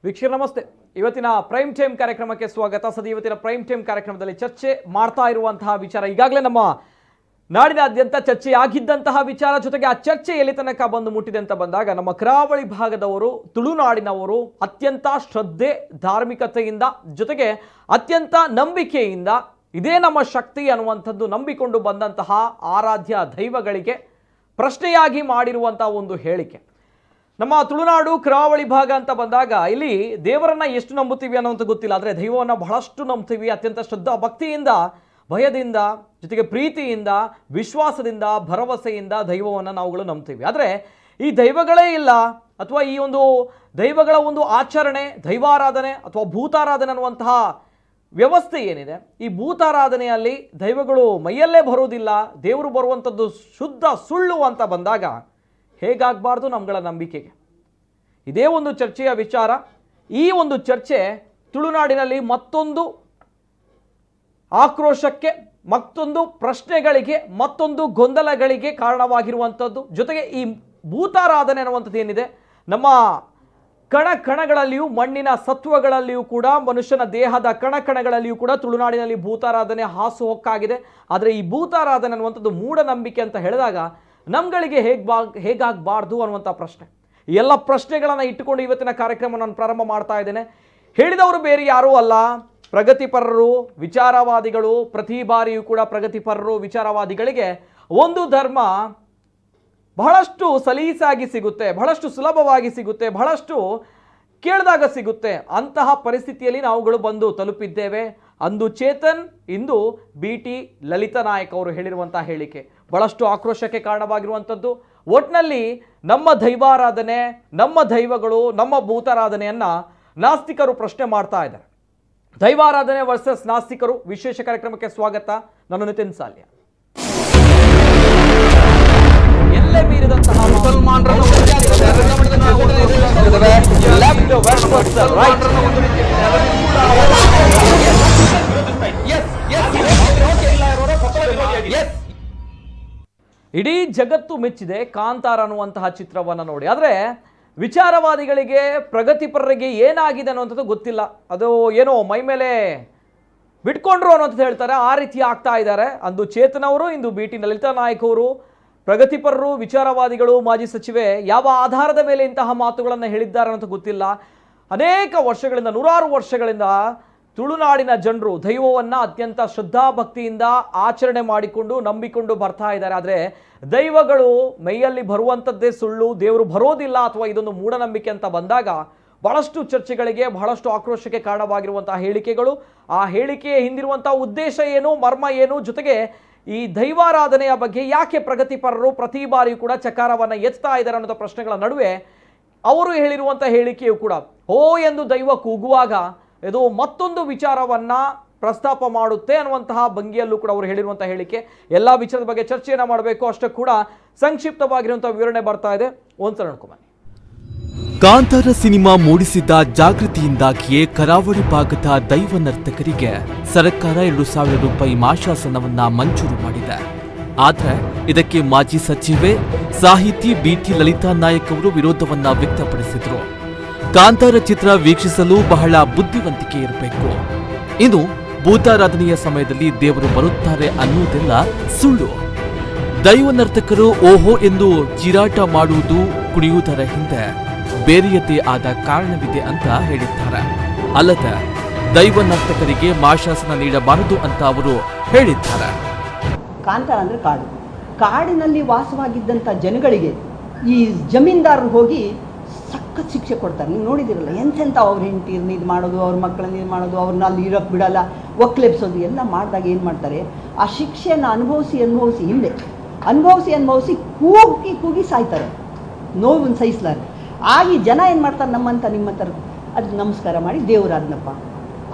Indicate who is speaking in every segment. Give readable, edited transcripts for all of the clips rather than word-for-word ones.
Speaker 1: ವೀಕ್ಷಕರೇ ನಮಸ್ತೆ. ಇವತ್ತಿನ prime time ಕಾರ್ಯಕ್ರಮಕ್ಕೆ ಸ್ವಾಗತ. ಸದ್ಯ ಇವತ್ತಿನ ಪ್ರೈಮ್ ಟೈಮ್ ಕಾರ್ಯಕ್ರಮದಲ್ಲಿ ಚರ್ಚೆ ಮಾಡ್ತಾ ಇರುವಂತಹ ವಿಚಾರ ಈಗಾಗಲೇ ನಮ್ಮ ನಾಡಿನಾದ್ಯಂತ ಚರ್ಚೆಯಾಗಿದ್ದಂತಹ ವಿಚಾರ, ಜೊತೆಗೆ ಆ ಚರ್ಚೆ ಎಲ್ಲಿ ತನಕ ಬಂದು ಮುಟ್ಟಿದೆ ಅಂತ ಬಂದಾಗ, ನಮ್ಮ ಕರಾವಳಿ ಭಾಗದವರು, ತುಳುನಾಡಿನವರು ಅತ್ಯಂತ ಶ್ರದ್ಧೆ, ಧಾರ್ಮಿಕತೆಯಿಂದ, ಜೊತೆಗೆ ಅತ್ಯಂತ ನಂಬಿಕೆಯಿಂದ ಇದೇ ನಮ್ಮ ಶಕ್ತಿ ಅನ್ನುವಂಥದ್ದು ನಂಬಿಕೊಂಡು ಬಂದಂತಹ ಆರಾಧ್ಯ ದೈವಗಳಿಗೆ ಪ್ರಶ್ನೆಯಾಗಿ ಮಾಡಿರುವಂತಹ ಒಂದು ಹೇಳಿಕೆ. ನಮ್ಮ ತುಳುನಾಡು ಕರಾವಳಿ ಭಾಗ ಅಂತ ಬಂದಾಗ ಇಲ್ಲಿ ದೇವರನ್ನ ಎಷ್ಟು ನಂಬುತ್ತೀವಿ ಅನ್ನೋಂಥ ಗೊತ್ತಿಲ್ಲ, ಆದರೆ ದೈವವನ್ನು ಬಹಳಷ್ಟು ನಂಬ್ತೀವಿ. ಅತ್ಯಂತ ಶ್ರದ್ಧಾ ಭಕ್ತಿಯಿಂದ, ಭಯದಿಂದ, ಜೊತೆಗೆ ಪ್ರೀತಿಯಿಂದ, ವಿಶ್ವಾಸದಿಂದ, ಭರವಸೆಯಿಂದ ದೈವವನ್ನು ನಾವುಗಳು ನಂಬ್ತೀವಿ. ಆದರೆ ಈ ದೈವಗಳೇ ಇಲ್ಲ, ಅಥವಾ ಈ ಒಂದು ದೈವಗಳ ಒಂದು ಆಚರಣೆ, ದೈವಾರಾಧನೆ ಅಥವಾ ಭೂತಾರಾಧನೆ ಅನ್ನುವಂತಹ ವ್ಯವಸ್ಥೆ ಏನಿದೆ, ಈ ಭೂತಾರಾಧನೆಯಲ್ಲಿ ದೈವಗಳು ಮೈಯಲ್ಲೇ ಬರೋದಿಲ್ಲ, ದೇವರು ಬರುವಂಥದ್ದು ಶುದ್ಧ ಸುಳ್ಳು ಅಂತ ಬಂದಾಗ ಹೇಗಾಗಬಾರ್ದು ನಮ್ಮಗಳ ನಂಬಿಕೆಗೆ? ಇದೇ ಒಂದು ಚರ್ಚೆಯ ವಿಚಾರ. ಈ ಒಂದು ಚರ್ಚೆ ತುಳುನಾಡಿನಲ್ಲಿ ಮತ್ತೊಂದು ಆಕ್ರೋಶಕ್ಕೆ, ಮತ್ತೊಂದು ಪ್ರಶ್ನೆಗಳಿಗೆ, ಮತ್ತೊಂದು ಗೊಂದಲಗಳಿಗೆ ಕಾರಣವಾಗಿರುವಂಥದ್ದು. ಜೊತೆಗೆ ಈ ಭೂತಾರಾಧನೆ ಅನ್ನುವಂಥದ್ದು ಏನಿದೆ, ನಮ್ಮ ಕಣ ಕಣಗಳಲ್ಲಿಯೂ, ಮಣ್ಣಿನ ಸತ್ವಗಳಲ್ಲಿಯೂ ಕೂಡ, ಮನುಷ್ಯನ ದೇಹದ ಕಣ ಕಣಗಳಲ್ಲಿಯೂ ಕೂಡ ತುಳುನಾಡಿನಲ್ಲಿ ಭೂತಾರಾಧನೆ ಹಾಸುಹೊಕ್ಕಾಗಿದೆ. ಆದರೆ ಈ ಭೂತಾರಾಧನೆ ಅನ್ನುವಂಥದ್ದು ಮೂಢನಂಬಿಕೆ ಅಂತ ಹೇಳಿದಾಗ ನಮ್ಗಳಿಗೆ ಹೇಗಾಗಬಾರ್ದು ಅನ್ನುವಂಥ ಪ್ರಶ್ನೆ. ಈ ಎಲ್ಲ ಪ್ರಶ್ನೆಗಳನ್ನು ಇಟ್ಟುಕೊಂಡು ಇವತ್ತಿನ ಕಾರ್ಯಕ್ರಮ ನಾನು ಪ್ರಾರಂಭ ಮಾಡ್ತಾ ಇದ್ದೇನೆ. ಹೇಳಿದವರು ಬೇರೆ ಯಾರೂ ಅಲ್ಲ, ಪ್ರಗತಿಪರರು, ವಿಚಾರವಾದಿಗಳು. ಪ್ರತಿ ಬಾರಿಯೂ ಕೂಡ ಪ್ರಗತಿಪರರು, ವಿಚಾರವಾದಿಗಳಿಗೆ ಒಂದು ಧರ್ಮ ಬಹಳಷ್ಟು ಸಲೀಸಾಗಿ ಸಿಗುತ್ತೆ, ಬಹಳಷ್ಟು ಸುಲಭವಾಗಿ ಸಿಗುತ್ತೆ, ಬಹಳಷ್ಟು ಕೇಳಿದಾಗ ಸಿಗುತ್ತೆ. ಅಂತಹ ಪರಿಸ್ಥಿತಿಯಲ್ಲಿ ನಾವುಗಳು ಬಂದು ತಲುಪಿದ್ದೇವೆ. ಅಂದು ಚೇತನ್, ಇಂದು ಬಿ.ಟಿ. ಲಲಿತಾ ನಾಯಕ್ ಅವರು ಹೇಳಿರುವಂತಹ ಹೇಳಿಕೆ ಬಹಳಷ್ಟು ಆಕ್ರೋಶಕ್ಕೆ ಕಾರಣವಾಗಿರುವಂಥದ್ದು. ಒಟ್ಟಿನಲ್ಲಿ ನಮ್ಮ ದೈವಾರಾಧನೆ, ನಮ್ಮ ದೈವಗಳು, ನಮ್ಮ ಭೂತಾರಾಧನೆಯನ್ನ ನಾಸ್ತಿಕರು ಪ್ರಶ್ನೆ ಮಾಡ್ತಾ ಇದ್ದಾರೆ. ದೈವಾರಾಧನೆ ವರ್ಸಸ್ ನಾಸ್ತಿಕರು ವಿಶೇಷ ಕಾರ್ಯಕ್ರಮಕ್ಕೆ ಸ್ವಾಗತ. ನಾನು ನಿತಿನ್ ಸಾಲ್ಯ. ಎಲ್ಲೆ ಮೀರಿದಂತಹ ಲೆಫ್ಟ್ ವರ್ಸಸ್ ರೈಟ್. ಇಡೀ ಜಗತ್ತು ಮೆಚ್ಚಿದೆ ಕಾಂತಾರ ಅನ್ನುವಂತಹ ಚಿತ್ರವನ್ನು ನೋಡಿ. ಆದರೆ ವಿಚಾರವಾದಿಗಳಿಗೆ, ಪ್ರಗತಿಪರರಿಗೆ ಏನಾಗಿದೆ ಅನ್ನುವಂಥದ್ದು ಗೊತ್ತಿಲ್ಲ. ಅದು ಏನೋ ಮೈ ಮೇಲೆ ಬಿಟ್ಕೊಂಡ್ರು ಅನ್ನುವಂಥದ್ದು ಹೇಳ್ತಾರೆ, ಆ ರೀತಿ ಆಗ್ತಾ ಇದ್ದಾರೆ. ಅಂದು ಚೇತನ್ ಅವರು, ಇಂದು ಬಿ.ಟಿ. ಲಲಿತಾ ನಾಯಕ್ ಅವರು, ಪ್ರಗತಿಪರರು, ವಿಚಾರವಾದಿಗಳು, ಮಾಜಿ ಸಚಿವೆ ಯಾವ ಆಧಾರದ ಮೇಲೆ ಇಂತಹ ಮಾತುಗಳನ್ನು ಹೇಳಿದ್ದಾರೆ ಅನ್ನೋದು ಗೊತ್ತಿಲ್ಲ. ಅನೇಕ ವರ್ಷಗಳಿಂದ, ನೂರಾರು ವರ್ಷಗಳಿಂದ ತುಳುನಾಡಿನ ಜನರು ದೈವವನ್ನು ಅತ್ಯಂತ ಶ್ರದ್ಧಾಭಕ್ತಿಯಿಂದ ಆಚರಣೆ ಮಾಡಿಕೊಂಡು ನಂಬಿಕೊಂಡು ಬರ್ತಾ ಇದ್ದಾರೆ. ಆದರೆ ದೈವಗಳು ಮೈಯಲ್ಲಿ ಬರುವಂಥದ್ದೇ ಸುಳ್ಳು, ದೇವರು ಬರೋದಿಲ್ಲ ಅಥವಾ ಇದೊಂದು ಮೂಢನಂಬಿಕೆ ಅಂತ ಬಂದಾಗ ಬಹಳಷ್ಟು ಚರ್ಚೆಗಳಿಗೆ, ಬಹಳಷ್ಟು ಆಕ್ರೋಶಕ್ಕೆ ಕಾರಣವಾಗಿರುವಂತಹ ಹೇಳಿಕೆಗಳು, ಆ ಹೇಳಿಕೆಯ ಹಿಂದಿರುವಂತಹ ಉದ್ದೇಶ ಏನು, ಮರ್ಮ ಏನು, ಜೊತೆಗೆ ಈ ದೈವಾರಾಧನೆಯ ಬಗ್ಗೆ ಯಾಕೆ ಪ್ರಗತಿಪರರು ಪ್ರತಿ ಬಾರಿಯೂ ಕೂಡ ಚಕಾರವನ್ನು ಎತ್ತಾ ಇದ್ದಾರೆ ಅನ್ನೋ ಪ್ರಶ್ನೆಗಳ ನಡುವೆ ಅವರು ಹೇಳಿರುವಂಥ ಹೇಳಿಕೆಯು ಕೂಡ ಓ ಎಂದು ದೈವ ಕೂಗುವಾಗ ಇದು ಮತ್ತೊಂದು ವಿಚಾರವನ್ನ ಪ್ರಸ್ತಾಪ ಮಾಡುತ್ತೆ ಅನ್ನುವಂತಹ ಭಂಗಿಯಲ್ಲೂ ಕೂಡ ಅವರು ಹೇಳಿರುವಂತಹ ಹೇಳಿಕೆ. ಎಲ್ಲ ವಿಚಾರದ ಬಗ್ಗೆ ಚರ್ಚೆಯನ್ನು ಮಾಡಬೇಕು. ಅಷ್ಟೇ ಕೂಡ ಸಂಕ್ಷಿಪ್ತವಾಗಿರುವಂತಹ ವಿವರಣೆ ಬರ್ತಾ ಇದೆ, ಒಂದ್ಸಲ ನೋಡ್ಕೊಂಬನ್ನಿ.
Speaker 2: ಕಾಂತಾರ ಸಿನಿಮಾ ಮೂಡಿಸಿದ್ದ ಜಾಗೃತಿಯಿಂದಾಗಿಯೇ ಕರಾವಳಿ ಭಾಗದ ದೈವ ನರ್ತಕರಿಗೆ ಸರ್ಕಾರ 2,000 ರೂಪಾಯಿ ಮಾಶಾಸನವನ್ನ ಮಂಜೂರು ಮಾಡಿದೆ. ಆದರೆ ಇದಕ್ಕೆ ಮಾಜಿ ಸಚಿವೆ ಸಾಹಿತಿ ಬಿ.ಟಿ. ಲಲಿತಾ ನಾಯಕ್ ಅವರು ವಿರೋಧವನ್ನ ವ್ಯಕ್ತಪಡಿಸಿದರು. ಕಾಂತಾರ ಚಿತ್ರ ವೀಕ್ಷಿಸಲು ಬಹಳ ಬುದ್ಧಿವಂತಿಕೆ ಇರಬೇಕು. ಇನ್ನು ಭೂತಾರಾಧನೆಯ ಸಮಯದಲ್ಲಿ ದೇವರು ಬರುತ್ತಾರೆ ಅನ್ನುವುದೆಲ್ಲ ಸುಳ್ಳು. ದೈವ ನರ್ತಕರು ಓಹೋ ಎಂದು ಚೀರಾಟ ಮಾಡುವುದು, ಕುಣಿಯುವುದರ ಹಿಂದೆ ಬೇರೆಯದೇ ಆದ ಕಾರಣವಿದೆ ಅಂತ ಹೇಳಿದ್ದಾರೆ. ಅಲ್ಲದೆ ದೈವ ನರ್ತಕರಿಗೆ ಮಾಶಾಸನ ನೀಡಬಾರದು ಅಂತ ಅವರು ಹೇಳಿದ್ದಾರೆ.
Speaker 3: ಕಾಂತಾರ ಅಂದರೆ ಕಾಡು. ಕಾಡಿನಲ್ಲಿ ವಾಸವಾಗಿದ್ದಂಥ ಜನಗಳಿಗೆ ಈ ಜಮೀನ್ದಾರರು ಹೋಗಿ ಸಖತ್ ಶಿಕ್ಷೆ ಕೊಡ್ತಾರೆ. ನೀವು ನೋಡಿದಿರಲ್ಲ, ಎಂತೆಂಥ ಅವ್ರ ಹೆಂಡತಿರ್ನ ಇದು ಮಾಡೋದು, ಅವ್ರ ಮಕ್ಕಳನ್ನ ಇದು ಮಾಡೋದು, ಅವ್ರನ್ನ ಅಲ್ಲಿ ಇರೋಕ್ಕೆ ಬಿಡಲ್ಲ, ಒಕ್ಲೆಬ್ಸೋದು ಎಲ್ಲ ಮಾಡಿದಾಗ ಏನು ಮಾಡ್ತಾರೆ, ಆ ಶಿಕ್ಷೆಯನ್ನು ಅನುಭವಿಸಿ ಅನುಭವಿಸಿ ಹಿಂದೆ ಅನುಭವಿಸಿ ಅನುಭವಿಸಿ ಕೂಗಿ ಕೂಗಿ ಸಾಯ್ತಾರೆ, ನೋವನ್ನು ಸಹಿಸಲಾರೆ. ಆಗ ಈ ಜನ ಏನು ಮಾಡ್ತಾರೆ, ನಮ್ಮಂಥ ನಿಮ್ಮಂಥ ಅದು ನಮಸ್ಕಾರ ಮಾಡಿ ದೇವರಾದ್ನಪ್ಪ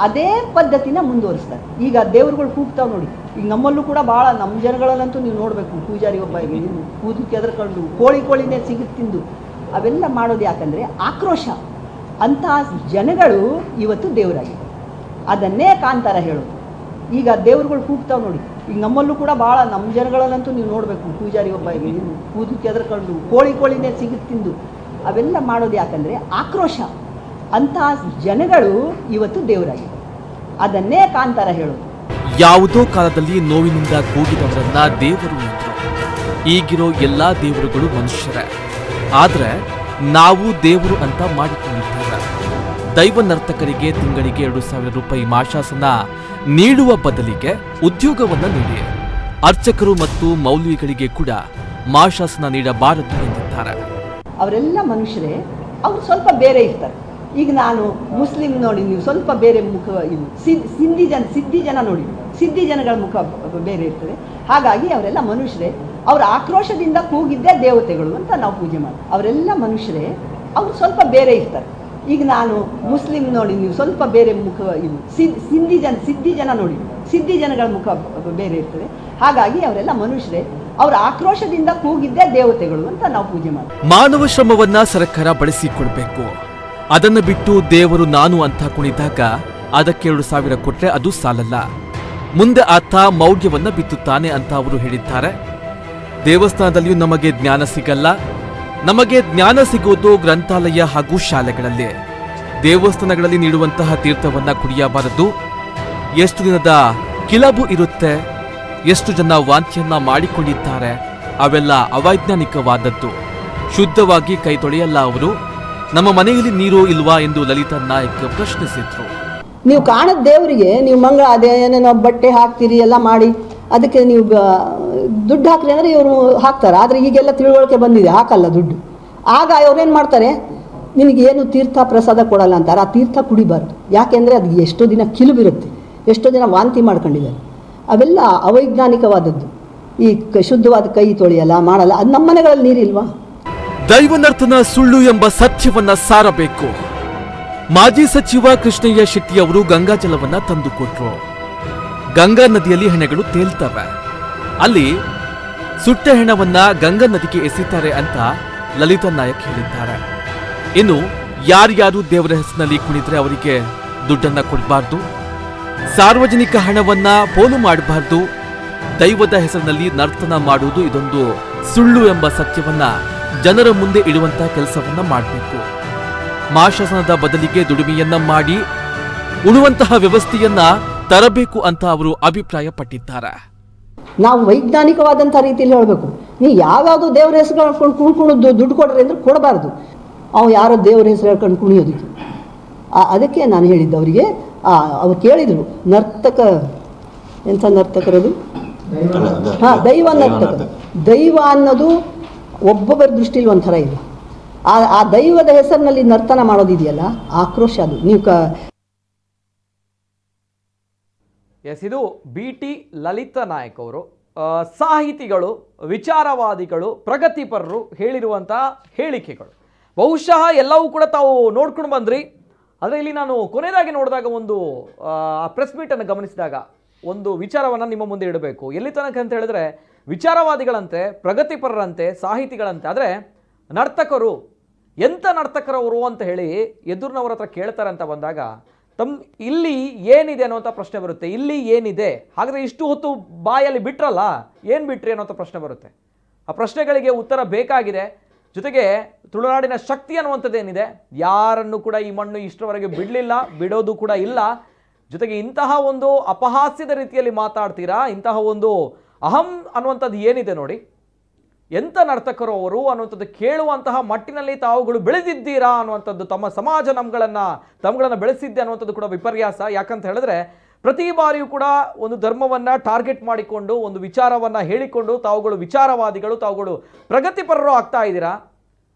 Speaker 3: ಅದೇ ಪದ್ಧತಿನ ಮುಂದುವರಿಸ್ತಾರೆ. ಈಗ ದೇವ್ರುಗಳು ಕೂಗ್ತಾವೆ ನೋಡಿ, ಈಗ ನಮ್ಮಲ್ಲೂ ಕೂಡ ಭಾಳ ನಮ್ಮ ಜನಗಳಲ್ಲಂತೂ ನೀವು ನೋಡಬೇಕು, ಪೂಜಾರಿ ಒಬ್ಬ ಕೂದಲು ಕೆದರ್ಕೊಂಡು ಕೋಳಿ ಕೋಳಿನೇ ಸಿಗುತ್ತೆ ತಿಂದು ಅವೆಲ್ಲ ಮಾಡೋದು ಯಾಕಂದರೆ ಆಕ್ರೋಶ. ಅಂತಹ ಜನಗಳು ಇವತ್ತು ದೇವರಾಗಿದ್ದಾರೆ. ಅದನ್ನೇ ಕಾಂತಾರ ಹೇಳೋದು. ಈಗ ದೇವ್ರುಗಳು ಕೂಗ್ತಾವೆ ನೋಡಿ, ಈಗ ನಮ್ಮಲ್ಲೂ ಕೂಡ ಭಾಳ ನಮ್ಮ ಜನಗಳಲ್ಲಂತೂ ನೀವು ನೋಡಬೇಕು, ಪೂಜಾರಿ ಒಬ್ಬ ಕೂದಲು ಕೆದರ್ಕೊಂಡು ಕೋಳಿ ಕೋಳಿನೇ ಸಿಗುತ್ತೆ ತಿಂದು ಅವೆಲ್ಲ ಮಾಡೋದು ಯಾಕಂದರೆ ಆಕ್ರೋಶ. ಅಂತಹ ಜನಗಳು ಇವತ್ತು ದೇವರಾಗಿದ್ದಾರೆ. ಅದನ್ನೇ ಕಾಂತಾರ ಹೇಳೋದು.
Speaker 2: ಯಾವುದೋ ಕಾಲದಲ್ಲಿ ನೋವಿನಿಂದ ಕೂಗಿದವರನ್ನ ದೇವರು ಎಂದರು. ಈಗಿರೋ ಎಲ್ಲಾ ದೇವರುಗಳು ಮನುಷ್ಯರೇ, ಆದ್ರೆ ನಾವು ದೇವರು ಅಂತ ಮಾಡಿಕೊಂಡಿದ್ದೇವೆ. ದೈವ ನರ್ತಕರಿಗೆ ತಿಂಗಳಿಗೆ 2000 ರೂಪಾಯಿ ಮಾಶಾಸನ ನೀಡುವ ಬದಲಿಗೆ ಉದ್ಯೋಗವನ್ನ ನೀಡಿ. ಅರ್ಚಕರು ಮತ್ತು ಮೌಲ್ವಿಗಳಿಗೆ ಕೂಡ ಮಾಶಾಸನ ನೀಡಬಾರದು ಎಂದಿದ್ದಾರೆ.
Speaker 3: ಅವರೆಲ್ಲ ಮನುಷ್ಯರೇ, ಅವರು ಸ್ವಲ್ಪ ಬೇರೆ ಇರ್ತಾರೆ. ಈಗ ನಾನು ಮುಸ್ಲಿಂ ನೋಡಿ, ನೀವು ಸ್ವಲ್ಪ ಬೇರೆ ಮುಖ, ಇದು ಸಿಂಧಿ ಜನ, ಸಿದ್ಧಿ ಜನ ನೋಡಿ, ಸಿದ್ಧಿ ಜನಗಳ ಮುಖ ಬೇರೆ ಇರ್ತದೆ. ಹಾಗಾಗಿ ಅವರೆಲ್ಲ ಮನುಷ್ಯರೇ, ಅವರ ಆಕ್ರೋಶದಿಂದ ಕೂಗಿದ್ದೇ ದೇವತೆಗಳು ಅಂತ ನಾವು ಪೂಜೆ ಮಾಡ್ತೀವಿ. ಅವರೆಲ್ಲ ಮನುಷ್ಯರೇ, ಅವರು ಸ್ವಲ್ಪ ಬೇರೆ ಇರ್ತಾರೆ. ಈಗ ನಾನು ಮುಸ್ಲಿಂ ನೋಡಿ, ನೀವು ಸ್ವಲ್ಪ ಬೇರೆ ಮುಖ, ಇದು ಸಿಂಧಿ ಜನ, ಸಿದ್ಧಿ ಜನ ನೋಡಿ, ಸಿದ್ಧಿ ಜನಗಳ ಮುಖ ಬೇರೆ ಇರ್ತದೆ. ಹಾಗಾಗಿ ಅವರೆಲ್ಲ ಮನುಷ್ಯರೇ, ಅವರ ಆಕ್ರೋಶದಿಂದ ಕೂಗಿದ್ದೇ ದೇವತೆಗಳು ಅಂತ ನಾವು ಪೂಜೆ ಮಾಡ್ತೀವಿ.
Speaker 2: ಮಾನವ ಶ್ರಮವನ್ನ ಸರ್ಕಾರ ಬಳಸಿಕೊಳ್ಬೇಕು. ಅದನ್ನು ಬಿಟ್ಟು ದೇವರು ನಾನು ಅಂತ ಕುಣಿದಾಗ ಅದಕ್ಕೆ 2000 ಕೊಟ್ರೆ ಅದು ಸಾಲಲ್ಲ. ಮುಂದೆ ಆತ ಮೌಢ್ಯವನ್ನ ಬಿತ್ತುತ್ತಾನೆ ಅಂತ ಅವರು ಹೇಳಿದ್ದಾರೆ. ದೇವಸ್ಥಾನದಲ್ಲಿಯೂ ನಮಗೆ ಜ್ಞಾನ ಸಿಗಲ್ಲ. ನಮಗೆ ಜ್ಞಾನ ಸಿಗುವುದು ಗ್ರಂಥಾಲಯ ಹಾಗೂ ಶಾಲೆಗಳಲ್ಲಿ. ದೇವಸ್ಥಾನಗಳಲ್ಲಿ ನೀಡುವಂತಹ ತೀರ್ಥವನ್ನ ಕುಡಿಯಬಾರದು. ಎಷ್ಟು ದಿನದ ಕಿಲಬು ಇರುತ್ತೆ, ಎಷ್ಟು ಜನ ವಾಂತಿಯನ್ನ ಮಾಡಿಕೊಂಡಿದ್ದಾರೆ, ಅವೆಲ್ಲ ಅವೈಜ್ಞಾನಿಕವಾದದ್ದು. ಶುದ್ಧವಾಗಿ ಕೈ ತೊಳೆಯಲ್ಲ ಅವರು. ನಮ್ಮ ಮನೆಯಲ್ಲಿ ನೀರು ಇಲ್ವಾ ಎಂದು ಲಲಿತಾ ನಾಯಕ್ ಪ್ರಶ್ನಿಸಿದ್ರು.
Speaker 3: ನೀವು ಕಾಣದ ದೇವರಿಗೆ ನೀವು ಮಂಗಳ ಅದೇ ಏನೇನೋ ಬಟ್ಟೆ ಹಾಕ್ತೀರಿ, ಎಲ್ಲ ಮಾಡಿ ಅದಕ್ಕೆ ನೀವು ದುಡ್ಡು ಹಾಕ್ರಿ ಅಂದರೆ ಇವರು ಹಾಕ್ತಾರೆ. ಆದರೆ ಈಗೆಲ್ಲ ತಿಳುವಳಿಕೆ ಬಂದಿದೆ, ಹಾಕಲ್ಲ ದುಡ್ಡು. ಆಗ ಅವ್ರೇನು ಮಾಡ್ತಾರೆ, ನಿನಗೇನು ತೀರ್ಥ ಪ್ರಸಾದ ಕೊಡಲ್ಲ ಅಂತಾರೆ. ಆ ತೀರ್ಥ ಕುಡಿಬಾರ್ದು, ಯಾಕೆಂದರೆ ಅದು ಎಷ್ಟೋ ದಿನ ಕಿಲುಬಿರುತ್ತೆ, ಎಷ್ಟೋ ಜನ ವಾಂತಿ ಮಾಡ್ಕೊಂಡಿದ್ದಾರೆ. ಅವೆಲ್ಲ ಅವೈಜ್ಞಾನಿಕವಾದದ್ದು. ಈ ಶುದ್ಧವಾದ ಕೈ ತೊಳೆಯಲ್ಲ, ಮಾಡಲ್ಲ. ಅದು ನಮ್ಮ ಮನೆಗಳಲ್ಲಿ ನೀರಿಲ್ವಾ?
Speaker 2: ದೈವನರ್ತನ ಸುಳ್ಳು ಎಂಬ ಸತ್ಯವನ್ನ ಸಾರಬೇಕು. ಮಾಜಿ ಸಚಿವ ಕೃಷ್ಣಯ್ಯ ಶೆಟ್ಟಿ ಅವರು ಗಂಗಾಜಲವನ್ನ ತಂದುಕೊಟ್ರು. ಗಂಗಾ ನದಿಯಲ್ಲಿ ಹೆಣಗಳು ತೇಲ್ತವೆ, ಅಲ್ಲಿ ಸುಟ್ಟ ಹೆಣವನ್ನ ಗಂಗಾ ನದಿಗೆ ಎಸಿತಾರೆ ಅಂತ ಲಲಿತಾ ನಾಯಕ್ ಹೇಳಿದ್ದಾರೆ. ಇನ್ನು ಯಾರ್ಯಾರು ದೇವರ ಹೆಸರಿನಲ್ಲಿ ಕುಣಿದ್ರೆ ಅವರಿಗೆ ದುಡ್ಡನ್ನ ಕೊಡಬಾರ್ದು, ಸಾರ್ವಜನಿಕ ಹಣವನ್ನ ಪೋಲು ಮಾಡಬಾರ್ದು. ದೈವದ ಹೆಸರಿನಲ್ಲಿ ನರ್ತನ ಮಾಡುವುದು ಇದೊಂದು ಸುಳ್ಳು ಎಂಬ ಸತ್ಯವನ್ನ ಜನರ ಮುಂದೆ ಇಡುವಂತಹ ಕೆಲಸವನ್ನ ಮಾಡಬೇಕು. ಮಾಶಾಸನದ ಬದಲಿಗೆ ದುಡಿಮೆಯನ್ನ ಮಾಡಿ ಉಳುವಂತಹ ವ್ಯವಸ್ಥೆಯನ್ನ ತರಬೇಕು ಅಂತ ಅವರು ಅಭಿಪ್ರಾಯಪಟ್ಟಿದ್ದಾರೆ.
Speaker 3: ನಾವು ವೈಜ್ಞಾನಿಕವಾದಂಥ ರೀತಿಯಲ್ಲಿ ಹೇಳಬೇಕು. ನೀವು ಯಾವ್ಯಾವುದೋ ದೇವ್ರ ಹೆಸರು ಹೇಳ್ಕೊಂಡು ಕುಣ್ಕೊಂಡು ದುಡ್ಡು ಕೊಡ್ರಿ ಅಂದ್ರೆ ಕೊಡಬಾರ್ದು. ಅವು ಯಾರೋ ದೇವ್ರ ಹೆಸರು ಹೇಳ್ಕೊಂಡು ಕುಣಿಯೋದಕ್ಕೆ. ಅದಕ್ಕೆ ನಾನು ಹೇಳಿದ್ದು ಅವರಿಗೆ, ಅವ್ರು ಕೇಳಿದರು, ನರ್ತಕ ಎಂಥ ನರ್ತಕರದು? ಹಾಂ, ದೈವ ನರ್ತಕ. ದೈವ ಅನ್ನೋದು ಒಬ್ಬೊಬ್ಬರ ದೃಷ್ಟಿಲಿ ಒಂಥರ ಇದೆ. ಆ ದೈವದ ಹೆಸರಿನಲ್ಲಿ ನರ್ತನ ಮಾಡೋದಿದೆಯಲ್ಲ, ಆಕ್ರೋಶ ಅದು. ನೀವು
Speaker 1: ಎಸ್, ಇದು ಬಿ.ಟಿ. ಲಲಿತಾ ನಾಯಕ್ ಅವರು, ಸಾಹಿತಿಗಳು, ವಿಚಾರವಾದಿಗಳು, ಪ್ರಗತಿಪರರು ಹೇಳಿರುವಂತಹ ಹೇಳಿಕೆಗಳು. ಬಹುಶಃ ಎಲ್ಲವೂ ಕೂಡ ತಾವು ನೋಡ್ಕೊಂಡು ಬಂದ್ರಿ. ಆದರೆ ಇಲ್ಲಿ ನಾನು ಕೊನೆಯದಾಗಿ ನೋಡಿದಾಗ ಒಂದು ಪ್ರೆಸ್ ಮೀಟನ್ನು ಗಮನಿಸಿದಾಗ ಒಂದು ವಿಚಾರವನ್ನು ನಿಮ್ಮ ಮುಂದೆ ಇಡಬೇಕು. ಎಲ್ಲಿ ತನಕ ಅಂತ ಹೇಳಿದ್ರೆ, ವಿಚಾರವಾದಿಗಳಂತೆ, ಪ್ರಗತಿಪರರಂತೆ, ಸಾಹಿತಿಗಳಂತೆ, ಆದರೆ ನರ್ತಕರು ಎಂಥ ನರ್ತಕರವರು ಅಂತ ಹೇಳಿ ಎದುರಿನವ್ರ ಹತ್ರ ಕೇಳ್ತಾರೆ ಅಂತ ಬಂದಾಗ ತಮ್ಮ ಇಲ್ಲಿ ಏನಿದೆ ಅನ್ನುವಂಥ ಪ್ರಶ್ನೆ ಬರುತ್ತೆ. ಇಲ್ಲಿ ಏನಿದೆ? ಹಾಗಾದರೆ ಇಷ್ಟು ಹೊತ್ತು ಬಾಯಲ್ಲಿ ಬಿಟ್ರಲ್ಲ, ಏನು ಬಿಟ್ರಿ ಅನ್ನೋಂಥ ಪ್ರಶ್ನೆ ಬರುತ್ತೆ. ಆ ಪ್ರಶ್ನೆಗಳಿಗೆ ಉತ್ತರ ಬೇಕಾಗಿದೆ. ಜೊತೆಗೆ ತುಳುನಾಡಿನ ಶಕ್ತಿ ಅನ್ನುವಂಥದ್ದೇನಿದೆ, ಯಾರನ್ನು ಕೂಡ ಈ ಮಣ್ಣು ಇಷ್ಟರವರೆಗೆ ಬಿಡಲಿಲ್ಲ, ಬಿಡೋದು ಕೂಡ ಇಲ್ಲ. ಜೊತೆಗೆ ಇಂತಹ ಒಂದು ಅಪಹಾಸ್ಯದ ರೀತಿಯಲ್ಲಿ ಮಾತಾಡ್ತೀರಾ, ಇಂತಹ ಒಂದು ಅಹಂ ಅನ್ನುವಂಥದ್ದು ಏನಿದೆ ನೋಡಿ, ಎಂಥ ನರ್ತಕರು ಅವರು ಅನ್ನುವಂಥದ್ದು ಕೇಳುವಂತಹ ಮಟ್ಟಿನಲ್ಲಿ ತಾವುಗಳು ಬೆಳೆದಿದ್ದೀರಾ ಅನ್ನುವಂಥದ್ದು, ತಮ್ಮ ಸಮಾಜ ತಮ್ಮಗಳನ್ನು ಬೆಳೆಸಿದ್ದೆ ಅನ್ನುವಂಥದ್ದು ಕೂಡ ವಿಪರ್ಯಾಸ. ಯಾಕಂತ ಹೇಳಿದ್ರೆ, ಪ್ರತಿ ಬಾರಿಯೂ ಕೂಡ ಒಂದು ಧರ್ಮವನ್ನು ಟಾರ್ಗೆಟ್ ಮಾಡಿಕೊಂಡು, ಒಂದು ವಿಚಾರವನ್ನು ಹೇಳಿಕೊಂಡು ತಾವುಗಳು ವಿಚಾರವಾದಿಗಳು, ತಾವುಗಳು ಪ್ರಗತಿಪರರು ಆಗ್ತಾ ಇದ್ದೀರಾ.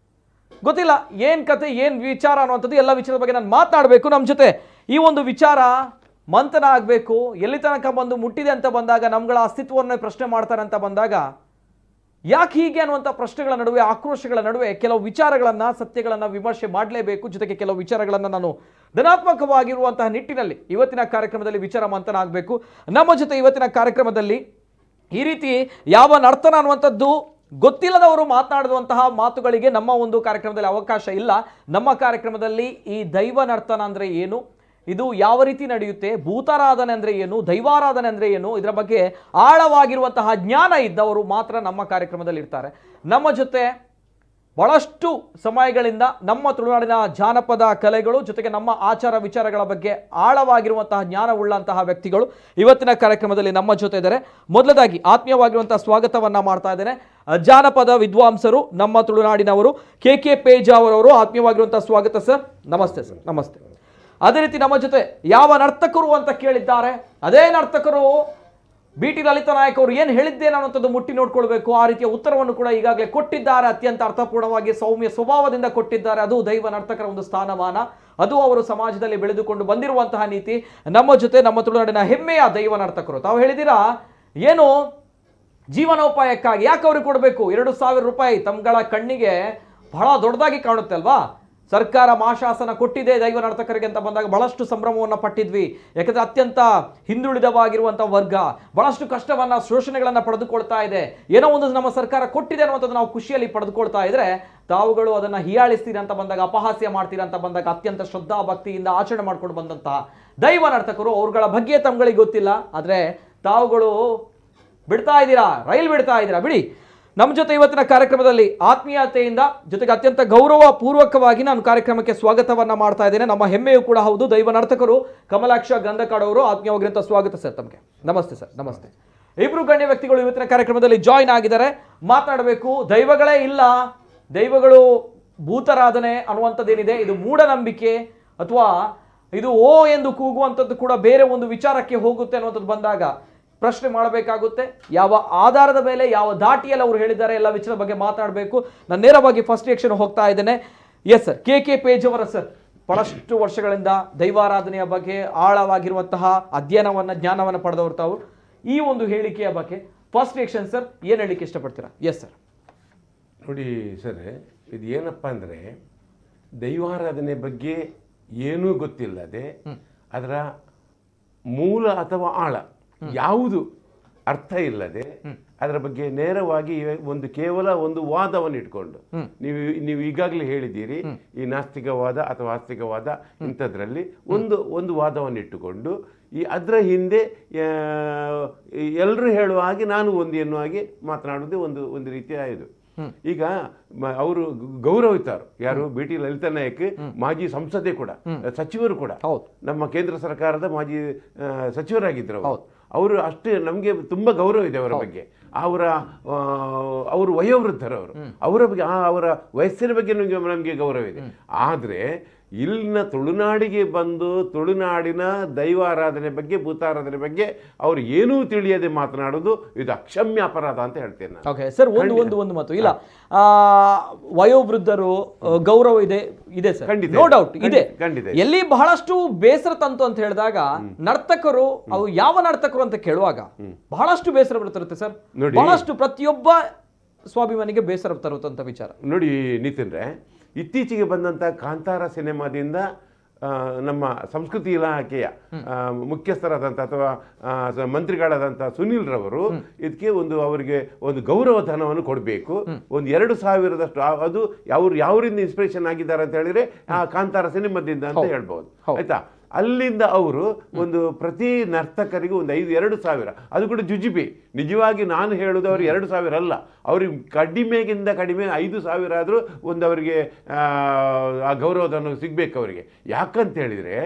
Speaker 1: ಗೊತ್ತಿಲ್ಲ ಏನು ಕತೆ, ಏನು ವಿಚಾರ ಅನ್ನುವಂಥದ್ದು. ಎಲ್ಲ ವಿಚಾರದ ಬಗ್ಗೆ ನಾನು ಮಾತನಾಡಬೇಕು. ನಮ್ಮ ಜೊತೆ ಈ ಒಂದು ವಿಚಾರ ಮಂಥನ ಆಗಬೇಕು. ಎಲ್ಲಿ ತನಕ ಬಂದು ಮುಟ್ಟಿದೆ ಅಂತ ಬಂದಾಗ, ನಮ್ಗಳ ಅಸ್ತಿತ್ವವನ್ನೇ ಪ್ರಶ್ನೆ ಮಾಡ್ತಾರೆ ಅಂತ ಬಂದಾಗ, ಯಾಕೆ ಹೀಗೆ ಅನ್ನುವಂಥ ಪ್ರಶ್ನೆಗಳ ನಡುವೆ, ಆಕ್ರೋಶಗಳ ನಡುವೆ ಕೆಲವು ವಿಚಾರಗಳನ್ನು, ಸತ್ಯಗಳನ್ನು ವಿಮರ್ಶೆ ಮಾಡಲೇಬೇಕು. ಜೊತೆಗೆ ಕೆಲವು ವಿಚಾರಗಳನ್ನು ನಾನು ಧನಾತ್ಮಕವಾಗಿರುವಂತಹ ನಿಟ್ಟಿನಲ್ಲಿ ಇವತ್ತಿನ ಕಾರ್ಯಕ್ರಮದಲ್ಲಿ ವಿಚಾರ ಮಂಥನ ಆಗಬೇಕು. ನಮ್ಮ ಜೊತೆ ಇವತ್ತಿನ ಕಾರ್ಯಕ್ರಮದಲ್ಲಿ ಈ ರೀತಿ ಯಾವ ನರ್ತನ ಅನ್ನುವಂಥದ್ದು ಗೊತ್ತಿಲ್ಲದವರು ಮಾತನಾಡುವಂತಹ ಮಾತುಗಳಿಗೆ ನಮ್ಮ ಒಂದು ಕಾರ್ಯಕ್ರಮದಲ್ಲಿ ಅವಕಾಶ ಇಲ್ಲ. ನಮ್ಮ ಕಾರ್ಯಕ್ರಮದಲ್ಲಿ ಈ ದೈವ ನರ್ತನ ಅಂದರೆ ಏನು, ಇದು ಯಾವ ರೀತಿ ನಡೆಯುತ್ತೆ, ಭೂತಾರಾಧನೆ ಅಂದರೆ ಏನು, ದೈವಾರಾಧನೆ ಅಂದರೆ ಏನು, ಇದರ ಬಗ್ಗೆ ಆಳವಾಗಿರುವಂತಹ ಜ್ಞಾನ ಇದ್ದವರು ಮಾತ್ರ ನಮ್ಮ ಕಾರ್ಯಕ್ರಮದಲ್ಲಿ ಇರ್ತಾರೆ. ನಮ್ಮ ಜೊತೆ ಬಹಳಷ್ಟು ಸಮಯಗಳಿಂದ ನಮ್ಮ ತುಳುನಾಡಿನ ಜಾನಪದ ಕಲೆಗಳು ಜೊತೆಗೆ ನಮ್ಮ ಆಚಾರ ವಿಚಾರಗಳ ಬಗ್ಗೆ ಆಳವಾಗಿರುವಂತಹ ಜ್ಞಾನವುಳ್ಳಂತಹ ವ್ಯಕ್ತಿಗಳು ಇವತ್ತಿನ ಕಾರ್ಯಕ್ರಮದಲ್ಲಿ ನಮ್ಮ ಜೊತೆ ಇದ್ದಾರೆ. ಮೊದಲದಾಗಿ ಆತ್ಮೀಯವಾಗಿರುವಂತಹ ಸ್ವಾಗತವನ್ನ ಮಾಡ್ತಾ ಇದ್ದೇನೆ ಜಾನಪದ ವಿದ್ವಾಂಸರು ನಮ್ಮ ತುಳುನಾಡಿನವರು ಕೆ ಕೆ ಪೇಜಾವರವರು. ಆತ್ಮೀಯವಾಗಿರುವಂತಹ ಸ್ವಾಗತ ಸರ್. ನಮಸ್ತೆ ಸರ್. ನಮಸ್ತೆ. ಅದೇ ರೀತಿ ನಮ್ಮ ಜೊತೆ ಯಾವ ನರ್ತಕರು ಅಂತ ಕೇಳಿದ್ದಾರೆ, ಅದೇ ನರ್ತಕರು ಬಿ ಟಿ ಲಲಿತಾ ನಾಯಕ್ ಅವರು ಏನು ಹೇಳಿದ್ದೇನೆ ಅನ್ನುವಂಥದ್ದು ಮುಟ್ಟಿ ನೋಡ್ಕೊಳ್ಬೇಕು. ಆ ರೀತಿಯ ಉತ್ತರವನ್ನು ಕೂಡ ಈಗಾಗಲೇ ಕೊಟ್ಟಿದ್ದಾರೆ. ಅತ್ಯಂತ ಅರ್ಥಪೂರ್ಣವಾಗಿ ಸೌಮ್ಯ ಸ್ವಭಾವದಿಂದ ಕೊಟ್ಟಿದ್ದಾರೆ. ಅದು ದೈವ ನರ್ತಕರ ಒಂದು ಸ್ಥಾನಮಾನ, ಅದು ಅವರು ಸಮಾಜದಲ್ಲಿ ಬೆಳೆದುಕೊಂಡು ಬಂದಿರುವಂತಹ ನೀತಿ. ನಮ್ಮ ಜೊತೆ ನಮ್ಮ ತುಳುನಾಡಿನ ಹೆಮ್ಮೆಯ ದೈವ ನರ್ತಕರು. ತಾವು ಹೇಳಿದ್ದೀರಾ ಏನು ಜೀವನೋಪಾಯಕ್ಕಾಗಿ ಯಾಕೆ ಅವ್ರಿಗೆ ಕೊಡಬೇಕು 2000 ರೂಪಾಯಿ? ತಮ್ಗಳ ಕಣ್ಣಿಗೆ ಬಹಳ ದೊಡ್ಡದಾಗಿ ಕಾಣುತ್ತೆ ಅಲ್ವಾ? ಸರ್ಕಾರ ಮಾಶಾಸನ ಕೊಟ್ಟಿದೆ ದೈವ ನರ್ತಕರಿಗೆ ಅಂತ ಬಂದಾಗ ಬಹಳಷ್ಟು ಸಂಭ್ರಮವನ್ನು ಪಟ್ಟಿದ್ವಿ. ಯಾಕಂದ್ರೆ ಅತ್ಯಂತ ಹಿಂದುಳಿದವಾಗಿರುವಂಥ ವರ್ಗ ಬಹಳಷ್ಟು ಕಷ್ಟವನ್ನ ಶೋಷಣೆಗಳನ್ನು ಪಡೆದುಕೊಳ್ತಾ ಇದೆ. ಏನೋ ಒಂದು ನಮ್ಮ ಸರ್ಕಾರ ಕೊಟ್ಟಿದೆ ಅನ್ನುವಂಥದ್ದು ನಾವು ಖುಷಿಯಲ್ಲಿ ಪಡೆದುಕೊಳ್ತಾ ಇದ್ರೆ ತಾವುಗಳು ಅದನ್ನು ಹೀಯಾಳಿಸ್ತೀರ ಅಂತ ಬಂದಾಗ, ಅಪಹಾಸ್ಯ ಮಾಡ್ತೀರಾ ಅಂತ ಬಂದಾಗ ಅತ್ಯಂತ ಶ್ರದ್ಧಾ ಭಕ್ತಿಯಿಂದ ಆಚರಣೆ ಮಾಡ್ಕೊಂಡು ಬಂದಂತಹ ದೈವ ನರ್ತಕರು ಅವ್ರುಗಳ ಬಗ್ಗೆ ತಮ್ಗಳಿಗೆ ಗೊತ್ತಿಲ್ಲ. ಆದರೆ ತಾವುಗಳು ಬಿಡ್ತಾ ಇದ್ದೀರಾ, ರೈಲ್ ಬಿಡ್ತಾ ಇದ್ದೀರಾ, ಬಿಡಿ. ನಮ್ಮ ಜೊತೆ ಇವತ್ತಿನ ಕಾರ್ಯಕ್ರಮದಲ್ಲಿ ಆತ್ಮೀಯತೆಯಿಂದ ಜೊತೆಗೆ ಅತ್ಯಂತ ಗೌರವ ಪೂರ್ವಕವಾಗಿ ನಾನು ಕಾರ್ಯಕ್ರಮಕ್ಕೆ ಸ್ವಾಗತವನ್ನ ಮಾಡ್ತಾ ಇದ್ದೇನೆ. ನಮ್ಮ ಹೆಮ್ಮೆಯೂ ಕೂಡ ಹೌದು ದೈವ ನರ್ತಕರು ಕಮಲಾಕ್ಷ ಗಂಧಕಾಡವರು. ಆತ್ಮೀಯವಾಗಿರುವಂಥ ಸ್ವಾಗತ ಸರ್ ತಮಗೆ. ನಮಸ್ತೆ ಸರ್. ನಮಸ್ತೆ. ಇಬ್ರು ಗಣ್ಯ ವ್ಯಕ್ತಿಗಳು ಇವತ್ತಿನ ಕಾರ್ಯಕ್ರಮದಲ್ಲಿ ಜಾಯಿನ್ ಆಗಿದ್ದಾರೆ, ಮಾತನಾಡಬೇಕು. ದೈವಗಳೇ ಇಲ್ಲ, ದೈವಗಳು ಭೂತರಾಧನೆ ಅನ್ನುವಂಥದ್ದೇನಿದೆ ಇದು ಮೂಢನಂಬಿಕೆ ಅಥವಾ ಇದು ಓ ಎಂದು ಕೂಗುವಂಥದ್ದು ಕೂಡ ಬೇರೆ ಒಂದು ವಿಚಾರಕ್ಕೆ ಹೋಗುತ್ತೆ ಅನ್ನುವಂಥದ್ದು ಬಂದಾಗ ಪ್ರಶ್ನೆ ಮಾಡಬೇಕಾಗುತ್ತೆ. ಯಾವ ಆಧಾರದ ಮೇಲೆ, ಯಾವ ದಾಟಿಯಲ್ಲಿ ಅವರು ಹೇಳಿದ್ದಾರೆ, ಎಲ್ಲ ವಿಚಾರದ ಬಗ್ಗೆ ಮಾತಾಡಬೇಕು. ನಾನು ನೇರವಾಗಿ ಫಸ್ಟ್ ರಿಯಾಕ್ಷನ್ ಹೋಗ್ತಾ ಇದ್ದೇನೆ. Yes sir, K K Pejavara sir, ಬಹಳಷ್ಟು ವರ್ಷಗಳಿಂದ ದೈವಾರಾಧನೆಯ ಬಗ್ಗೆ ಆಳವಾಗಿರುವಂತಹ ಅಧ್ಯಯನವನ್ನು, ಜ್ಞಾನವನ್ನು ಪಡೆದವರು ತಾವು. ಈ ಒಂದು ಹೇಳಿಕೆಯ ಬಗ್ಗೆ first reaction sir, ಏನು ಹೇಳಲಿಕ್ಕೆ ಇಷ್ಟಪಡ್ತೀರಾ? Yes sir.
Speaker 4: ನೋಡಿ ಸರ್, ಇದು ಏನಪ್ಪ ಅಂದರೆ ದೈವಾರಾಧನೆ ಬಗ್ಗೆ ಏನೂ ಗೊತ್ತಿಲ್ಲದೆ ಅದರ ಮೂಲ ಅಥವಾ ಆಳ ಯಾವುದು ಅರ್ಥ ಇಲ್ಲದೆ ಅದರ ಬಗ್ಗೆ ನೇರವಾಗಿ ಒಂದು ಕೇವಲ ಒಂದು ವಾದವನ್ನು ಇಟ್ಕೊಂಡು ನೀವು ನೀವು ಈಗಾಗಲೇ ಹೇಳಿದ್ದೀರಿ, ಈ ನಾಸ್ತಿಕವಾದ ಅಥವಾ ಆಸ್ತಿಕವಾದ ಇಂಥದ್ರಲ್ಲಿ ಒಂದು ಒಂದು ವಾದವನ್ನು ಇಟ್ಟುಕೊಂಡು ಈ ಅದರ ಹಿಂದೆ ಎಲ್ಲರೂ ಹೇಳುವ ಹಾಗೆ ನಾನು ಒಂದು ಎನ್ನುವ ಹಾಗೆ ಮಾತನಾಡುವುದೇ ಒಂದು ಒಂದು ರೀತಿಯ ಇದು. ಈಗ ಅವರು ಗೌರವಿತಾರೆ ಯಾರು, ಬಿ ಟಿ ಲಲಿತಾ ನಾಯಕ್ ಮಾಜಿ ಸಂಸದೆ ಕೂಡ, ಸಚಿವರು ಕೂಡ, ನಮ್ಮ ಕೇಂದ್ರ ಸರ್ಕಾರದ ಮಾಜಿ ಸಚಿವರಾಗಿದ್ದರು ಅವರು. ಅವರು ಅಷ್ಟೇ ನಮಗೆ ತುಂಬ ಗೌರವ ಇದೆ ಅವರ ಬಗ್ಗೆ. ಅವರ ಅವರು ವಯೋವೃದ್ಧರವರು, ಅವರ ಬಗ್ಗೆ ಅವರ ವಯಸ್ಸಿನ ಬಗ್ಗೆ ನಮಗೆ ಗೌರವ ಇದೆ. ಆದರೆ ಇಲ್ಲಿನ ತುಳುನಾಡಿಗೆ ಬಂದು ತುಳುನಾಡಿನ ದೈವಾರಾಧನೆ ಬಗ್ಗೆ, ಭೂತಾರಾಧನೆ ಬಗ್ಗೆ ಅವರು ಏನೂ ತಿಳಿಯದೆ ಮಾತನಾಡೋದು ಇದು ಅಕ್ಷಮ್ಯ ಅಪರಾಧ ಅಂತ ಹೇಳ್ತೇನೆ ನಾನು.
Speaker 1: ಓಕೆ ಸರ್, ಒಂದು ಒಂದು ಒಂದು ಮಾತು ಇಲ್ಲ, ವಯೋವೃದ್ಧರು ಗೌರವ ಇದೆ, ಇದೆ sir, no doubt ಇದೆ.
Speaker 4: ಖಂಡಿತ.
Speaker 1: ಎಲ್ಲಿ ಬಹಳಷ್ಟು ಬೇಸರ ತಂತು ಅಂತ ಹೇಳಿದಾಗ ನರ್ತಕರು, ಅವು ಯಾವ ನರ್ತಕರು ಅಂತ ಕೇಳುವಾಗ ಬಹಳಷ್ಟು ಬೇಸರ ಬರ್ತರುತ್ತೆ ಸರ್. ಬಹಳಷ್ಟು ಪ್ರತಿಯೊಬ್ಬ ಸ್ವಾಭಿಮಾನಿಗೆ ಬೇಸರ ತರುತ್ತಂತ ವಿಚಾರ.
Speaker 4: ನೋಡಿ ನಿತಿನ್ ರೇ, ಇತ್ತೀಚೆಗೆ ಬಂದಂಥ ಕಾಂತಾರ ಸಿನಿಮಾದಿಂದ ನಮ್ಮ ಸಂಸ್ಕೃತಿ ಇಲಾಖೆಯ ಮುಖ್ಯಸ್ಥರಾದಂಥ ಅಥವಾ ಮಂತ್ರಿಗಳಾದಂಥ ಸುನೀಲ್ ರವರು ಇದಕ್ಕೆ ಒಂದು ಅವರಿಗೆ ಒಂದು ಗೌರವ ಧನವನ್ನು ಕೊಡಬೇಕು, ಒಂದು 2000ದಷ್ಟು. ಅದು ಅವರು ಯಾವರಿಂದ ಇನ್ಸ್ಪಿರೇಷನ್ ಆಗಿದ್ದಾರೆ ಅಂತ ಹೇಳಿದರೆ ಆ ಕಾಂತಾರ ಸಿನಿಮಾದಿಂದ ಅಂತ ಹೇಳ್ಬೋದು, ಆಯ್ತಾ? ಅಲ್ಲಿಂದ ಅವರು ಒಂದು ಪ್ರತಿ ನರ್ತಕರಿಗೂ ಒಂದು 2,000, ಅದು ಕೂಡ ಜುಜುಬಿ. ನಿಜವಾಗಿ ನಾನು ಹೇಳೋದು ಅವ್ರಿಗೆ 2,000 ಅಲ್ಲ, ಅವ್ರಿಗೆ ಕಡಿಮೆಗಿಂತ ಕಡಿಮೆ 5,000 ಆದರೂ ಒಂದು ಅವರಿಗೆ ಆ ಗೌರವಧನ ಸಿಗಬೇಕು ಅವರಿಗೆ. ಯಾಕಂತ ಹೇಳಿದರೆ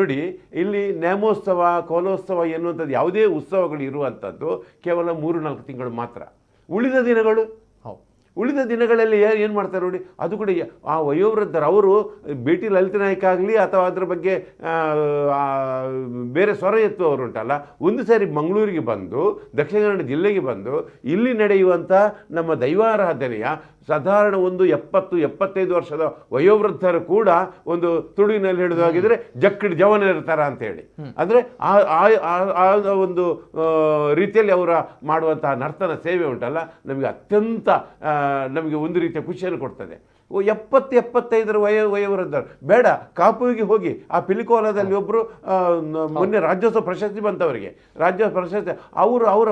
Speaker 4: ನೋಡಿ, ಇಲ್ಲಿ ನೇಮೋತ್ಸವ, ಕೋಲೋತ್ಸವ ಎನ್ನುವಂಥದ್ದು ಯಾವುದೇ ಉತ್ಸವಗಳು ಇರುವಂಥದ್ದು ಕೇವಲ 3-4 ತಿಂಗಳು ಮಾತ್ರ. ಉಳಿದ ದಿನಗಳು, ಉಳಿದ ದಿನಗಳಲ್ಲಿ ಏನು ಮಾಡ್ತಾರೆ ನೋಡಿ, ಅದು ಕೂಡ ಆ ವಯೋವೃದ್ಧರು ಅವರು ಬಿ ಟಿ ಲಲಿತಾ ನಾಯಕ್ ಆಗಲಿ ಅಥವಾ ಅದರ ಬಗ್ಗೆ ಬೇರೆ ಸ್ವರ ಎತ್ತುವವರು ಉಂಟಲ್ಲ, ಒಂದು ಸಾರಿ ಮಂಗಳೂರಿಗೆ ಬಂದು, ದಕ್ಷಿಣ ಕನ್ನಡ ಜಿಲ್ಲೆಗೆ ಬಂದು ಇಲ್ಲಿ ನಡೆಯುವಂಥ ನಮ್ಮ ದೈವಾರಾಧನೆಯ ಸಾಧಾರಣ ಒಂದು 70-75 ವರ್ಷದ ವಯೋವೃದ್ಧರು ಕೂಡ ಒಂದು ತುಳುವಿನಲ್ಲಿ ಹೇಳುವುದಾಗಿದ್ದರೆ ಜಕ್ಕಡಿ ಜವನರ ಅಂತ ಹೇಳಿ, ಅಂದರೆ ಆ ಒಂದು ರೀತಿಯಲ್ಲಿ ಅವರ ಮಾಡುವಂತಹ ನರ್ತನ ಸೇವೆ ಉಂಟಲ್ಲ, ನಮಗೆ ಅತ್ಯಂತ ನಮಗೆ ಒಂದು ರೀತಿಯ ಖುಷಿಯನ್ನು ಕೊಡ್ತದೆ. 70-75 ವಯೋವೃದ್ಧರು ಬೇಡ, ಕಾಪುವಿಗೆ ಹೋಗಿ ಆ ಪಿಲಿಕೋಲದಲ್ಲಿ ಒಬ್ಬರು ಮೊನ್ನೆ ರಾಜ್ಯೋತ್ಸವ ಪ್ರಶಸ್ತಿ ಬಂತವರಿಗೆ, ರಾಜ್ಯೋತ್ಸವ ಪ್ರಶಸ್ತಿ, ಅವರು ಅವರ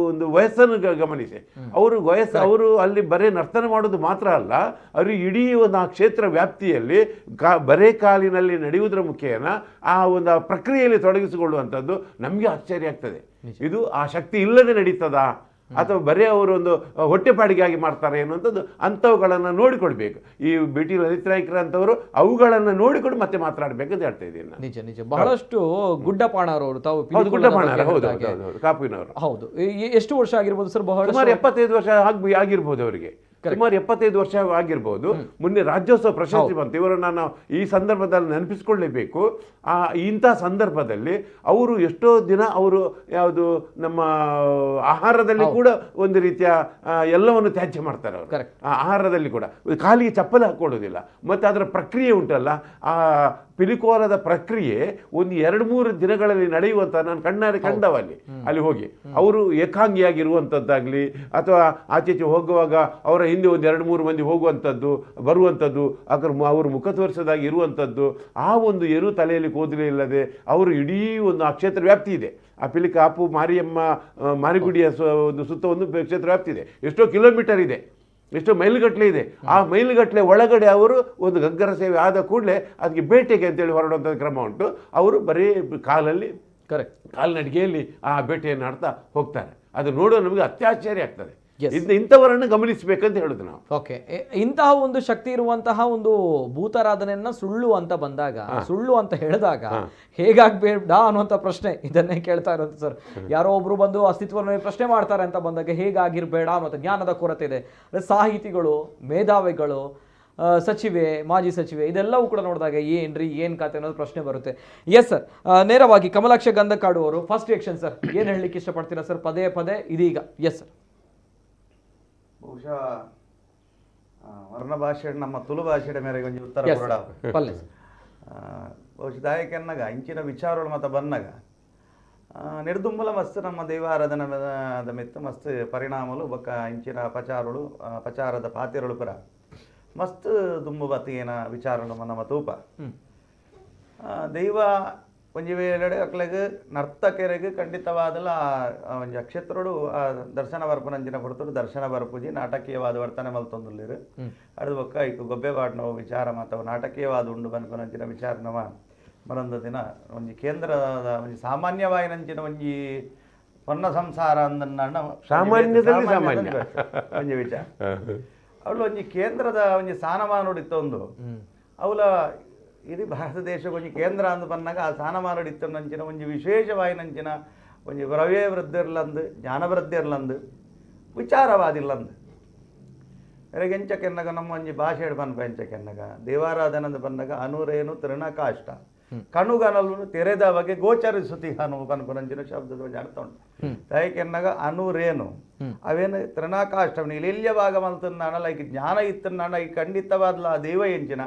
Speaker 4: ಒಂದು ವಯಸ್ಸನ್ನು ಗಮನಿಸಿ, ಅವರು ವಯಸ್ಸು, ಅವರು ಅಲ್ಲಿ ಬರೀ ನರ್ತನ ಮಾಡೋದು ಮಾತ್ರ ಅಲ್ಲ, ಅವರು ಇಡೀ ಒಂದು ಆ ಕ್ಷೇತ್ರ ವ್ಯಾಪ್ತಿಯಲ್ಲಿ ಬರೇ ಕಾಲಿನಲ್ಲಿ ನಡೆಯುವುದರ ಮುಖೇನ ಆ ಒಂದು ಪ್ರಕ್ರಿಯೆಯಲ್ಲಿ ತೊಡಗಿಸಿಕೊಳ್ಳುವಂಥದ್ದು ನಮಗೆ ಆಶ್ಚರ್ಯ ಆಗ್ತದೆ. ಇದು ಆ ಶಕ್ತಿ ಇಲ್ಲದೆ ನಡೀತದಾ? ಅಥವಾ ಬರೀ ಅವರು ಒಂದು ಹೊಟ್ಟೆಪಾಡಿಗಾಗಿ ಮಾಡ್ತಾರೆ ಅನ್ನುವಂಥದ್ದು, ಅಂಥವುಗಳನ್ನು ನೋಡಿಕೊಳ್ಬೇಕು. ಈ ಬಿ ಟಿ ಲಲಿತ್ ನಾಯ್ಕರಂಥವರು ಅವುಗಳನ್ನು ನೋಡಿಕೊಂಡು ಮತ್ತೆ ಮಾತನಾಡಬೇಕಂತ ಹೇಳ್ತಾ ಇದ್ದೀನಿ ನಾನು.
Speaker 1: ನಿಜ ನಿಜ. ಬಹಳಷ್ಟು ಗುಡ್ಡಪಾಣರವರು ತಾವು
Speaker 4: ಹೌದು,
Speaker 1: ಪಿಲಿಕುಲದ
Speaker 4: ಗುಡ್ಡಪಾಣರ,
Speaker 1: ಬಗ್ಗೆ
Speaker 4: ಹೌದು
Speaker 1: ಹೇಳಿದಾಗೆ.
Speaker 4: ಹೌದು ಹೌದು, ಕಾಪುವಿನವರು.
Speaker 1: ಹೌದು. ಎಷ್ಟು ವರ್ಷ ಆಗಿರ್ಬೋದು ಸರ್? ಬಹಳ
Speaker 4: ಸುಮಾರು 75 ವರ್ಷ ಆಗಿರ್ಬೋದು ಅವರಿಗೆ, ಸುಮಾರು 75 ವರ್ಷ ಆಗಿರ್ಬೋದು. ಮೊನ್ನೆ ರಾಜ್ಯೋತ್ಸವ ಪ್ರಶಸ್ತಿ ಬಂತು. ಇವರನ್ನು ನಾನು ಈ ಸಂದರ್ಭದಲ್ಲಿ ನೆನಪಿಸ್ಕೊಳ್ಳೇಬೇಕು. ಇಂಥ ಸಂದರ್ಭದಲ್ಲಿ ಅವರು ಎಷ್ಟೋ ದಿನ ಅವರು ಯಾವುದು ನಮ್ಮ ಆಹಾರದಲ್ಲಿ ಕೂಡ ಒಂದು ರೀತಿಯ ಎಲ್ಲವನ್ನು ತ್ಯಾಜ್ಯ ಮಾಡ್ತಾರೆ ಅವರು. ಆ ಆಹಾರದಲ್ಲಿ ಕೂಡ ಕಾಲಿಗೆ ಚಪ್ಪಲಿ ಹಾಕ್ಕೊಳ್ಳೋದಿಲ್ಲ. ಮತ್ತು ಅದರ ಪ್ರಕ್ರಿಯೆ ಉಂಟಲ್ಲ, ಆ ಪಿಲಿಕೋಲದ ಪ್ರಕ್ರಿಯೆ ಒಂದು 2-3 ದಿನಗಳಲ್ಲಿ ನಡೆಯುವಂಥ ನಾನು ಕಣ್ಣಾರೆ ಕಂಡವ. ಅಲ್ಲಿ ಹೋಗಿ ಅವರು ಏಕಾಂಗಿಯಾಗಿರುವಂಥದ್ದಾಗಲಿ, ಅಥವಾ ಆಚೀಚೆ ಹೋಗುವಾಗ ಅವರ ಹಿಂದೆ ಒಂದು 2-3 ಮಂದಿ ಹೋಗುವಂಥದ್ದು ಬರುವಂಥದ್ದು, ಅವರು ಮುಖ ತೋರಿಸದಾಗಿ ಇರುವಂಥದ್ದು, ಆ ಒಂದು ಏನೂ ತಲೆಯಲ್ಲಿ ಕೂದಲೇ ಇಲ್ಲದೆ ಅವರು ಇಡೀ ಒಂದು ಆ ಕ್ಷೇತ್ರ ವ್ಯಾಪ್ತಿ ಇದೆ. ಆ ಪಿಲಿಕಾಪು ಮಾರಿಯಮ್ಮ ಮಾರಿಗುಡಿಯ ಒಂದು ಸುತ್ತ ಒಂದು ಕ್ಷೇತ್ರ ವ್ಯಾಪ್ತಿ ಇದೆ, ಎಷ್ಟೋ ಕಿಲೋಮೀಟರ್ ಇದೆ, ಎಷ್ಟೋ ಮೈಲುಗಟ್ಟಲೆ ಇದೆ. ಆ ಮೈಲುಗಟ್ಟಲೆ ಒಳಗಡೆ ಅವರು ಒಂದು ಗಗ್ಗರ ಸೇವೆ ಆದ ಕೂಡಲೇ ಅದಕ್ಕೆ ಬೇಟೆಗೆ ಅಂತೇಳಿ ಹೊರಡುವಂಥ ಕ್ರಮ ಉಂಟು. ಅವರು ಬರೀ ಕಾಲಲ್ಲಿ,
Speaker 1: ಕರೆಕ್ಟ್,
Speaker 4: ಕಾಲ್ನಡಿಗೆಯಲ್ಲಿ ಆ ಬೇಟೆಯನ್ನು ಆಡ್ತಾ ಹೋಗ್ತಾರೆ. ಅದು ನೋಡುವ ನಮಗೆ ಅತ್ಯಾಶ್ಚರ್ಯ ಆಗ್ತದೆ. ಇಂಥವರನ್ನು ಗಮನಿಸಬೇಕಂತ ಹೇಳುದು ನಾವು.
Speaker 1: ಓಕೆ, ಇಂತಹ ಒಂದು ಶಕ್ತಿ ಇರುವಂತಹ ಒಂದು ಭೂತಾರಾಧನೆಯನ್ನ ಸುಳ್ಳು ಅಂತ ಬಂದಾಗ, ಸುಳ್ಳು ಅಂತ ಹೇಳಿದಾಗ ಹೇಗಾಗ್ಬೇಡ ಅನ್ನುವಂಥ ಪ್ರಶ್ನೆ ಇದನ್ನೇ ಕೇಳ್ತಾ ಇರೋದು ಸರ್. ಯಾರೋ ಒಬ್ರು ಬಂದು ಅಸ್ತಿತ್ವವನ್ನು ಪ್ರಶ್ನೆ ಮಾಡ್ತಾರೆ ಅಂತ ಬಂದಾಗ ಹೇಗಾಗಿರ್ಬೇಡ ಅನ್ನುವಂಥ ಜ್ಞಾನದ ಕೊರತೆ ಇದೆ. ಅಂದ್ರೆ ಸಾಹಿತಿಗಳು, ಮೇಧಾವಿಗಳು, ಸಚಿವೆ, ಮಾಜಿ ಸಚಿವೆ, ಇದೆಲ್ಲವೂ ಕೂಡ ನೋಡಿದಾಗ ಏನ್ರಿ ಏನ್ ಕತೆ ಅನ್ನೋದು ಪ್ರಶ್ನೆ ಬರುತ್ತೆ. ಎಸ್ ಸರ್, ನೇರವಾಗಿ ಕಮಲಾಕ್ಷ ಗಂಧಕಾಡು ಅವರು first reaction sir, ಏನ್ ಹೇಳಲಿಕ್ಕೆ ಇಷ್ಟಪಡ್ತೀರಾ ಸರ್ ಪದೇ ಪದೇ ಇದೀಗ? Yes sir.
Speaker 5: ಬಹುಶಃ ವರ್ಣ ಭಾಷೆ ನಮ್ಮ ತುಳು ಭಾಷೆಯ ಮೇರೆಗೆ ಒಂಜಿ ಉತ್ತರ ಕೊರಡ. ಬಹುಶಃ ದಾಯಕನ್ನಾಗ ಇಂಚಿನ ವಿಚಾರಗಳು ಮತ್ತು ಬನ್ನಾಗ ನಿರ್ದುಂಬಲ ಮಸ್ತ್ ನಮ್ಮ ದೈವಾರಾಧನೆ ಮಿತ್ತು ಮಸ್ತ್ ಪರಿಣಾಮಲು ಬೊಕ್ಕ ಇಂಚಿನ ಅಪಚಾರಗಳು ಅಪಚಾರದ ಪಾತಿರಳು ಪುರ ಮಸ್ತ್ ದುಂಬು ಬತ್ತಿನ ವಿಚಾರಗಳು ನಮ್ಮ ತೂಪ ದೈವ ಒಂಜಿ ವೇಳೆ ಅಕ್ಲೆಗ್ ನರ್ತಕರಿಗೆ ಖಂಡಿತವಾದಲ ಒಂಜಿ ಅಕ್ಷತ್ರಡು ಆ ದರ್ಶನ ಬರ್ಪುನಂಚಿನ ಪೊರ್ತುಡು ದರ್ಶನ ಬರ್ಪುಜಿ ನಾಟಕೀಯವಾದ ವರ್ತನೆ ಮಲ್ತೊಂದುಲ್ಲೆರ್ ಅರ್ದ್ ಬೊಕ್ಕ ಐಕ್ ಗೊಬ್ಬೆ ಪಾಡ್ನವು ವಿಚಾರ ಮಾತವು ನಾಟಕೀಯವಾದ ಉಂಡು ಪನ್ಪುನಂಚಿನ ವಿಚಾರ ನಮ ಮರಂದ ದಿನ ಒಂಜಿ ಕೇಂದ್ರದ ಒಂಜಿ ಸಾಮಾನ್ಯವಾಯಿನಂಚಿನ ಒಂಜಿ ಪೊನ್ನ ಸಂಸಾರ ಅಂದನ್ನ
Speaker 4: ಸಾಮಾನ್ಯದಲ್ಲಿ ಸಾಮಾನ್ಯ
Speaker 5: ಒಂಜಿ ವಿಚಾರ ಅವಳು ಒಂಜಿ ಕೇಂದ್ರದ ಒಂಜಿ ಸ್ಥಾನಮಾನ ಅವಳ ಇಡೀ ಭಾರತ ದೇಶಕ್ಕೆ ಒಂಜಿ ಕೇಂದ್ರ ಅಂದು ಬಂದಾಗ ಆ ಸ್ಥಾನಮಾನ ಇತ್ತೊಂದಂಚಿನ ಒಂಜಿ ವಿಶೇಷವಾಯಿನಂಚಿನ ಒಂಜಿ ದ್ರವ್ಯ ವೃದ್ಧಿ ಇರ್ಲಂದು ಜ್ಞಾನ ವೃದ್ಧಿ ಇರ್ಲಂದು ವಿಚಾರವಾದಿಲ್ಲಂದು ಎರೆಗೆ ಎಂಚಕ್ಕೆನ್ನಗ ನಮ್ಮ ಒಂಜಿ ಭಾಷೆ ಪನ್ಪ ಎಂಚಕ್ಕೆನ್ನಗ ದೇವಾರಾಧನಂದು ಬಂದಾಗ ಅನುರೇನು ತೃಣಕಾಷ್ಟ ಕಣುಗನಲು ತೆರೆದ ಬಗೆ ಗೋಚರಿಸುತ್ತಿ ಅನು ಪನ್ಪನಂಚಿನ ಶಬ್ದದ ಒಂಜಿ ಅರ್ಥ ಉಂಟು. ತಾಯಿಕೆನ್ನಗ ಅನುರೇನು ಅವೇನು ತೃಣಕಾಷ್ಟವನಿ ಇಲ್ಲಿಯ ಭಾಗ ಮಲ್ತನ್ನಾಣ ಲೈಕ್ ಜ್ಞಾನ ಇತ್ತನ್ನಾಣ ಈ ಖಂಡಿತವಾದ್ಲ ಆ ದೈವ ಎಂಚಿನ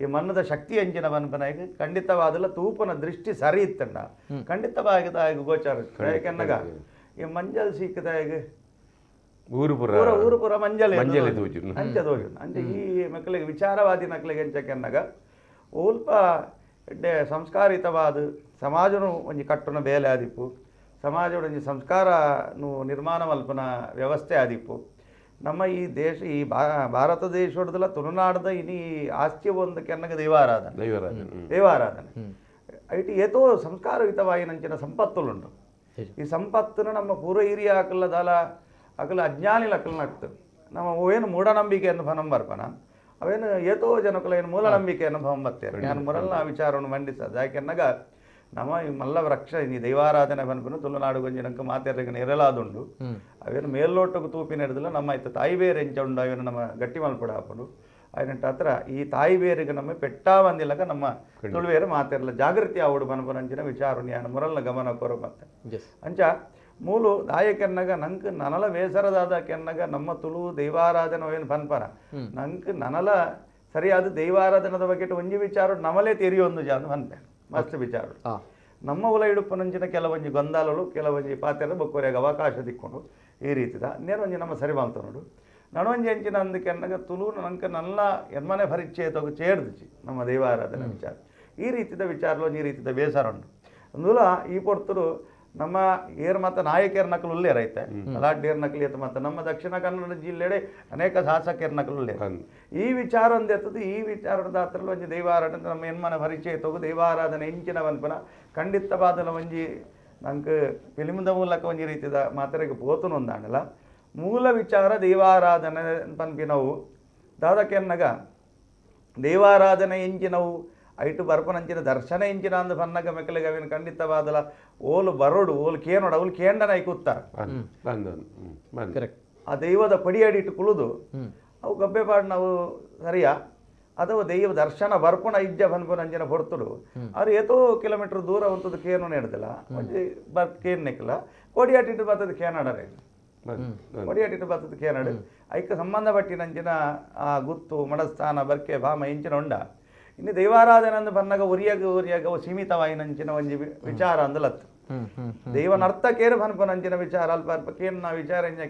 Speaker 5: ಈ ಮನ್ನದ ಶಕ್ತಿ ಎಂಚಿನ ಪನ್ಪನಾಗಿ ಖಂಡಿತವಾದಲ್ಲ ತೂಪನ ದೃಷ್ಟಿ ಸರಿ ಇತ್ತಂಡ ಖಂಡಿತವಾಗಿ ತಾಯಿಗೆ ಗೋಚಾರ. ಯಾಕೆನ್ನಗ ಈ ಮಂಜಲ್ ಸಿಕ್ಕದಾಗ
Speaker 4: ಊರುಪುರ
Speaker 5: ಊರುಪುರ ಮಂಜಲೆ ಅಂಚ ದೋಜು ಅಂಚೆ ಈ ಮಕ್ಕಳಿಗೆ ವಿಚಾರವಾದಿ ಮಕ್ಕಳಿಗೆ ಎಂಚಕ್ಕೆನ್ನಗ ಒಲ್ಪ ಎಡ್ಡೆ ಸಂಸ್ಕಾರಿತವಾದ ಸಮಾಜನು ಒಂಜಿ ಕಟ್ಟುನ ಬೇಲೆ ಆದಿಪ್ಪು ಸಮಾಜದ ಒಂಜಿ ಸಂಸ್ಕಾರನು ನಿರ್ಮಾಣ ಮಲ್ಪನ ವ್ಯವಸ್ಥೆ ಆದಿಪ್ಪು. ನಮ್ಮ ಈ ದೇಶ ಈ ಭಾರತ ದೇಶದಲ್ಲ ತುಳುನಾಡದ ಇನಿ ಆಸ್ತಿ ಒಂದು ಕೆನ್ನಗ ದೈವಾರಾಧನೆ ದೇವಾರಾಧನೆ IT ಏತೋ ಸಂಸ್ಕಾರಯುತವಾಯಿನಂಚಿನ ಸಂಪತ್ತುಲುಂಡು. ಈ ಸಂಪತ್ತನ್ನು ನಮ್ಮ ಪೂರ್ವ ಹಿರಿಯ ಅಕಲ ದಲ ಅಕಲ ಅಜ್ಞಾನಿಲ ಅಕಲ್ನಾಗ್ತದೆ. ನಮ್ಮ ಏನು ಮೂಢನಂಬಿಕೆಯನ್ನು ಫನಂ ಬರ್ಪನ ಅವೇನು ಏತೋ ಜನಕಲ ಏನು ಮೂಲನಂಬಿಕೆಯನ್ನು ಭವಂ ಬರ್ತೇವೆ. ನಾನು ಮೊದಲ ವಿಚಾರವನ್ನು ಮಂಡಿಸೋದು ಯಾಕೆನ್ನಾಗ ನಮ್ಮ ಈ ಮಲ್ಲ ವೃಕ್ಷ ಈ ದೈವಾರಾಧನೆ ಪನ್ಪುನು ತುಳುನಾಡು ಗೊಂಜಿನಂಕ ಮಾತೆರ್ಗೆ ನೆರಲಾದುಂಡು. ಅವೇನು ಮೇಲ್ನೋಟಕ್ಕೆ ತೂಪಿ ನಡೆದಿಲ್ಲ ನಮ್ಮ ಇತ್ತ ತಾಯಿ ಬೇರೆ ಎಂಚ ಉಂಡು ಅವೇನು ನಮ್ಮ ಗಟ್ಟಿ ಮಲ್ಪಡ ಹಾಪುಂಡು అయినట్టు ಹತ್ರ ಈ ತಾಯಿ ಬೇರಿಗೆ ನಮ್ಮ ಪೆಟ್ಟ ಬಂದಿಲ್ಲಕ ನಮ್ಮ ತುಳುವೇರು ಮಾತಿರಲ್ಲ ಜಾಗೃತಿ ಆವಡು ಪನ್ಪುನಂಚಿನ ವಿಚಾರ ಯಾನ ಮೊರಲ್ನ ಗಮನ ಕೊರು ಮತ್ತೆ ಅಂಚ ಮೂಲು ದಾಯಕೆನ್ನಗ ನಂಕ್ ನನಲ ಬೇಸರದಾದ ಕೆನ್ನಗ ನಮ್ಮ ತುಳು ದೈವಾರಾಧನೆ ಏನು ಪನ್ಪನ ನಂಕ್ ನನಲ ಸರಿಯಾದ ದೈವಾರಾಧನದ ಬಗ್ಗೆ ಒಂಜಿ ವಿಚಾರ ನಮಲೇ ತೆರಿಯೊಂದು ಜಾನು ಪನ್ಪೆ ಮಸ್ತ್ ವಿಚಾರ. ನಮ್ಮ ಉಲ ಇಡುಪನಂಚಿನ ಕೆಲವೊಂಜಿ ಗೊಂದಲಗಳು ಕೆಲವೊಂಜಿ ಪಾತ್ರೆ ಬೊಕ್ಕೋರಿಯಾಗ ಅವಕಾಶ ದಿಕ್ಕೊಂಡು ಈ ರೀತಿದ ನೇರೊಂಜಿ ನಮ್ಮ ಸರಿ ಮಾಡ್ತಾ ನೋಡು. ನನೊಂಜಿ ಎಂಚಿನ ಅಂದಕೆನ್ನಗ ತುಳು ನಂಕ ನನ್ನ ಎನ್ಮನೆ ಪರಿಚಯ ತಗೋ ಚೇರ್ದಿಚಿ ನಮ್ಮ ದೈವಾರಾಧನೆ ವಿಚಾರ ಈ ರೀತಿದ ವಿಚಾರಲು ಈ ರೀತಿದ ಬೇಸರ ಉಂಟು. ಅಂದುಲ ಈ ಪೊರ್ತರು ನಮ್ಮ ಏರ್ ಮತ್ತು ನಾಯಕರ ನಕಲು ಉಲ್ಲೇರ ಐತೆ ಅಲಾಡ್ಡೇರ್ ನಕಲಿ ಐತೆ ಮತ್ತು ನಮ್ಮ ದಕ್ಷಿಣ ಕನ್ನಡ ಜಿಲ್ಲೆಡೆ ಅನೇಕ ಶಾಸಕರ ನಕಲು ಉಲ್ಲೇರ ಈ ವಿಚಾರ ಒಂದು ಎತ್ತದು. ಈ ವಿಚಾರದ ಹತ್ರ ಒಂಜಿ ದೈವಾರಾಧನೆ ನಮ್ಮ ಎನ್ಮನ ಪರಿಚಯ ತಗೋ ದೈವಾರಾಧನೆ ಎಂಚಿನ ಪನ್ಪನ ಖಂಡಿತವಾದಲ ಒಂಜಿ ನಂಗೆ ಫಿಲಿಮ್ದ ಮೂಲಕ ಒಂಜಿ ರೀತಿದ ಮಾತೆರೆಗ್ ಪೋತುನು ಒಂದಾಂಡಲ ಮೂಲ ವಿಚಾರ ದೈವಾರಾಧನೆ ಪನ್ಪಿನವು ದಾದಕೆನ್ನಗ ದೈವಾರಾಧನೆ ಎಂಚಿನವು ಐಟು ಬರ್ಪನಂಚಿನ ದರ್ಶನ ಎಂಚಿನ ಅಂದ್ ಪನ್ನಗ ಮೆಕ್ಕಲಿಗೆ ಅವಿನ ಖಂಡಿತವಾದಲ ಓಲು ಬರೋಡು ಓಲು ಕೇನೋಡು ಅವ್ಲು ಕೇಂಡನ ಐಕುತ್ತಾರ
Speaker 1: ಕರೆಕ್ಟ್.
Speaker 5: ಆ ದೈವದ ಪಡಿಯಡಿಟ್ಟು ಕುಳಿದು ಅವು ಗಬ್ಬೆ ಪಾಡ್ ನಾವು ಸರಿಯಾ ಅಥವಾ ದೈವ ದರ್ಶನ ಬರ್ಪುಣ ಇಜ್ಜ ಪನ್ಪುನಂಚಿನ ಪೊರ್ತುಡು ಅವ್ರು ಏತೋ ಕಿಲೋಮೀಟರ್ ದೂರ ಉಂತದ ಕೇನು ನೆಡ್ದಿಲ್ಲ ಒಂಜಿ ಬರ್ ಕೇನ್ ನೆಕ್ಕಲ ಕೊಡಿಯಾಟಿಟ್ಟು ಬರ್ತದೆ ಕೇನಾಡರೆ ಕೊಡಿಯಾಟಿಟ್ಟು ಬರ್ತದೆ ಕೇನಾಡು ಐಕ ಸಂಬಂಧಪಟ್ಟಿನಂಚಿನ ಆ ಗುತ್ತು ಮಡಸ್ಥಾನ ಬರ್ಕೆ ಭಾಮ ಇಂಚಿನ ಉಂಡ ಇನ್ನು ದೈವಾರಾಧನೆ ಅಂದು ಬನ್ನಾಗ ಉರಿಯಾಗ ಉರಿಯಾಗ ಅವು ಸೀಮಿತವಾಯಿನಂಚಿನ ಒಂಜಿ ವಿಚಾರ ಅಂದಲತ್ತು ದೈವ ನರ್ತಕೇರು ಪನ್ಪುನಂಚಿನ ವಿಚಾರ ಅಲ್ಪ ಅಲ್ಪ ಕೇನ್ನ ವಿಚಾರ ಎಂಜ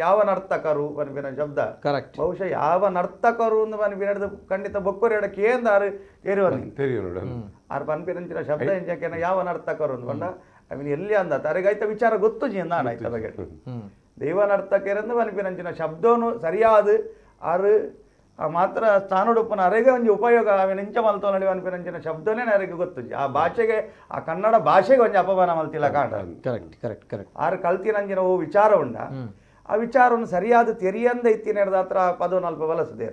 Speaker 5: ಯಾವ ನರ್ತಕರು ಪನ್ಪಿನ ಶಬ್ದ
Speaker 1: ಕರೆಕ್ಟ್.
Speaker 5: ಬಹುಶಃ ಯಾವ ನರ್ತಕರು ಅಂದು ಪನ್ಪಿನ ಖಂಡಿತ ಬೊಕ್ಕೊರೆಡ ಕೇಂದಾರು ತೆರಿಯುವ ಆರು ಪನ್ಪಿನಂಚಿನ ಶಬ್ದ ಎಂಜ ಯಾವ ನರ್ತಕರು ಅಂದು ಬಂಡ I mean ಎಲ್ಲಿ ಅಂದ ತರೆಗಾಯ್ತ ವಿಚಾರ ಗೊತ್ತು ಜಿ ಅಂದ ಆಯ್ತ ಬಗ್ಗೆ ದೈವ ನರ್ತಕರಂದು ಪನ್ಪಿನಂಚಿನ ಶಬ್ದನು ಸರಿಯಾದ ಆರು ಆ ಮಾತ್ರ ಸ್ಥಾನಡುಪ್ಪನ ಅರೆಗೆ ಒಂಜಿ ಉಪಯೋಗ ಅವಿನ ಇಂಚ ಮಲ್ತೋ ಪನ್ಪಿನಂಚಿನ ಶಬ್ದನೇ ಅರೆಗೆ ಗೊತ್ತು ಆ ಭಾಷೆಗೆ ಆ ಕನ್ನಡ ಭಾಷೆಗೆ ಒಂಜಿ ಅಪಮಾನ ಮಲ್ತಿಲ್ಲ ಕಾಂಡ.
Speaker 1: Correct correct correct.
Speaker 5: ಆರು ಕಲ್ತಿನಂಚಿನ ಓ ವಿಚಾರ ಉಂಡ ಆ ವಿಚಾರವನ್ನು ಸರಿಯಾದ ತೆರಿಯಂದ ಇತ್ತಿನ ಹತ್ರ ಪದವನಲ್ಪ ಬಲಸದೆ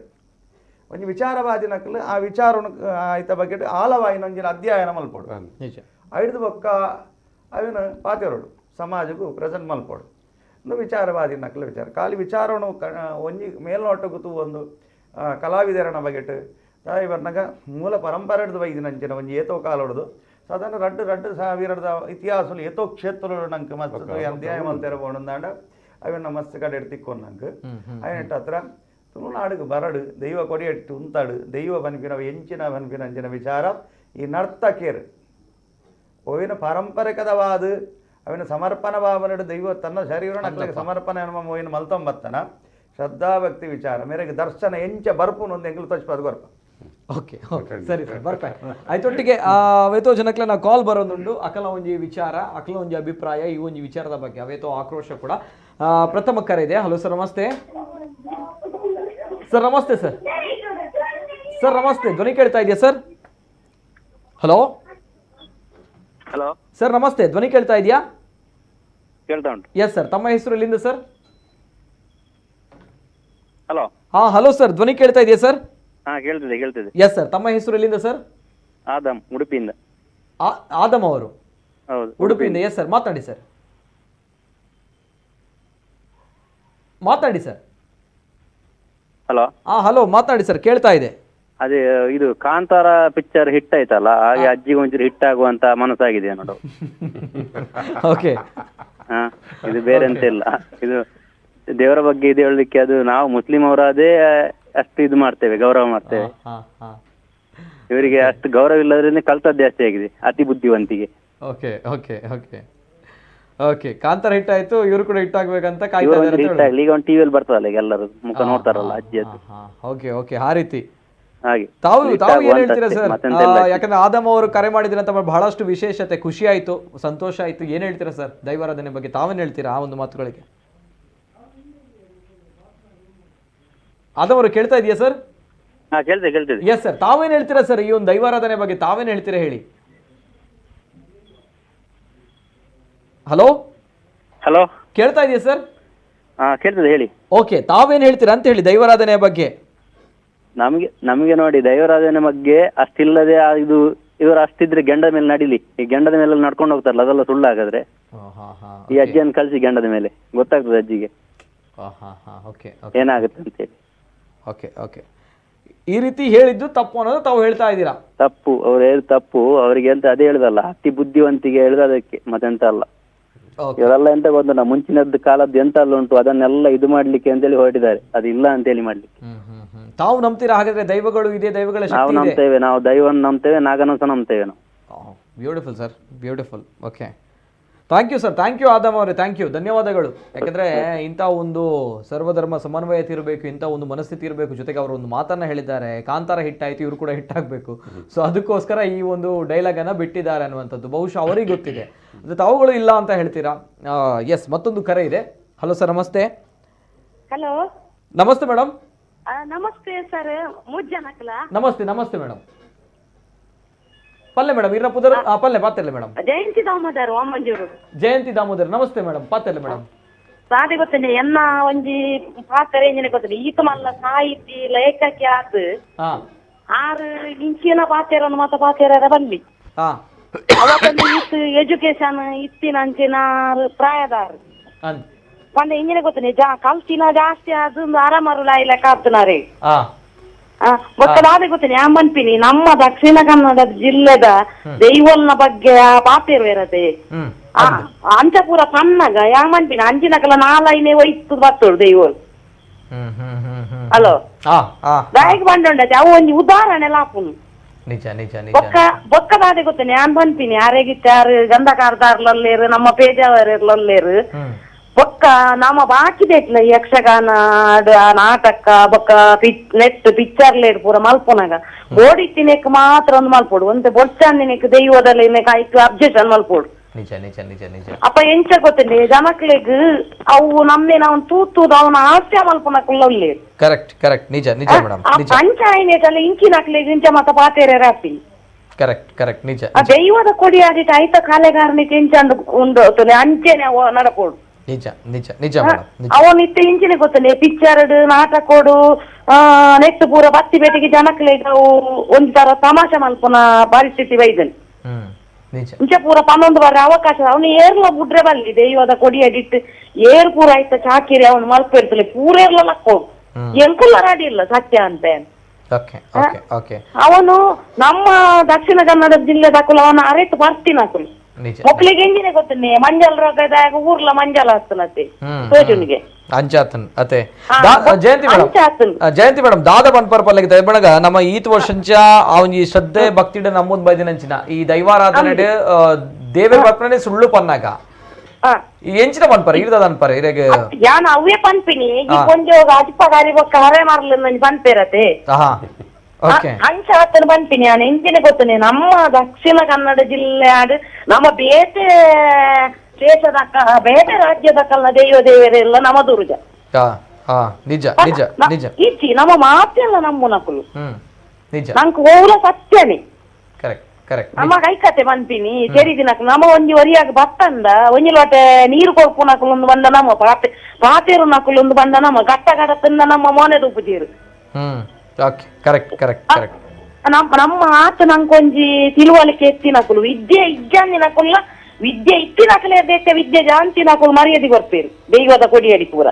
Speaker 5: ಒಂಜಿ ವಿಚಾರವಾದಿ ನಕಲು ಆ ವಿಚಾರವನ್ನು ಆಯ್ತ ಬಗ್ಗೆ ಆಳವಾಯಿನೊಂಜಿನ ಅಧ್ಯಯನ ಮಲ್ಪೋಡು ಐದು ಬೊಕ್ಕ ಅವಿನ ಪಾತೆರೋಡು ಸಮಾಜಕ್ಕೂ ಪ್ರೆಸೆಂಟ್ ಮಲ್ಪೋಡು ಇನ್ನು ವಿಚಾರವಾದಿ ನಕಲು ವಿಚಾರ ಖಾಲಿ ವಿಚಾರವನ್ನು ಒಂಜಿ ಮೇಲ್ನೋಟಕ್ಕೂ ಒಂದು ಕಲಾವಿದರನ ಬಗೆಟ್ ತಾಯಿ ಬರ್ನಾಗ ಮೂಲ ಪರಂಪರೆ ಹಿಡ್ದು ಬೈದಿನಂಚಿನ ಒಂಜಿ ಏತೋ ಕಾಲ ಹೊಡೆದು ಸಾಧಾರಣ ರಡ್ಡು ರಡ್ಡು ಸಾವಿರದ ಇತಿಹಾಸ ಏತೋ ಕ್ಷೇತ್ರಗಳು ನಂಗೆ ಮಸ್ತ್ ಅಧ್ಯಾಯ ಮಲ್ತೆರಬೋಣಂದಾಂಡ ಅವನ್ನ ಮಸ್ತ್ ಕಡೆ ತಿಕ್ಕೊಂಡು ನಂಗೆ ಅಯ್ಯನೆಟ್ಟ ಹತ್ರ ತುಳುನಾಡಿಗೆ ಬರಡು ದೈವ ಕೊಡಿಯಟ್ಟು ಉಂತಾಡು ದೈವ ಬನ್ಪಿನ ಎಂಚಿನ ಬನ್ಪಿನ ಅಂಚಿನ ವಿಚಾರ ಈ ನರ್ತಕೇರು ಅವಿನ ಪಾರಂಪರಿಕದವಾದ ಅವಿನ ಸಮರ್ಪಣ ಭಾವನೆಡು ದೈವ ತನ್ನ ಶರೀರ ನಕ್ಕಲಿಗೆ ಸಮರ್ಪಣೆ ಓಯಿನ ಮಲ್ತೊಂಬತ್ತನ ಶ್ರದ್ಧಾಭಕ್ತಿ ವಿಚಾರ ಮೇರೆಗೆ ದರ್ಶನ ಎಂಚ ಬರ್ಪುನ ಒಂದು ಎಂಗ್ಲು ತೋಚ್ಪದು ಬರ್ಪ.
Speaker 1: ಓಕೆ ಓಕೆ ಸರಿ ಸರ್ ಬರ್ಪೆ ಆಯ್ತೊಟ್ಟಿಗೆ ಅವೇತೋ ಜನಕ್ಲೆ ನಾವು ಕಾಲ್ ಬರೋದುಂಡು ಅಕಲ ಒಂಜಿ ವಿಚಾರ ಅಕಲ ಒಂಜಿ ಅಭಿಪ್ರಾಯ ಈ ಒಂಜಿ ವಿಚಾರದ ಬಗ್ಗೆ ಅವೇತೋ ಆಕ್ರೋಶ ಕೂಡ. ಪ್ರಥಮ ಕರೆ ಇದೆ. ಹಲೋ ಸರ್ ನಮಸ್ತೆ. ಸರ್ ನಮಸ್ತೆ ಸರ್. ಸರ್ ನಮಸ್ತೆ, ಧ್ವನಿ ಕೇಳ್ತಾ ಇದೆಯಾ sir? Hello
Speaker 6: hello
Speaker 1: sir namaste, ಧ್ವನಿ ಕೇಳ್ತಾ ಇದೆಯಾ?
Speaker 6: ಕೇಳ್ತಾ ಉಂಟು.
Speaker 1: ಎಸ್ ಸರ್, ತಮ್ಮ ಹೆಸರು ಎಲ್ಲಿಂದ ಸರ್?
Speaker 6: ಹಲೋ.
Speaker 1: ಹಾ ಹಲೋ ಸರ್, ಧ್ವನಿ ಕೇಳ್ತಾ ಇದೆಯಾ ಸರ್?
Speaker 6: ಹಾ ಕೇಳ್ತಿದೆ ಕೇಳ್ತಿದೆ.
Speaker 1: ಎಸ್ ಸರ್, ತಮ್ಮ ಹೆಸರು ಎಲ್ಲಿಂದ ಸರ್?
Speaker 6: ಆದಮ್, ಉಡುಪಿಯಿಂದ.
Speaker 1: ಆದಮ್ ಅವರು
Speaker 6: ಹೌದು,
Speaker 1: ಉಡುಪಿಯಿಂದ. ಎಸ್ ಸರ್, ಮಾತಾಡಿ ಸರ್, ಮಾತಾಡಿ ಸರ್.
Speaker 6: ಹಲೋ.
Speaker 1: ಹಾ ಹಲೋ, ಮಾತಾಡಿ ಸರ್, ಕೇಳ್ತಾ ಇದೆ.
Speaker 6: ಅದೇ ಇದು ಕಾಂತಾರ ಪಿಕ್ಚರ್ ಹಿಟ್ ಆಯ್ತಲ್ಲ, ಹಾಗೆ ಅಜ್ಜಿಗೆ ಒಂಚೂರು ಹಿಟ್ ಆಗುವಂತ ಮನಸ್ಸಾಗಿದೆ ನೋಡು.
Speaker 1: ಓಕೆ.
Speaker 6: ಹಾ, ಇದು ಬೇರೆ ಅಂತ ಇಲ್ಲ, ಇದು ದೇವರ ಬಗ್ಗೆ ಇದು ಹೇಳಲಿಕ್ಕೆ ಅದು ನಾವು ಮುಸ್ಲಿಂ ಅವರಾದೇ ಅಷ್ಟು ಇದು ಮಾಡ್ತೇವೆ, ಗೌರವ ಮಾಡ್ತೇವೆ. ಇವರಿಗೆ ಅಷ್ಟು ಗೌರವ ಇಲ್ಲದ್ರಿಂದ ಕಲ್ತದ್ದು ಜಾಸ್ತಿ ಆಗಿದೆ ಅತಿ ಬುದ್ಧಿವಂತಿಗೆ.
Speaker 1: Okay okay okay okay, Kantara hit ಆಯ್ತು, ಇವರು ಕೂಡ ಹಿಟ್ ಆಗ್ಬೇಕಂತ ಕಾಯ್ತಾ ಇದ್ದಾರೆ.
Speaker 6: ಹಿಟ್ ಆಗ್ಲಿ, ಈಗ ಒಂದು ಟಿವಿಯಲ್ಲಿ ಬರ್ತದಲ್ಲ, ಈಗ ಎಲ್ಲರೂ ಮುಖ ನೋಡ್ತಾರಲ್ಲ ಅಜ್ಜಿಯದ್ದು.
Speaker 1: ಓಕೆ ಓಕೆ, ಆ ರೀತಿ
Speaker 6: ಹಾಗೆ
Speaker 1: ತಾವು ತಾವು ಏನ್ ಹೇಳ್ತೀರಾ ಸರ್? ಯಾಕಂದ್ರೆ ಆದಮ್ ಅವರು ಕರೆ ಮಾಡಿದ್ರಂತ ಬಹಳಷ್ಟು ವಿಶೇಷತೆ, ಖುಷಿ ಆಯ್ತು, ಸಂತೋಷ ಆಯ್ತು. ಏನ್ ಹೇಳ್ತೀರಾ ಸರ್ ದೈವಾರಾಧನೆ ಬಗ್ಗೆ ತಾವೇನ್ ಹೇಳ್ತೀರಾ ಆ ಒಂದು ಮಾತುಗಳಿಗೆ? ಆದಮ್ ಅವರು ಕೇಳ್ತಾ ಇದೆಯಾ ಸರ್?
Speaker 6: ಕೇಳ್ತಿದೆ.
Speaker 1: ಎಸ್ ಸರ್, ತಾವೇನ್ ಹೇಳ್ತೀರಾ ಸರ್ ಈ ಒಂದು ದೈವಾರಾಧನೆ ಬಗ್ಗೆ ತಾವೇನ್ ಹೇಳ್ತೀರಾ ಹೇಳಿ? ಹಲೋ
Speaker 6: ಹಲೋ,
Speaker 1: ಕೇಳ್ತಾ ಇದೆಯಾ ಸರ್?
Speaker 6: ಕೇಳ್ತಿದೆ ಹೇಳಿ.
Speaker 1: ಓಕೆ, ತಾವೇನ್ ಹೇಳ್ತೀರಾ ಅಂತ ಹೇಳಿ ದೈವಾರಾಧನೆ ಬಗ್ಗೆ.
Speaker 6: ನಮಗೆ ನೋಡಿ ದೈವಾರಾಧನೆ ಬಗ್ಗೆ ಅಷ್ಟಿಲ್ಲದೆ ಇದು ಇವರು ಅಷ್ಟಿದ್ರೆ ಗೆಂಡದ ಮೇಲೆ ನಡಿಲಿ, ಈ ಗೆಂಡದ ಮೇಲೆ ನಡ್ಕೊಂಡು ಹೋಗ್ತಾರಲ್ಲ ಅದೆಲ್ಲ ಸುಳ್ಳಾಗಾದ್ರೆ. ಈ ಅಜ್ಜಿಯನ್ನು ಕಳಿಸಿ ಗೆಂಡದ ಮೇಲೆ, ಗೊತ್ತಾಗ್ತದೆ ಅಜ್ಜಿಗೆ ಏನಾಗುತ್ತೆ ಅಂತ ಹೇಳಿ.
Speaker 1: ಓಕೆ ಓಕೆ, ಈ ರೀತಿ ಹೇಳಿದ್ದು ತಪ್ಪು ಅನ್ನೋದು ತಾವು ಹೇಳ್ತಾ ಇದ್ದೀರಾ?
Speaker 6: ತಪ್ಪು, ಅವ್ರು ಹೇಳಿದ ತಪ್ಪು. ಅವರಿಗೆ ಅಂತ ಅದೇ ಹೇಳುದಲ್ಲ, ಅತಿ ಬುದ್ಧಿವಂತಿಗೆ ಹೇಳುದು ಅದಕ್ಕೆ, ಮತ್ತೆಂತ ಅಲ್ಲ. ಇವರೆಲ್ಲ ಎಂತ ಗೊತ್ತುಂಟ, ಮುಂಚಿನದ್ದು ಕಾಲದ್ದು ಎಂತ ಅಲ್ಲ ಉಂಟು ಅದನ್ನೆಲ್ಲ ಇದು ಮಾಡ್ಲಿಕ್ಕೆ ಅಂತೇಳಿ ಹೊರಟಿದ್ದಾರೆ, ಅದು ಇಲ್ಲ ಅಂತೇಳಿ ಮಾಡ್ಲಿಕ್ಕೆ.
Speaker 1: ತಾವು ನಂಬ್ತೀರಾ ಹಾಗಾದ್ರೆ ದೈವಗಳು ಇದೆ, ದೈವಗಳ ಶಕ್ತಿ
Speaker 6: ನಾವು
Speaker 1: ಇದೆ?
Speaker 6: ನಂಬ್ತೇವೆ, ನಾವು ದೈವವನ್ನು ನಂಬ್ತೇವೆ, ನಾಗನ ಸಹ ನಂಬ್ತೇವೆ ನಾವು.
Speaker 1: Beautiful sir, beautiful. Okay, thank you sir, thank you Adam ಅವರೇ, thank you, ಧನ್ಯವಾದಗಳು. ಯಾಕಂದರೆ ಇಂಥ ಒಂದು ಸರ್ವಧರ್ಮ ಸಮನ್ವಯತೆ ಇರಬೇಕು, ಇಂಥ ಒಂದು ಮನಸ್ಥಿತಿ ಇರಬೇಕು. ಜೊತೆಗೆ ಅವರು ಒಂದು ಮಾತನ್ನು ಹೇಳಿದ್ದಾರೆ, ಕಾಂತಾರ ಹಿಟ್ಟಾಯಿತು ಇವರು ಕೂಡ ಹಿಟ್ಟಾಗಬೇಕು, ಸೊ ಅದಕ್ಕೋಸ್ಕರ ಈ ಒಂದು ಡೈಲಾಗನ್ನು ಬಿಟ್ಟಿದ್ದಾರೆ ಅನ್ನುವಂಥದ್ದು ಬಹುಶಃ ಅವರಿಗೆ ಗೊತ್ತಿದೆ. ಅಂದರೆ ತಾವುಗಳು ಇಲ್ಲ ಅಂತ ಹೇಳ್ತೀರಾ? ಎಸ್, ಮತ್ತೊಂದು ಕರೆ ಇದೆ. ಹಲೋ ಸರ್, ನಮಸ್ತೆ.
Speaker 7: Hello,
Speaker 1: namaste madam.
Speaker 7: Namaste sir, ಮೂರು ಜನಕ್ಕಲ್ಲ?
Speaker 1: ನಮಸ್ತೆ ನಮಸ್ತೆ ಮೇಡಮ್. ಪಲ್ಲೆ ಮೇಡಮ್ ಇರ್ನ ಪುದರ್ ಪಲ್ಲೆ ಪಾತೆಲ್ಲ ಮೇಡಮ್.
Speaker 7: ಜಯಂತಿ ದಾಮೋದರ್ ವಾಮಂಜೂರು.
Speaker 1: ಜಯಂತಿ ದಾಮೋದರ್ ನಮಸ್ತೆ ಮೇಡಮ್, ಪಾತೆಲ್ಲ ಮೇಡಮ್.
Speaker 7: ಸಾದೆ ಗೊತ್ತನೆ ಎನ್ನ ಒಂಜಿ ಪಾತ್ರ ಎಂಜಿನ ಗೊತ್ತನೆ ಈತ ಮಲ್ಲ ಸಾಹಿತಿ ಲೇಖಕಿ ಆತ್ ಆರು ಇಂಚಿನ ಪಾತೆರನ್ನು ಮಾತ ಪಾತೆರ ಬನ್ನಿ ಅವಾಗ ಈತ್ ಎಜುಕೇಶನ್ ಇತ್ತಿನ ಅಂಚಿನ ಪ್ರಾಯದಾರು ಪಂಡ ಇಂಜಿನ ಗೊತ್ತನೆ ಕಲ್ತಿನ ಜಾಸ್ತಿ ಅದು ಆರಾಮರು ಲಾಯ್ಲಕ್ಕ ಆತನಾರೇ ಬೊಕ್ಕ ಗೊತ್ತೇನೆ ಮನ್ಪಿನಿ ನಮ್ಮ ದಕ್ಷಿಣ ಕನ್ನಡ ಜಿಲ್ಲೆದ ದೈವಲ್ನ ಬಗ್ಗೆ ಪಾತೆರು ಇರತ್ತೆ ಅಂಚಪುರ ಪನ್ನಗ ಯಾ ಮನ್ಪಿನಿ ಅಂಚಿನಕಲ ನಾಲೈನೆ ಒಯ್ತು ಬತ್ತೋಡು ದೈವಲ್ ಅಲೋ ದಾಯಿಗೆ ಬಂದೊಂಡತೆ ಅವು ಒಂಜಿ ಉದಾಹರಣೆ ಲಾಪುನು
Speaker 1: ನಿಜ ನಿಜ ನಿಜ.
Speaker 7: ಬೊಕ್ಕ ಬೊಕ್ಕದಾದೆ ಗೊತ್ತೇನೆ ಯಾನ್ ಪನ್ಪಿನಿ ಯಾರೇಗಿತ್ತಾರು ಗಂಧಕಾರದಾರ್ಲಲ್ಲೇರು ನಮ್ಮ ಪೇಜಾವರಲ್ಲೇರು ಬೊಕ್ಕ ನಮ್ಮ ಬಾಕಿ ದೇಟ್ಲ ಯಕ್ಷಗಾನ ನಾಟಕ ಬೊಕ್ಕ net picture late ಪೂರ ಮಲ್ಪುನಾಗ ಬೋಡಿತ್ತಿನೆಕ್ ಮಾತ್ರ ಒಂದು ಮಲ್ಪೋಡು ಒಂತೆ ಬೊಡ್ಚಾಂದಿನೆಕ್ ದೈವದಲ್ಲಿ ಐಕ್ ಅಬ್ಜೆಕ್ಷನ್ ಮಲ್ಪೋಡು.
Speaker 1: ನಿಜ ನಿಜ ನಿಜ ನಿಜ.
Speaker 7: ಅಪ್ಪ ಎಂಚ ಗೊತ್ತೇನೆ ಜನಕ್ಲೆಗ್ ಅವು ನಮ್ಮೆ ನಾವು ತೂತುದು ಅವನ ಹಾಸ್ಯ ಮಲ್ಪುನಕುಲ್ಲ.
Speaker 1: ಕರೆಕ್ಟ್ ಕರೆಕ್ಟ್ ನಿಜ ನಿಜ ಮೇಡಮ್.
Speaker 7: ಆ ಪಂಚಾಯತ್ ಇಂಚಿನಕ್ಲೆಗ್ ಇಂಚ ಮತ ಪಾತೇರೆ ರಾಪಿ.
Speaker 1: ಕರೆಕ್ಟ್ ಕರೆಕ್ಟ್ ನಿಜ.
Speaker 7: ಆ ದೈವದ ಕೊಡಿ ಆಡಿಟ್ ಐತ ಕಾಲೆಗಾರನಿಗೆ ಎಂಚಂದು ಉಂಡು ಅಂಚೆನೆ ನಡಪೋಡು.
Speaker 1: ನಿಜ ನಿಜ ನಿಜ ಮೇಡಮ್.
Speaker 7: ಅವನಿತ್ತ ಇಂಚಿನ ಗೊತ್ತನೆ ಪಿಕ್ಚರ್ ನಾಟಕೋಡು ನೆಟ್ ಪೂರ ಬತ್ತಿ ಬೇಟಿಗೆ ಜನಕ್ಲೆಗ್ ಒಂದ್ ತರ ತಮಾಷೆ ಮಲ್ಪುನ ಪರಿಸ್ಥಿತಿ ಬೈದನ್. ಇಂಚ ಪೂರ 11 ಬಾರಿ ಅವಕಾಶ ಅವನು ಏರ್ಲ ಬುಡ್ರೆ ಬಲ್ಲಿ ದೈವದ ಕೊಡಿ ಅಡಿಟ್ ಏರ್ ಪೂರ ಆಯ್ತ ಚಾಕಿರಿ ಅವನು ಮಲ್ಪ ಇರ್ತಲೆ ಪೂರ ಏರ್ಲ ಲಕ್ಕೋ ಎಂಕುಲ್ಲ ರಾಡಿ ಇಲ್ಲ ಸತ್ಯ ಅಂತ. ಅವನು ನಮ್ಮ ದಕ್ಷಿಣ ಕನ್ನಡ ಜಿಲ್ಲೆ ದಾಕುಲ ಅವನ ಅರೆತು ಬರ್ತೀನ ಅಕುಲು ಮಕ್ಕಳಿಗೆ ಎಂಜಿನ ಗೊತ್ತನೆ ಮಂಜಲ್ ರೋಗದಾಗ ಊರ್ಲ ಮಂಜಲ್ ಹತ್ತನತೆ ತೋಜುನಿಗೆ
Speaker 1: ಅಂಚಾತನ್ ಅತೆ ಜಯಂತಿ ಮೇಡಮ್. ಜಯಂತಿ ಮೇಡಮ್ ದಾದ ಬನ್ಪರ್ ಪಲ್ಲೆಗೆ ದಯಬಣಗ ನಮ್ಮ ಈತ್ ವರ್ಷಂಚ ಅವನ್ ಈ ಶ್ರದ್ಧೆ ಭಕ್ತಿಡ ನಮ್ಮದ್ ಬೈದಿನಂಚಿನ ಈ ದೈವಾರಾಧನೆ ದೇವರ ಬರ್ಪನೆ ಸುಳ್ಳು ಪನ್ನಾಗ ಈ ಎಂಚಿನ ಪನ್ಪರ ಇರ್ದದ ಅನ್ಪರ ಇರೆಗೆ
Speaker 7: ಯಾನ ಅವೇ ಪನ್ಪಿನಿ ಈ ಕೊಂಜೋಗ ಅಜ್ಪಗಾರಿ ಬೊಕ್ಕ ಹರೆ ಮಾರ್ಲ ನಂಜಿ ಪನ್ಪೇರತೆ ಅಂಚ ಆತನ ಪನ್ಪಿನಿ ನಾನು ಎಂಚಿನ ಗೊತ್ತನೆ ನಮ್ಮ ದಕ್ಷಿಣ ಕನ್ನಡ ಜಿಲ್ಲೆ ಆಡ್ ನಮ್ಮ ಬೇತೆ ದೇಶದ ಬೇತೆ ರಾಜ್ಯದ ಕಲ್ಲ ದೈವ ದೇವರೆಲ್ಲ ನಮ್ಮ ದುರ್ಗ
Speaker 1: ನಿಜ ನಿಜ ನಿಜ
Speaker 7: ಇಚ್ಚಿ ನಮ್ಮ ಮಾತೆಲ್ಲ ನಮ್ಮನಕುಲು
Speaker 1: ನಿಜ
Speaker 7: ನಂಗೆ ಓಲ ಸತ್ಯನೇ.
Speaker 1: Correct correct.
Speaker 7: ನಮ್ಮ ಕೈಕತೆ ಪನ್ಪಿನಿ ಚೆರಿದಿನಕ್ ನಮ್ಮ ಒಂಜಿ ಒರಿಯಾಗ ಬತ್ತಂದ ಒಂಜಿ ಲೋಟೆ ನೀರು ಕೊರ್ಪುನಕುಲು ಒಂದು ಬಂದ ನಮ್ಮ ಪಾತೆ ಪಾತೇರು ನಕುಲು ಒಂದು ಬಂದ ನಮ್ಮ ಗಟ್ಟ ಗಡ ತಿಂದ ನಮ್ಮ ಮೋನೆ ತುಪ್ಪುಜೀರು.
Speaker 1: Correct correct correct.
Speaker 7: ನಮ್ಮ ನಮ್ಮ ಆತ ನಂಕೊಂಜಿ ತಿಳುವಳಿಕೆ ಎತ್ತಿನಕುಲು ವಿದ್ಯೆ ಇಜ್ಜಂದಿನಕುಲ್ಲ ವಿದ್ಯೆ ಇತ್ತಿನಕಲೇ ಬೇಕ ವಿದ್ಯೆ ಜಾಂತಿನಕುಲು ಮರ್ಯಾದೆ ಕೊರ್ಪೇರು ದೈವದ ಕೊಡಿಯಡಿ ಪೂರ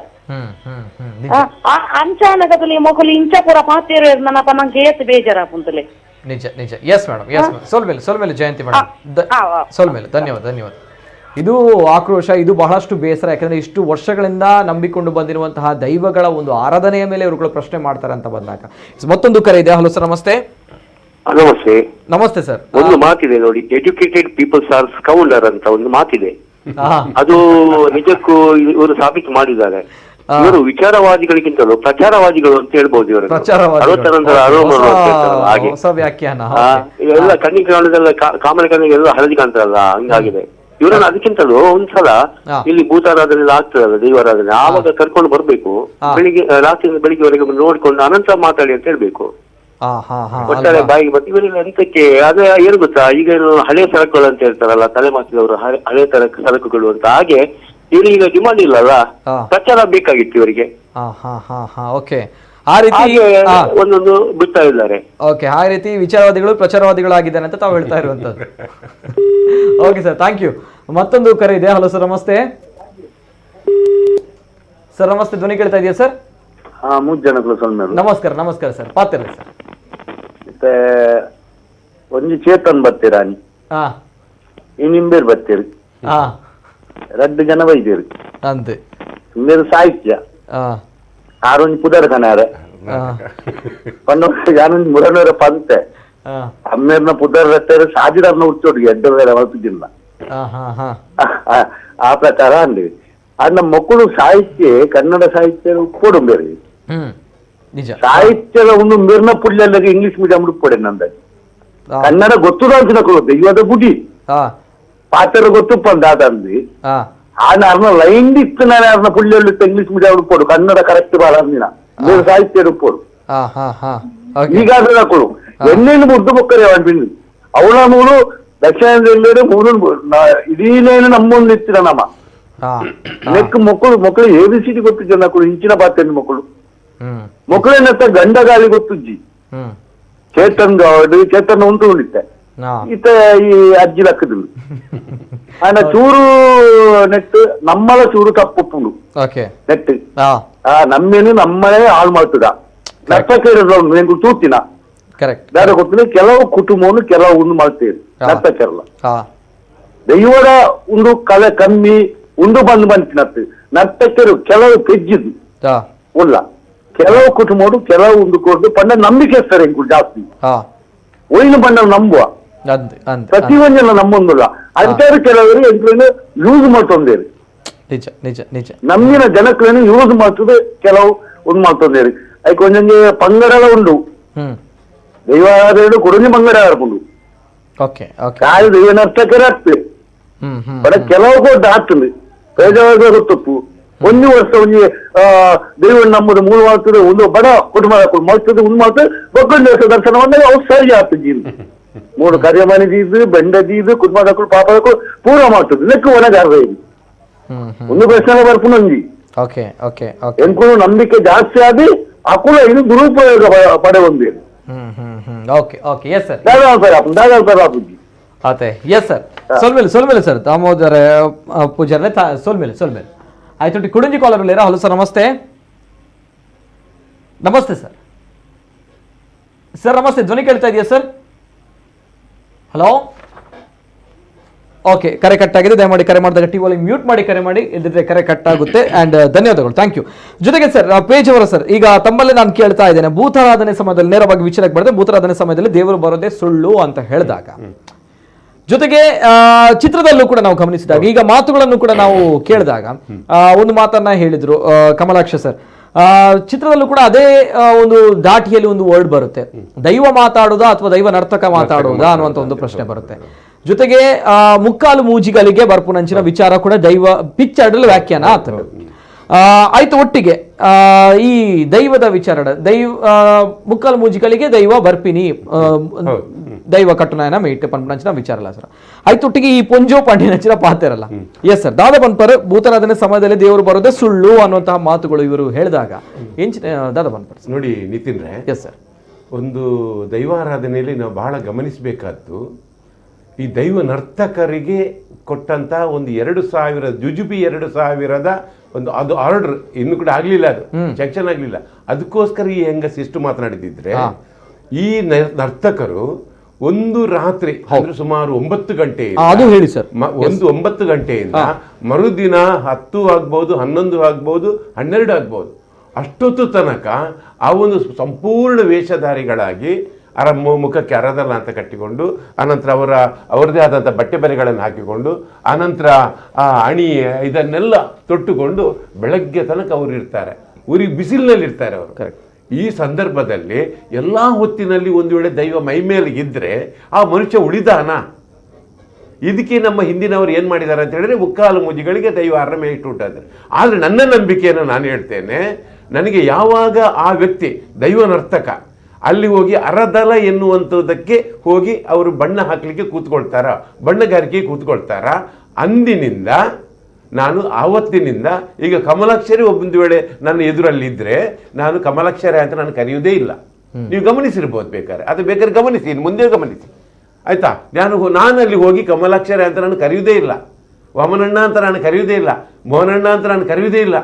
Speaker 7: ಅಂಚಾನಗದಲ್ಲಿ ಮೊಕಲು ಇಂಚ ಪೂರ ಪಾತೇರು ನನ್ನಪ್ಪ ನಂಗೆ ಏತ್ ಬೇಜಾರಾಪುಂತಲೆ.
Speaker 1: ನಿಜ ನಿಜ. Yes madam, yes madam. ಸೋಲ್ಮೇಲೆ ಸೋಲ್ಮೇಲೆ ಜಯಂತಿ madam, ಸೋಲ್ಮೇಲೆ. ಧನ್ಯವಾದ ಧನ್ಯವಾದ. ಇದು ಆಕ್ರೋಶ, ಇದು ಬಹಳಷ್ಟು ಬೇಸರ. ಯಾಕಂದರೆ ಇಷ್ಟು ವರ್ಷಗಳಿಂದ ನಂಬಿಕೊಂಡು ಬಂದಿರುವಂತಹ ದೈವಗಳ ಒಂದು ಆರಾಧನೆಯ ಮೇಲೆ ಇವರುಗಳು ಪ್ರಶ್ನೆ ಮಾಡ್ತಾರೆ ಅಂತ ಬಂದಾಗ. ಮತ್ತೊಂದು ಕರೆ ಇದೆ. ಹಲೋ ಸರ್, ನಮಸ್ತೆ.
Speaker 8: ನಮಸ್ತೆ.
Speaker 1: ನಮಸ್ತೆ ಸರ್.
Speaker 8: ಒಂದು ಮಾತಿದೆ ನೋಡಿ, educated peoples R ಸ್ಕೌಂಡರ್ ಅಂತ ಒಂದು ಮಾತಿದೆ. ಅದು ನಿಜಕ್ಕೂ ಇವರು ಸಾಬೀತು ಮಾಡಿದ್ದಾರೆ. ಇವರು ವಿಚಾರವಾದಿಗಳಿಗಿಂತಲೂ ಪ್ರಚಾರವಾದಿಗಳು ಅಂತ ಹೇಳ್ಬೋದು. ಇವರು 60ರ ಹಾಗೆ ಎಲ್ಲ ಕಣ್ಣಿಗೆ ಕಾಣೋದೆಲ್ಲ ಕಾಮನ ಕಣ್ಣಿಗೆ ಎಲ್ಲ ಹಳದಿ ಕಾಣ್ತಾರಲ್ಲ, ಹಂಗಾಗಿದೆ ಇವರನ್ನ. ಅದಕ್ಕಿಂತಲೂ ಒಂದ್ಸಲ ಇಲ್ಲಿ ಭೂತಾರಾಧನೆ ಆಗ್ತದಲ್ಲ, ದೈವಾರಾಧನೆ, ಆವಾಗ ಕರ್ಕೊಂಡು ಬರ್ಬೇಕು. ಬೆಳಿಗ್ಗೆ ರಾತ್ರಿಯಿಂದ ಬೆಳಿಗ್ಗೆವರೆಗೆ ನೋಡ್ಕೊಂಡು ಅನಂತರ ಮಾತಾಡಿ ಅಂತ ಹೇಳ್ಬೇಕು. ಒಟ್ಟಾರೆ ಬಾಯಿಗೆ ಬರ್ತೀವಿ ಇವರೆಲ್ಲ ಎಂತಕ್ಕೆ? ಅದೇ ಏನು ಗೊತ್ತಾ, ಈಗ ಏನು ಹಳೆ ಸರಕುಗಳು ಅಂತ ಹೇಳ್ತಾರಲ್ಲ, ತಲೆಮಾಸಿದವರು ಹಳೆ ಸರಕುಗಳು ಅಂತ, ಹಾಗೆ ಇವರಿಗೆ ಈಗ ಡಿಮಾಂಡ್ ಇಲ್ಲಲ್ಲ, ಪ್ರಚಾರ ಬೇಕಾಗಿತ್ತು ಇವರಿಗೆ.
Speaker 1: ಆ ರೀತಿ
Speaker 8: ಒಂದೊಂದು ಬಿಡ್ತಾ ಇದ್ದಾರೆ.
Speaker 1: ಓಕೆ, ಆ ರೀತಿ ವಿಚಾರವಾದಿಗಳು ಪ್ರಚಾರವಾದಿಗಳಾಗಿದ್ದಾರೆ ಅಂತ ತಾವು ಹೇಳ್ತಾ ಇರುವಂತದ್ದು. Okay sir, thank you. ಮತ್ತೊಂದು ಕರೆ ಇದೆ. ಹಲೋ ಸರ್, ನಮಸ್ತೆ. ಸರ್ ನಮಸ್ತೆ, ಧ್ವನಿ ಕೇಳ್ತಾ ಇದೆಯಾ ಸರ್? ನಮಸ್ಕಾರ ನಮಸ್ಕಾರ ಸರ್, ಪಾತ್ರ ಸರ್.
Speaker 9: ಒಂಜಿ ಚೇತನ್ ಬರ್ತೀರಾ, ಇನ್ನಿಂಬೇರ್ ಬರ್ತೀರಿ, ರಡ್ಡು ಜನ ಬೈದಿರಿ
Speaker 1: ಅಂತೆ
Speaker 9: ಇಂಬೇರು ಸಾಹಿತ್ಯ ಆರೊಂಜಿ ಪುದರ್ ಕನಾರ ಪಂಡ ಯಾನೊಂಜಿ ಮುರನೂರ ಪಂತೆ ಅಮ್ಮೇರ್ನ ಪುದರ್ ರಟ್ಟೇರು ಸಾಜಿದಾರ್ನ ಹುಚ್ಚೋಡಿಗೆ ಎಡ್ಡ ಬೇರೆ ಮಲ್ಪುಜಿಲ್ಲ ಆ ಪ್ರಕಾರ ಅಂದ್ವಿ. ಅನ್ನ ಮಕ್ಕಳು ಸಾಹಿತ್ಯ ಕನ್ನಡ ಸಾಹಿತ್ಯ ಉಪ್ಪೋಡು ಬೇರೆ ಸಾಹಿತ್ಯದ ಒಂದು ಮಿರ್ನ ಪುಳ್ಳೆಲ್ಲ ಇಂಗ್ಲಿಷ್ ಮೀಡಿಯಂ ಉಪ್ಪೋಡೆ ನಂದ ಕನ್ನಡ ಗೊತ್ತದ ಅಂತ ಇವಾಗ ಗುಡಿ ಪಾತ್ರ ಗೊತ್ತುಪ್ಪ ಅಂದ್ವಿ. ಆನ ಅರ್ನ ಲೈನ್ ಇತ್ತು ನಾನು ಅರ್ನ ಪುಳ್ಳೆಲ್ಲ ಇಂಗ್ಲಿಷ್ ಮೀಡಿಯಂ ಉಪ್ಪೋಡು ಕನ್ನಡ ಕರೆಕ್ಟ್ ಬಾಳ ಅಂದಿನ ಬೇರೆ ಸಾಹಿತ್ಯ ಉಪ್ಪೋಡು. ಈಗಾದ್ರೆ ಹಾಕೊಡು ಎಣ್ಣೆಯನ್ನು ಮುದ್ದು ಬೊಕ್ಕರೆ ಅನ್ಬಿಂದು ಅವಳ ಮೂರು ದಕ್ಷಿಣ ಜಿಲ್ಲೆ ಮೂರು ಇಡೀ ನಮ್ಮೊಂದು ಇತ್ತಿನ ನಮ್ಮ ನೆಕ್ ಮಕ್ಕಳು ಮಕ್ಕಳು A B C D ಗೊತ್ತು ಜನ ಇಂಚಿನ ಬಾತೆ ಮಕ್ಕಳು ಮಕ್ಕಳೇನತ್ತ ಗಂಡ ಗಾಳಿ ಗೊತ್ತುಜ್ಜಿ ಚೇತನ್ ಗಾವಡು ಚೇತನ್ ಉಂಟು ಉಂಡಿತ್ತೆ ಈತ ಈ ಅಜ್ಜಿ ಲಕ್ಕದು ಆನ ಚೂರು ನೆಟ್ ನಮ್ಮಲ ಚೂರು ತಪ್ಪುಂಡು ನೆಟ್ ನಮ್ಮೇನು ನಮ್ಮನೆ ಹಾಳು ಮಾಡ್ತದ ನರ್ತಕರು ತೂತಿನ ಬೇರೆ ಗೊತ್ತಿಲ್ಲ. ಕೆಲವು ಕುಟುಂಬವನ್ನು ಕೆಲವು ಒಂದು ಮಾಡ್ತೇವೆ ನರ್ತಕರಲ್ಲ ದೈವದ ಒಂದು ಕಲೆ ಕಮ್ಮಿ ಉಂಡು ಬಂದು ಬಂತಿನತ್ತು ನರ್ತಕರು ಕೆಲವು ಪೆಜ್ಜಿದ್ದು ಉಲ್ಲ ಕೆಲವು ಕುಟುಂಬರು ಕೆಲವು ಉಂಡು ಕೊಟ್ಟು ಪಂಡ ನಂಬಿಕೆ ಇರ್ತಾರೆ ಜಾಸ್ತಿ ಒಯ್ನು ಬಣ್ಣ ನಂಬುವ ಪ್ರತಿಯೊಂದೆಲ್ಲ ನಮ್ಮೊಂದಿಲ್ಲ ಅಂತಾರೆ ಕೆಲವರು ಎಂಟ್ರನ್ನು ಯೂಸ್ ಮಾಡ್ತೊಂದೇರಿ
Speaker 1: ನಿಜ ನಿಜ ನಿಜ
Speaker 9: ನಮ್ಮಿನ ಜನಕ್ಲೇನು ಯೂಸ್ ಮಾಡ್ತದೆ ಕೆಲವು ಒಂದು ಮಾಡ್ತೊಂದೇರಿ ಅದಕ್ಕೆ ಒಂದೊಂದು ಪಂಗಡಲ ಉಂಡು ದೈವಾರಾಧನೆ ಕೊಡೊಂಜಿ ಪಂಗಡ ಆರ್ಪುಂಡು ಕಾಯಿ ದೈವ ನರ್ತಕರೇ ಆಗ್ತದೆ ಬಡ ಕೆಲವು ಕೊಟ್ಟು ಆಗ್ತದೆ ಬೇಜಾರ ಗೊತ್ತಪ್ಪು ಒಂದು ವರ್ಷ ಒಂಜಿ ದೈವ ನಮ್ಮದು ಮೂರು ಮಾಡ್ತದೆ ಒಂದು ಬಡ ಕುಟುಂಬ ಮಾಡ್ತದೆ ಒಂದು ಮಾಡ್ತದೆ ಒಕ್ಕೊಂದು ವರ್ಷ ದರ್ಶನ ಬಂದಾಗ ಅವು ಸರಿ ಆಗ್ತದೆ ಜೀವ ಮೂರು ಕರಿಯಮನೆ ದೀದು ಬೆಂಡ ದೀದು ಕುಟುಂಬದಕ್ಕಳು ಪಾಪದಕ್ಕಳು ಪೂರ ಮಾಡ್ತದೆ ಲೆಕ್ಕ ಒಣಗಾರ ಒಂದು ಪ್ರಶ್ನೆ ಬರ್ಪುನೊಂಜಿ ಎಂಕುಲು ನಂಬಿಕೆ ಜಾಸ್ತಿ ಆದಿ ಅಕುಲ ಇದು ದುರುಪಯೋಗ ಪಡೆ ಒಂದೇ
Speaker 1: ಆತೆ ಎಸ್ ಸರ್ ಸೊಲ್ಮೇಲೆ ಸೊಲ್ಮೇಲೆ ಸರ್ ದಾಮೋದರ ಪೂಜಾರನೆ ಸೊಲ್ಮೇಲೆ ಸೊಲ್ಮೇಲೆ ಆಯ್ತು. ಕುಡುಂಜಿ ಕಾಲರ್ ಇಲ್ಲಿರಾ? ಹಲೋ ಸರ್ ನಮಸ್ತೆ. ನಮಸ್ತೆ ಸರ್. ಸರ್ ನಮಸ್ತೆ, ಧ್ವನಿ ಕೇಳ್ತಾ ಇದೆಯಾ sir? Hello. Okay, ಕರೆ ಕಟ್ ಆಗಿದೆ. ದಯಮಾಡಿ ಕರೆ ಮಾಡಿದಾಗ T volume mute ಮಾಡಿ ಕರೆ ಮಾಡಿ, ಇಲ್ಲದಿದ್ರೆ ಕರೆ ಕಟ್ ಆಗುತ್ತೆ. ಆ್ಯಂಡ್ ಧನ್ಯವಾದಗಳು, thank you. ಜೊತೆಗೆ ಸರ್ ಪೇಜ್ ಅವರ ಸರ್, ಈಗ ತಮ್ಮಲ್ಲೇ ನಾನು ಕೇಳ್ತಾ ಇದ್ದೇನೆ, ಭೂತಾರಾಧನೆ ಸಮಯದಲ್ಲಿ ನೇರವಾಗಿ ವಿಚಾರಕ್ಕೆ ಬರ್ತದೆ, ಭೂತಾರಾಧನೆ ಸಮಯದಲ್ಲಿ ದೇವರು ಬರೋದೇ ಸುಳ್ಳು ಅಂತ ಹೇಳಿದಾಗ, ಜೊತೆಗೆ ಚಿತ್ರದಲ್ಲೂ ಕೂಡ ನಾವು ಗಮನಿಸಿದಾಗ, ಈಗ ಮಾತುಗಳನ್ನು ಕೂಡ ನಾವು ಕೇಳಿದಾಗ ಒಂದು ಮಾತನ್ನ ಹೇಳಿದ್ರು ಕಮಲಾಕ್ಷ ಸರ್, ಚಿತ್ರದಲ್ಲೂ ಕೂಡ ಅದೇ ಒಂದು ದಾಟಿಯಲ್ಲಿ ಒಂದು ವರ್ಡ್ ಬರುತ್ತೆ, ದೈವ ಮಾತಾಡುವುದಾ ಅಥವಾ ದೈವ ನರ್ತಕ ಮಾತಾಡುವುದಾ ಅನ್ನುವಂಥ ಒಂದು ಪ್ರಶ್ನೆ ಬರುತ್ತೆ. ಜೊತೆಗೆ ಮುಕ್ಕಾಲು ಮೂಜಿಗಳಿಗೆ ಬರ್ಪುನಂಚಿನ ವಿಚಾರ ಕೂಡ ದೈವ ಪಿಕ್ಚರ್ ವ್ಯಾಖ್ಯಾನ ಆಗ್ತದೆ. ಆಯ್ತು, ಒಟ್ಟಿಗೆ ಈ ದೈವದ ವಿಚಾರ, ದೈವ ಮುಕ್ಕಾಲು ಮೂಜಿಗಳಿಗೆ ದೈವ ಬರ್ಪಿನಿ ದೈವ ಕಟ್ಟುನಾಯನ ಮೇಟ್ ಪನ್ಪನಂಚಿನ ವಿಚಾರ ಅಲ್ಲ ಸರ್. ಆಯ್ತು, ಒಟ್ಟಿಗೆ ಈ ಪೊಂಜೋ ಪಾಂಡಿನಂಚಿನ ಪಾತಿರಲ್ಲ. ಎಸ್ ಸರ್, ದಾದಾ ಬನ್ಪರ್ ಭೂತರಾಧನೆ ಸಮಯದಲ್ಲಿ ದೇವರು ಬರೋದೇ ಸುಳ್ಳು ಅನ್ನುವಂತಹ ಮಾತುಗಳು ಇವರು ಹೇಳಿದಾಗ ಏನ್ ದಾದಾ ಬನ್ಪರ್?
Speaker 4: ನೋಡಿ ನಿತಿನ್ ರೇ, ಎಸ್ ಸರ್, ಒಂದು ದೈವಾರಾಧನೆಯಲ್ಲಿ ನಾವು ಬಹಳ ಗಮನಿಸಬೇಕಾದ್ದು ಈ ದೈವ ನರ್ತಕರಿಗೆ ಕೊಟ್ಟಂತ ಒಂದು 2000 ಜುಜುಬಿ 2000 ಒಂದು ಅದು ಆರ್ಡರ್ ಇನ್ನು ಕೂಡ ಆಗಲಿಲ್ಲ, ಅದು ಸ್ಯಾಂಕ್ಷನ್ ಆಗಲಿಲ್ಲ. ಅದಕ್ಕೋಸ್ಕರ ಈ ಹೆಂಗಸ ಇಷ್ಟು ಮಾತನಾಡಿದ್ರೆ, ಈ ನರ್ತಕರು ಒಂದು ರಾತ್ರಿ ಅಂದ್ರೆ ಸುಮಾರು 9 ಗಂಟೆ,
Speaker 1: ಅದು ಹೇಳಿ ಸರ್,
Speaker 4: ಒಂದು 9 ಗಂಟೆಯಿಂದ ಮರುದಿನ 10 ಆಗ್ಬೋದು, 11 ಆಗ್ಬೋದು, 12 ಆಗ್ಬೋದು, ಅಷ್ಟೊತ್ತು ತನಕ ಆ ಒಂದು ಸಂಪೂರ್ಣ ವೇಷಧಾರಿಗಳಾಗಿ ಅರ ಮುಖಕ್ಕೆ ಅರದಲ್ಲ ಅಂತ ಕಟ್ಟಿಕೊಂಡು, ಆನಂತರ ಅವರದೇ ಆದಂಥ ಬಟ್ಟೆ ಬರೆಗಳನ್ನು ಹಾಕಿಕೊಂಡು, ಆನಂತರ ಆ ಅಣಿ ಇದನ್ನೆಲ್ಲ ತೊಟ್ಟುಕೊಂಡು ಬೆಳಗ್ಗೆ ತನಕ ಅವರು ಇರ್ತಾರೆ, ಊರಿಗೆ ಬಿಸಿಲಿನಲ್ಲಿ ಇರ್ತಾರೆ ಅವರು. ಈ ಸಂದರ್ಭದಲ್ಲಿ ಎಲ್ಲ ಹೊತ್ತಿನಲ್ಲಿ ಒಂದು ವೇಳೆ ದೈವ ಮೈ ಮೇಲೆ ಇದ್ದರೆ ಆ ಮನುಷ್ಯ ಉಳಿದಾನ? ಇದಕ್ಕೆ ನಮ್ಮ ಹಿಂದಿನವರು ಏನು ಮಾಡಿದ್ದಾರೆ ಅಂತ ಹೇಳಿದ್ರೆ, ಮುಕ್ಕಾಲು ಮೂಜಿಗಳಿಗೆ ದೈವ ಅರಮೆ ಇಟ್ಟು ಉಂಟಾದರೆ. ಆದರೆ ನನ್ನ ನಂಬಿಕೆಯನ್ನು ನಾನು ಹೇಳ್ತೇನೆ, ನನಗೆ ಯಾವಾಗ ಆ ವ್ಯಕ್ತಿ ದೈವ ನರ್ತಕ ಅಲ್ಲಿ ಹೋಗಿ ಅರದಲ ಎನ್ನುವಂಥದ್ದಕ್ಕೆ ಹೋಗಿ ಅವರು ಬಣ್ಣ ಹಾಕಲಿಕ್ಕೆ ಕೂತ್ಕೊಳ್ತಾರ, ಬಣ್ಣಗಾರಿಕೆ ಕೂತ್ಕೊಳ್ತಾರ, ಅಂದಿನಿಂದ ನಾನು ಆವತ್ತಿನಿಂದ ಈಗ ಕಮಲಾಕ್ಷರಿ ಒಂದು ವೇಳೆ ನನ್ನ ಎದುರಲ್ಲಿದ್ದರೆ ನಾನು ಕಮಲಾಕ್ಷರಿ ಅಂತ ನಾನು ಕರೆಯುವುದೇ ಇಲ್ಲ. ನೀವು ಗಮನಿಸಿರ್ಬೋದು ಬೇಕಾದ್ರೆ, ಅದು ಬೇಕಾದ್ರೆ ಗಮನಿಸಿ, ಇನ್ನು ಮುಂದೆ ಗಮನಿಸಿ ಆಯಿತಾ. ನಾನು ಅಲ್ಲಿ ಹೋಗಿ ಕಮಲಾಕ್ಷರಿ ಅಂತ ನಾನು ಕರೆಯುವುದೇ ಇಲ್ಲ, ವಾಮನಣ್ಣ ಅಂತ ನಾನು ಕರೆಯುವುದೇ ಇಲ್ಲ, ಮೋಹನಣ್ಣ ಅಂತ ನಾನು ಕರೆಯುವುದೇ ಇಲ್ಲ.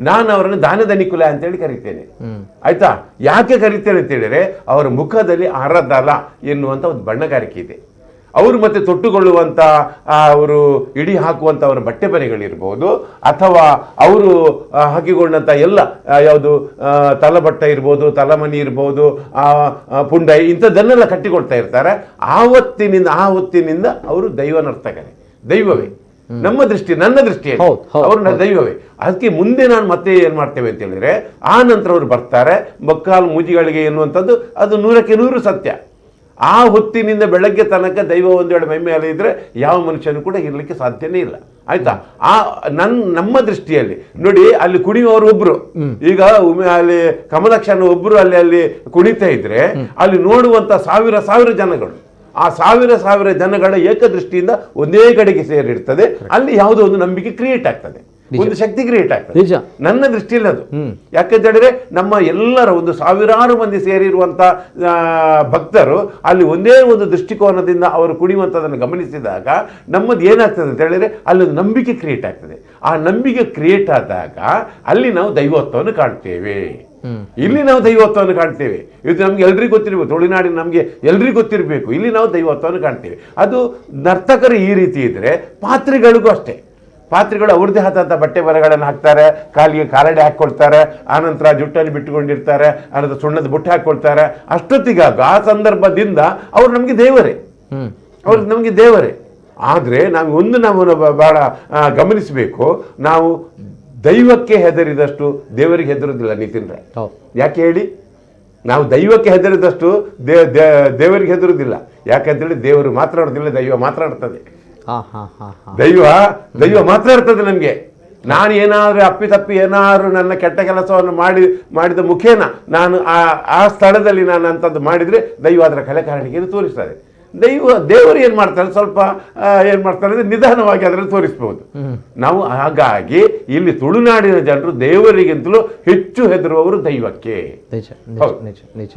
Speaker 4: ನಾನು ಅವರನ್ನು ದಾನದನಿಕುಲ ಅಂತೇಳಿ ಕರಿತೇನೆ ಆಯಿತಾ. ಯಾಕೆ ಕರಿತೇನೆ ಅಂತೇಳಿದರೆ ಅವರ ಮುಖದಲ್ಲಿ ಅರದಲ ಎನ್ನುವಂಥ ಒಂದು ಬಣ್ಣಗಾರಿಕೆ ಇದೆ. ಅವರು ಮತ್ತೆ ತೊಟ್ಟುಕೊಳ್ಳುವಂಥ ಅವರು ಇಡಿ ಹಾಕುವಂಥ ಅವರ ಬಟ್ಟೆ ಬರೆಗಳಿರ್ಬೋದು, ಅಥವಾ ಅವರು ಹಾಕಿಕೊಂಡಂಥ ಎಲ್ಲ ಯಾವುದು ತಲಬಟ್ಟೆ ಇರ್ಬೋದು, ತಲಮನಿ ಇರ್ಬೋದು, ಪುಂಡೈ ಇಂಥದ್ದನ್ನೆಲ್ಲ ಕಟ್ಟಿಕೊಳ್ತಾ ಇರ್ತಾರೆ. ಆ ಹೊತ್ತಿನಿಂದ ಅವರು ದೈವ ನರ್ತಕರೇ, ದೈವವೇ ನಮ್ಮ ದೃಷ್ಟಿ, ನನ್ನ ದೃಷ್ಟಿಯಲ್ಲಿ ಅವರು ದೈವವೇ. ಅದಕ್ಕೆ ಮುಂದೆ ನಾನು ಮತ್ತೆ ಏನು ಮಾಡ್ತೇವೆ ಅಂತ ಹೇಳಿದ್ರೆ, ಆ ನಂತರ ಅವರು ಬರ್ತಾರೆ ಮಕ್ಕಾಲು ಮೂಜಿಗಳಿಗೆ ಎನ್ನುವಂಥದ್ದು ಅದು 100ಕ್ಕೆ 100 ಸತ್ಯ. ಆ ಹೊತ್ತಿನಿಂದ ಬೆಳಗ್ಗೆ ತನಕ ದೈವ ಒಂದು ವೇಳೆ ಮೈ ಮೇಲೆ ಇದ್ದರೆ ಯಾವ ಮನುಷ್ಯನೂ ಕೂಡ ಇರಲಿಕ್ಕೆ ಸಾಧ್ಯನೇ ಇಲ್ಲ ಆಯ್ತಾ. ಆ ನಮ್ಮ ದೃಷ್ಟಿಯಲ್ಲಿ ನೋಡಿ, ಅಲ್ಲಿ ಕುಣಿಯುವವರು ಒಬ್ರು, ಈಗ ಅಲ್ಲಿ ಕಮಲಾಕ್ಷನ ಒಬ್ರು ಅಲ್ಲಿ ಅಲ್ಲಿ ಕುಣಿತಾ ಇದ್ರೆ ಅಲ್ಲಿ ನೋಡುವಂತ ಸಾವಿರ ಸಾವಿರ ಜನಗಳು, ಆ ಸಾವಿರ ಸಾವಿರ ಜನಗಳ ಏಕದೃಷ್ಟಿಯಿಂದ ಒಂದೇ ಕಡೆಗೆ ಸೇರಿರ್ತದೆ. ಅಲ್ಲಿ ಯಾವುದೋ ಒಂದು ನಂಬಿಕೆ ಕ್ರಿಯೇಟ್ ಆಗ್ತದೆ, ಒಂದು ಶಕ್ತಿ ಕ್ರಿಯೇಟ್ ಆಗ್ತದೆ ನನ್ನ ದೃಷ್ಟಿಯಲ್ಲಿ ಅದು. ಯಾಕಂತ ಹೇಳಿದ್ರೆ ನಮ್ಮ ಎಲ್ಲರ ಒಂದು ಸಾವಿರಾರು ಮಂದಿ ಸೇರಿರುವಂತ ಭಕ್ತರು ಅಲ್ಲಿ ಒಂದೇ ಒಂದು ದೃಷ್ಟಿಕೋನದಿಂದ ಅವರು ಕುಣಿಯುವಂಥದ್ದನ್ನು ಗಮನಿಸಿದಾಗ ನಮ್ಮದು ಏನಾಗ್ತದೆ ಅಂತ ಹೇಳಿದ್ರೆ ಅಲ್ಲಿ ಒಂದು ನಂಬಿಕೆ ಕ್ರಿಯೇಟ್ ಆಗ್ತದೆ. ಆ ನಂಬಿಕೆ ಕ್ರಿಯೇಟ್ ಆದಾಗ ಅಲ್ಲಿ ನಾವು ದೈವತ್ವವನ್ನು ಕಾಣ್ತೇವೆ, ಇಲ್ಲಿ ನಾವು ದೈವತ್ವವನ್ನು ಕಾಣ್ತೇವೆ. ಇದು ನಮ್ಗೆ ಎಲ್ರಿಗೂ ಗೊತ್ತಿರಬೇಕು, ತುಳುನಾಡಿನ ನಮಗೆ ಎಲ್ರಿಗೂ ಗೊತ್ತಿರಬೇಕು. ಇಲ್ಲಿ ನಾವು ದೈವತ್ವವನ್ನು ಕಾಣ್ತೇವೆ. ಅದು ನರ್ತಕರು ಈ ರೀತಿ ಇದ್ರೆ ಪಾತ್ರೆಗಳಿಗೂ ಅಷ್ಟೇ, ಪಾತ್ರೆಗಳು ಅವ್ರದ್ದೇ ಆದಂಥ ಬಟ್ಟೆ ಬರಗಳನ್ನು ಹಾಕ್ತಾರೆ, ಕಾಲಿಗೆ ಕಾಲಡೆ ಹಾಕ್ಕೊಳ್ತಾರೆ, ಆನಂತರ ಜುಟ್ಟಲ್ಲಿ ಬಿಟ್ಟುಕೊಂಡಿರ್ತಾರೆ, ಆನಂತರ ಸುಣ್ಣದ ಬುಟ್ಟಿ ಹಾಕ್ಕೊಳ್ತಾರೆ. ಅಷ್ಟೊತ್ತಿಗಾಗ ಆ ಸಂದರ್ಭದಿಂದ ಅವ್ರು ನಮಗೆ ದೇವರೇ, ಅವ್ರು ನಮಗೆ ದೇವರೇ. ಆದರೆ ನಾವು ಒಂದು ನಾವು ಬಹಳ ಗಮನಿಸಬೇಕು, ನಾವು ದೈವಕ್ಕೆ ಹೆದರಿದಷ್ಟು ದೇವರಿಗೆ ಹೆದರೋದಿಲ್ಲ ನಿತಿನ್ ರಾಯ್. ಯಾಕೆ ಹೇಳಿ? ನಾವು ದೈವಕ್ಕೆ ಹೆದರಿದಷ್ಟು ದೇವರಿಗೆ ಹೆದರೋದಿಲ್ಲ. ಯಾಕಂತೇಳಿ ದೇವರು ಮಾತಾಡೋದಿಲ್ಲ, ದೈವ ಮಾತಾಡ್ತದೆ. ದೈವ ದೈವ ಮಾತಾಡ್ತದೆ ನಮಗೆ. ನಾನು ಏನಾದರೂ ಅಪ್ಪಿತಪ್ಪಿ ಏನಾದ್ರು ನನ್ನ ಕೆಟ್ಟ ಕೆಲಸವನ್ನು ಮಾಡಿದ ಮುಖೇನ ನಾನು ಆ ಆ ಸ್ಥಳದಲ್ಲಿ ನಾನು ಅಂಥದ್ದು ಮಾಡಿದರೆ ದೈವ ಅದರ ಕಲೆಕಾರಣಿಕೆಯನ್ನು ತೋರಿಸ್ತದೆ. ದೈವ ದೇವರು ಏನು ಮಾಡ್ತಾರೆ, ಸ್ವಲ್ಪ ಏನು ಮಾಡ್ತಾರೆ ಅಂದರೆ ನಿಧಾನವಾಗಿ ಅದರಲ್ಲಿ ತೋರಿಸ್ಬೋದು ನಾವು. ಹಾಗಾಗಿ ಇಲ್ಲಿ ತುಳುನಾಡಿನ ಜನರು ದೇವರಿಗಿಂತಲೂ ಹೆಚ್ಚು ಹೆದರುವವರು ದೈವಕ್ಕೆ.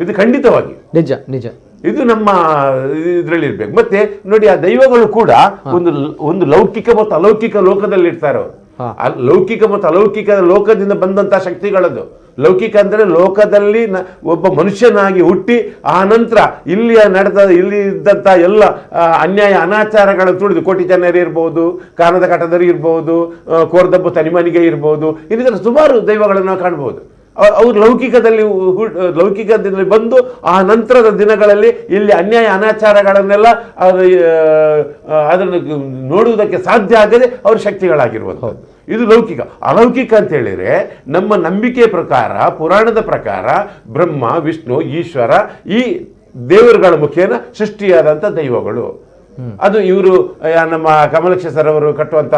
Speaker 4: ಇದು ಖಂಡಿತವಾಗಿ
Speaker 1: ನಿಜ ನಿಜ,
Speaker 4: ಇದು ನಮ್ಮ ಇದರಲ್ಲಿ ಇರ್ಬೇಕು. ಮತ್ತೆ ನೋಡಿ, ಆ ದೈವಗಳು ಕೂಡ ಒಂದು ಒಂದು ಲೌಕಿಕ ಮತ್ತು ಅಲೌಕಿಕ ಲೋಕದಲ್ಲಿ ಇರ್ತಾರೆ ಅವರು. ಲೌಕಿಕ ಮತ್ತು ಅಲೌಕಿಕ ಲೋಕದಿಂದ ಬಂದಂತಹ ಶಕ್ತಿಗಳದು. ಲೌಕಿಕ ಅಂದರೆ ಲೋಕದಲ್ಲಿ ಒಬ್ಬ ಮನುಷ್ಯನಾಗಿ ಹುಟ್ಟಿ ಆ ನಂತರ ಇಲ್ಲಿಯ ನಡೆದ ಇಲ್ಲಿ ಇದ್ದಂಥ ಎಲ್ಲ ಅನ್ಯಾಯ ಅನಾಚಾರಗಳನ್ನು ತುಳಿದು, ಕೋಟಿ ಜನರು ಇರ್ಬೋದು, ಕಾನದ ಕಟದರು ಇರ್ಬೋದು, ಕೋರ್ದಬ್ಬು ತನಿಮನಿಗೆ ಇರ್ಬೋದು, ಇನ್ನಿತರ ಸುಮಾರು ದೈವಗಳನ್ನು ನಾವು ಕಾಣ್ಬೋದು. ಅವರು ಲೌಕಿಕದಲ್ಲಿ ಬಂದು ಆ ನಂತರದ ದಿನಗಳಲ್ಲಿ ಇಲ್ಲಿ ಅನ್ಯಾಯ ಅನಾಚಾರಗಳನ್ನೆಲ್ಲ ಅದನ್ನು ನೋಡುವುದಕ್ಕೆ ಸಾಧ್ಯ ಆಗದೆ ಅವ್ರ ಶಕ್ತಿಗಳಾಗಿರುವಂಥದ್ದು. ಇದು ಲೌಕಿಕ. ಅಲೌಕಿಕ ಅಂತ ಹೇಳಿದರೆ ನಮ್ಮ ನಂಬಿಕೆ ಪ್ರಕಾರ, ಪುರಾಣದ ಪ್ರಕಾರ ಬ್ರಹ್ಮ, ವಿಷ್ಣು, ಈಶ್ವರ ಈ ದೇವರುಗಳ ಮುಖೇನ ಸೃಷ್ಟಿಯಾದಂಥ ದೈವಗಳು. ಅದು ಇವರು ನಮ್ಮ ಕಮಲಕ್ಷ ಸರ್ ಅವರು ಕಟ್ಟುವಂಥ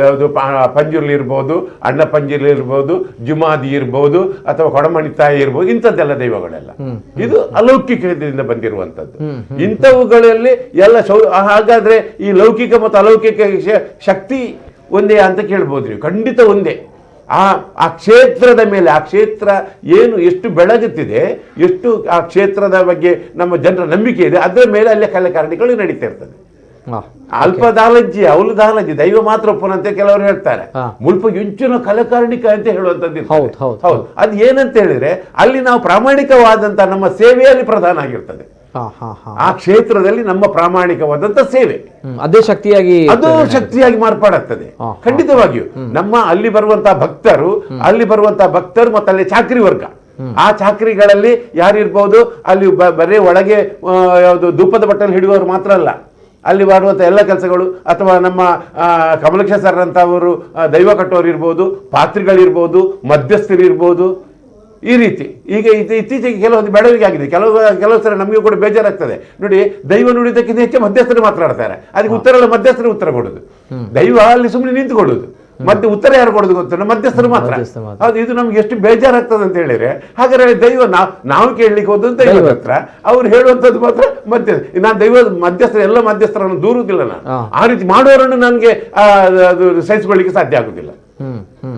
Speaker 4: ಯಾವುದು ಪಂಜುರ್ಲಿ ಇರ್ಬೋದು, ಅಣ್ಣ ಪಂಜುರ್ಲಿ ಇರ್ಬೋದು, ಜುಮಾದಿ ಇರ್ಬೋದು, ಅಥವಾ ಕೊಡಮಣಿ ತಾಯಿ ಇರ್ಬೋದು, ಇಂಥದ್ದೆಲ್ಲ ದೈವಗಳೆಲ್ಲ ಇದು ಅಲೌಕಿಕದಿಂದ ಬಂದಿರುವಂಥದ್ದು. ಇಂಥವುಗಳಲ್ಲಿ ಎಲ್ಲ ಹಾಗಾದ್ರೆ ಈ ಲೌಕಿಕ ಮತ್ತು ಅಲೌಕಿಕ ಶಕ್ತಿ ಒಂದೇ ಅಂತ ಕೇಳ್ಬೋದು ನೀವು. ಖಂಡಿತ ಒಂದೇ. ಆ ಆ ಕ್ಷೇತ್ರದ ಮೇಲೆ, ಆ ಕ್ಷೇತ್ರ ಏನು ಎಷ್ಟು ಬೆಳಗುತ್ತಿದೆ, ಎಷ್ಟು ಆ ಕ್ಷೇತ್ರದ ಬಗ್ಗೆ ನಮ್ಮ ಜನರ ನಂಬಿಕೆ ಇದೆ, ಅದರ ಮೇಲೆ ಅಲ್ಲೇ ಕಲೆಕಾರಣಿಗಳು ನಡೀತಾ ಇರ್ತದೆ. ಅಲ್ಪ ದಾಲಜ್ಜಿ ಅವಳು ದಾಲಜ್ಜಿ ದೈವ ಮಾತ್ರ ಒಪ್ಪನಂತೆ ಕೆಲವರು ಹೇಳ್ತಾರೆ. ಮುಲ್ಪ ಇಂಚಿನ ಕಲೆಕಾರಣಿಕ ಅಂತ ಹೇಳುವಂಥದ್ದು ಹೌದು. ಅದು ಏನಂತ ಹೇಳಿದ್ರೆ ಅಲ್ಲಿ ನಾವು ಪ್ರಾಮಾಣಿಕವಾದಂತ ನಮ್ಮ ಸೇವೆಯಲ್ಲಿ ಪ್ರಧಾನ ಆಗಿರ್ತದೆ. ಆ ಕ್ಷೇತ್ರದಲ್ಲಿ ನಮ್ಮ ಪ್ರಾಮಾಣಿಕವಾದಂತ ಸೇವೆ
Speaker 1: ಅದೇ ಶಕ್ತಿಯಾಗಿ,
Speaker 4: ಅದು ಶಕ್ತಿಯಾಗಿ ಮಾರ್ಪಾಡಾಗ್ತದೆ ಖಂಡಿತವಾಗಿಯೂ. ನಮ್ಮ ಅಲ್ಲಿ ಬರುವಂತಹ ಭಕ್ತರು, ಅಲ್ಲಿ ಬರುವಂತಹ ಭಕ್ತರು ಮತ್ತು ಅಲ್ಲಿ ಚಾಕ್ರಿ ವರ್ಗ, ಆ ಚಾಕ್ರಿಗಳಲ್ಲಿ ಯಾರಿರ್ಬೋದು, ಅಲ್ಲಿ ಬರೀ ಒಳಗೆ ಯಾವುದು ಧೂಪದ ಬಟ್ಟಲು ಹಿಡಿಯುವವರು ಮಾತ್ರ ಅಲ್ಲ, ಅಲ್ಲಿ ಮಾಡುವಂಥ ಎಲ್ಲ ಕೆಲಸಗಳು, ಅಥವಾ ನಮ್ಮ ಕಮಲಕ್ಷ ಸರ್ ಅಂತವರು ದೈವ ಕಟ್ಟೋರು ಇರ್ಬೋದು, ಪಾತ್ರಿಗಳಿರ್ಬೋದು, ಮಧ್ಯಸ್ಥರಿರ್ಬೋದು, ಈ ರೀತಿ. ಈಗ ಇತ್ತೀಚೆಗೆ ಕೆಲವೊಂದು ಬೆಳವಣಿಗೆ ಆಗಿದೆ. ಕೆಲವು ಸಲ ನಮಗೂ ಕೂಡ ಬೇಜಾರಾಗ್ತದೆ ನೋಡಿ, ದೈವ ನುಡಿದಕ್ಕಿಂತ ಹೆಚ್ಚು ಮಧ್ಯಸ್ಥರು ಮಾತನಾಡ್ತಾರೆ, ಅದಕ್ಕೆ ಉತ್ತರ ಎಲ್ಲ ಮಧ್ಯಸ್ಥರು ಉತ್ತರ ಕೊಡೋದು, ದೈವ ಅಲ್ಲಿ ಸುಮ್ಮನೆ ನಿಂತುಕೊಳ್ಳೋದು, ಮತ್ತೆ ಉತ್ತರ ಯಾರು ಕೊಡೋದು ಗೊತ್ತಿಲ್ಲ, ಮಧ್ಯಸ್ಥರು ಮಾತ್ರ. ಹೌದು, ಇದು ನಮ್ಗೆ ಎಷ್ಟು ಬೇಜಾರಾಗ್ತದೆ ಅಂತ ಹೇಳಿದ್ರೆ, ಹಾಗಾದ್ರೆ ದೈವ ನಾವು ಕೇಳಲಿಕ್ಕೆ ಹೋದಂತ ದೈವದ ಹತ್ರ ಅವ್ರು ಹೇಳುವಂಥದ್ದು ಮಾತ್ರ ಮಧ್ಯಸ್ಥ. ನಾನು ದೈವದ ಮಧ್ಯಸ್ಥರ ಎಲ್ಲ ಮಧ್ಯಸ್ಥರನ್ನು ದೂರುವುದಿಲ್ಲ, ನಾನು ಆ ರೀತಿ ಮಾಡುವವರನ್ನು ನನಗೆ ಅದು ಸಹಿಸಿಕೊಳ್ಳಿಕ್ಕೆ ಸಾಧ್ಯ ಆಗುದಿಲ್ಲ.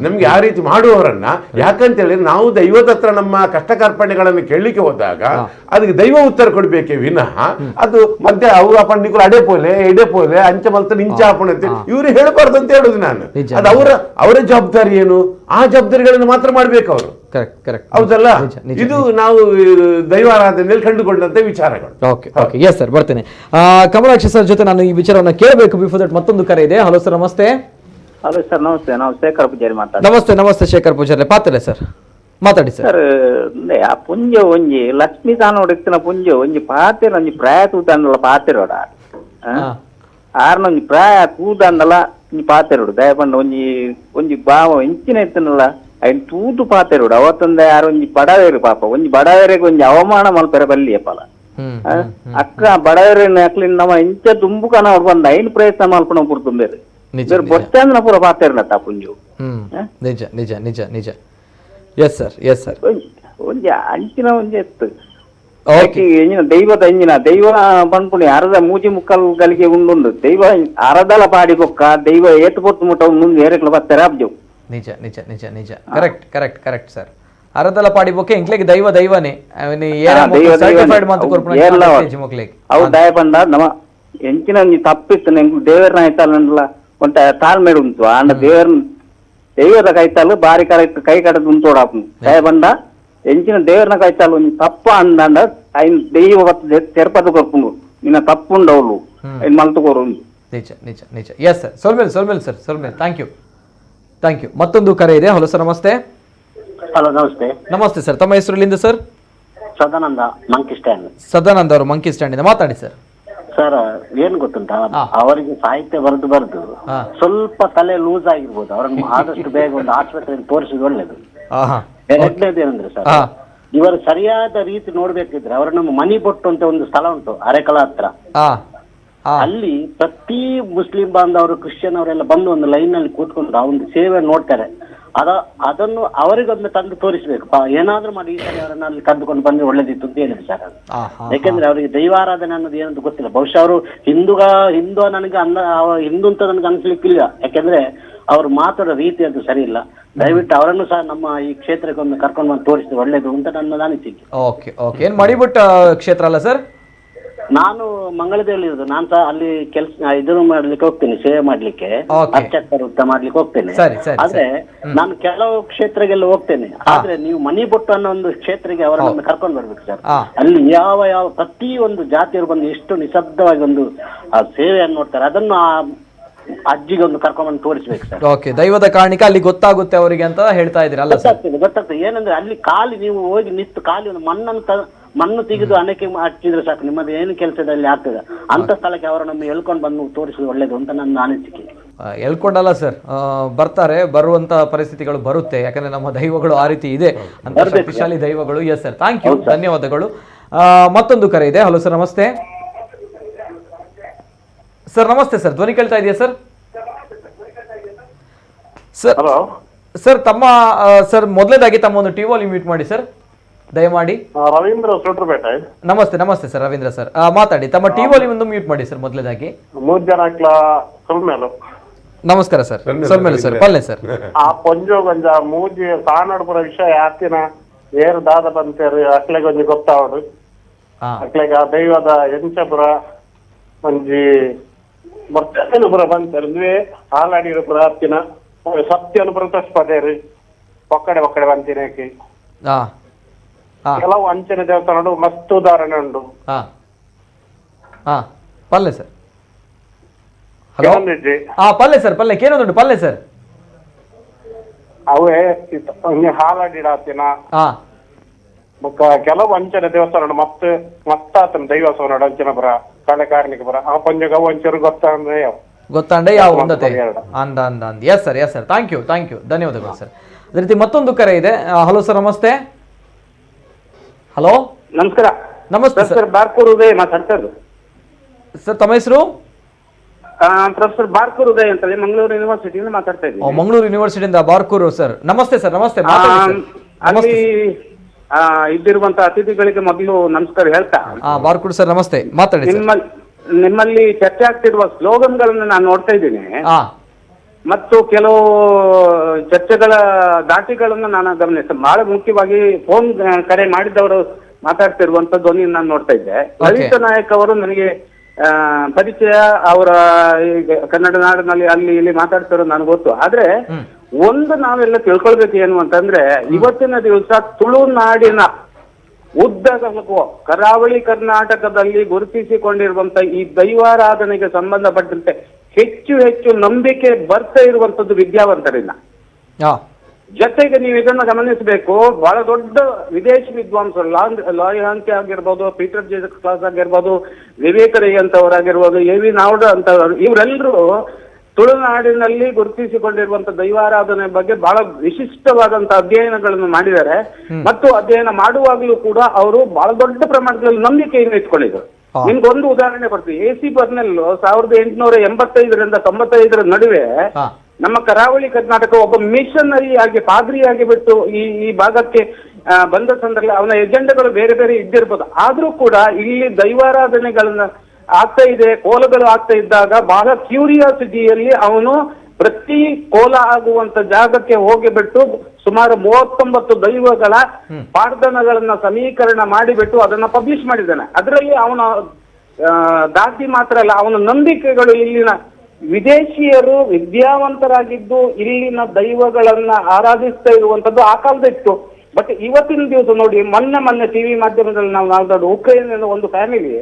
Speaker 4: ನಮ್ಗೆ ಆ ರೀತಿ ಮಾಡುವವರನ್ನ, ಯಾಕಂತ ಹೇಳಿದ್ರೆ ನಾವು ದೈವದ ಹತ್ರ ನಮ್ಮ ಕಷ್ಟ ಕಾರ್ಪಣ್ಯಗಳನ್ನು ಕೇಳಲಿಕ್ಕೆ ಹೋದಾಗ ಅದಕ್ಕೆ ದೈವ ಉತ್ತರ ಕೊಡ್ಬೇಕೇ ವಿನಃ ಅದು ಮಧ್ಯ ಅವ್ರು ಅಪ್ಪ ನಿಕುಲು ಅಡೆ ಪೋಲೆ ಎಡೆ ಪೋಲೆ ಅಂಚೆ ಮಲ್ತ ನಿಂಚ ಹಾಪಣ ಅಂತ ಇವರು ಹೇಳಬಾರ್ದು ಅಂತ ಹೇಳುದು ನಾನು. ಅದು ಅವರ ಜವಾಬ್ದಾರಿ ಏನು, ಆ ಜವಾಬ್ದಾರಿಗಳನ್ನು ಮಾತ್ರ ಮಾಡ್ಬೇಕು ಅವರು. ಹೌದಲ್ಲ? ಇದು ನಾವು ದೈವಾರಾಧನೆಯಲ್ಲಿ ಕಂಡುಕೊಂಡಂತೆ ವಿಚಾರಗಳು.
Speaker 1: Okay okay, yes sir, ಬರ್ತೇನೆ. ಕಮಲಾಕ್ಷಿ ಸರ್ ಜೊತೆ ನಾನು ಈ ವಿಚಾರವನ್ನು ಕೇಳಬೇಕು. ಬಿಫೋರ್ that ಮತ್ತೊಂದು ಕರೆ ಇದೆ. ಹಲೋ ಸರ್, ನಮಸ್ತೆ.
Speaker 6: Hello sir, namaste. ನಾವು ಶೇಖರ್ ಪೂಜಾರಿ ಮಾತಾಡ್ತೀವಿ.
Speaker 1: ನಮಸ್ತೆ ನಮಸ್ತೆ ಶೇಖರ್ ಪೂಜಾರಿ, ಪಾತ್ರೆ ಸರ್ ಮಾತಾಡಿ ಸರ್.
Speaker 6: ಸರ್, ಆ ಪುಂಜ ಒಂಜಿ ಲಕ್ಷ್ಮೀ ತಾನೋಡಿತ್ತಿನ ಪುಂಜ ಒಂಜಿ ಪಾತೆರ ಒಂಜಿ ಪ್ರಾಯ ತೂತಾಂಡಲ ಪಾತೆರೋಡ ಆರ್ನ ಒಂಜಿ ಪ್ರಾಯ ತೂತಾಂಡಲ ಒಂಜಿ ಪಾತೆರೋಡು ದಯಪಂಡ ಒಂಜಿ ಒಂಜಿ ಭಾವ ಇಂಚಿನ ಇತ್ತನಲ್ಲ ಐನ್ ತೂತು ಪಾತೆರೋಡು ಅವತ್ತೊಂದ ಯಾರು ಒಂಜಿ ಬಡವೇರು ಪಾಪ ಒಂಜಿ ಬಡವೇರಿಗೆ ಒಂಜಿ ಅವಮಾನ ಮಲ್ಪೆರ ಬಲ್ಲಿಯಪ್ಪಲ ಅಕ್ಕ ಬಡವೇರಿನ ಅಕ್ಲಿನ ನಮ್ಮ ಇಂಚ ತುಂಬುಕನ ಅವ್ರು ಬಂದ ಐನ್ ಪ್ರಯತ್ನ ಮಲ್ಪಣ ಪುರ್ತುಂಬೇರು ಬೊಟ್ಟಂದ್ರ ಪೂರ ಪಾತೆರ್ನ ಪುಂಜು.
Speaker 1: ನಿಜ ನಿಜ ನಿಜ ನಿಜ. Yes sir, yes sir.
Speaker 6: ಒಂಜಿ ಅಂಚಿನ ಒಂಜಿ ಎತ್ತು.
Speaker 10: ದೈವದ ಇಂಜಿನ ದೈವ ಪನ್ಪುಣಿ ಅರದ ಮೂಜಿ ಮುಕ್ಕಲ್ ಗಳಿಗೆ ಉಂಡುಂಡು ದೈವ ಅರದಲ ಪಾಡಿ ಬೊಕ್ಕ ದೈವ ಏತು ಪೊತ್ತು ಮುಟ್ಟ ಉಂಡು ಏರೆಕ್ಲ ಬತ್ತಾರೆ ಅಬ್ಜು.
Speaker 1: ನಿಜ ನಿಜ ನಿಜ ನಿಜ correct correct correct sir. ಅರದಲ ಪಾಡಿ ಬೊಕ್ಕ ಎಂಕ್ಲೆಗ್ ದೈವ ದೈವನೇ ಸರ್ಟಿಫೈಡ್ ಮಾತು ಕೊರ್ಪುನ
Speaker 10: ಅವು ದಯ ಪಂಡ ನಮ್ಮ ಎಂಚಿನ ತಪ್ಪಿತ್ತು ಎಂಕ್ ದೇವರನ ಆಯ್ತಲ್ಲ ಒಂಟ ತಾಳ್ಮೆ ಉಂಟು ಆಂಡ ದೇವರ ದೈವದ ಕೈತಾಲು ಬಾರಿ ಕರೆಕ್ಟ್ ಕೈ ಕಡದು ಉಂಟೋಡಾಪು ದಯ ಪಂಡ ಎಂಚಿನ ದೇವರನ ಕೈತಾಲು ಒಂಜಿ ತಪ್ಪ ಅಂದಂಡ ಐನ್ ದೈವ ತೆರಪದ ಕೊರ್ಪುಂಡು ನಿನ್ನ ತಪ್ಪುಂಡವಳು ಐನ್ ಮಲ್ತು ಕೊರು.
Speaker 1: ನಿಜ ನಿಜ ನಿಜ. ಎಸ್ ಸರ್, ಸೊಲ್ಮೇಲ್ ಸೊಲ್ಮೇಲ್ ಸರ್, ಸೊಲ್ಮೇಲ್. Thank you thank you. ಮತ್ತೊಂದು ಕರೆ ಇದೆ. ಹಲೋ ಸರ್, ನಮಸ್ತೆ.
Speaker 11: ಹಲೋ, ನಮಸ್ತೆ.
Speaker 1: ನಮಸ್ತೆ ಸರ್, ತಮ್ಮ ಹೆಸರು ಎಲ್ಲಿಂದ sir?
Speaker 11: Sadananda, monkey stand.
Speaker 1: Sadananda ಅವರು ಮಂಕಿ ಸ್ಟ್ಯಾಂಡ್ ಇಂದ ಮಾತಾಡಿ ಸರ್.
Speaker 11: ಸರ್, ಏನ್ ಗೊತ್ತುಂಟಾ, ಅವರಿಗೆ ಸಾಹಿತ್ಯ ಬರೆದು ಬರೆದು ಸ್ವಲ್ಪ ತಲೆ ಲೂಸ್ ಆಗಿರ್ಬೋದು. ಅವರನ್ನು ಆದಷ್ಟು ಬೇಗ ಒಂದು ಆಸ್ಪತ್ರೆಯಲ್ಲಿ ತೋರಿಸಿದ ಒಳ್ಳೇದು. ಎರಡನೇದು ಏನಂದ್ರೆ ಸರ್, ಇವರು ಸರಿಯಾದ ರೀತಿ ನೋಡ್ಬೇಕಿದ್ರೆ ಅವರು ನಮ್ಮ ಮನಿ ಬೊಟ್ಟು ಅಂತ ಒಂದು ಸ್ಥಳ ಉಂಟು ಅರೆಕಳ ಹತ್ರ, ಅಲ್ಲಿ ಪ್ರತಿ ಮುಸ್ಲಿಂ ಬಾಂಧವರು ಕ್ರಿಶ್ಚಿಯನ್ ಅವರೆಲ್ಲ ಬಂದು ಒಂದು ಲೈನ್ ನಲ್ಲಿ ಕೂತ್ಕೊಂಡು ಆ ಒಂದು ಸೇವೆ ನೋಡ್ತಾರೆ. ಅದನ್ನು ಅವರಿಗೊಮ್ಮೆ ತಂದು ತೋರಿಸಬೇಕು. ಏನಾದ್ರೂ ಮಾಡಿ ಈ ಸರಿ ಅವರನ್ನ ಅಲ್ಲಿ ಕರೆದುಕೊಂಡು ಬಂದ್ರೆ ಒಳ್ಳೇದಿತ್ತು ಅಂತ ಹೇಳಿದ್ರು ಸರ್. ಯಾಕೆಂದ್ರೆ ಅವರಿಗೆ ದೈವಾರಾಧನೆ ಅನ್ನೋದು ಏನಂತ ಗೊತ್ತಿಲ್ಲ. ಬಹುಶಃ ಅವರು ಹಿಂದೂ ನನಗೆ ಹಿಂದೂ ಅಂತ ನನಗೆ ಅನ್ಸ್ಲಿಕ್ಕಿಲ್ಲ. ಯಾಕೆಂದ್ರೆ ಅವ್ರು ಮಾತಾಡೋ ರೀತಿ ಅದು ಸರಿ ಇಲ್ಲ. ದಯವಿಟ್ಟು ಅವರನ್ನು ಸಹ ನಮ್ಮ ಈ ಕ್ಷೇತ್ರಕ್ಕೆ ಒಮ್ಮೆ ಕರ್ಕೊಂಡು ಬಂದು ತೋರಿಸಿದ್ರೆ ಒಳ್ಳೇದು ಅಂತ ನನ್ನ ಅನಿಸಿಕೆ.
Speaker 1: Okay okay. ಏನ್ ಮಣಿಬುಟ್ಟ ಕ್ಷೇತ್ರ ಅಲ್ಲ ಸರ್?
Speaker 11: ನಾನು ಮಂಗಳದೇವಲ್ಲಿ ಇರೋದು. ನಾನು ಸಹ ಅಲ್ಲಿ ಕೆಲಸ ಇದನ್ನು ಮಾಡ್ಲಿಕ್ಕೆ ಹೋಗ್ತೇನೆ, ಸೇವೆ ಮಾಡ್ಲಿಕ್ಕೆ, ಅರ್ಚಕರ ವೃತ್ತ ಮಾಡ್ಲಿಕ್ಕೆ ಹೋಗ್ತೇನೆ. ಆದ್ರೆ ನಾನು ಕೆಲವು ಕ್ಷೇತ್ರಗೆಲ್ಲ ಹೋಗ್ತೇನೆ. ಆದ್ರೆ ನೀವು ಮನಿ ಬೊಟ್ಟು ಅನ್ನೋ ಒಂದು ಕ್ಷೇತ್ರಕ್ಕೆ ಅವರನ್ನು ಕರ್ಕೊಂಡು ಬರ್ಬೇಕು ಸರ್. ಅಲ್ಲಿ ಯಾವ ಯಾವ ಪ್ರತಿ ಒಂದು ಜಾತಿಯವರು ಬಂದು ಎಷ್ಟು ನಿಶಬ್ದವಾಗಿ ಒಂದು ಆ ಸೇವೆಯನ್ನು ನೋಡ್ತಾರೆ, ಅದನ್ನು ಆ ಅಜ್ಜಿಗೆ ಒಂದು ಕರ್ಕೊಂಡ್ ಬಂದು ತೋರಿಸ್ಬೇಕು ಸರ್.
Speaker 1: ಓಕೆ, ದೈವದ ಕಾರಣಿಕ ಅಲ್ಲಿ ಗೊತ್ತಾಗುತ್ತೆ ಅವರಿಗೆ ಅಂತ ಹೇಳ್ತಾ ಇದ್ದೀರಲ್ಲ?
Speaker 11: ಗೊತ್ತಾಗ್ತದೆ ಗೊತ್ತಾಗ್ತದೆ. ಏನಂದ್ರೆ ಅಲ್ಲಿ ಖಾಲಿ ನೀವು ಹೋಗಿ ನಿಂತು ಖಾಲಿ ಒಂದು ಮಣ್ಣು ತೆಗೆದು ಅಣಕೆ ಹಚ್ಚಿದ್ರೆ ಸಾಕು, ನಿಮ್ಮದು ಏನು ಕೆಲಸದಲ್ಲಿ ಆಗ್ತದೆ. ಅಂತ ಸ್ಥಳಕ್ಕೆ ಅವರನ್ನು ಎಳ್ಕೊಂಡು ಬಂದು ತೋರಿಸುವುದು ಒಳ್ಳೇದು ಅಂತ ನನ್ನ ಅನಿಸಿಕೆ.
Speaker 1: ಎಳ್ಕೊಂಡಲ್ಲ ಸರ್, ಬರ್ತಾರೆ, ಬರುವಂತ ಪರಿಸ್ಥಿತಿಗಳು ಬರುತ್ತೆ. ಯಾಕಂದ್ರೆ ನಮ್ಮ ದೈವಗಳು ಆ ರೀತಿ ಇದೆ ಅಂತ, ಶಕ್ತಿಶಾಲಿ ದೈವಗಳು. Yes sir, thank you, ಧನ್ಯವಾದಗಳು. ಮತ್ತೊಂದು ಕರೆ ಇದೆ. ಹಲೋ ಸರ್, ನಮಸ್ತೆ. ಸರ್ ನಮಸ್ತೆ ಸರ್, ಧ್ವನಿ ಕೇಳ್ತಾ ಇದೆಯಾ sir? Sir sir ತಮ್ಮ ಸರ್ ಮೊದಲೇದಾಗಿ ತಮ್ಮ ಒಂದು T volume mute ಮಾಡಿ ಸರ್ ದಯಮಾಡಿ.
Speaker 12: ರವೀಂದ್ರ ಸೂಟ್ರಪೇಟೆ.
Speaker 1: ನಮಸ್ತೆ ನಮಸ್ತೆ ಸರ್, ರವೀಂದ್ರ ಸರ್ ಮಾತಾಡಿ. ತಮ್ಮ ಟಿ ವಾಲ್ಯೂಮ್ ಒಂದು ಮ್ಯೂಟ್ ಮಾಡಿ ಸರ್ ಮೊದಲೇದಾಗಿ.
Speaker 12: ಮೂರ್ ಜನ
Speaker 1: ನಮಸ್ಕಾರ ಸರ್, ಸೊಲ್ಮೇಲೆ ಸರ್, ಪಲ್ಲೆ ಸರ್.
Speaker 12: ಆ ಪೊಂಜೋ ಗೊಂಜ ಮೂಜಿ ಸಾನಾಡ್ಪುರ ವಿಷಯ ಆತಿನ ಏರು ದಾದ ಬಂತೇರು ಅಕ್ಲೆಗೆ ಒಂಜಿ ಗೊತ್ತಾವಡು ಅಕ್ಲೆಗೆ ಆ ದೈವದ ಎಂಚಪುರ ಒಂಜಿ ಬರ್ತೇನುಪುರ ಬಂತೇರು ಅಂದ್ವೆ ಹಾಲಾಡಿರಪುರ ಆತಿನ ಸತ್ಯನುಪುರ ತಸ್ಪದೇರು ಒಕ್ಕಡೆ ಒಕ್ಕಡೆ ಬಂತಿನಕ್ಕೆ ಕೆಲವು ಅಂಚನೆ ದೇವಸ್ಥಾನ ಮಸ್ತ್ ಉದಾಹರಣೆ ಉಂಟು.
Speaker 1: ಪಲ್ಲೆ ಸರ್, ಹಲೋ ಪಲ್ಲೆ ಸರ್, ಪಲ್ಲೆ ಕೇನೊಂದುಂಟು ಪಲ್ಲೆ ಸರ್.
Speaker 12: ಅವೇ ಹಾಲಾಡಿಡಾತಿನ ಬೊಕ್ಕ ಕೆಲವು ಅಂಚನೆ ದೇವಸ್ಥಾನ ಮಸ್ತ್ ಮಸ್ತಾತನ ದೈವಸ್ಥಾನ ಅಂಚನಪುರ ಕಳೆ ಕಾರ್ಣಿಕಪುರ ಆ ಪಂಜಗ ಒಂಚೂರು ಗೊತ್ತಾಂದ್ರೆ ಯಾವ
Speaker 1: ಗೊತ್ತಾಂಡೆ ಯಾವ ಒಂದತೆ ಅಂದ ಅಂದ ಅಂದ. Yes sir, yes sir, thank you thank you, ಧನ್ಯವಾದಗಳು ಸರ್. ಅದೇ ರೀತಿ ಮತ್ತೊಂದು ಕರೆ ಇದೆ. ಹಲೋ ಸರ್, ನಮಸ್ತೆ. ಹಲೋ,
Speaker 13: ನಮಸ್ಕಾರ.
Speaker 1: ನಮಸ್ತೆ ಸರ್,
Speaker 13: ಬಾರ್ಕೂರ್ ಉದಯ್ ಮಾತಾಡ್ತಾ ಇರೋದು
Speaker 1: ಸರ್. ತಮ್ಮ ಹೆಸರು?
Speaker 13: ಪ್ರೊಫೆಸರ್ ಬಾರ್ಕೂರ್ ಉದಯ್ ಅಂತ ಹೇಳಿ ಮಂಗಳೂರು ಯೂನಿವರ್ಸಿಟಿಯಿಂದ ಮಾತಾಡ್ತಾ ಇದ್ದೀನಿ.
Speaker 1: ಮಂಗಳೂರು ಯೂನಿವರ್ಸಿಟಿಯಿಂದ ಬಾರ್ಕೂರು ಸರ್, ನಮಸ್ತೆ ಸರ್. ನಮಸ್ತೆ.
Speaker 13: ಅಲ್ಲಿ ಇದ್ದಿರುವಂತ ಅತಿಥಿಗಳಿಗೆ ಮೊದಲು ನಮಸ್ಕಾರ ಹೇಳ್ತಾ.
Speaker 1: ಬಾರ್ಕೂರ್ ಸರ್ ನಮಸ್ತೆ, ಮಾತಾಡಿ.
Speaker 13: ನಿಮ್ಮಲ್ಲಿ ಚರ್ಚೆ ಆಗ್ತಿರುವ ಸ್ಲೋಗನ್ಗಳನ್ನು ನಾನು ನೋಡ್ತಾ ಇದ್ದೀನಿ ಮತ್ತು ಕೆಲವು ಚರ್ಚೆಗಳ ದಾಟಿಗಳನ್ನು ನಾನು ಗಮನಿಸ್ತೇನೆ. ಬಹಳ ಮುಖ್ಯವಾಗಿ ಫೋನ್ ಕರೆ ಮಾಡಿದವರು ಮಾತಾಡ್ತಿರುವಂತ ಧ್ವನಿಯನ್ನು ನಾನು ನೋಡ್ತಾ ಇದ್ದೆ. ಲಲಿತ ನಾಯಕ್ ಅವರು ನನಗೆ ಪರಿಚಯ, ಅವರ ಈಗ ಕನ್ನಡ ನಾಡಿನಲ್ಲಿ ಅಲ್ಲಿ ಇಲ್ಲಿ ಮಾತಾಡ್ತಿರೋ ನನಗೆ ಗೊತ್ತು. ಆದ್ರೆ ಒಂದು ನಾವೆಲ್ಲ ತಿಳ್ಕೊಳ್ಬೇಕು ಏನು ಅಂತಂದ್ರೆ, ಇವತ್ತಿನ ದಿವಸ ತುಳುನಾಡಿನ ಉದ್ದಗಲಕ್ಕೂ ಕರಾವಳಿ ಕರ್ನಾಟಕದಲ್ಲಿ ಗುರುತಿಸಿಕೊಂಡಿರುವಂತ ಈ ದೈವಾರಾಧನೆಗೆ ಸಂಬಂಧಪಟ್ಟಂತೆ ಹೆಚ್ಚು ಹೆಚ್ಚು ನಂಬಿಕೆ ಬರ್ತಾ ಇರುವಂತದ್ದು ವಿದ್ಯಾವಂತರಿಂದ. ಜೊತೆಗೆ ನೀವು ಇದನ್ನ ಗಮನಿಸಬೇಕು, ಬಹಳ ದೊಡ್ಡ ವಿದೇಶಿ ವಿದ್ವಾಂಸರು ಲಾಯ್ ಆಗಿರ್ಬೋದು, Peter J class ಆಗಿರ್ಬೋದು, ವಿವೇಕ ರೈ ಅಂತವರಾಗಿರ್ಬೋದು, ಎ ವಿ ನಾವ್ಡ ಅಂತವರು, ಇವರೆಲ್ಲರೂ ತುಳುನಾಡಿನಲ್ಲಿ ಗುರುತಿಸಿಕೊಂಡಿರುವಂತ ದೈವಾರಾಧನೆ ಬಗ್ಗೆ ಬಹಳ ವಿಶಿಷ್ಟವಾದಂತ ಅಧ್ಯಯನಗಳನ್ನು ಮಾಡಿದ್ದಾರೆ. ಮತ್ತು ಅಧ್ಯಯನ ಮಾಡುವಾಗಲೂ ಕೂಡ ಅವರು ಬಹಳ ದೊಡ್ಡ ಪ್ರಮಾಣದಲ್ಲಿ ನಂಬಿಕೆಯನ್ನು ಇಟ್ಕೊಂಡಿದ್ರು. ನಿಮ್ಗೊಂದು ಉದಾಹರಣೆ ಕೊಡ್ತೀವಿ. ಎ ಸಿ ಬರ್ನೆಲ್ 1885ರಿಂದ 95ರ ನಡುವೆ ನಮ್ಮ ಕರಾವಳಿ ಕರ್ನಾಟಕ ಒಬ್ಬ ಮಿಷನರಿ ಆಗಿ, ಪಾದ್ರಿಯಾಗಿ ಬಿಟ್ಟು ಈ ಭಾಗಕ್ಕೆ ಬಂದ ಸಂದರ್ಭದಲ್ಲಿ ಅವನ ಎಜೆಂಡಾಗಳು ಬೇರೆ ಬೇರೆ ಇದ್ದಿರ್ಬೋದು. ಆದ್ರೂ ಕೂಡ ಇಲ್ಲಿ ದೈವಾರಾಧನೆಗಳನ್ನ ಆಗ್ತಾ ಇದೆ, ಕೋಲಗಳು ಆಗ್ತಾ ಇದ್ದಾಗ ಬಹಳ ಕ್ಯೂರಿಯಾಸಿಟಿಯಲ್ಲಿ ಅವನು ಪ್ರತಿ ಕೋಲ ಆಗುವಂತ ಜಾಗಕ್ಕೆ ಹೋಗಿಬಿಟ್ಟು ಸುಮಾರು 39 ದೈವಗಳ ಪಾಡ್ದನಗಳನ್ನ ಸಮೀಕರಣ ಮಾಡಿಬಿಟ್ಟು ಅದನ್ನ ಪಬ್ಲಿಷ್ ಮಾಡಿದ್ದಾನೆ. ಅದರಲ್ಲಿ ಅವನ ದಾಟಿ ಮಾತ್ರ ಅಲ್ಲ, ಅವನ ನಂಬಿಕೆಗಳು ಇಲ್ಲಿನ ವಿದೇಶಿಯರು ವಿದ್ಯಾವಂತರಾಗಿದ್ದು ಇಲ್ಲಿನ ದೈವಗಳನ್ನ ಆರಾಧಿಸ್ತಾ ಇರುವಂತದ್ದು ಆ ಕಾಲದಿತ್ತು. ಬಟ್ ಇವತ್ತಿನ ದಿವಸ ನೋಡಿ, ಮೊನ್ನೆ ಮೊನ್ನೆ ಟಿವಿ ಮಾಧ್ಯಮದಲ್ಲಿ ನಾವು ನಾವು ಉಕ್ರೇನ್ ಒಂದು ಫ್ಯಾಮಿಲಿ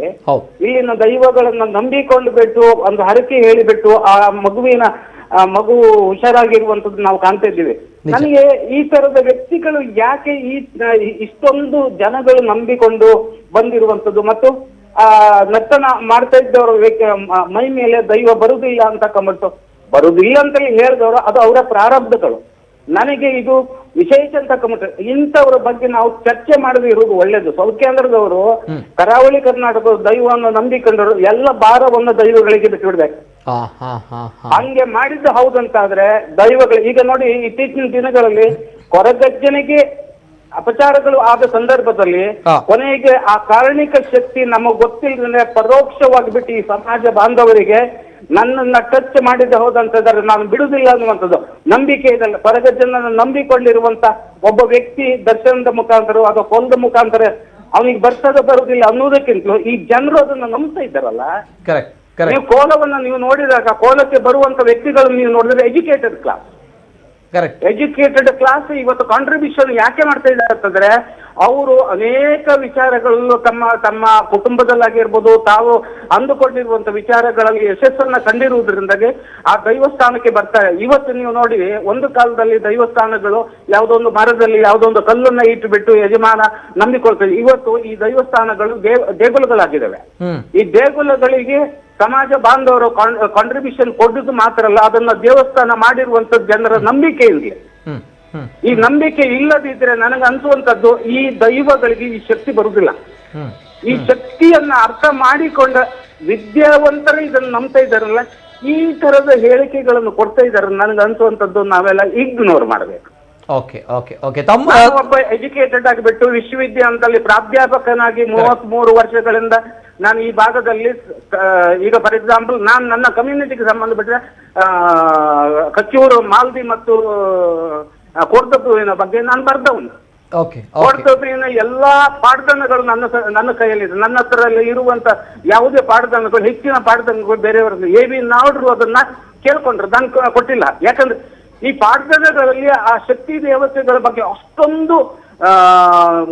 Speaker 13: ಇಲ್ಲಿನ ದೈವಗಳನ್ನ ನಂಬಿಕೊಂಡು ಬಿಟ್ಟು ಒಂದು ಹರಕೆ ಹೇಳಿಬಿಟ್ಟು ಆ ಮಗುವಿನ ಮಗು ಹುಷಾರಾಗಿರುವಂತದ್ದು ನಾವು ಕಾಣ್ತಾ ಇದ್ದೀವಿ. ನನಗೆ ಈ ತರದ ವ್ಯಕ್ತಿಗಳು ಯಾಕೆ ಈ ಇಷ್ಟೊಂದು ಜನಗಳು ನಂಬಿಕೊಂಡು ಬಂದಿರುವಂತದ್ದು ಮತ್ತು ಆ ನರ್ತನ ಮಾಡ್ತಾ ಇದ್ದವರು ಮೈ ಮೇಲೆ ದೈವ ಬರುದಿಲ್ಲ ಅಂತ ಕಂಬಿಟ್ಟು ಬರುದಿಲ್ಲ ಅಂತ ಹೇಳಿದವರು ಅದು ಅವರ ಪ್ರಾರಬ್ಧಗಳು. ನನಗೆ ಇದು ವಿಶೇಷ ಅಂತ ಕಂಬಿಟ್ಟು ಇಂಥವ್ರ ಬಗ್ಗೆ ನಾವು ಚರ್ಚೆ ಮಾಡದೇ ಇರುವುದು ಒಳ್ಳೇದು. ಸೌಖ್ಯಾಂಧ್ರದವರು ಕರಾವಳಿ ಕರ್ನಾಟಕದ ದೈವವನ್ನು ನಂಬಿಕೊಂಡವರು ಎಲ್ಲ ಭಾರವನ್ನು ದೈವಗಳಿಗೆ ಬಿಟ್ಟು ಬಿಡ್ಬೇಕು. ಹಂಗೆ ಮಾಡಿದ್ದು ಹೌದಂತಾದ್ರೆ ದೈವಗಳು ಈಗ ನೋಡಿ ಇತ್ತೀಚಿನ ದಿನಗಳಲ್ಲಿ ಕೊರಗಜ್ಜನಿಗೆ ಅಪಚಾರಗಳು ಆದ ಸಂದರ್ಭದಲ್ಲಿ ಕೊನೆಗೆ ಆ ಕಾರಣಿಕ ಶಕ್ತಿ ನಮಗ್ ಗೊತ್ತಿಲ್ಲದೆ ಪರೋಕ್ಷವಾಗಿ ಬಿಟ್ಟು ಈ ಸಮಾಜ ಬಾಂಧವರಿಗೆ ನನ್ನನ್ನ ಟಚ್ ಮಾಡಿದ್ದೆ ಹೋದಂತಂದ್ರೆ ನಾನು ಬಿಡುದಿಲ್ಲ ಅನ್ನುವಂಥದ್ದು ನಂಬಿಕೆ ಇದಲ್ಲ. ಕೊರಗಜ್ಜನನ್ನ ನಂಬಿಕೊಂಡಿರುವಂತ ಒಬ್ಬ ವ್ಯಕ್ತಿ ದರ್ಶನದ ಮುಖಾಂತರ ಅಥವಾ ಕೊಲದ ಮುಖಾಂತರ ಅವನಿಗೆ ಬರ್ತದ ಬರುದಿಲ್ಲ ಅನ್ನೋದಕ್ಕಿಂತಲೂ ಈ ಜನರು ಅದನ್ನ ನಂಬ್ತಾ ಇದ್ದಾರಲ್ಲ. ನೀವು ಕೋಲವನ್ನ ನೀವು ನೋಡಿದಾಗ ಕೋಲಕ್ಕೆ ಬರುವಂತ ವ್ಯಕ್ತಿಗಳನ್ನು ನೀವು ನೋಡಿದ್ರೆ educated class, educated class ಇವತ್ತು ಕಾಂಟ್ರಿಬ್ಯೂಷನ್ ಯಾಕೆ ಮಾಡ್ತಾ ಇದ್ದಾರೆ ಅಂತಂದ್ರೆ ಅವರು ಅನೇಕ ವಿಚಾರಗಳಲ್ಲೂ ತಮ್ಮ ತಮ್ಮ ಕುಟುಂಬದಲ್ಲಾಗಿರ್ಬೋದು ತಾವು ಅಂದುಕೊಂಡಿರುವಂತ ವಿಚಾರಗಳಲ್ಲಿ ಯಶಸ್ಸನ್ನ ಕಂಡಿರುವುದರಿಂದಾಗಿ ಆ ದೈವಸ್ಥಾನಕ್ಕೆ ಬರ್ತಾರೆ. ಇವತ್ತು ನೀವು ನೋಡಿ, ಒಂದು ಕಾಲದಲ್ಲಿ ದೈವಸ್ಥಾನಗಳು ಯಾವುದೋ ಒಂದು ಮರದಲ್ಲಿ ಯಾವುದೋ ಒಂದು ಕಲ್ಲನ್ನ ಇಟ್ಟುಬಿಟ್ಟು ಯಜಮಾನ ನಂಬಿಕೊಳ್ತಾರೆ. ಇವತ್ತು ಈ ದೈವಸ್ಥಾನಗಳು ದೇಗುಲಗಳಾಗಿದ್ದಾವೆ. ಈ ದೇಗುಲಗಳಿಗೆ ಸಮಾಜ ಬಾಂಧವರು ಕಾಂಟ್ರಿಬ್ಯೂಷನ್ ಕೊಡುದು ಮಾತ್ರ ಅಲ್ಲ, ಅದನ್ನ ದೇವಸ್ಥಾನ ಮಾಡಿರುವಂತ ಜನರ ನಂಬಿಕೆ ಇಲ್ಲಿ. ಈ ನಂಬಿಕೆ ಇಲ್ಲದಿದ್ರೆ ನನಗೆ ಅನ್ಸುವಂತದ್ದು ಈ ದೈವಗಳಿಗೆ ಈ ಶಕ್ತಿ ಬರುದಿಲ್ಲ. ಈ ಶಕ್ತಿಯನ್ನ ಅರ್ಥ ಮಾಡಿಕೊಂಡ ವಿದ್ಯಾವಂತರೇ ಇದನ್ನ ನಂಬ್ತಾ ಇದ್ದಾರಲ್ಲ, ಈ ತರದ ಹೇಳಿಕೆಗಳನ್ನು ಕೊಡ್ತಾ ಇದ್ದಾರೆ. ನನಗೆ ಅನ್ಸುವಂತದ್ದು ನಾವೆಲ್ಲ ಇಗ್ನೋರ್ ಮಾಡ್ಬೇಕು.
Speaker 1: Okay okay okay.
Speaker 13: ತಮ್ಮ ಒಬ್ಬ ಎಜುಕೇಟೆಡ್ ಆಗಿಬಿಟ್ಟು ವಿಶ್ವವಿದ್ಯಾಲಯದಲ್ಲಿ ಪ್ರಾಧ್ಯಾಪಕನಾಗಿ 33 ವರ್ಷಗಳಿಂದ ನಾನು ಈ ಭಾಗದಲ್ಲಿ ಈಗ ಫಾರ್ ಎಕ್ಸಾಂಪಲ್ ನಾನು ನನ್ನ ಕಮ್ಯುನಿಟಿಗೆ ಸಂಬಂಧಪಟ್ಟರೆ ಕಚ್ಚೂರು, ಮಾಲ್ದಿ ಮತ್ತು ಕೋರ್ದಪ್ಪುವಿನ ಬಗ್ಗೆ ನಾನು ಬರ್ದವನು. ಕೋರ್ದಪ್ಪುವಿನ ಎಲ್ಲಾ ಪಾಡ್ದನಗಳು ನನ್ನ ಕೈಯಲ್ಲಿದೆ. ನನ್ನ ಹತ್ರ ಇರುವಂತ ಯಾವುದೇ ಪಾಡ್ದನಗಳು, ಹೆಚ್ಚಿನ ಪಾಡ್ದನಗಳು ಬೇರೆಯವರನ್ನು ಎ ವಿ ನಾಡ್ರು ಅದನ್ನ ಕೇಳ್ಕೊಂಡ್ರು, ನಾನು ಕೊಟ್ಟಿಲ್ಲ. ಯಾಕಂದ್ರೆ ಈ ಪಾಡ್ದನಗಳಲ್ಲಿ ಆ ಶಕ್ತಿ ದೇವತೆಗಳ ಬಗ್ಗೆ ಅಷ್ಟೊಂದು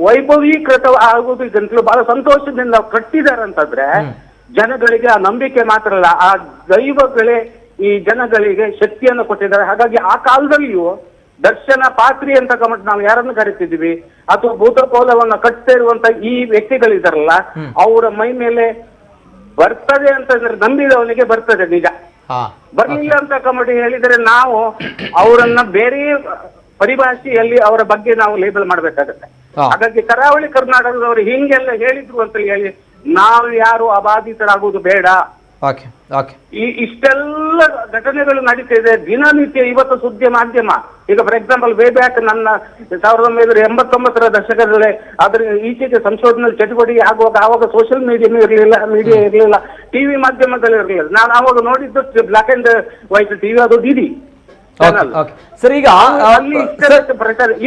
Speaker 13: ವೈಭವೀಕೃತ ಆಗುವುದಕ್ಕಿಂತಲೂ ಬಹಳ ಸಂತೋಷದಿಂದ ಕಟ್ಟಿದ್ದಾರೆ ಅಂತಂದ್ರೆ ಜನಗಳಿಗೆ ಆ ನಂಬಿಕೆ ಮಾತ್ರ ಅಲ್ಲ, ಆ ದೈವಗಳೇ ಈ ಜನಗಳಿಗೆ ಶಕ್ತಿಯನ್ನು ಕೊಟ್ಟಿದ್ದಾರೆ. ಹಾಗಾಗಿ ಆ ಕಾಲದಲ್ಲಿಯೂ ದರ್ಶನ ಪಾತ್ರಿ ಅಂತ ಕಮಟ್ ನಾವು ಯಾರನ್ನು ಕರಿತಿದ್ವಿ ಅಥವಾ ಭೂತಕೋಲವನ್ನ ಕಟ್ತಾ ಇರುವಂತ ಈ ವ್ಯಕ್ತಿಗಳಿದಾರಲ್ಲ, ಅವರ ಮೈ ಮೇಲೆ ಬರ್ತದೆ ಅಂತಂದ್ರೆ ನಂಬಿದವನಿಗೆ ಬರ್ತದೆ ನಿಜ, ಬರ್ಲಿಲ್ಲ ಅಂತ ಕಮಿಟಿ ಹೇಳಿದರೆ ನಾವು ಅವರನ್ನ ಬೇರೆ ಪರಿಭಾಷೆಯಲ್ಲಿ ಅವರ ಬಗ್ಗೆ ನಾವು ಲೇಬಲ್ ಮಾಡ್ಬೇಕಾಗತ್ತೆ. ಹಾಗಾಗಿ ಕರಾವಳಿ ಕರ್ನಾಟಕದವರು ಹಿಂಗೆಲ್ಲ ಹೇಳಿದ್ರು ಅಂತ ಹೇಳಿ ನಾವು ಯಾರು ಅಬಾಧಿತರಾಗುವುದು ಬೇಡ. ಈ ಇಷ್ಟೆಲ್ಲ ಘಟನೆಗಳು ನಡೀತಾ ಇದೆ ದಿನನಿತ್ಯ. ಇವತ್ತು ಸುದ್ದಿ ಮಾಧ್ಯಮ ಈಗ for example way back ನನ್ನ 1989ರ ದಶಕದಲ್ಲಿ ಅದ್ರ ಈಚೆಗೆ ಸಂಶೋಧನೆ ಚಟುವಟಿಕೆ ಆಗುವಾಗ ಆವಾಗ ಸೋಷಿಯಲ್ ಮೀಡಿಯಾ ಇರಲಿಲ್ಲ, ಇರಲಿಲ್ಲ, ಟಿವಿ ಮಾಧ್ಯಮದಲ್ಲಿ ಇರಲಿಲ್ಲ. ನಾನು ಆವಾಗ ನೋಡಿದ್ದು black and white TV, ಅದು ಡಿಡಿ.
Speaker 1: ಸರ್ ಈಗ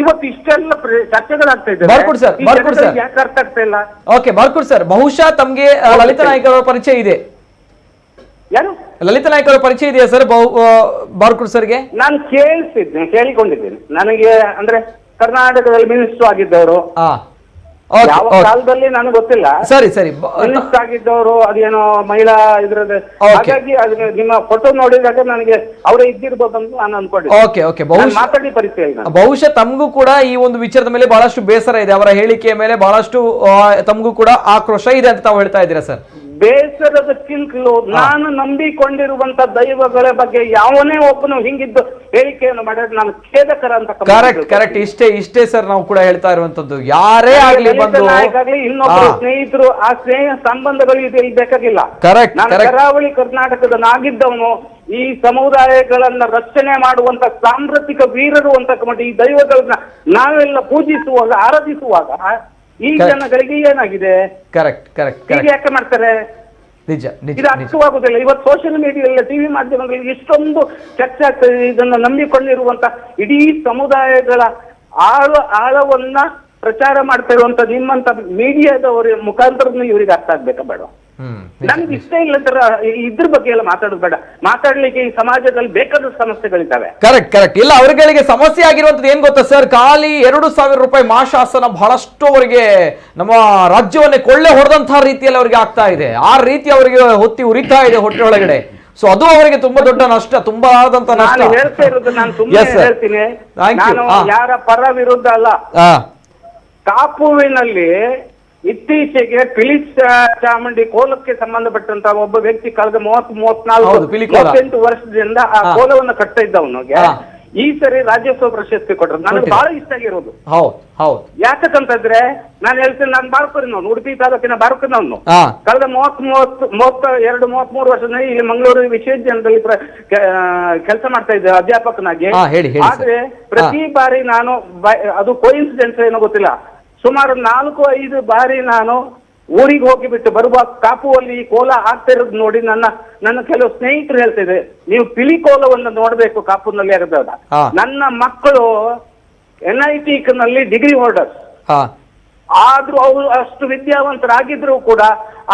Speaker 13: ಇವತ್ತು ಇಷ್ಟೆಲ್ಲ ಚರ್ಚೆಗಳಾಗ್ತಾ ಇದೆ, ಯಾಕೆ ಅರ್ಥ ಆಗ್ತಾ ಇಲ್ಲ?
Speaker 1: ಓಕೆ ಬಾರ್ಕೂರ್ ಸರ್, ಬಹುಶಃ ತಮ್ಗೆ ಲಲಿತಾ ನಾಯ್ಕ ಅವರ ಪರಿಚಯ ಇದೆ.
Speaker 13: ಯಾರು?
Speaker 1: ಲಲಿತಾ ನಾಯ್ಕ ಅವರ ಪರಿಚಯ ಇದೆಯಾ ಸರ್ ಬಾರ್ಕೂರ್ ಸರ್ಗೆ?
Speaker 13: ನಾನು ಕೇಳಿಸಿದ್ದೇನೆ, ಕೇಳಿಕೊಂಡಿದ್ದೇನೆ. ನನಗೆ ಅಂದ್ರೆ ಕರ್ನಾಟಕದಲ್ಲಿ ಮಿನಿಸ್ಟರ್ ಆಗಿದ್ದವರು ಯಾವ ಕಾಲದಲ್ಲಿ ನನಗೆ ಗೊತ್ತಿಲ್ಲ.
Speaker 1: ಸರಿ ಸರಿ,
Speaker 13: ಮಿನಿಸ್ಟರ್ ಆಗಿದ್ದವರು ಅದೇನೋ ಮಹಿಳಾ ಇದ್ರದ್ದು, ಹಾಗಾಗಿ ಅದು ನಿಮ್ಮ ಫೋಟೋ ನೋಡಿದಾಗ ನನಗೆ ಅವರೇ ಇದ್ದಿರ್ಬೋದು ಅಂತ ನಾನು ಅನ್ಕೊಂಡಿದ್ದೆ.
Speaker 1: ಓಕೆ ಓಕೆ,
Speaker 13: ಮಾತಾಡಿ ಪರಿಚಯ ಇಲ್ಲ.
Speaker 1: ಬಹುಶಃ ತಮಗೂ ಕೂಡ ಈ ಒಂದು ವಿಚಾರದ ಮೇಲೆ ಬಹಳಷ್ಟು ಬೇಸರ ಇದೆ, ಅವರ ಹೇಳಿಕೆಯ ಮೇಲೆ ಬಹಳಷ್ಟು ತಮಗೂ ಕೂಡ ಆಕ್ರೋಶ ಇದೆ ಅಂತ ತಾವು ಹೇಳ್ತಾ ಇದ್ದೀರಾ ಸರ್?
Speaker 13: ಬೇಸರದಕ್ಕಿಂತಲೂ ನಾನು ನಂಬಿಕೊಂಡಿರುವಂತ ದೈವಗಳ ಬಗ್ಗೆ ಯಾವನೇ ಒಬ್ಬನು ಹಿಂಗಿದ್ದು ಹೇಳಿಕೆಯನ್ನು ಮಾಡಿದ್ರೆ ನಾನು ಖೇದಕರ ಅಂತ.
Speaker 1: ಕರೆಕ್ಟ್ ಕರೆಕ್ಟ್, ಇಷ್ಟೇ ಇಷ್ಟೇ ಸರ್ ನಾವು ಕೂಡ ಹೇಳ್ತಾ ಇರುವಂತದ್ದು. ಯಾರೇ ಆಗ್ಲಿ ಬಂದು
Speaker 13: ಇನ್ನೊಬ್ಬರು ಸ್ನೇಹಿತರು, ಆ ಸ್ನೇಹ ಸಂಬಂಧಗಳು ಇದು ಇಲ್ಲಿ ಬೇಕಾಗಿಲ್ಲ.
Speaker 1: ಕರೆಕ್ಟ್.
Speaker 13: ನಾನು ಕರಾವಳಿ ಕರ್ನಾಟಕದ ನಾಗಿದ್ದವನು, ಈ ಸಮುದಾಯಗಳನ್ನ ರಕ್ಷಣೆ ಮಾಡುವಂತ ಸಾಂಸ್ಕೃತಿಕ ವೀರರು ಅಂತ ಈ ದೈವಗಳನ್ನ ನಾವೆಲ್ಲ ಪೂಜಿಸುವಾಗ ಆರಾಧಿಸುವಾಗ ಈ ಜನಗಳಿಗೆ ಏನಾಗಿದೆ?
Speaker 1: ಕರೆಕ್ಟ್ ಕರೆಕ್ಟ್,
Speaker 13: ಹೀಗೆ ಯಾಕೆ ಮಾಡ್ತಾರೆ?
Speaker 1: ನಿಜ,
Speaker 13: ಇದು ಅರ್ಥವಾಗುದಿಲ್ಲ. ಇವತ್ತು ಸೋಷಿಯಲ್ ಮೀಡಿಯಾದಲ್ಲಿ, ಟಿವಿ ಮಾಧ್ಯಮಗಳಲ್ಲಿ ಇಷ್ಟೊಂದು ಚರ್ಚೆ ಆಗ್ತದೆ. ಇದನ್ನ ನಂಬಿಕೊಂಡಿರುವಂತ ಇಡೀ ಸಮುದಾಯಗಳ ಆಳವನ್ನ ಪ್ರಚಾರ ಮಾಡ್ತಾ ಇರುವಂತ ನಿಮ್ಮಂತ ಮೀಡಿಯಾದವರ ಮುಖಾಂತರ ಇವರಿಗೆ ಅರ್ಥ ಆಗ್ಬೇಕಾ ಬೇಡ? ನನ್ಗೆ ಇಷ್ಟ ಇಲ್ಲ ಅಂತ ಇದ್ರ ಬಗ್ಗೆ ಎಲ್ಲ ಮಾತಾಡೋದು ಬೇಡ. ಮಾತಾಡ್ಲಿಕ್ಕೆ ಈ ಸಮಾಜದಲ್ಲಿ ಬೇಕಾದಷ್ಟು ಸಮಸ್ಯೆಗಳಿದ್ದಾವೆ.
Speaker 1: Correct correct. ಇಲ್ಲ, ಅವರುಗಳಿಗೆ ಸಮಸ್ಯೆ ಆಗಿರುವಂತದ್ದು ಏನ್ ಗೊತ್ತಾ ಸರ್, ಖಾಲಿ 2,000 ರೂಪಾಯಿ ಮಾಶಾಸನ ಬಹಳಷ್ಟು ಅವರಿಗೆ ನಮ್ಮ ರಾಜ್ಯವನ್ನೇ ಕೊಳ್ಳೆ ಹೊಡೆದಂತಹ ರೀತಿಯಲ್ಲಿ ಅವರಿಗೆ ಆಗ್ತಾ ಇದೆ. ಆ ರೀತಿ ಅವರಿಗೆ ಹೊತ್ತಿ ಉರಿತಾ ಇದೆ ಹೊಟ್ಟೆ ಒಳಗಡೆ. ಸೊ ಅದು ಅವರಿಗೆ ತುಂಬಾ ದೊಡ್ಡ ನಷ್ಟ, ತುಂಬಾ ಆದಂತ ನಷ್ಟ.
Speaker 13: ನಾನು ಹೇಳ್ತಾ ಇರೋದು, ನಾನು ಸುಮ್ಮನೆ ಹೇಳ್ತೀನಿ, ನಾನು ಯಾರ ಪರ ವಿರುದ್ಧ ಅಲ್ಲ. ಕಾಪುವಿನಲ್ಲಿ ಇತ್ತೀಚೆಗೆ ಪಿಲಿ ಚಾಮುಂಡಿ ಕೋಲಕ್ಕೆ ಸಂಬಂಧಪಟ್ಟಂತ ಒಬ್ಬ ವ್ಯಕ್ತಿ ಕಳೆದ 30, 34, 38 ವರ್ಷದಿಂದ ಆ ಕೋಲವನ್ನು ಕಟ್ತಾ ಇದ್ದವನಿಗೆ ಈ ಸರಿ ರಾಜ್ಯೋತ್ಸವ ಪ್ರಶಸ್ತಿ ಕೊಟ್ಟರು. ನನಗೆ ಬಹಳ ಇಷ್ಟ ಆಗಿರೋದು. ಯಾಕಂತಂದ್ರೆ ನಾನು ಹೇಳ್ತೀನಿ, ನಾನು ಬಾರ್ಕೂರಿನವನು, ಉಡುಪಿ ತಾಲೂಕಿನ ಬಾರ್ಕೂರಿನವನು. ಕಳೆದ 30, 32, 33 ವರ್ಷದಿಂದ ಇಲ್ಲಿ ಮಂಗಳೂರು ವಿಶ್ವವಿದ್ಯಾಲಯದಲ್ಲಿ ಕೆಲಸ ಮಾಡ್ತಾ ಇದ್ದೆ ಅಧ್ಯಾಪಕನಾಗಿ. ಆದ್ರೆ ಪ್ರತಿ ಬಾರಿ ನಾನು, ಅದು ಕೋಇನ್ಸಿಡೆನ್ಸ್ ಏನೋ ಗೊತ್ತಿಲ್ಲ, ಸುಮಾರು 4-5 ಬಾರಿ ನಾನು ಊರಿಗೆ ಹೋಗಿಬಿಟ್ಟು ಬರುವ ಕಾಪುವಲ್ಲಿ ಕೋಲ ಆಗ್ತಾ ಇರೋದು ನೋಡಿ ನನ್ನ ನನ್ನ ಕೆಲವು ಸ್ನೇಹಿತರು ಹೇಳ್ತಿದ್ರೆ, ನೀವು ಪಿಲಿ ಕೋಲವನ್ನು ನೋಡ್ಬೇಕು ಕಾಪುನಲ್ಲಿ ಆಗದ. ನನ್ನ ಮಕ್ಕಳು NIT ನಲ್ಲಿ ಡಿಗ್ರಿ ಹೋಲ್ಡರ್ಸ್, ಆದ್ರೂ ಅವರು ಅಷ್ಟು ವಿದ್ಯಾವಂತರಾಗಿದ್ರು ಕೂಡ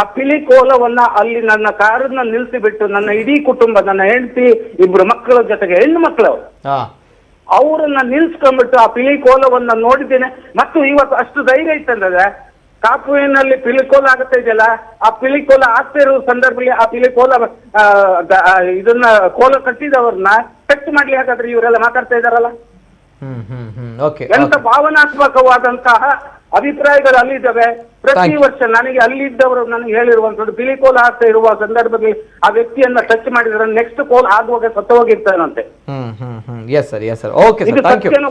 Speaker 13: ಆ ಪಿಲಿ ಕೋಲವನ್ನ ಅಲ್ಲಿ ನನ್ನ ಕಾರನ್ನ ನಿಲ್ಲಿಸಿಬಿಟ್ಟು ನನ್ನ ಇಡೀ ಕುಟುಂಬ, ನನ್ನ ಹೆಂಡತಿ, 2 ಮಕ್ಕಳ ಜೊತೆಗೆ ಹೆಣ್ಣು ಮಕ್ಕಳು, ಅವರನ್ನ ನಿಲ್ಸ್ಕೊಂಡ್ಬಿಟ್ಟು ಆ ಪಿಲಿ ಕೋಲವನ್ನ ನೋಡಿದ್ದೇನೆ. ಮತ್ತು ಇವತ್ತು ಅಷ್ಟು ಧೈರ್ಯ ಇತ್ತಂದ್ರೆ ಕಾಪುವಿನಲ್ಲಿ ಪಿಲಿಕೋಲ ಆಗ್ತಾ ಇದೆಯಲ್ಲ, ಆ ಪಿಲಿಕೋಲ ಆಗ್ತಾ ಇರೋ ಸಂದರ್ಭದಲ್ಲಿ ಆ ಪಿಲಿಕೋಲ ಇದನ್ನ ಕೋಲ ಕಟ್ಟಿದವ್ರನ್ನ ಟಚ್ ಮಾಡ್ಲಿ ಹಾಗಾದ್ರೆ ಇವರೆಲ್ಲ ಮಾತಾಡ್ತಾ ಇದಾರಲ್ಲ. ಎಂತ ಭಾವನಾತ್ಮಕವಾದಂತಹ ಅಭಿಪ್ರಾಯಗಳು ಅಲ್ಲಿದ್ದಾವೆ. ಪ್ರತಿ ವರ್ಷ ನನಗೆ ಅಲ್ಲಿದ್ದವರು ನನಗೆ ಹೇಳಿರುವಂತದ್ದು, ಬಿಳಿ ಕೋಲ ಆಗ್ತಾ ಇರುವ ಸಂದರ್ಭದಲ್ಲಿ ಆ ವ್ಯಕ್ತಿಯನ್ನ ಟಚ್ ಮಾಡಿದ್ರೆ ನೆಕ್ಸ್ಟ್ ಕೋಲ್ ಆಗುವಾಗ ಸತ್ತ ಹೋಗಿರ್ತಾನಂತೆ.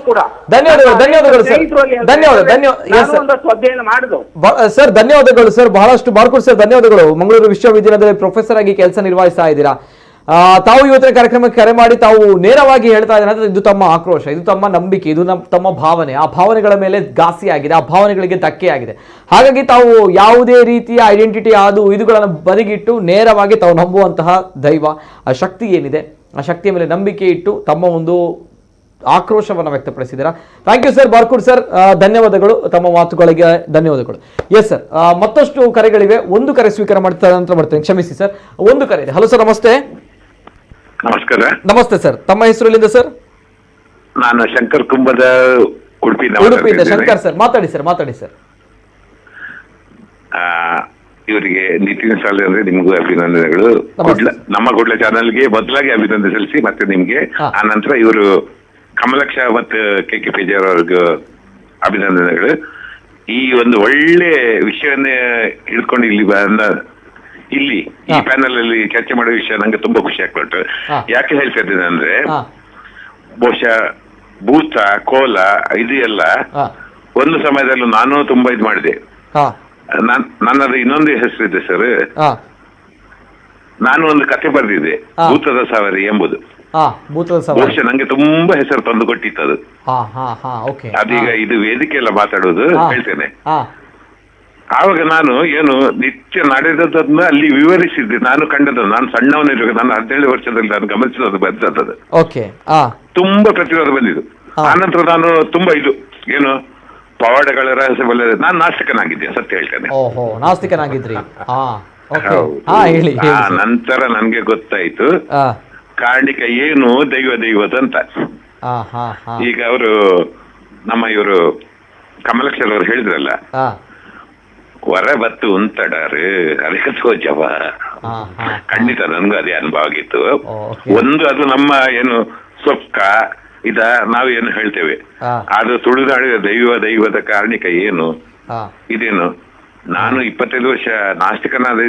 Speaker 13: ಕೂಡ
Speaker 1: ಧನ್ಯವಾದಗಳು
Speaker 13: ಒಂದಷ್ಟು ಅಧ್ಯಯನ ಮಾಡಿದ್ರು
Speaker 1: ಸರ್, ಧನ್ಯವಾದಗಳು ಸರ್, ಬಹಳಷ್ಟು ಬಾರ್ಕೂರ್ ಸರ್ ಧನ್ಯವಾದಗಳು. ಮಂಗಳೂರು ವಿಶ್ವವಿದ್ಯಾಲಯದಲ್ಲಿ ಪ್ರೊಫೆಸರ್ ಆಗಿ ಕೆಲಸ ನಿರ್ವಹಿಸ್ತಾ ಇದ್ದೀರಾ. ತಾವು ಇವತ್ತಿನ ಕಾರ್ಯಕ್ರಮಕ್ಕೆ ಕರೆ ಮಾಡಿ ತಾವು ನೇರವಾಗಿ ಹೇಳ್ತಾ ಇದ್ದಾರೆ ಅಂದ್ರೆ ಇದು ತಮ್ಮ ಆಕ್ರೋಶ, ಇದು ತಮ್ಮ ನಂಬಿಕೆ, ಇದು ತಮ್ಮ ಭಾವನೆ. ಆ ಭಾವನೆಗಳ ಮೇಲೆ ಘಾಸಿಯಾಗಿದೆ, ಆ ಭಾವನೆಗಳಿಗೆ ಧಕ್ಕೆಯಾಗಿದೆ. ಹಾಗಾಗಿ ತಾವು ಯಾವುದೇ ರೀತಿಯ ಐಡೆಂಟಿಟಿ ಅದು ಇದುಗಳನ್ನು ಬದಿಗಿಟ್ಟು ನೇರವಾಗಿ ತಾವು ನಂಬುವಂತಹ ದೈವ, ಆ ಶಕ್ತಿ ಏನಿದೆ ಆ ಶಕ್ತಿಯ ಮೇಲೆ ನಂಬಿಕೆ ಇಟ್ಟು ತಮ್ಮ ಒಂದು ಆಕ್ರೋಶವನ್ನು ವ್ಯಕ್ತಪಡಿಸಿದ್ದೀರಾ. Thank you sir, Barkur sir, ಧನ್ಯವಾದಗಳು ತಮ್ಮ ಮಾತುಗಳಿಗೆ, ಧನ್ಯವಾದಗಳು. ಎಸ್ ಸರ್, ಮತ್ತಷ್ಟು ಕರೆಗಳಿವೆ, ಒಂದು ಕರೆ ಸ್ವೀಕಾರ ಮಾಡ್ತಾ ನಂತರ ಮಾಡ್ತೇನೆ, ಕ್ಷಮಿಸಿ ಸರ್. ಒಂದು ಕರೆ ಇದೆ. Hello sir, namaste.
Speaker 9: ನಮಸ್ಕಾರ.
Speaker 1: ನಮಸ್ತೆ ಸರ್, ತಮ್ಮ ಹೆಸರು ಎಲ್ಲಿಂದ ಸರ್?
Speaker 9: ನಾನು ಶಂಕರ್ ಕುಂಬದ,
Speaker 1: ಉಡುಪಿಯಿಂದ ಶಂಕರ್ ಸರ್. ಮಾತಾಡಿ ಸರ್, ಮಾತಾಡಿ ಸರ್.
Speaker 9: ಇವರಿಗೆ ನಿತಿನ್ ಸಾಲೆ ಅಂದ್ರೆ ನಿಮಗೂ ಅಭಿನಂದನೆಗಳು. ನಮ್ಮ ಗುಡ್ಲ ಚಾನೆಲ್ಗೆ ಮೊದಲಾಗಿ ಅಭಿನಂದನೆ ಸಲ್ಲಿಸಿ ಮತ್ತೆ ನಿಮ್ಗೆ, ಆ ನಂತರ ಇವರು ಕಮಲಕ್ಷ ಮತ್ತು ಕೆ ಕೆ ಪೇಜಾರ್ ಅವ್ರಿಗೂ ಅಭಿನಂದನೆಗಳು. ಈ ಒಂದು ಒಳ್ಳೆ ವಿಷಯವನ್ನೇ ಹಿಡ್ಕೊಂಡು ಇಲ್ಲಿ ಬಂದ, ಇಲ್ಲಿ ಈ ಪ್ಯಾನಲ್ ಅಲ್ಲಿ ಚರ್ಚೆ ಮಾಡೋ ವಿಷಯ ನಂಗೆ ತುಂಬಾ ಖುಷಿ ಆಗ್ಬಿಟ್ಟು. ಯಾಕೆ ಹೇಳ್ತಾ ಇದ್ದೇನೆ ಅಂದ್ರೆ, ಬಹುಶಃ ಭೂತ ಕೋಲ ಇದು ಎಲ್ಲ ಒಂದು ಸಮಯದಲ್ಲೂ ನಾನು ತುಂಬಾ ಇದು ಮಾಡಿದೆ. ನನ್ನದು ಇನ್ನೊಂದು ಹೆಸರಿದೆ ಸರ್, ನಾನು ಒಂದು ಕಥೆ ಬರೆದಿದ್ದೆ, ಭೂತದ ಸವಾರಿ ಎಂಬುದು. ಬಹುಶಃ ನಂಗೆ ತುಂಬಾ ಹೆಸರು ತಂದು ಕೊಟ್ಟಿತ್ತು ಅದು. ಅದೀಗ ಇದು ವೇದಿಕೆ ಎಲ್ಲ ಮಾತಾಡೋದು ಹೇಳ್ತೇನೆ. ಆವಾಗ ನಾನು ಏನು ನಿತ್ಯ ನಡೆದದನ್ನ ಅಲ್ಲಿ ವಿವರಿಸಿದ್ದೆ, ನಾನು ಕಂಡದ್ದು. ನಾನು ಸಣ್ಣವನಿರುವಾಗ, ನಾನು 17 ವರ್ಷದಲ್ಲಿ ನಾನು ಗಮನಿಸಿದ್ದು ಬಂದದ್ದು. ತುಂಬಾ ಪ್ರತಿರೋಧ ಬಂದಿದ್ದು. ಆನಂತರ ನಾನು ತುಂಬಾ ಇದು ಏನು ಪವಾಡಗಳ ರಹಸ್ಯ ಬಲ್ಲ, ನಾನು ನಾಸ್ತಿಕನಾಗಿದ್ದೆ, ಸತ್ಯ ಹೇಳ್ತೇನೆ.
Speaker 1: ನಾಸ್ತಿಕನಾಗಿದ್ರಿ?
Speaker 9: ಆ ನಂತರ ನನ್ಗೆ ಗೊತ್ತಾಯ್ತು ಕಾರಣಿಕ ಏನು ದೈವ ದೈವದಂತ. ಈಗ ಅವರು ನಮ್ಮ ಇವರು ಕಮಲಕ್ಷರ್ ಅವರು ಹೇಳಿದ್ರಲ್ಲ, ವರ ಬತ್ತು ಉಂತಡಾರು ಅದಕ್ಕೆ ತೋಜವ. ಖಂಡಿತ ನನ್ಗೂ ಅದೇ ಅನುಭವ ಆಗಿತ್ತು. ಒಂದು ಅದು ನಮ್ಮ ಏನು ಸೊಕ್ಕ ಇದ ನಾವೇನು ಹೇಳ್ತೇವೆ, ಆದ್ರೆ ತುಳುನಾಡಿದ ದೈವ ದೈವದ ಕಾರಣಿಕ ಏನು ಇದೇನು. ನಾನು 25 ವರ್ಷ ನಾಸ್ತಿಕನಾದ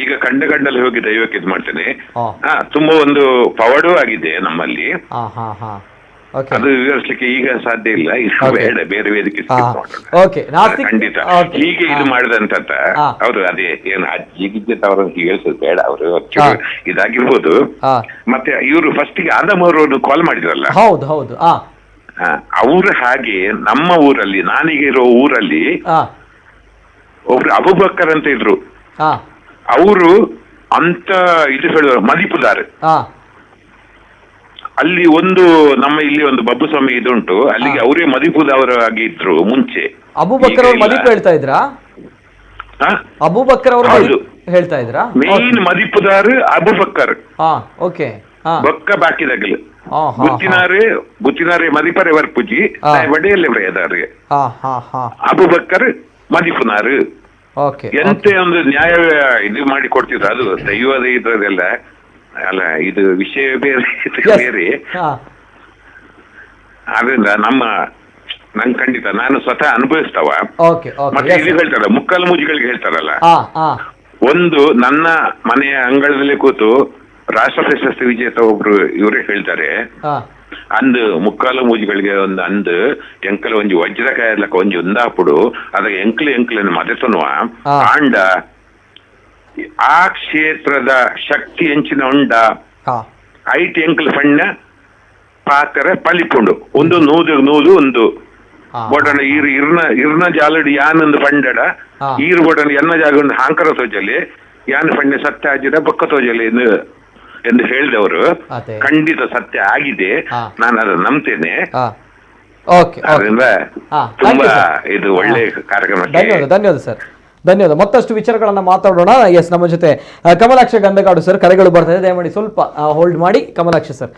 Speaker 9: ಈಗ ಕಂಡ ಕಂಡಲ್ಲಿ ಹೋಗಿ ದೈವಕ್ಕೆ ಇದು ಮಾಡ್ತೇನೆ. ತುಂಬಾ ಒಂದು ಪವಾಡೂ ಆಗಿದೆ ನಮ್ಮಲ್ಲಿ.
Speaker 14: ಅದು ವಿವರಿಸಲಿಕ್ಕೆ ಈಗ ಸಾಧ್ಯ ಇಲ್ಲ, ಇದು ಬೇಡ, ಬೇರೆ ವೇದಿಕೆ. ಖಂಡಿತ ಹೀಗೆ ಇದು ಮಾಡಿದಂತ ಅವರು ಅದೇ ಏನು ಅಜ್ಜಿ ಗಿಜ್ಜೆ ಅವರನ್ನು ಹೇಳ್ಸೋದು ಬೇಡ, ಅವರು ಇದಾಗಿರ್ಬೋದು. ಮತ್ತೆ ಇವರು ಫಸ್ಟ್ ಗೆ ಆದಮ್ ಅವರು ಕಾಲ್ ಮಾಡಿದ್ರಲ್ಲ,
Speaker 1: ಹೌದು ಹೌದು,
Speaker 14: ಅವರು ಹಾಗೆ ನಮ್ಮ ಊರಲ್ಲಿ, ನಾನೀಗ ಇರೋ ಊರಲ್ಲಿ ಒಬ್ರು ಅಬೂಬಕ್ಕರ್ ಅಂತ ಇದ್ರು, ಅವರು ಅಂತ ಇದು ಹೇಳುವ ಮದಿಪುದಾರ್. ಅಲ್ಲಿ ಒಂದು ನಮ್ಮ ಇಲ್ಲಿ ಒಂದು ಬಬ್ಬುಸ್ವಾಮಿ ಇದುಂಟು, ಅಲ್ಲಿಗೆ ಅವರೇ ಮದಿಪುದವರಾಗಿ ಇದ್ರು ಮುಂಚೆ.
Speaker 1: ಅಬೂಬಕ್ಕರ್ ಅವರು ಮದಿಪು ಹೇಳ್ತಾ ಇದ್ರಾ? ಅಬೂಬಕ್ಕರ್ ಅವರು ಹೇಳ್ತಾ ಇದ್ರಾ?
Speaker 14: ಮೇನ್ ಮದಿಪುದಾರ್ ಅಬೂಬಕ್ಕರ್.
Speaker 1: ಓಕೆ,
Speaker 14: ಬೊಕ್ಕ ಬಾಕಿದಾಗಲು ಗುತ್ತಿನಾರೆ ಗುತ್ತಿನಾರೆ ಮದಿಪರೆ ವರ್ಪುಜಿ ವಡೆಯಲ್ಲೇ ಬರೆಯದಾರೆ ಅಬೂಬಕ್ಕರ್ ಮದಿಪುನಾರು. ಎಂತ ಒಂದು ನ್ಯಾಯ ಇದು ಮಾಡಿ ಕೊಡ್ತಿದ್ರು. ಅದು ದೈವದ ಇದ್ರದೆಲ್ಲ ಅಲ್ಲ, ಇದು ವಿಷಯ ಬೇರೆ ಬೇರೆ. ಆದ್ರಿಂದ ನಮ್ಮ ನಂಗೆ ಖಂಡಿತ ನಾನು ಸ್ವತಃ ಅನುಭವಿಸ್ತಾವ. ಮತ್ತೆ ಇದು ಹೇಳ್ತಾರ ಮುಕ್ಕಾಲು ಮೂಜಿಗಳಿಗೆ ಹೇಳ್ತಾರಲ್ಲ, ಒಂದು ನನ್ನ ಮನೆಯ ಅಂಗಳದಲ್ಲಿ ಕೂತು ರಾಷ್ಟ್ರ ಪ್ರಶಸ್ತಿ ವಿಜೇತ ಒಬ್ರು ಇವರೇ ಹೇಳ್ತಾರೆ, ಅಂದು ಮುಕ್ಕಾಲು ಮೂಜಿಗಳಿಗೆ ಒಂದು ಅಂದು ಎಂಕಲ ಒಂಜಿ ವಜ್ರಕಾಯ ಒಂಜಿ ಒಂದಾಪುಡು ಅದ ಎಂಕ್ಲು ಎಂಕ್ಲನ್ನು ಮದೆತನುವ ಆಂಡ ಆ ಕ್ಷೇತ್ರದ ಶಕ್ತಿ ಎಂಚಿನ ಉಂಡ ಐಟ್ ಎಂಕ್ಲು ಫಣ್ಣ ಪಾತ್ರೆ ಪಲಿಪುಂಡು ಒಂದು ನೂದು ನೂದು ಒಂದು ಬೋಡಣ ಈರು ಇರ್ನ ಇರ್ನ ಜಾಲಡಿ ಯಾನೊಂದು ಪಂಡಡ ಈರು ಬೋಡಣ ಎನ್ನ ಜಾಗ ಒಂದು ಹಾಂಕರ ತೋಜಲಿ ಯಾನ್ ಫಣ್ಣ ಸತ್ಯ ಆಜಿದ ಬೊಕ್ಕ ತೋಜಲಿ ಎಂದು ಹೇಳಿದವರು ಖಂಡಿತ ಸತ್ಯ ಆಗಿದೆ, ನಾನು ಅದನ್ನು ನಂಬ್ತೇನೆ. ಅದರಿಂದ ತುಂಬಾ ಇದು ಒಳ್ಳೆ ಕಾರ್ಯಕ್ರಮ.
Speaker 1: ಧನ್ಯವಾದ, ಧನ್ಯವಾದ ಸರ್, ಧನ್ಯವಾದ. ಮತ್ತಷ್ಟು ವಿಚಾರಗಳನ್ನ ಮಾತಾಡೋಣ. ಎಸ್, ನಮ್ಮ ಜೊತೆ ಕಮಲಾಕ್ಷ ಗಂಧಗಾಡು ಸರ್ ಕರೆಗಳು ಬರ್ತಾ ಇದೆ, ದಯಮಾಡಿ ಸ್ವಲ್ಪ ಹೋಲ್ಡ್ ಮಾಡಿ ಕಮಲಾಕ್ಷ ಸರ್.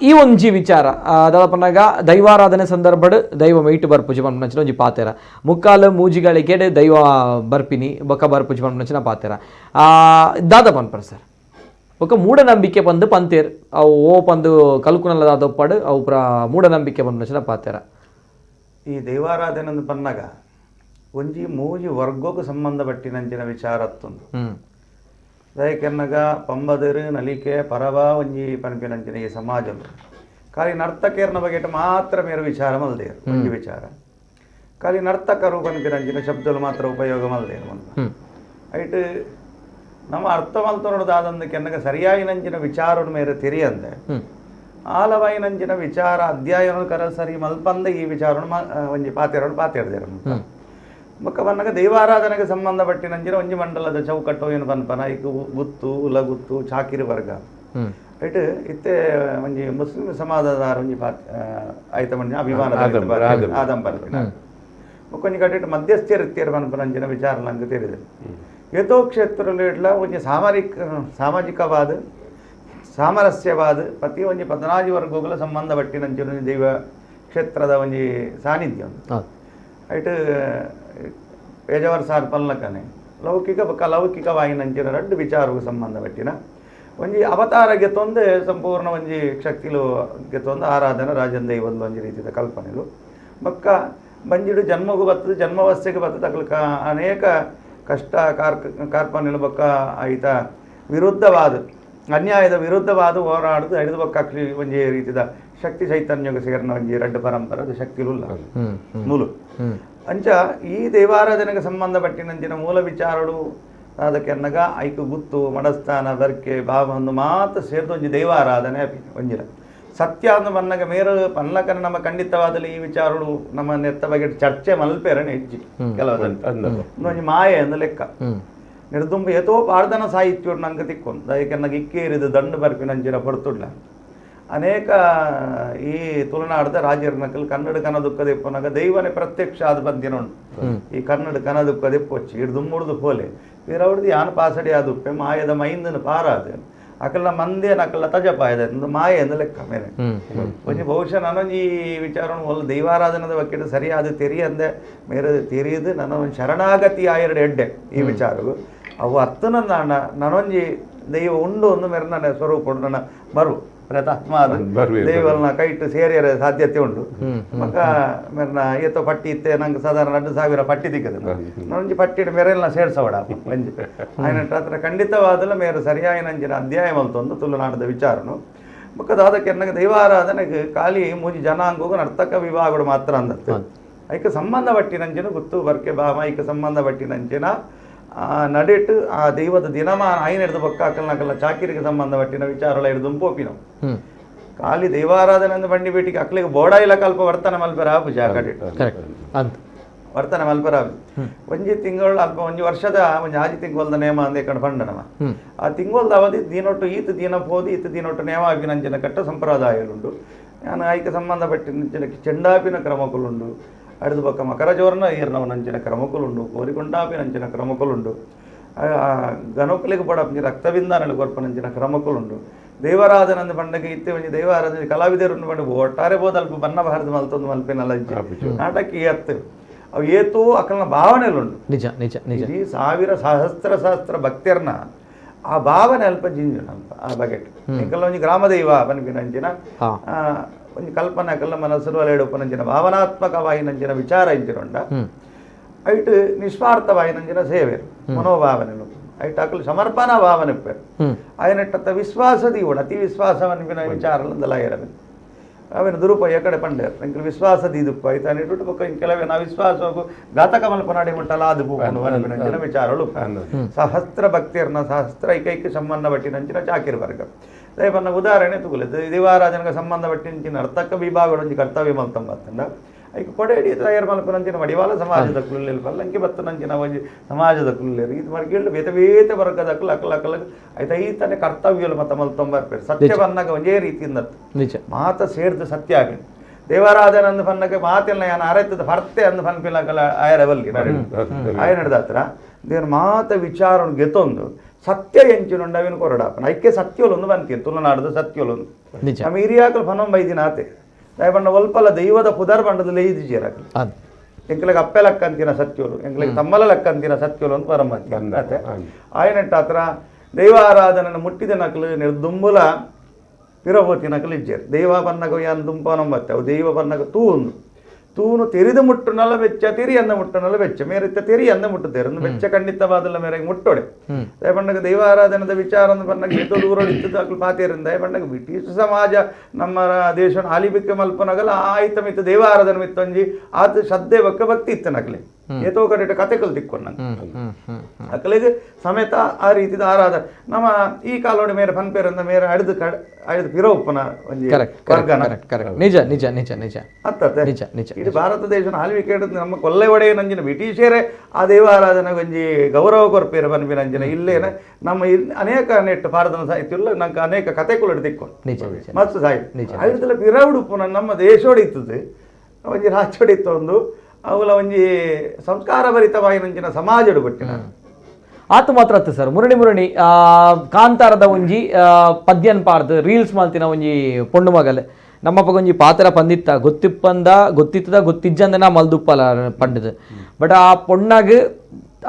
Speaker 1: ಈ ಒಂಜಿ ವಿಚಾರ ದಾದಪನಾಗ ದೈವಾರಾಧನೆ ಸಂದರ್ಭಡ್ ದೈವ ಮೈಟು ಬರ್ಪುಜಿ ಪನ್ಪುನಂಚಿನ ಒಂಜಿ ಪಾತೆರ, ಮುಕ್ಕಾಲು ಮೂಜಿಗಳಿಗೆ ದೈವ ಬರ್ಪಿನಿ ಬೊಕ್ಕ ಬರ್ಪುಜಿ ಪನ್ಪುನಂಚಿನ ಪಾತೆರ ದಾದ ಪನ್ಪರ್ ಸರ್. ಬೊಕ್ಕ ಮೂಢನಂಬಿಕೆ ಬಂದು ಪಂತೇರ್ ಅವು ಓ ಪಂದು ಕಲ್ಕುನಲ್ಲ ದಾದೊಪ್ಪಾಡು ಅವು ಪ್ರ ಮೂಢನಂಬಿಕೆ ಪನ್ಪುನಂಚಿನ ಪಾತೆರ.
Speaker 5: ಈ ದೈವಾರಾಧನೆ ಒಂದು ಪನ್ನಾಗ ಒಂಜಿ ಮೂಜಿ ವರ್ಗಕ್ಕೂ ಸಂಬಂಧಪಟ್ಟಿನಂಚಿನ ವಿಚಾರತ್ತೊಂದು ದಯಕೆನ್ನಗ ಪಂಬದರು ನಲಿಕೆ ಪರವ ಒಂಜಿ ಪನ್ಪಿನಂಚಿನ ಈ ಸಮಾಜ ಖಾಲಿ ನರ್ತಕೇರ್ನ ಬಗ್ಗೆ ಮಾತ್ರ ಮೇರು ವಿಚಾರ ಮಲ್ದೇರು ಒಂಜಿ ವಿಚಾರ, ಖಾಲಿ ನರ್ತಕರು ಪನ್ಪಿನಂಚಿನ ಶಬ್ದಲು ಮಾತ್ರ ಉಪಯೋಗ ಮಲ್ದೇರು ಒಂದು ಐಟ್ ನಮ್ಮ ಅರ್ಥ ಮಲ್ತೊನೋದಾದಂದು ಕೆನ್ನಗ ಸರಿಯಾಯಿನಂಚಿನ ವಿಚಾರ ಮೇರೆ ತೆರಿಯಂದೆ ಆಲವಾಯಿನಂಚಿನ ವಿಚಾರ ಅಧ್ಯಾಯನ ಕರ ಸರಿ ಮಲ್ಪಂದ ಈ ವಿಚಾರ ಒಂಜಿ ಪಾತೆರಡು ಪಾತೆರ್ದೇರು. ಬೊಕ್ಕ ಬನ್ನಗ ದೈವಾರಾಧನೆಗೆ ಸಂಬಂಧಪಟ್ಟಿನಂಚಿನ ಒಂಜಿ ಮಂಡಲದ ಚೌಕಟ್ಟು ಏನು ಪನ್ಪನ ಐಕ್ ಗುತ್ತು ಉಲಗುತ್ತು ಚಾಕಿರಿ ವರ್ಗ ಐಟ್ ಇತ್ತೆ ಒಂಜಿ ಮುಸ್ಲಿಂ ಸಮಾಜದಾರ ಒಂಜಿ ಆಯ್ತ ಮಂಜ ಅಭಿಮಾನ ಆದಂಬರ ಬೊಕ್ಕ ಒಂಜಿ ಕಟ್ಟಿಟ್ಟು ಮಧ್ಯಸ್ಥಿರ ಪನ್ಪನಂಚಿನ ವಿಚಾರ ನಂಗೆ ತೆರಿದೆ. ಏತೋ ಕ್ಷೇತ್ರದಲ್ಲಿ ಇಡ್ಲ ಒಂಜಿ ಸಾಮಾಜಿಕವಾದ ಸಾಮರಸ್ಯವಾದ ಪ್ರತಿ ಒಂಜಿ ಪದ್ನಾಜಿ ವರ್ಗಗಳ ಸಂಬಂಧಪಟ್ಟಿನಂಚಿನ ಒಂಜಿ ದೈವ ಕ್ಷೇತ್ರದ ಒಂಜಿ ಸಾನ್ನಿಧ್ಯ ಐಟ್ ಪೇಜಾವರ್ ಸಾರ್ ಪಲ್ಲಕನೆ ಲೌಕಿಕ ಬೊಕ್ಕ ಲೌಕಿಕವಾಯಿನಂಚಿನ ರಡ್ಡು ವಿಚಾರಕ್ಕೆ ಸಂಬಂಧಪಟ್ಟಿನ ಒಂಜಿ ಅವತಾರಗೆ ತೊಂದೆ ಸಂಪೂರ್ಣ ಒಂಜಿ ಶಕ್ತಿಲು ಗೆತ್ತೊಂದು ಆರಾಧನೆ ರಾಜನ್ ದೈವದ ಒಂಜಿ ರೀತಿಯ ಕಲ್ಪನೆಲು ಬೊಕ್ಕ ಬಂಜಿಡು ಜನ್ಮಗೂ ಬರ್ತದೆ ಜನ್ಮಾವಸ್ಥೆಗೆ ಬರ್ತದೆ ಅಕ್ಲ ಅನೇಕ ಕಷ್ಟ ಕಾರ್ಪಣ್ಯಲು ಬೊಕ್ಕ ಐತ ವಿರುದ್ಧವಾದ ಅನ್ಯಾಯದ ವಿರುದ್ಧವಾದ ಹೋರಾಡುದು ಐದು ಬೊಕ್ಕ ಅಕ್ಲಿ ಒಂಜಿ ರೀತಿಯ ಶಕ್ತಿ ಚೈತನ್ಯಕ್ಕೆ ಸೇರಿನ ಒಂಜಿ ರಡ್ಡು ಪರಂಪರೆ ಶಕ್ತಿಲುಲ್ಲ ಮೂಲು. ಅಂಚ ಈ ದೈವಾರಾಧನೆಗೆ ಸಂಬಂಧಪಟ್ಟಿನಂಚಿನ ಮೂಲ ವಿಚಾರಗಳು ಅದಕ್ಕೆನ್ನಗ ಐಕು ಗುತ್ತು ಮಡಸ್ಥಾನ ಬರ್ಕೆ ಭಾವ ಒಂದು ಮಾತ್ರ ಸೇರಿದ ಒಂಜಿ ದೈವಾರಾಧನೆ ಒಂಜಿನ ಸತ್ಯ ಅಂದು ಬನ್ನಗ ಮೇರು ಪನ್ಲಕನ ನಮ್ಮ ಖಂಡಿತವಾದಲ್ಲಿ ಈ ವಿಚಾರಗಳು ನಮ್ಮ ನೆತ್ತ ಬಗ್ಗೆ ಚರ್ಚೆ ಮಲ್ಪೇರನೆ ಹೆಜ್ಜಿ ಕೆಲವೊಂದು ಒಂಜಿ ಮಾಯೆ ಅಂದ ಲೆಕ್ಕ ನಿರ್ದುಂಬ ಏತೋ ಪಾರ್ದನ ಸಾಹಿತ್ಯ ನಂಗೆ ತಿಕ್ಕೊಂಡು ದಯಕೆನ್ನಗ ಇಕ್ಕೇರಿದ ದಂಡು ಬರ್ಪಿನಂಚಿನ ಪಡ್ತುಡ್ಲ ಅನೇಕ ಈ ತುಳುನಾಡದ ರಾಜರ್ನಕಲ್ ಕನ್ನಡ ಕನ ದುಃಖದೆಪ್ಪನಾಗ ದೈವನೇ ಪ್ರತ್ಯಕ್ಷ ಆದ ಬಂದಿನ ಉಂಟು. ಈ ಕನ್ನಡ ಕನ ದುಃಖದೆಪ್ಪೊಚ್ಚಿ ಹಿಡ್ದು ಪೋಲೆ ವೀರವ್ರದ್ದು ಯಾನ್ ಪಾಸಡಿ ಆದುಪ್ಪೆ ಮಾಯದ ಮೈಂದನ ಪಾರಾದ ಅಕಲ್ನ ಮಂದೇನ ಅಕಲ್ನ ತಜಪಾಯದ ಮಾಯೆ ಅಂದ ಲೆಕ್ಕ ಮೇಲೆ ಒಂಜಿ ಬಹುಶಃ ನಾನೊಂಜಿ ಈ ವಿಚಾರ ಒಲ್ಲ ದೈವಾರಾಧನದ ಬಗ್ಗೆ ಸರಿಯಾದ ತೆರಿಯಂದೆ ಮೇರೆ ತೆರೆಯದು ನನ್ನ ಶರಣಾಗತಿ ಆಯೆರಡು ಎಡ್ಡೆ ಈ ವಿಚಾರವು ಅವು ಅತ್ತನ ನಾನೊಂಜಿ ದೈವ ಉಂಡು ಒಂದು ಮೇರೆ ನನ್ನ ಸ್ವರೂಪ ಉಂಡು ನನ್ನ ಬರು ಪ್ರೇತಾತ್ಮ ಅದು ದೈವಲ್ನ ಕೈಟ್ಟು ಸೇರಿಯರ ಸಾಧ್ಯತೆ ಉಂಟು. ಮಕ್ಕ ಮೇರ್ನ ಏತೋ ಪಟ್ಟಿ ಇತ್ತೆ ನಂಗೆ ಸಾಧಾರಣ 2000 ಪಟ್ಟಿ ದಿಕ್ಕದ ನಾನೊಂಜಿ ಪಟ್ಟಿ ಮೇರೆಲ್ಲ ಸೇರ್ಸವಡ ಒಂಜಿ ఆయన ಹತ್ರ ಖಂಡಿತವಾದಲ್ಲ ಮೇರೆ ಸರಿಯಾಯಿನಂಚಿನ ಅಧ್ಯಾಯ ಮಲ್ತೊಂದು ತುಳುನಾಡದ ವಿಚಾರನು ಬೊಕ್ಕ ದಾದಕ್ಕೆ ಎನ್ನಗ ದೈವಾರಾಧನೆಗೆ ಖಾಲಿ ಮೂಜಿ ಜನಾಂಗಗೂ ನರ್ತಕ ವಿಭಾಗಗಳು ಮಾತ್ರ ಅಂದತ್ತು. ಐಕ ಸಂಬಂಧ ಪಟ್ಟಿನಂಚಿನ ಗುತ್ತು ಬರ್ಕೆ ಭಾಮ ಐಕ ಸಂಬಂಧ ಪಟ್ಟಿನಂಚಿನ ನಡೆಟ್ಟು ಆ ದೈವದ ದಿನಮಾನ ಐನ ಹಿಡಿದು ಬೊಕ್ಕ ಅಕಲ್ನ ಚಾಕಿರಿಗೆ ಸಂಬಂಧ ಪಟ್ಟಿನ ವಿಚಾರಗಳ ಹಿಡಿದು ಪೋಪಿನವು. ಖಾಲಿ ದೈವಾರಾಧನೆ ಅಂದ್ರೆ ಬಂಡಿ ಬೇಟಿಗೆ ಅಕ್ಲಿಗೆ ಬೋಡ ಇಲ್ಲ ಕಲ್ಪ ವರ್ತನೆ ಮಲ್ಪೆರ ಆಪುಜಿ ಆ ಕಡೆ ವರ್ತನೆ ಮಲ್ಪೆರ ಒಂಜಿ ತಿಂಗಳು ಅಲ್ಪ ಒಂಜಿ ವರ್ಷದ ಒಂಜಿ ಆಜಿ ತಿಂಗೊಲ್ದ ನೇಮ ಅಂದೆ ಕಡೆ ಪಂಡನಮ ಆ ತಿಂಗೊಲ್ದ ಅವಧಿ ದಿನೊಟ್ಟು ಈತ ದಿನ ಪೋದು ಈತ ದಿನೊಟ್ಟು ನೇಮ ಅಭಿನಂಜನ ಕಟ್ಟ ಸಂಪ್ರದಾಯలుಂಡು. ನಾನು ಆಯ್ಕೆ ಸಂಬಂಧಪಟ್ಟಿನ ಚೆಂಡಾಪಿನ ಕ್ರಮಕುಲುಂಡು, ಅಡ್ದು ಪಕ್ಕ ಮಕರ ಜೋರನ ಏರ್ನವನಂಚಿನ ಕ್ರಮಕುಲುಂಡು, ಕೋರಿಕೊಂಡಾಪಿನಂಚಿನ ಕ್ರಮಕುಲುಂಡು, ಗಣಕುಲಿಗೆ ಪಡಪಂಚಿ ರಕ್ತಬಿಂದಾನಲು ಕೊರ್ಪನಂಚಿನ ಕ್ರಮಕುಲುಂಡು. ದೇವರಾಧನ ಪಂಡಗೆ ಇತ್ತೆ ಒಂಜಿ ದೇವಾರಾಧನೆ ಕಲಾವಿದರು ಪಂಡ ಒಟ್ಟಾರೆ ಬೋದ ಅಲ್ಪ ಬನ್ನ ಭಾರತ ಮಲ್ತೊಂದು ಮಲ್ಪಿನಲ್ಲ ನಾಟಕ ಎತ್ತು ಅವು ಏತೋ ಅಕಲ್ನ ಭಾವನೆಲುಂಡು.
Speaker 1: ನಿಜ ನಿಜ ನಿಜ.
Speaker 5: ಈ ಸಾವಿರ ಸಹಸ್ರ ಸಹಸ್ರ ಭಕ್ತಿಯರ್ನ ಆ ಭಾವನೆ ಅಲ್ಪ ಜಿಂಜುನ ಅಲ್ಪ ಆ ಬಗೆಟ್ ಎಂಕಲ್ಲ ಒಂಜಿ ಗ್ರಾಮದೈವ ಪನ್ಪಿನಂಚಿನ ಒಂಜಿ ಕಲ್ಪನೆ ಅಕಲ್ಲ ಮನಸ್ಸು ಅಲೆಡುಪನಂಚಿನ ಭಾವನಾತ್ಮಕವಾಯಿನಂಚಿನ ವಿಚಾರ ಇಂಚಿನೊಂಡ ಐಟ್ ನಿಸ್ವಾರ್ಥವಾಯಿನಂಚಿನ ಸೇವೆರು ಮನೋಭಾವನೆಲು ಐಟ್ ಅಕಲ್ ಸಮರ್ಪಣಾ ಭಾವನೆ ಉಪ್ಪೇರು ಆಯನೆಟ್ಟತ್ತ ವಿಶ್ವಾಸ ದೀವಣ ಅತಿ ವಿಶ್ವಾಸ ಪನ್ಪಿನ ವಿಚಾರಲಂದಲ ಇರಬೇಕು. ಅವೇನು ದುರುಪಯ ಕಡೆ ಪಂಡೇರ್ ಎಂಕಲ್ ವಿಶ್ವಾಸ ದೀದುಪ್ಪ ಆಯ್ತು ಇಟ್ಟು ಬೊಕ್ಕ ಕೆಲವೇ ನಾವು ವಿಶ್ವಾಸ ಘಾತಕ ಮಲ್ಪನಾಡಿ ಮುಟ್ಟಲ್ಲ ಅದು ಪೂಪುಂಡು ವಿಚಾರಗಳು. ಸಹಸ್ರ ಭಕ್ತಿಯರ್ನ ಸಹಸ್ರ ಐಕೈಕ ಸಂಬಂಧ ಪಟ್ಟಿನಂಚಿನ ಚಾಕಿರ್ ವರ್ಗ ದಯಪನ್ನ ಉದಾಹರಣೆ ತಗುಲೆ ದೇವಾರಾಧನೆಗೆ ಸಂಬಂಧ ಪಟ್ಟಿನಂಚಿನ ನರ್ತಕ ವಿಭಾಗಗಳೊಂಜಿ ಕರ್ತವ್ಯ ಮಲ್ತಂಬತ್ತಂಡ ಐಕ ಕೊಡೆಡಿ ತಯಾರು ಮಲ್ಪನಂಚಿನ ಮಡಿವಾಲ ಸಮಾಜದ ಕುಲ್ಲೆಲ್ ಅಂಕಿ ಬತ್ತನಂಚಿನ ಒಂಜಿ ಸಮಾಜದ ಕುಲ್ಲೇರು ಇದು ಮರ್ಗಿళ్ళు ಬೇತೆ ಬೇತೆ ವರ್ಗದ ಅಕಲ್ ಅಕಲ್ ಅಕಲ್ ಐತ ಈತನೇ ಕರ್ತವ್ಯలు ಮತ್ತ ಮಲ್ತೊಂಬರ್ಪೇರು ಸತ್ಯ ಬನ್ನಾಗ ಒಂದೇ ರೀತಿಯಿಂದ ಮಾತ ಸೇರ್ದು ಸತ್ಯ ಆಗಿ ದೇವಾರಾಧನೆ ಅಂದು ಪನ್ನಗ ಮಾತೆಲ್ಲ ಯಾನ ಅರೈತದ ಹೊರ್ತೆ ಅಂದು ಪನ್ಪಿಲಕಲ ಆಯರವಲ್ಲಿ ಆಯ ನಡೆದ ಹತ್ರ ದೇವ್ರ ಮಾತ ವಿಚಾರ ಗೆತ್ತೊಂದು ಸತ್ಯ ಎಂಚಿನುಂಡ ಅವೇನು ಕೊರಡಾಪನ ಐಕೆ ಸತ್ಯಲೊಂದು ಬಂತೀನಿ ತುಳುನಾಡದ ಸತ್ಯಲೊಂದು ನಮ್ಮ ಹಿರಿಯಾಕಲು ಪನೊಂಬೈದಿನ ಆತೆ ದಯಪಂಡ ಒಲ್ಪಲ ದೈವದ ಪುದರ್ ಬಂಡದಲ್ಲಿ ಐದು ಎಂಕ್ಲಿಗೆ ಅಪ್ಪೆ ಲಕ್ಕಂತಿನ ಸತ್ಯೋಲು ಎಂಕ್ಲಿಗೆ ತಮ್ಮಲ ಲಕ್ಕಂತಿನ ಸತ್ಯೋಲು ಅಂತ ಪರಮತ್ತಿ ಅತ್ತೆ ಆಯನೆಟ್ಟ ಹತ್ರ ದೈವಾರಾಧನೆ ಮುಟ್ಟಿದ ನಕಲು ನಿರ್ದುಂಬುಲ ಪಿರಬೋತಿ ನಕಲು ಇಜ್ಜೇರು ದೈವ ಬನ್ನಗ ಯಾನ್ ದುಂಪನೊಂಬತ್ತೆ ಅವು ದೈವ ಬನ್ನಗ ತೂಂದು ತೂನು ತೆರಿದು ಮುಟ್ಟುನಲ್ಲ ಬೆಚ್ಚ ತೆರಿ ಅಂದ ಮುಟ್ಟುನಲ್ಲ ಬೆಚ್ಚ ಮೇರಿತ್ತ ತೆರಿ ಅಂದ ಮುಟ್ಟುತ್ತೇರು ಒಂದು ಬೆಚ್ಚ ಖಂಡಿತವಾದಲ್ಲ ಮೇರೆಗೆ ಮುಟ್ಟೋಡೆ ದಯಪಂಡಗ ದೈವಾರಾಧನದ ವಿಚಾರ ಅಂದ ಬನ್ನಗ ಏತೋ ದೂರ ಇತ್ತದ ಅಕಲು ಪಾತೇರಿಂದ ದಯಪಂಡಗ ಬ್ರಿಟಿಷ್ ಸಮಾಜ ನಮ್ಮ ದೇಶನ ಆಲಿಬಿಕ್ಕೆ ಮಲ್ಪನಗಲ ಆಯ್ತ ಮಿತ್ತು ದೈವಾರಾಧನೆ ಮಿತ್ತೊಂಜಿ ಆತ ಶ್ರದ್ಧೆ ಬಕ್ಕ ಭಕ್ತಿ ಇತ್ತು ನಕಲೆ ಏತೋ ಕಡೆ ಕತೆಕಲ್ ತಿಕ್ಕೊಂಡು ಅಕಲಿಗೆ ಸಮೇತ ಆ ರೀತಿದ ಆರಾಧನೆ ನಮ್ಮ ಈ ಕಾಲೋಡಿ ಮೇರೆ ಫನ್ಪೇರಂದ ಮೇರೆ ಅಡಿದು ಅಡಿದು ಪಿರೋ ಉಪ್ಪನ ಒಂಜಿ ವರ್ಗನ.
Speaker 1: ನಿಜ ನಿಜ ನಿಜ ನಿಜ
Speaker 5: ಅತ್ತತ್ತೆ
Speaker 1: ನಿಜ ನಿಜ.
Speaker 5: ಇದು ಭಾರತ ದೇಶನ ಆಳ್ವಿಕೆ ನಮ್ಮ ಕೊಲ್ಲೆ ಒಡೆಯ ನಂಜಿನ ಬ್ರಿಟಿಷರೇ ಆ ದೇವಾರಾಧನೆ ಒಂಜಿ ಗೌರವ ಕೊರ್ಪೇರ ಪನ್ಪಿನಂಜಿನ ಇಲ್ಲೇನ ನಮ್ಮ ಅನೇಕ ನೆಟ್ಟು ಭಾರತದ ಸಾಹಿತ್ಯ ಇಲ್ಲ ನಂಗೆ ಅನೇಕ ಕತೆಗಳು ತಿಕ್ಕೊಂಡು
Speaker 1: ನಿಜ ನಿಜ
Speaker 5: ಮಸ್ತ್ ಸಾಹಿತ್ಯ ಅಡಿದಲ್ಲ ಪಿರವುಡುಪ್ಪು ನಮ್ಮ ದೇಶೋಡಿ ಇತ್ತದು ಒಂಜಿ ರಾಜ್ಯೋಡಿ ಇತ್ತು ಅವುಲ ಒಂಜಿ ಸಂಸ್ಕಾರ ಭರಿತವಾಯಿನಂಚಿನ ಸಮಾಜಡು ಬಿಟ್ಟಿನ
Speaker 1: ಆತು ಮಾತ್ರ ಅತ್ತು ಸರ್. ಮುರಣಿ ಮುರಣಿ ಕಾಂತಾರದ ಒಂಜಿ ಪದ್ಯನ್ ಪಾರ್ದು ರೀಲ್ಸ್ ಮಲ್ತಿನ ಒಂಜಿ ಪೊಣ್ಣು ಮಗಲೆ ನಮ್ಮಪ್ಪಗೊಂಜಿ ಒಂಜಿ ಪಾತ್ರ ಪಂದಿತ್ತ ಗೊತ್ತಿಪ್ಪಂದ ಗೊತ್ತಿತ್ತದ ಗೊತ್ತಿಜ್ಜಂದನ ಮಲ್ದುಪ್ಪಲ ಪಂಡದು. ಬಟ್ ಆ ಪೊಣ್ಣಗ್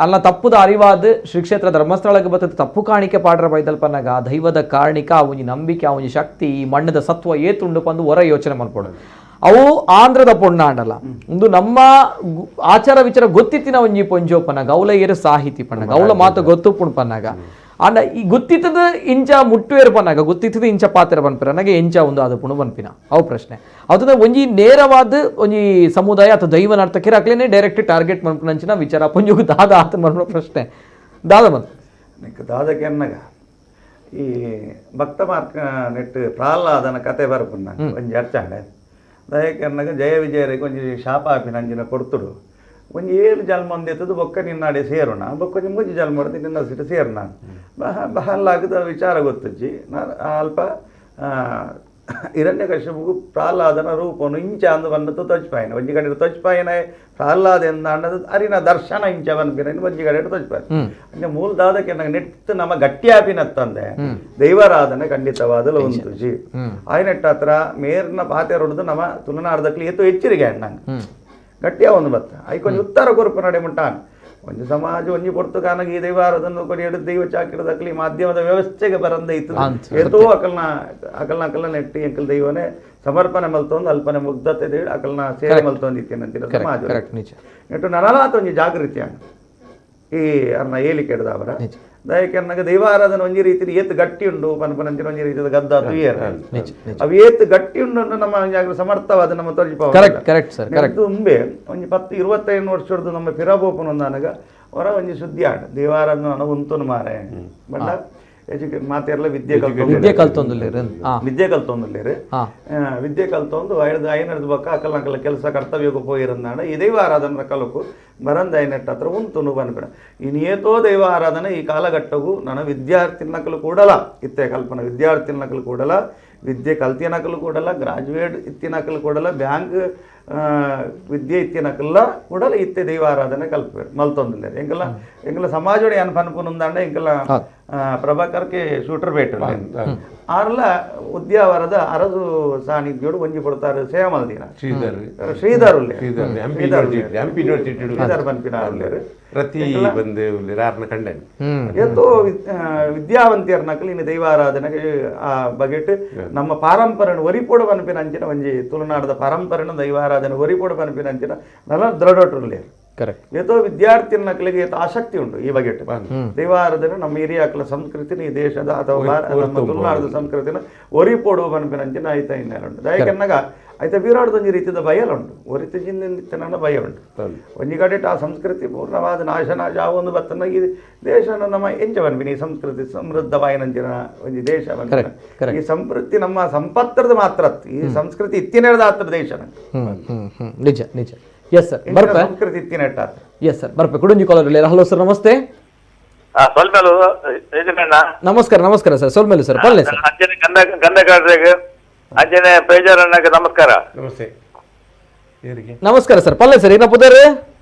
Speaker 1: ಅಲ್ಲ ತಪ್ಪುದ ಅರಿವಾದ ಶ್ರೀ ಕ್ಷೇತ್ರ ಧರ್ಮಸ್ಥಳಕ್ಕೆ ಬರ್ತದೆ ತಪ್ಪು ಕಾಣಿಕೆ ಪಾಡ್ರ ಬೈದಲ್ ಪನ್ನಾಗ ಆ ದೈವದ ಕಾರಣಿಕ ಆ ಒಂಜಿ ನಂಬಿಕೆ ಆ ಒಂಜಿ ಶಕ್ತಿ ಈ ಮಣ್ಣದ ಸತ್ವ ಏತುಂಡು ಪಂದು ಹೊರ ಯೋಚನೆ ಮಲ್ಪೋಡು. ಅವು ಆಂಧ್ರದ ಪೊಣ್ಣಾಂಡಲ್ಲ ಒಂದು ನಮ್ಮ ಆಚಾರ ವಿಚಾರ ಗೊತ್ತಿತ್ತಿನ ಒಂಜಿ ಪೊಂಜೋ ಪನ್ನಾಗ ಅವಲ ಏರು ಸಾಹಿತಿ ಪನ್ನಾಗ ಅವಳ ಮಾತು ಗೊತ್ತು ಪುಣ್ ಪನ್ನಾಗ ಅಂಡ ಈ ಗೊತ್ತಿತ್ತದ ಇಂಚ ಮುಟ್ಟುವೇರು ಪನ್ನಾಗ ಗೊತ್ತಿತ್ತದ ಇಂಚ ಪಾತ್ರ ಪನ್ಪಿರ ನನಗೆ ಇಂಚ ಒಂದು ಅದು ಪುಣು ಪನ್ಪಿನ ಅವು ಪ್ರಶ್ನೆ. ಅದನ್ನ ಒಂಜಿ ನೇರವಾದ ಒಂಜಿ ಸಮುದಾಯ ಅಥವಾ ದೈವ ನರ್ತಕಿರ ಅಕ್ಲೇನೆ ಡೈರೆಕ್ಟ್ ಟಾರ್ಗೆಟ್ ಮನ್ಪುನಂಚಿನ ವಿಚಾರ ಪೊಂಜುಗು ದಾದ ಆತ ಮನ್ಪುನ ಪ್ರಶ್ನೆ ದಾದ ಬಂತು
Speaker 5: ದಾದಕ್ಕೆ ಎನ್ನಗ ಈ ಭಕ್ತ ಮಾರ್ಕ ನೆಟ್ಟು ಪ್ರಹ್ಲಾದನ ಕತೆ ಬರ್ಪುನ ಒಂಜಿ ಅರ್ಚಾಂಡೆ ದಯಕರ್ನಾಗ ಜಯ ವಿಜಯರಿಗೆ ಒಂಜಿ ಶಾಪ ಆಪಿನ ಅಂಜಿನ ಕೊಡ್ತುಡು ಒಂಜಿ ಏಳು ಜನ್ಮ ಒಂದೆತ್ತದು ಬೊಕ್ಕ ನಿನ್ನಾಡೆ ಸೇರೋಣ ಬೊಕ್ಕ ಒಂಜಿ ಮೂಜಿ ಜನ್ಮ ಹೊಡೆದು ನಿನ್ನ ಸಿಟ್ಟು ಸೇರೋಣ ಬಹಳಾಗದ ವಿಚಾರ ಗೊತ್ತಜ್ಜಿ ನಾನು ಅಲ್ಪ ಹಿರಣ್ಯಕಶ್ಯಪಗೂ ಪ್ರಹ್ಲಾದನ ರೂಪನು ಇಂಚ ಅಂದು ಬಂದದ್ದು ತೊಚ್ಪಾಯಿನ ಒಂಜಿ ಕಡೆ ತೊಚ್ಪಾಯಿನ ಪ್ರಹ್ಲಾದ ಎಂದ ಅನ್ನೋದು ಅರಿನ ದರ್ಶನ ಇಂಚ ಬಂದ್ಪಿನ ಒಂಜಿ ಕಡೆ ತೊಚ್ಪಾಯ ಅಂದ್ರೆ ಮೂಲ ದಾದಕ್ಕೆ ನಂಗೆ ನೆಟ್ಟು ನಮ್ಮ ಗಟ್ಟಿಯಾಪಿನತ್ತಂದೆ ದೈವಾರಾಧನೆ ಖಂಡಿತವಾದಲು ಒಂದು ಜಿ ಆಯ್ನೆಟ್ಟ ಹತ್ರ ಮೇರ್ನ ಪಾತೆ ಹೊಡೆದು ನಮ್ಮ ತುಳುನಾಡ್ದಕ್ಲಿ ಏತು ಎಚ್ಚರಿಗೆ ನಂಗೆ ಗಟ್ಟಿಯ ಒಂದು ಬತ್ತ ಐಕೊಂಜಿ ಉತ್ತರ ಕೊರಪು ನಡೆ ಮುಟ್ಟಾನ್ ಒಂಜಿ ಸಮಾಜ ಒಂಜಿ ಪೊರ್ತುಕಾನಗ ಈ ದೈವಾರಾಧನೆ ಕೊಡಿ ಎಡು ದೈವ ಚಾಕಿರದಕ್ಲಿ ಮಾಧ್ಯಮದ ವ್ಯವಸ್ಥೆಗೆ ಬರಂದ ಇತ್ತು ಏತೋ ಅಕಲ್ನ ಅಕಲ್ನ ಅಕಲ್ನ ನೆಟ್ಟಿ ಅಂಕಲ್ ದೈವನೇ ಸಮರ್ಪಣೆ ಮಲ್ತೊಂದು ಅಲ್ಪನೆ ಮುಗ್ಧತೆ ದೇಳಿ ಅಕಲ್ನ ಸೇವೆ ಮಲ್ತೊಂದು ಇತ್ತೇನಂತಿರ ಸಮಾಜ ನೆಟ್ಟು ನನಲಾತ ಒಂಜಿ ಜಾಗೃತಿ ಈ ಅರ್ನ ಹೇಳಿಕೆ ಅವರ ದಯಕೆನ್ನಗ ದೈವಾರಾಧನೆ ಒಂಜಿ ರೀತಿ ಏತ್ ಗಟ್ಟಿ ಉಂಡು ಪನ್ಪನಂಚಿನ ಒಂಜಿ ರೀತಿಯ ಗದ್ದ ತುಯೇರ್ ಅವು ಏತ್ ಗಟ್ಟಿ ಉಂಡು ನಮ್ಮ ಸಮರ್ಥವಾದ ನಮ್ಮ ತೋಜಿಪ
Speaker 1: correct correct sir correct
Speaker 5: ತುಂಬೆ ಒಂಜಿ 10 25 ವರ್ಷದ ನಮ್ಮ ಪಿರಬೋಪನ ಒಂದಾನಗ ಹೊರ ಒಂಜಿ ಸುದ್ದಿ ಆಡ ದೈವಾರಾಧನೆ ನಾನು ಉಂತುನು ಮಾರೆ ಬಟ್ ಎಜುಕೇಟ್ ಮಾತೆರ್ಲ ವಿದ್ಯೆ
Speaker 1: ಕಲ್ತೊಂದುಲ್ಲೇರು
Speaker 5: ವಿದ್ಯೆ ಕಲ್ತೊಂದುಲ್ಲೇರು ವಿದ್ಯೆ ಕಲ್ತೊಂದು ಐದು ಐನರ್ದು ಬಕ್ಕ ಅಕಲ್ ಅಂಕಲ ಕೆಲಸ ಕರ್ತವ್ಯಕ್ಕೆ ಪೋಯಿರಂದಾಣ ಈ ದೈವ ಆರಾಧನೆ ಕಲಕು ಬರಂದ ಐನೆಟ್ಟ ಹತ್ರ ಉಂಟು ಬನ್ಬಿಡ ಇನ್ನೇತೋ ದೈವ ಆರಾಧನೆ ಈ ಕಾಲಘಟ್ಟಗೂ ನನ್ನ ವಿದ್ಯಾರ್ಥಿ ನಕಲು ಕೂಡಲ ಇತ್ತೆ ಕಲ್ಪನೆ ವಿದ್ಯಾರ್ಥಿ ನಕಲು ಕೂಡಲ ವಿದ್ಯೆ ಕಲ್ತಿಯ ನಕಲು ಕೂಡಲ ಗ್ರಾಜುಯೇಟ್ ಇತ್ತಿ ನಕಲು ಕೂಡಲ ಬ್ಯಾಂಕ್ ವಿದ್ಯೆ ಇತ್ತಿ ನಕಲ್ಲ ಕೂಡಲ ಇತ್ತೆ ದೈವ ಆರಾಧನೆ ಕಲ್ಪೇರು ಮಲ್ತೊಂದುಲ್ಲೇರು ಎಂಕಲ್ಲ ಎಂಕಲ್ಲ ಸಮಾಜೋಡಿ ಏನು ಪನ್ಪುನುಂದಾಂಡ ಎಂಕಲ್ಲ ಪ್ರಭಾಕರ್ ಕೆ ಶೂಟರ್ ಬೇಟು ಆರ್ಲ ಉದ್ಯಾವರದ ಅರಸು ಸಾನ್ನಿಧ್ಯೋಡು ಒಂಜಿ ಕೊಡ್ತಾರೆ ಸೇಮಲ್ದಿನ
Speaker 4: ಶ್ರೀಧರ್
Speaker 5: ಶ್ರೀಧರ್
Speaker 4: ಶ್ರೀಧರ್
Speaker 5: ಪನ್ಪಿನ
Speaker 4: ಪ್ರತಿ ಬಂದು ಆರ್ನ ಕಂಡನ್
Speaker 5: ಏತೋ ವಿದ್ಯಾವಂತಿಯರ್ ನಕಲು ಇನ್ನು ದೈವಾರಾಧನೆ ಆ ಬಗೆಟ್ ನಮ್ಮ ಪಾರಂಪರೆಯನ್ನು ಒರಿಪೋಡು ಪನ್ಪಿನ ಅಂಚಿನ ಒಂಜಿ ತುಳುನಾಡದ ಪಾರಂಪರೆಯನ್ನು ದೈವಾರಾಧನೆ ಒರಿಪೋಡು ಪನ್ಪಿನ ಅಂಚಿನ ನಲ ದೃಢಟುಲ್ಲೇರು
Speaker 1: ಕರೆಕ್ಟ್
Speaker 5: ಏತೋ ವಿದ್ಯಾರ್ಥಿ ನಕಲಿಗೆ ಏತೋ ಆಸಕ್ತಿ ಉಂಟು ಈ ಬಗೆಟ್ ದೈವಾರಾಧನೆ ನಮ್ಮ ಹಿರಿಯಾಕಲ ಸಂಸ್ಕೃತಿನ ಈ ದೇಶದ ಅಥವಾ ನಮ್ಮ ತುಳುನಾಡದ ಸಂಸ್ಕೃತಿನ ಒರಿಪೋಡು ಪನ್ಪಿನ ಅಂಚಿನ ಆಯ್ತ ಇನ್ನೇನು ಉಂಟು ದಯಕೆನ್ನಗ ಆಯ್ತಾ ವೀರಾಡದ ಒಂಜಿ ರೀತಿಯ ಭಯ ಉಂಟು ಒರಿತ ಜಿಂದ ಭಯ ಉಂಟು ಒಂಜಿ ಕಡೆ ಆ ಸಂಸ್ಕೃತಿ ಪೂರ್ಣವಾದ ನಾಶನ ಒಂದು ಬತ್ತನ ಈ ದೇಶನ ನಮ್ಮ ಎಂಚ ಪನ್ಪಿನ ಈ ಸಂಸ್ಕೃತಿ ಸಮೃದ್ಧವಾಯಿನಂಚಿನ ಒಂಜಿ ದೇಶ ಪನ್ಪಿನ ಈ ಸಂಸ್ಕೃತಿ ನಮ್ಮ ಸಂಪತ್ರದ ಮಾತ್ರ ಈ ಸಂಸ್ಕೃತಿ ಇತ್ತಿನೇರದ ಆತ್ರ ದೇಶನ
Speaker 1: ನಿಜ ನಿಜ ಎಸ್ ಸರ್ ಬರ್ಪೆ
Speaker 5: ಸಂಸ್ಕೃತಿ ಇತ್ತಿನೆಟ್ಟ
Speaker 1: ಎಸ್ ಸರ್ ಬರ್ಪೆ ಕುಡುಂಜಿ collar hello sir ನಮಸ್ತೆ ನಮಸ್ಕಾರ ನಮಸ್ಕಾರ ಸರ್ ಸೊಲ್ಮೇಲು ಸರ್ ಪಲ್ಲೆ ಸರ್
Speaker 15: ಅಂಜನೆ ಪೇಜಾರಣ್ಣಗೆ ನಮಸ್ಕಾರ
Speaker 4: ನಮಸ್ತೆ
Speaker 1: ನಮಸ್ಕಾರ ಸರ್ ಪಲ್ಲೆ ಸರ್ ಏನ ಪುದಾರಿ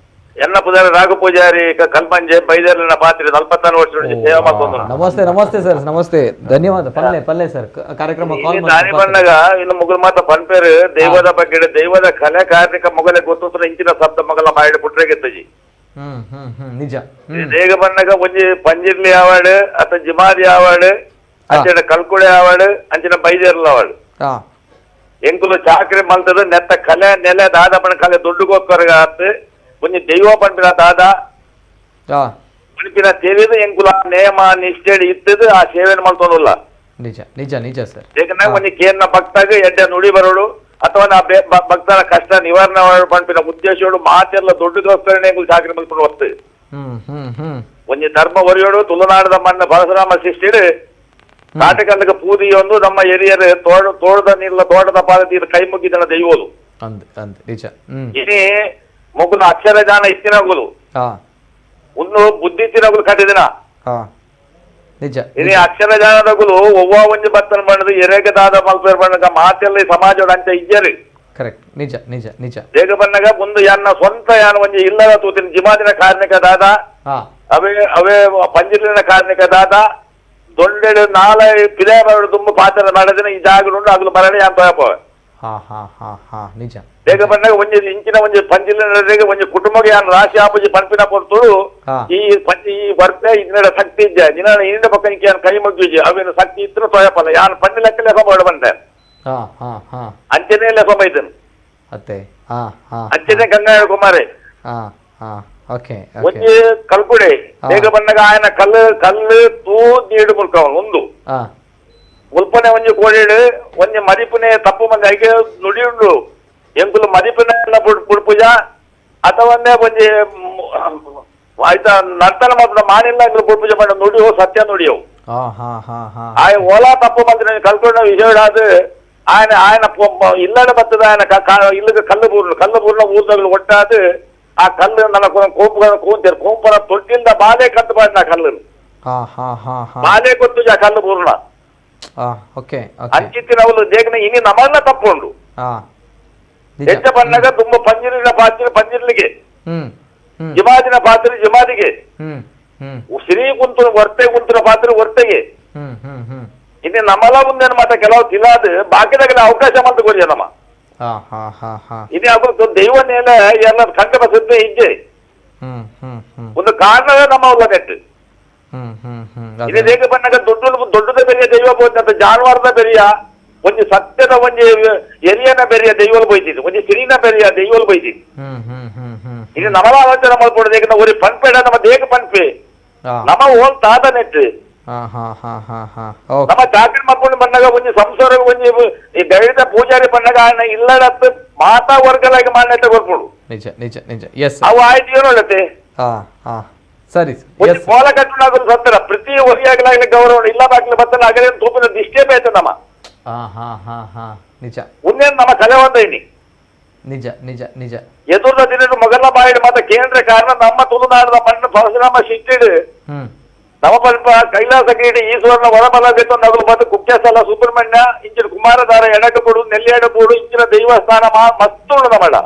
Speaker 15: ಎನ್ನ ಪುದಾರಿ ರಾಘು ಪೂಜಾರಿ ಕಲ್ಪಂಜೆ ಬೈದರ್ಲಿನ ಪಾತ್ರೆ 44 ವರ್ಷ ಸೇವೆ ಮಾಡ್ಕೊಂಡು
Speaker 1: ನಮಸ್ತೆ ನಮಸ್ತೆ ಸರ್ ನಮಸ್ತೆ ಧನ್ಯವಾದ ಪಲ್ಲೆ ಪಲ್ಲೆ ಸರ್ ಕಾರ್ಯಕ್ರಮ ಕಾಲ್
Speaker 15: ದಾನಿ ಬಂದಾಗ ಇನ್ನು ಮುಗುಲ್ ಮಾತ ಪನ್ಪೇರು ದೈವದ ಬಗ್ಗೆ ದೈವದ ಕಲೆ ಕಾರ್ಮಿಕ ಮೊಗಲೆ ಗೊತ್ತು ಇಂಚಿನ ಶಬ್ದ ಮಗಲ ಮಾಡಿ ಪುಟ್ರೆಗೆತ್ತಜಿ
Speaker 1: ನಿಜ
Speaker 15: ದೇಗ ಬಂದಾಗ ಒಂಜಿ ಪಂಜಿರ್ಲಿ ಆವಾಡು ಅಥ ಜಿಮಾದಿ ಆವಾಡು ಅಂಚಿನ ಕಲ್ಕುಡೆ ಆವಾಡು ಅಂಚಿನ ಬೈದೇರ್ಲ ಆವಾಡು ಎಂಕುಲು ಚಾಕ್ರಿ ಮಲ್ತದ ನೆತ್ತ ಕಲೆ ನೆಲೆ ದಾದ ಪಣ ಕಲೆ ದುಡ್ಡುಗೋಸ್ಕರ ಆತು ಒಂಜಿ ದೈವ ಪನ್ಪಿನ ದಾದ ಪನ್ಪಿನ ತಿಳಿದು ಎಂಕುಲ ನೇಮ ನಿಷ್ಠೆ ಇತ್ತದು ಆ ಸೇವೆಯನ್ನು ಮಲ್ತೊಂದುಲ್ಲ
Speaker 1: ನಿಜ ನಿಜ ನಿಜ ಸರ್
Speaker 15: ಯಾಕಂದ್ರೆ ಒಂಜಿ ಕೇರ್ನ ಭಕ್ತಾಗ ಎಡ್ಡೆ ನುಡಿ ಬರೋಡು ಅಥವಾ ನಾ ಭಕ್ತರ ಕಷ್ಟ ನಿವಾರಣೆ ಪನ್ಪಿನ ಉದ್ದೇಶಗಳು ಮಾತೆಲ್ಲ ದುಡ್ಡುಗೋಸ್ಕರನೇ ಎಂಕುಲು ಚಾಕ್ರಿ ಮಲ್ಕೊಂಡು ಹೊತ್ತು ಒಂಜಿ ಧರ್ಮ ಒರಿಯೋಡು ತುಳುನಾಡದ ಮಣ್ಣ ಪರಶುರಾಮ ಸೃಷ್ಟಿಡು ಕಾಟಕಲ್ಲಕ್ಕೆ ಪೂದಿಯೊಂದು ನಮ್ಮ ಹಿರಿಯರು ತೋಟದ ನೀರ್ಲ ತೋಟದ ಪಾದ ಕೈ ಮುಗಿದನ ದೈವೋದು ಇನಿ ಮೊಗುಲು ಅಕ್ಷರ ಜ್ಞಾನ ಇತ್ತಿನಗುಲು ಒಂದು ಬುದ್ಧಿ ತಿನ್ನಗುಲು ಕಟ್ಟಿದಿನ ಇನಿ ಅಕ್ಷರ ಜ್ಞಾನದಗುಲು ಒವ್ವ ಒಂಜಿ ಬತ್ತನ ಬಣ್ಣದ ಎರೆಗೆ ದಾದ ಮಲ್ಪೇರ್ ಬಣ್ಣದ ಮಾತೆಲ್ಲ ಈ ಸಮಾಜದ ಅಂಚ ಇಜ್ಜರಿ
Speaker 1: ಕರೆಕ್ಟ್ ನಿಜ ನಿಜ ನಿಜ
Speaker 15: ಬೇಗ ಬಣ್ಣಗ ಮುಂದೆ ಯಾನ ಸ್ವಂತ ಯಾನ ಒಂಜಿ ಇಲ್ಲದ ತೂತಿನ ಜಿಮಾದಿನ ಕಾರ್ಮಿಕ ದಾದ ಅವೇ ಅವೇ ಪಂಜಿಲಿನ ಕಾರ್ಮಿಕ ದಾದ ದೊಡ್ಡ ನಾಳೆ ಪಿಲೆ ತುಂಬ ಪಾತ್ರ ಮಾಡಿದ್ರೆ ಈ ಜಾಗ ಉಂಟು ಆಗಲು ಮರಣ ಯಾನ್ ತೋಯಪವೆ
Speaker 1: ನಿಜ
Speaker 15: ಬೇಗ ಬಂದಾಗ ಒಂಜಿ ಇಂಚಿನ ಒಂಜಿ ಪಂಜಿಲಿನ ಒಂಜಿ ಕುಟುಂಬಕ್ಕೆ ಯಾನ್ ರಾಶಿ ಆಪುಜಿ ಪನ್ಪಿನ ಕೊಡ್ತುಡು ಈ ಪಂಜಿ ಈ ಬರ್ತೆ ಇನ್ನಡ ಶಕ್ತಿ ಇದ್ದ ನಿನ್ನ ಇನ್ನಿಂದ ಪಕ್ಕ ಯಾನ್ ಕೈ ಮುಗ್ಗಿಜಿ ಅವೇನು ಶಕ್ತಿ ಇತ್ರ ತೋಯಪಲ್ಲ ಯಾನ್ ಪಣ್ಣಿ ಲೆಕ್ಕ ಲೆಕ್ಕ ಮಾಡ ಬಂದೆ ಅಂಚನೆ ಲೆಕ್ಕ ಬೈದನು ಅಂಚನೆ ಗಂಗಾ ಕುಮಾರಿ ಒಂಜಿ ಕಲ್ಪುಡೆ ಬೇಗ ಬಂದಾಗ ಆಯನ ಕಲ್ಲು ಕಲ್ಲು ತೂ ನೀಡು ಮುಲ್ಕವನು ಒಂದು ಉಲ್ಪನೆ ಒಂಜಿ ಕೋಡಿಡು ಒಂಜಿ ಮದಿಪುನೆ ತಪ್ಪು ಮಂದಿ ಐಕೆ ನುಡಿಯುಂಡು ಎಂಕುಲು ಮದಿಪುನೆ ಪುಡ್ಪುಜ ಅಥವಾ ಒಂಜಿ ಆಯ್ತಾ ನರ್ತನ ಮಾತ್ರ ಮಾನಿಲ್ಲ ಎಂಕುಲು ಪುಡ್ಪುಜ ಮಾಡ ನುಡಿಯೋ ಸತ್ಯ ನುಡಿಯವು ಆಯ ಓಲಾ ತಪ್ಪು ಮಂದಿ ಕಲ್ಕೊಂಡ ವಿಷಯ ఆయన ఆయన ఇల్లడ బత్తద ఆయన ఇల్లు కల్లు బూర్లు కల్లు బూర్ల ఊర్దగులు ఒట్టాదు ಆ ಕಲ್ಲು ನನ್ನ ಕೋಪು ಕೂಂತೇರು ಕೋಂಪರ ತೊಟ್ಟಿಲ್ದ ಬಾಲೆ ಕತ್ತು ಬಾಡಿನ ಕಲ್ಲು ಬಾಲೆ ಗೊತ್ತು ಆ ಕಲ್ಲು ಪೂರ್ಣ ಅಂಚಿತ್ತಿನವಲು ದೇಗನ ಇನಿ ನಮನ್ನ ತಪ್ಪುಂಡು ಹೆಚ್ಚ ಬಣ್ಣಗ ತುಂಬ ಪಂಜಿರಿನ ಪಾತ್ರೆ ಪಂಜಿರ್ಲಿಗೆ ಜಿಮಾದಿನ ಪಾತ್ರೆ ಜಿಮಾದಿಗೆ ಸಿರಿ ಕುಂತು ಹೊರ್ತೆ ಕುಂತಿನ ಪಾತ್ರೆ ಹೊರ್ತೆಗೆ ಇನ್ನು ನಮ್ಮಲ್ಲ ಮುಂದೆ ಮಾತ್ರ ಕೆಲವು ತಿಲಾದ ಬಾಕಿದಾಗೆಲ್ಲ ಅವಕಾಶ ಮಂತ ಕೊಡಿ ನಮ್ಮ ಇದೇ ಅವ್ರದ್ದು ದೈವ ನೇಲೆ ಎಲ್ಲ ಕಂಡ ಬಸದ್ದೆ ಇಜ್ಜೆ ಒಂದು ಕಾರಣವೇ ನಮ್ಮ ಅವ್ರ ನೆಟ್ಟು ಇದೇ ಹೇಗೆ ಬಂದಾಗ ದೊಡ್ಡ ದೊಡ್ಡದ ಬೆರಿಯ ದೈವ ಬೋಯ್ತಂತ ಜಾನುವಾರದ ಬೆರಿಯ ಒಂದು ಸತ್ಯದ ಒಂಜಿ ಎರಿಯನ ಬೆರಿಯ ದೈವಲು ಬೋಯ್ತಿದ್ದು ಒಂಜಿ ಸಿರಿನ ಬೆರಿಯ ದೈವಲು ಬೋಯ್ತಿದ್ದು ಇದು ನಮ್ಮಲ ಆಲೋಚನೆ ಮಾಡ್ಕೊಡೋದು ಯಾಕಂದ್ರೆ ಒರಿ ಪನ್ಪೇಡ ನಮ್ಮ ದೇಹ ಪನ್ಪೆ ನಮ್ಮ ಓಲ್ ತಾತ ನೆಟ್ಟು ನಮ್ಮ ಚಾಕರಿ ಮಕ್ಕಳು ಬಂದಾಗ ಒಂಜಿ ಸಂಸಾರ ಒಂಜಿ ಈ ದಲಿತ ಪೂಜಾರಿ ಬಂದಾಗ ಇಲ್ಲಡತ್ತು ಮಾತಾ ವರ್ಗಲಾಗಿ ಮಾನ್ಯತೆ ಕೊರ್ಪುಡು.
Speaker 1: ನಿಜ ನಿಜ ನಿಜ. ಎಸ್,
Speaker 15: ಅವು ಆಯ್ತು ಏನೋ ಹೇಳುತ್ತೆ.
Speaker 1: ಸರಿ,
Speaker 15: ಕೋಲ ಕಟ್ಟುನಾಗಲು ಸತ್ತರ ಪ್ರತಿ ಹೊರಿಯಾಗಲಾಗಲಿ ಗೌರವ ಇಲ್ಲ ಬಾಗ್ಲು ಬತ್ತಲ್ಲ ಆಗಲೇ ತೂಪಿನ ದಿಷ್ಟೇ ಬೇಕು ನಮ್ಮ.
Speaker 1: ನಿಜ,
Speaker 15: ಮುಂದೇನು ನಮ್ಮ ಕಲೆ ಒಂದ ಇನಿ.
Speaker 1: ನಿಜ ನಿಜ ನಿಜ.
Speaker 15: ಎದುರ್ದ ದಿನ ಮೊಗಲ ಬಾಯಿಡ್ ಮಾತ ಕೇಂದ್ರ ಕಾರಣ ನಮ್ಮ ತುಳುನಾಡದ ಮಣ್ಣು ಪರಶುರಾಮ ಶಿಟ್ಟಿಡು ನಮ್ಮ ಪಲ್ಪ ಕೈಲಾಸ ಗೀಡಿ ಈಶ್ವರನ ವರಬಲ ಬೇಕು ನಗಲು ಮತ್ತು ಕುಕ್ಕೆಸಲ ಸುಬ್ರಹ್ಮಣ್ಯ ಇಂಚಿನ ಕುಮಾರಧಾರ ಎಡಕಬೂಡು ನೆಲ್ಲಿಯಡಬೂಡು ಇಂಚಿನ ದೈವಸ್ಥಾನ ಮಸ್ತು ನಮ್ಮಲ್ಲ.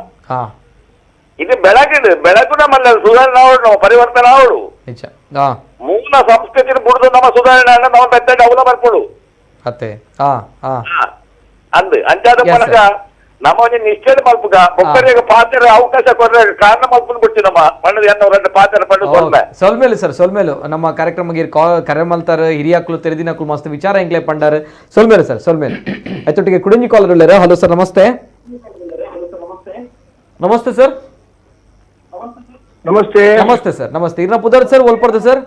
Speaker 15: ಇದು ಬೆಳಗಿಡು ಬೆಳಗು ನಮ್ಮಲ್ಲ ಸುಧಾರಣೆ ಅವಳು ನಾವು ಪರಿವರ್ತನೆ ಅವಳು ಮೂಲ ಸಂಸ್ಕೃತಿ ಬುಡ್ದು ನಮ್ಮ ಸುಧಾರಣೆ ನಮ್ಮ ಬೆತ್ತ ಡೆವಲಪ್ ಬರ್ಕೊಡು ಅಂದ್ ಅಂಚಾದ ಮೂಲಕ ನಮ್ಮ ಒಂಜಿ ನಿಶ್ಚಯ ಮಲ್ಪುಗ ಒಬ್ಬರಿಗೆ ಪಾತ್ರ ಅವಕಾಶ ಕೊಡ್ರೆ ಕಾರಣ ಮಲ್ಪುನ್ ಬಿಡ್ತೀವಿ ನಮ್ಮ ಮಣ್ಣದ ಎನ್ನವರ ಪಾತ್ರ ಪಂಡು ಸೊಲ್ಮೆ
Speaker 1: ಸೊಲ್ಮೇಲು ಸರ್, ಸೊಲ್ಮೇಲು ನಮ್ಮ ಕಾರ್ಯಕ್ರಮಕ್ಕೆ ಕರೆ ಮಲ್ತಾರ ಹಿರಿಯಾಕ್ಲು ತೆರೆದಿನಕ್ಲು ಮಸ್ತ್ ವಿಚಾರ ಎಂಗ್ಲೆ ಪಂಡಾರ. ಸೊಲ್ಮೇಲು ಸರ್, ಸೊಲ್ಮೇಲು. ಆಯ್ತೊಟ್ಟಿಗೆ ಕುಡಿಂಜಿ ಕಾಲರ್ ಉಳ್ಳೇರ. ಹಲೋ ಸರ್, ನಮಸ್ತೆ. ನಮಸ್ತೆ ಸರ್.
Speaker 16: ನಮಸ್ತೆ.
Speaker 1: ನಮಸ್ತೆ ಸರ್, ನಮಸ್ತೆ. ಇರ್ನ ಪುದರ್ ಸರ್, ಒಲ್ಪರ್ದು ಸರ್?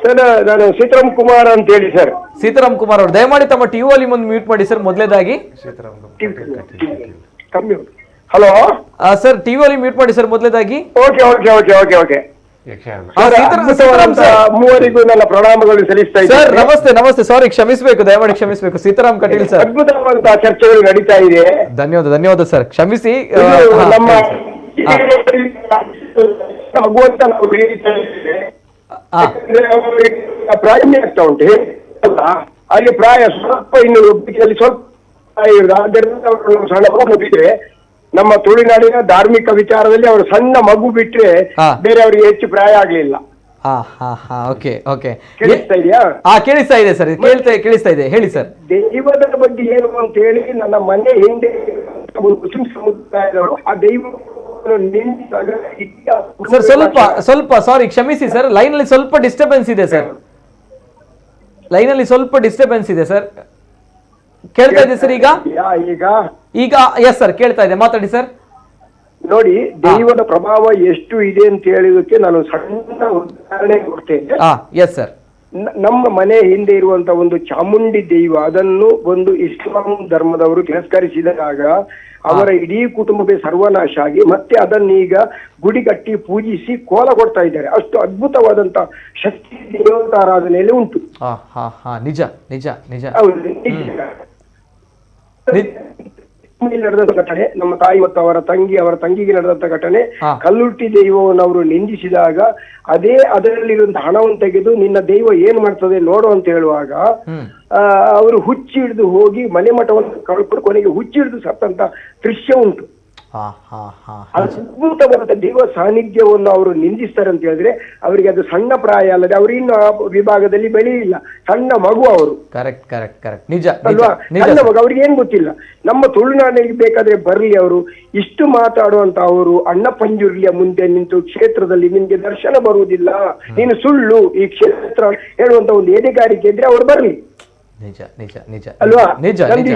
Speaker 16: ಸರ್ ನಾನು ಸೀತಾರಾಮ್ ಕುಮಾರ್ ಅಂತ ಹೇಳಿ ಸರ್.
Speaker 1: ಸೀತಾರಾಮ್ ಕುಮಾರ್ ಅವರು ದಯಮಾಡಿ ತಮ್ಮ ಟಿವಿ ಅಲ್ಲಿ ಮುಂದೆ ಮ್ಯೂಟ್ ಮಾಡಿ ಸರ್ ಮೊದಲೇದಾಗಿ.
Speaker 16: Hello
Speaker 1: sir, TV ಅಲ್ಲಿ ಮ್ಯೂಟ್ ಮಾಡಿ ಸರ್ ಮೊದಲೇದಾಗಿ.
Speaker 16: Okay okay okay okay okay. ಮೂವರಿಗೂ ನನ್ನ ಪ್ರಣಾಮಗಳು ಸಲ್ಲಿಸ್ತಾ ಇದ್ದೀನಿ
Speaker 1: ಸರ್. ನಮಸ್ತೆ ನಮಸ್ತೆ, ಸಾರಿ ಕ್ಷಮಿಸಬೇಕು, ದಯಮಾಡಿ ಕ್ಷಮಿಸಬೇಕು. ಸೀತಾರಾಮ್ ಕಟೀಲ್ ಸರ್,
Speaker 16: ಅದ್ಭುತವಾದಂತಹ ಚರ್ಚೆಗಳು ನಡೀತಾ ಇದೆ.
Speaker 1: ಧನ್ಯವಾದ ಧನ್ಯವಾದ ಸರ್, ಕ್ಷಮಿಸಿ.
Speaker 16: ನಮ್ಮ ಭಗವಂತ ನಾವು ಪ್ರಾಯ ಆಗ್ತಾ ಉಂಟು ಅಲ್ಲ, ಅಲ್ಲಿ ಪ್ರಾಯ ಸ್ವಲ್ಪ ಇನ್ನು ಸ್ವಲ್ಪ ಆದ್ದರಿಂದ ಅವರು ಸಣ್ಣ ಮಗು ಬಿಟ್ರೆ ನಮ್ಮ ತುಳುನಾಡಿನ ಧಾರ್ಮಿಕ ವಿಚಾರದಲ್ಲಿ ಅವರು ಸಣ್ಣ ಮಗು ಬಿಟ್ರೆ ಬೇರೆ ಅವರಿಗೆ ಹೆಚ್ಚು ಪ್ರಾಯ ಆಗ್ಲಿಲ್ಲ.
Speaker 1: ಓಕೆ ಓಕೆ,
Speaker 16: ಕೇಳಿಸ್ತಾ ಇದೆಯಾ?
Speaker 1: ಕೇಳಿಸ್ತಾ ಇದೆ ಸರ್, ಕೇಳಿಸ್ತಾ ಇದೆ, ಹೇಳಿ ಸರ್.
Speaker 16: ದೈವದ ಬಗ್ಗೆ ಏನು ಅಂತ ಹೇಳಿ ನನ್ನ ಮನೆ ಹಿಂದೆ ಮುಸ್ಲಿಂ ಸಮುದಾಯದವರು ಆ ದೈವ
Speaker 1: ಸರ್ ಸ್ವಲ್ಪ ಸ್ವಲ್ಪ ಸಾರಿ ಕ್ಷಮಿಸಿ ಸರ್, ಲೈನ್ ಅಲ್ಲಿ ಸ್ವಲ್ಪ ಡಿಸ್ಟರ್ಬೆನ್ಸ್ ಇದೆ ಸರ್, ಲೈನ್ ಅಲ್ಲಿ ಸ್ವಲ್ಪ ಡಿಸ್ಟರ್ಬೆನ್ಸ್ ಇದೆ ಸರ್. ಕೇಳ್ತಾ ಇದೆ ಸರ್ ಈಗ? ಈಗ ಎಸ್ ಸರ್, ಕೇಳ್ತಾ ಇದೆ, ಮಾತಾಡಿ ಸರ್.
Speaker 16: ನೋಡಿ, ದೈವದ ಪ್ರಭಾವ ಎಷ್ಟು ಇದೆ ಅಂತ ಹೇಳಿದಕ್ಕೆ ನಾನು ಸಣ್ಣ ಉದಾಹರಣೆ ಕೊಡ್ತೇನೆ.
Speaker 1: Yes sir.
Speaker 16: ನಮ್ಮ ಮನೆ ಹಿಂದೆ ಇರುವಂತಹ ಒಂದು ಚಾಮುಂಡಿ ದೈವ, ಅದನ್ನು ಒಂದು ಇಸ್ಲಾಂ ಧರ್ಮದವರು ತಿರಸ್ಕರಿಸಿದಾಗ ಅವರ ಇಡೀ ಕುಟುಂಬವೇ ಸರ್ವನಾಶ ಆಗಿ ಮತ್ತೆ ಅದನ್ನೀಗ ಗುಡಿ ಕಟ್ಟಿ ಪೂಜಿಸಿ ಕೋಲ ಕೊಡ್ತಾ ಇದ್ದಾರೆ. ಅಷ್ಟು ಅದ್ಭುತವಾದಂತ ಶಕ್ತಿ ದೇವತಾರಾಧನೆಯಲ್ಲಿ ಉಂಟು.
Speaker 1: ನಿಜ ನಿಜ ನಿಜ.
Speaker 16: ನಡೆದ ಘಟನೆ, ನಮ್ಮ ತಾಯಿ ಮತ್ತು ಅವರ ತಂಗಿ, ಅವರ ತಂಗಿಗೆ ನಡೆದಂತ ಘಟನೆ, ಕಲ್ಲುಟ್ಟಿ ದೈವವನ್ನು ಅವರು ನಿಂದಿಸಿದಾಗ ಅದೇ ಅದರಲ್ಲಿರುವಂತಹ ಹಣವನ್ನು ತೆಗೆದು ನಿನ್ನ ದೈವ ಏನ್ ಮಾಡ್ತದೆ ನೋಡು ಅಂತ ಹೇಳುವಾಗ ಅವರು ಹುಚ್ಚಿ ಹಿಡಿದು ಹೋಗಿ ಮನೆ ಮಠವನ್ನು ಕಳ್ಕೊಂಡು ಕೊನೆಗೆ ಹುಚ್ಚಿ ಹಿಡಿದು ಸತ್ತಂತ ದೃಶ್ಯ ಉಂಟು. ಅದ್ಭುತವಾದ ದೈವ ಸಾನ್ನಿಧ್ಯವನ್ನು ಅವರು ನಿಂದಿಸ್ತಾರೆ ಅಂತ ಹೇಳಿದ್ರೆ ಅವರಿಗೆ ಅದು ಸಣ್ಣ ಪ್ರಾಯ ಅಲ್ಲದೆ ಅವರು ಇನ್ನು ಆ ವಿಭಾಗದಲ್ಲಿ ಬೆಳೆಯಿಲ್ಲ, ಸಣ್ಣ ಮಗು ಅವರು.
Speaker 1: Correct correct correct, ನಿಜ
Speaker 16: ಅಲ್ವಾ? ಸಣ್ಣ ಮಗು, ಅವ್ರಿಗೆ ಏನ್ ಗೊತ್ತಿಲ್ಲ. ನಮ್ಮ ತುಳುನಾಡಿಗೆ ಬೇಕಾದ್ರೆ ಬರ್ಲಿ ಅವರು, ಇಷ್ಟು ಮಾತಾಡುವಂತ ಅವರು ಅಣ್ಣ ಪಂಜುರ್ಲಿಯ ಮುಂದೆ ನಿಂತು ಕ್ಷೇತ್ರದಲ್ಲಿ ನಿಮ್ಗೆ ದರ್ಶನ ಬರುವುದಿಲ್ಲ, ನೀನು ಸುಳ್ಳು ಈ ಕ್ಷೇತ್ರ ಹೇಳುವಂತ ಒಂದು ಎದೆಗಾರಿಕೆ ಇದ್ರೆ ಅವ್ರು ಬರ್ಲಿ.
Speaker 1: ನಿಜ ನಿಜ ನಿಜ
Speaker 16: ಅಲ್ವಾ?
Speaker 1: ನಿಜ.
Speaker 16: ನಮ್ದು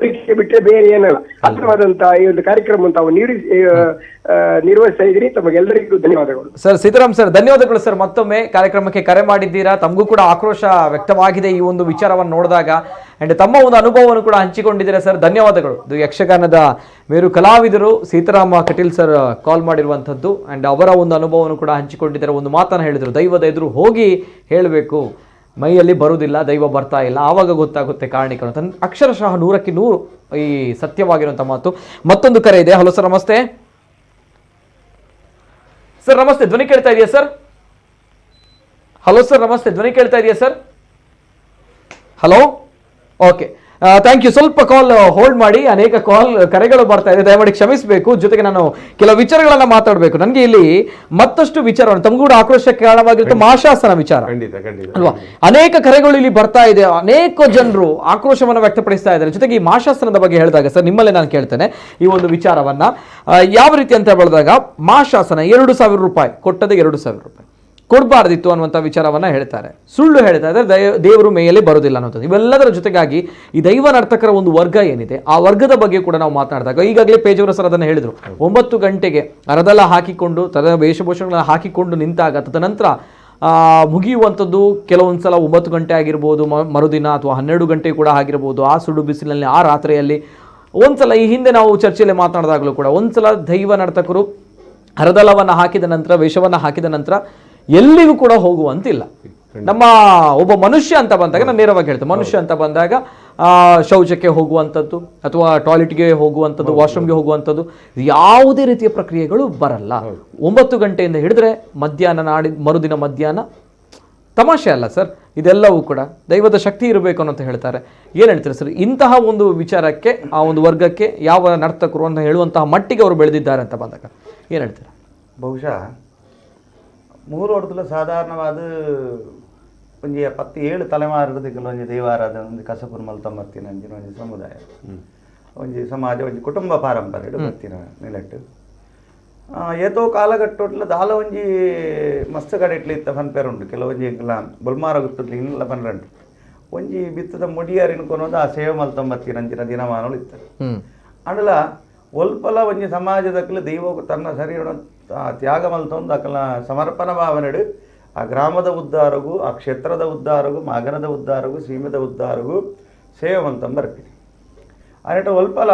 Speaker 16: ಇಷ್ಟೇ ಬಿಟ್ಟರೆ ಬೇರೆ ಏನಲ್ಲ. ಅದ್ಭುತವಾದಂತಹ ಈ ಒಂದು ಕಾರ್ಯಕ್ರಮ ತಾವು ನಿರ್ವಹಿಸ್ತಾ ಇದ್ದೀರಿ, ತಮಗೆಲ್ಲರಿಗೂ ಧನ್ಯವಾದಗಳು
Speaker 1: ಸರ್. ಸೀತಾರಾಮ್ ಸರ್ ಧನ್ಯವಾದಗಳು ಸರ್, ಮತ್ತೊಮ್ಮೆ ಕಾರ್ಯಕ್ರಮಕ್ಕೆ ಕರೆ ಮಾಡಿದ್ದೀರಾ. ತಮಗೂ ಕೂಡ ಆಕ್ರೋಶ ವ್ಯಕ್ತವಾಗಿದೆ ಈ ಒಂದು ವಿಚಾರವನ್ನು ನೋಡಿದಾಗ, ಅಂಡ್ ತಮ್ಮ ಒಂದು ಅನುಭವವನ್ನು ಕೂಡ ಹಂಚಿಕೊಂಡಿದ್ದೀರಾ ಸರ್, ಧನ್ಯವಾದಗಳು. ಇದು ಯಕ್ಷಗಾನದ ಮೇರು ಕಲಾವಿದರು ಸೀತಾರಾಮ ಕಟೀಲ್ ಸರ್ ಕಾಲ್ ಮಾಡಿರುವಂಥದ್ದು, ಅಂಡ್ ಅವರ ಒಂದು ಅನುಭವವನ್ನು ಕೂಡ ಹಂಚಿಕೊಂಡಿದ್ದಾರೆ. ಒಂದು ಮಾತನ್ನು ಹೇಳಿದರು, ದೈವದ ಎದುರು ಹೋಗಿ ಹೇಳಬೇಕು, ಮೈಯಲ್ಲಿ ಬರುವುದಿಲ್ಲ, ದೈವ ಬರ್ತಾ ಇಲ್ಲ, ಆವಾಗ ಗೊತ್ತಾಗುತ್ತೆ ಕಾರಣಿಕರು ಅಂತ. ಅಕ್ಷರಶಃ 100ಕ್ಕೆ 100 ಈ ಸತ್ಯವಾಗಿರುವಂಥ ಮಾತು. ಮತ್ತೊಂದು ಕರೆ ಇದೆ. ಹಲೋ ಸರ್, ನಮಸ್ತೆ ಸರ್. ನಮಸ್ತೆ, ಧ್ವನಿ ಕೇಳ್ತಾ ಇದೆಯಾ sir? Hello sir, ನಮಸ್ತೆ, ಧ್ವನಿ ಕೇಳ್ತಾ ಇದೆಯಾ sir? Hello, okay, thank you. ಸ್ವಲ್ಪ ಕಾಲ್ ಹೋಲ್ಡ್ ಮಾಡಿ, ಅನೇಕ ಕಾಲ್ ಕರೆಗಳು ಬರ್ತಾ ಇದೆ, ದಯಮಾಡಿ ಕ್ಷಮಿಸಬೇಕು. ಜೊತೆಗೆ ನಾನು ಕೆಲವು ವಿಚಾರಗಳನ್ನ ಮಾತಾಡಬೇಕು. ನನಗೆ ಇಲ್ಲಿ ಮತ್ತಷ್ಟು ವಿಚಾರವನ್ನು, ತಮಗೂ ಕೂಡ ಆಕ್ರೋಶಕ್ಕೆ ಕಾರಣವಾಗಿರುತ್ತೆ ಮಾಶಾಸನ ವಿಚಾರ ಅಲ್ವಾ? ಅನೇಕ ಕರೆಗಳು ಇಲ್ಲಿ ಬರ್ತಾ ಇದೆ, ಅನೇಕ ಜನರು ಆಕ್ರೋಶವನ್ನು ವ್ಯಕ್ತಪಡಿಸ್ತಾ ಇದ್ದಾರೆ. ಜೊತೆಗೆ ಈ ಮಾಶಾಸನದ ಬಗ್ಗೆ ಹೇಳಿದಾಗ ಸರ್, ನಿಮ್ಮಲ್ಲೇ ನಾನು ಕೇಳ್ತೇನೆ ಈ ಒಂದು ವಿಚಾರವನ್ನ, ಯಾವ ರೀತಿ ಅಂತ ಹೇಳಿದಾಗ, ಮಾಶಾಸನ 2,000 ರೂಪಾಯಿ ಕೊಟ್ಟದೆ, 2,000 ರೂಪಾಯಿ ಕೊಡಬಾರ್ದಿತ್ತು ಅನ್ನುವಂಥ ವಿಚಾರವನ್ನು ಹೇಳ್ತಾರೆ, ಸುಳ್ಳು ಹೇಳ್ತಾ ಇದ್ದಾರೆ, ದೇವರು ಮೇಯಲ್ಲಿ ಬರೋದಿಲ್ಲ ಅನ್ನೋಂಥದ್ದು. ಇವೆಲ್ಲದರ ಜೊತೆಗಾಗಿ ಈ ದೈವ ನರ್ತಕರ ಒಂದು ವರ್ಗ ಏನಿದೆ, ಆ ವರ್ಗದ ಬಗ್ಗೆ ಕೂಡ ನಾವು ಮಾತನಾಡಿದಾಗ ಈಗಾಗಲೇ ಪೇಜಾವರ ಸರ್ ಅದನ್ನು ಹೇಳಿದರು. 9 ಗಂಟೆಗೆ ಅರದಲ ಹಾಕಿಕೊಂಡು, ತದ ವೇಷಭೂಷಣಗಳನ್ನು ಹಾಕಿಕೊಂಡು ನಿಂತಾಗ ತದನಂತರ ಮುಗಿಯುವಂಥದ್ದು ಕೆಲವೊಂದು ಸಲ 9 ಗಂಟೆ ಆಗಿರ್ಬೋದು, ಮರುದಿನ ಅಥವಾ 12 ಗಂಟೆ ಕೂಡ ಆಗಿರ್ಬೋದು. ಆ ಸುಡು ಬಿಸಿಲಿನಲ್ಲಿ, ಆ ರಾತ್ರಿಯಲ್ಲಿ ಒಂದ್ಸಲ ಈ ಹಿಂದೆ ನಾವು ಚರ್ಚೆಯಲ್ಲಿ ಮಾತನಾಡಿದಾಗಲೂ ಕೂಡ ಒಂದ್ಸಲ ದೈವ ನರ್ತಕರು ಹರದಲವನ್ನು ಹಾಕಿದ ನಂತರ, ವೇಷವನ್ನು ಹಾಕಿದ ನಂತರ ಎಲ್ಲಿಗೂ ಕೂಡ ಹೋಗುವಂತಿಲ್ಲ. ನಮ್ಮ ಒಬ್ಬ ಮನುಷ್ಯ ಅಂತ ಬಂದಾಗ, ನಾನು ನೇರವಾಗಿ ಹೇಳ್ತೇನೆ, ಮನುಷ್ಯ ಅಂತ ಬಂದಾಗ ಶೌಚಕ್ಕೆ ಹೋಗುವಂಥದ್ದು ಅಥವಾ ಟಾಯ್ಲೆಟ್ಗೆ ಹೋಗುವಂಥದ್ದು, ವಾಶ್ರೂಮ್ಗೆ ಹೋಗುವಂಥದ್ದು ಯಾವುದೇ ರೀತಿಯ ಪ್ರಕ್ರಿಯೆಗಳು ಬರಲ್ಲ. 9 ಗಂಟೆಯಿಂದ ಹಿಡಿದ್ರೆ ಮಧ್ಯಾಹ್ನ, ನಾಡಿ ಮರುದಿನ ಮಧ್ಯಾಹ್ನ. ತಮಾಷೆ ಅಲ್ಲ ಸರ್ ಇದೆಲ್ಲವೂ ಕೂಡ, ದೈವದ ಶಕ್ತಿ ಇರಬೇಕು ಅನ್ನೋಂತ ಹೇಳ್ತಾರೆ. ಏನು ಹೇಳ್ತಾರೆ ಸರ್ ಇಂತಹ ಒಂದು ವಿಚಾರಕ್ಕೆ, ಆ ಒಂದು ವರ್ಗಕ್ಕೆ ಯಾವ ನರ್ತಕರು ಅಂತ ಹೇಳುವಂತಹ ಮಟ್ಟಿಗೆ ಅವರು ಬೆಳೆದಿದ್ದಾರೆ ಅಂತ ಬಂದಾಗ ಏನು ಹೇಳ್ತಾರೆ?
Speaker 5: ಬಹುಶಃ ಮೂರು ಸಾಧಾರಣವಾದ ಒಂಜಿ 17 ತಲೆಮಾರಿದ ಒಂಜಿ ದೈವಾರಾಧನೆ, ಒಂದು ಕಸಪುರ ಮಲ್ತಂಬತ್ತಿನ ಅಂಚಿನ ಒಂಜಿ ಸಮುದಾಯ, ಒಂಜಿ ಸಮಾಜ, ಒಂಜಿ ಕುಟುಂಬ ಪಾರಂಪರೆ ಬತ್ತಿನ ನಿಲೆಟ್ಟು ಏತೋ ಕಾಲಘಟ್ಟೊಟ್ಲ ದಾಲ ಒಂಜಿ ಮಸ್ತ್ ಕಡೆ ಇಟ್ಲಿ ಇತ್ತ ಪನ್ಪೇರು ಉಂಟು. ಕೆಲವೊಂಜಿ ಇಂಕಲ ಬೊಲ್ಮಾರ ಗುತ್ತುಟ್ಲಿ ಇನ್ನೆಲ್ಲ ಪನ್ರಂಟು ಒಂಜಿ ಬಿತ್ತದ ಮುಡಿಯಾರಿನ ಕೊನೊಂದು ಆ ಸೇವೆ ಮಲ್ತಂಬತ್ತಿನ ಅಂಚಿನ ದಿನಮಾನಗಳು ಇತ್ತ. ಅಂಡಲ ಒಲ್ಪಲ ಒಂಜಿ ಸಮಾಜದಕ್ಕಲು ದೈವ ತನ್ನ ಶರೀರ ತ್ಯಾಗ ಮಲ್ತೊಂದು ಅಕಲ ಸಮರ್ಪಣ ಭಾವನೆಡು ಆ ಗ್ರಾಮದ ಉದ್ಧಾರಗೂ, ಆ ಕ್ಷೇತ್ರದ ಉದ್ಧಾರಗೂ, ಮಾಗನದ ಉದ್ಧಾರಗೂ, ಸೀಮೆದ ಉದ್ಧಾರಗೂ ಸೇವೆ ಮಲ್ತಂಬರ್ತೀನಿ. ಆನೆಟ ಒಲ್ಪಲ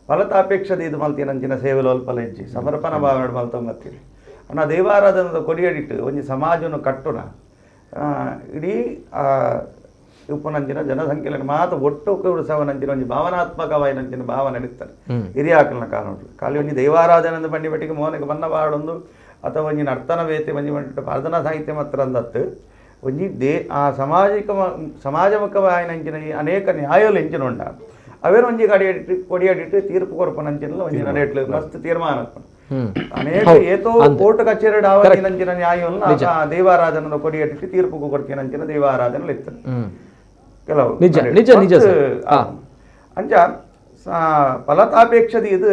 Speaker 5: ಫಲತಾಪೇಕ್ಷದ ಇದು ಮಲ್ತೀನಂಚಿನ ಸೇವೆಲು ಒಲ್ಪಲ ಹೆಜ್ಜಿ ಸಮರ್ಪಣ ಭಾವನೆ ಮಲ್ತಂಬರ್ತೀನಿ. ಅಣ್ಣ ದೈವಾರಾಧನದ ಕೊಡಿಯಡಿಟ್ಟು ಒಂಜಿ ಸಮಾಜವನ್ನು ಕಟ್ಟುನ ಇಡೀ ಉಪ್ಪನಂಚಿನ ಜನಸಂಖ್ಯೆಯನ್ನು ಮಾತ್ರ ಒಟ್ಟು ಸವನಂಚಿನ ಒಂಜಿ ಭಾವನಾತ್ಮಕವಾಯಿನಂಚಿನ ಭಾವನೆ ಇರ್ತಾರೆ ಹಿರಿಯಾಕಲ್ನ ಕಾರಣ. ಖಾಲಿ ಒಂಜಿ ದೈವಾರಾಧನೆ ಬಂಡಿ ಬಟ್ಟಿಗೆ ಮೋನಕ್ಕೆ ಬನ್ನ ಬಾಡೊಂದು ಅಥವಾ ಒಂಜಿ ನರ್ತನ ವೇತೆ ಒಂಜಿ ಬಂಡಿ ಪ್ರಾರ್ಥನಾ ಸಾಹಿತ್ಯ ಮಾತ್ರ ಅಂದತ್ತು ಒಂಜಿ they ಆ ಸಾಮಾಜಿಕ ಸಮಾಜಮುಖವಾಯಿನಂಚಿನ ಅನೇಕ ನ್ಯಾಯಗಳು ಎಂಚಿನ ಉಂಡ ಅವೇನು ಒಂಜಿ ಕಡಿಯಡಿಟ್ಟು ಕೊಡಿಯಡಿಟ್ಟು ತೀರ್ಪು ಕೊರಪನಂಚಿನ ಒಂಜಿ ನಡೆಯಟ್ಲು ಮಸ್ತ್ ತೀರ್ಮಾನ ಅನೇಕ ಏತೋ ಕೋರ್ಟ್ ಕಚೇರಿ ಆವತ್ತಿನಂಚಿನ ನ್ಯಾಯವನ್ನು ದೈವಾರಾಧನ ಕೊಡಿಯಡಿಟ್ಟು ತೀರ್ಪು ಕೊಡ್ತೀನಂಚಿನ ದೈವಾರಾಧನೆ ಇತ್ತು ಕೆಲವು.
Speaker 1: ನಿಜ ನಿಜ ನಿಜ.
Speaker 5: ಅಂಚ ಫಲತಾಪೇಕ್ಷದ ಇದು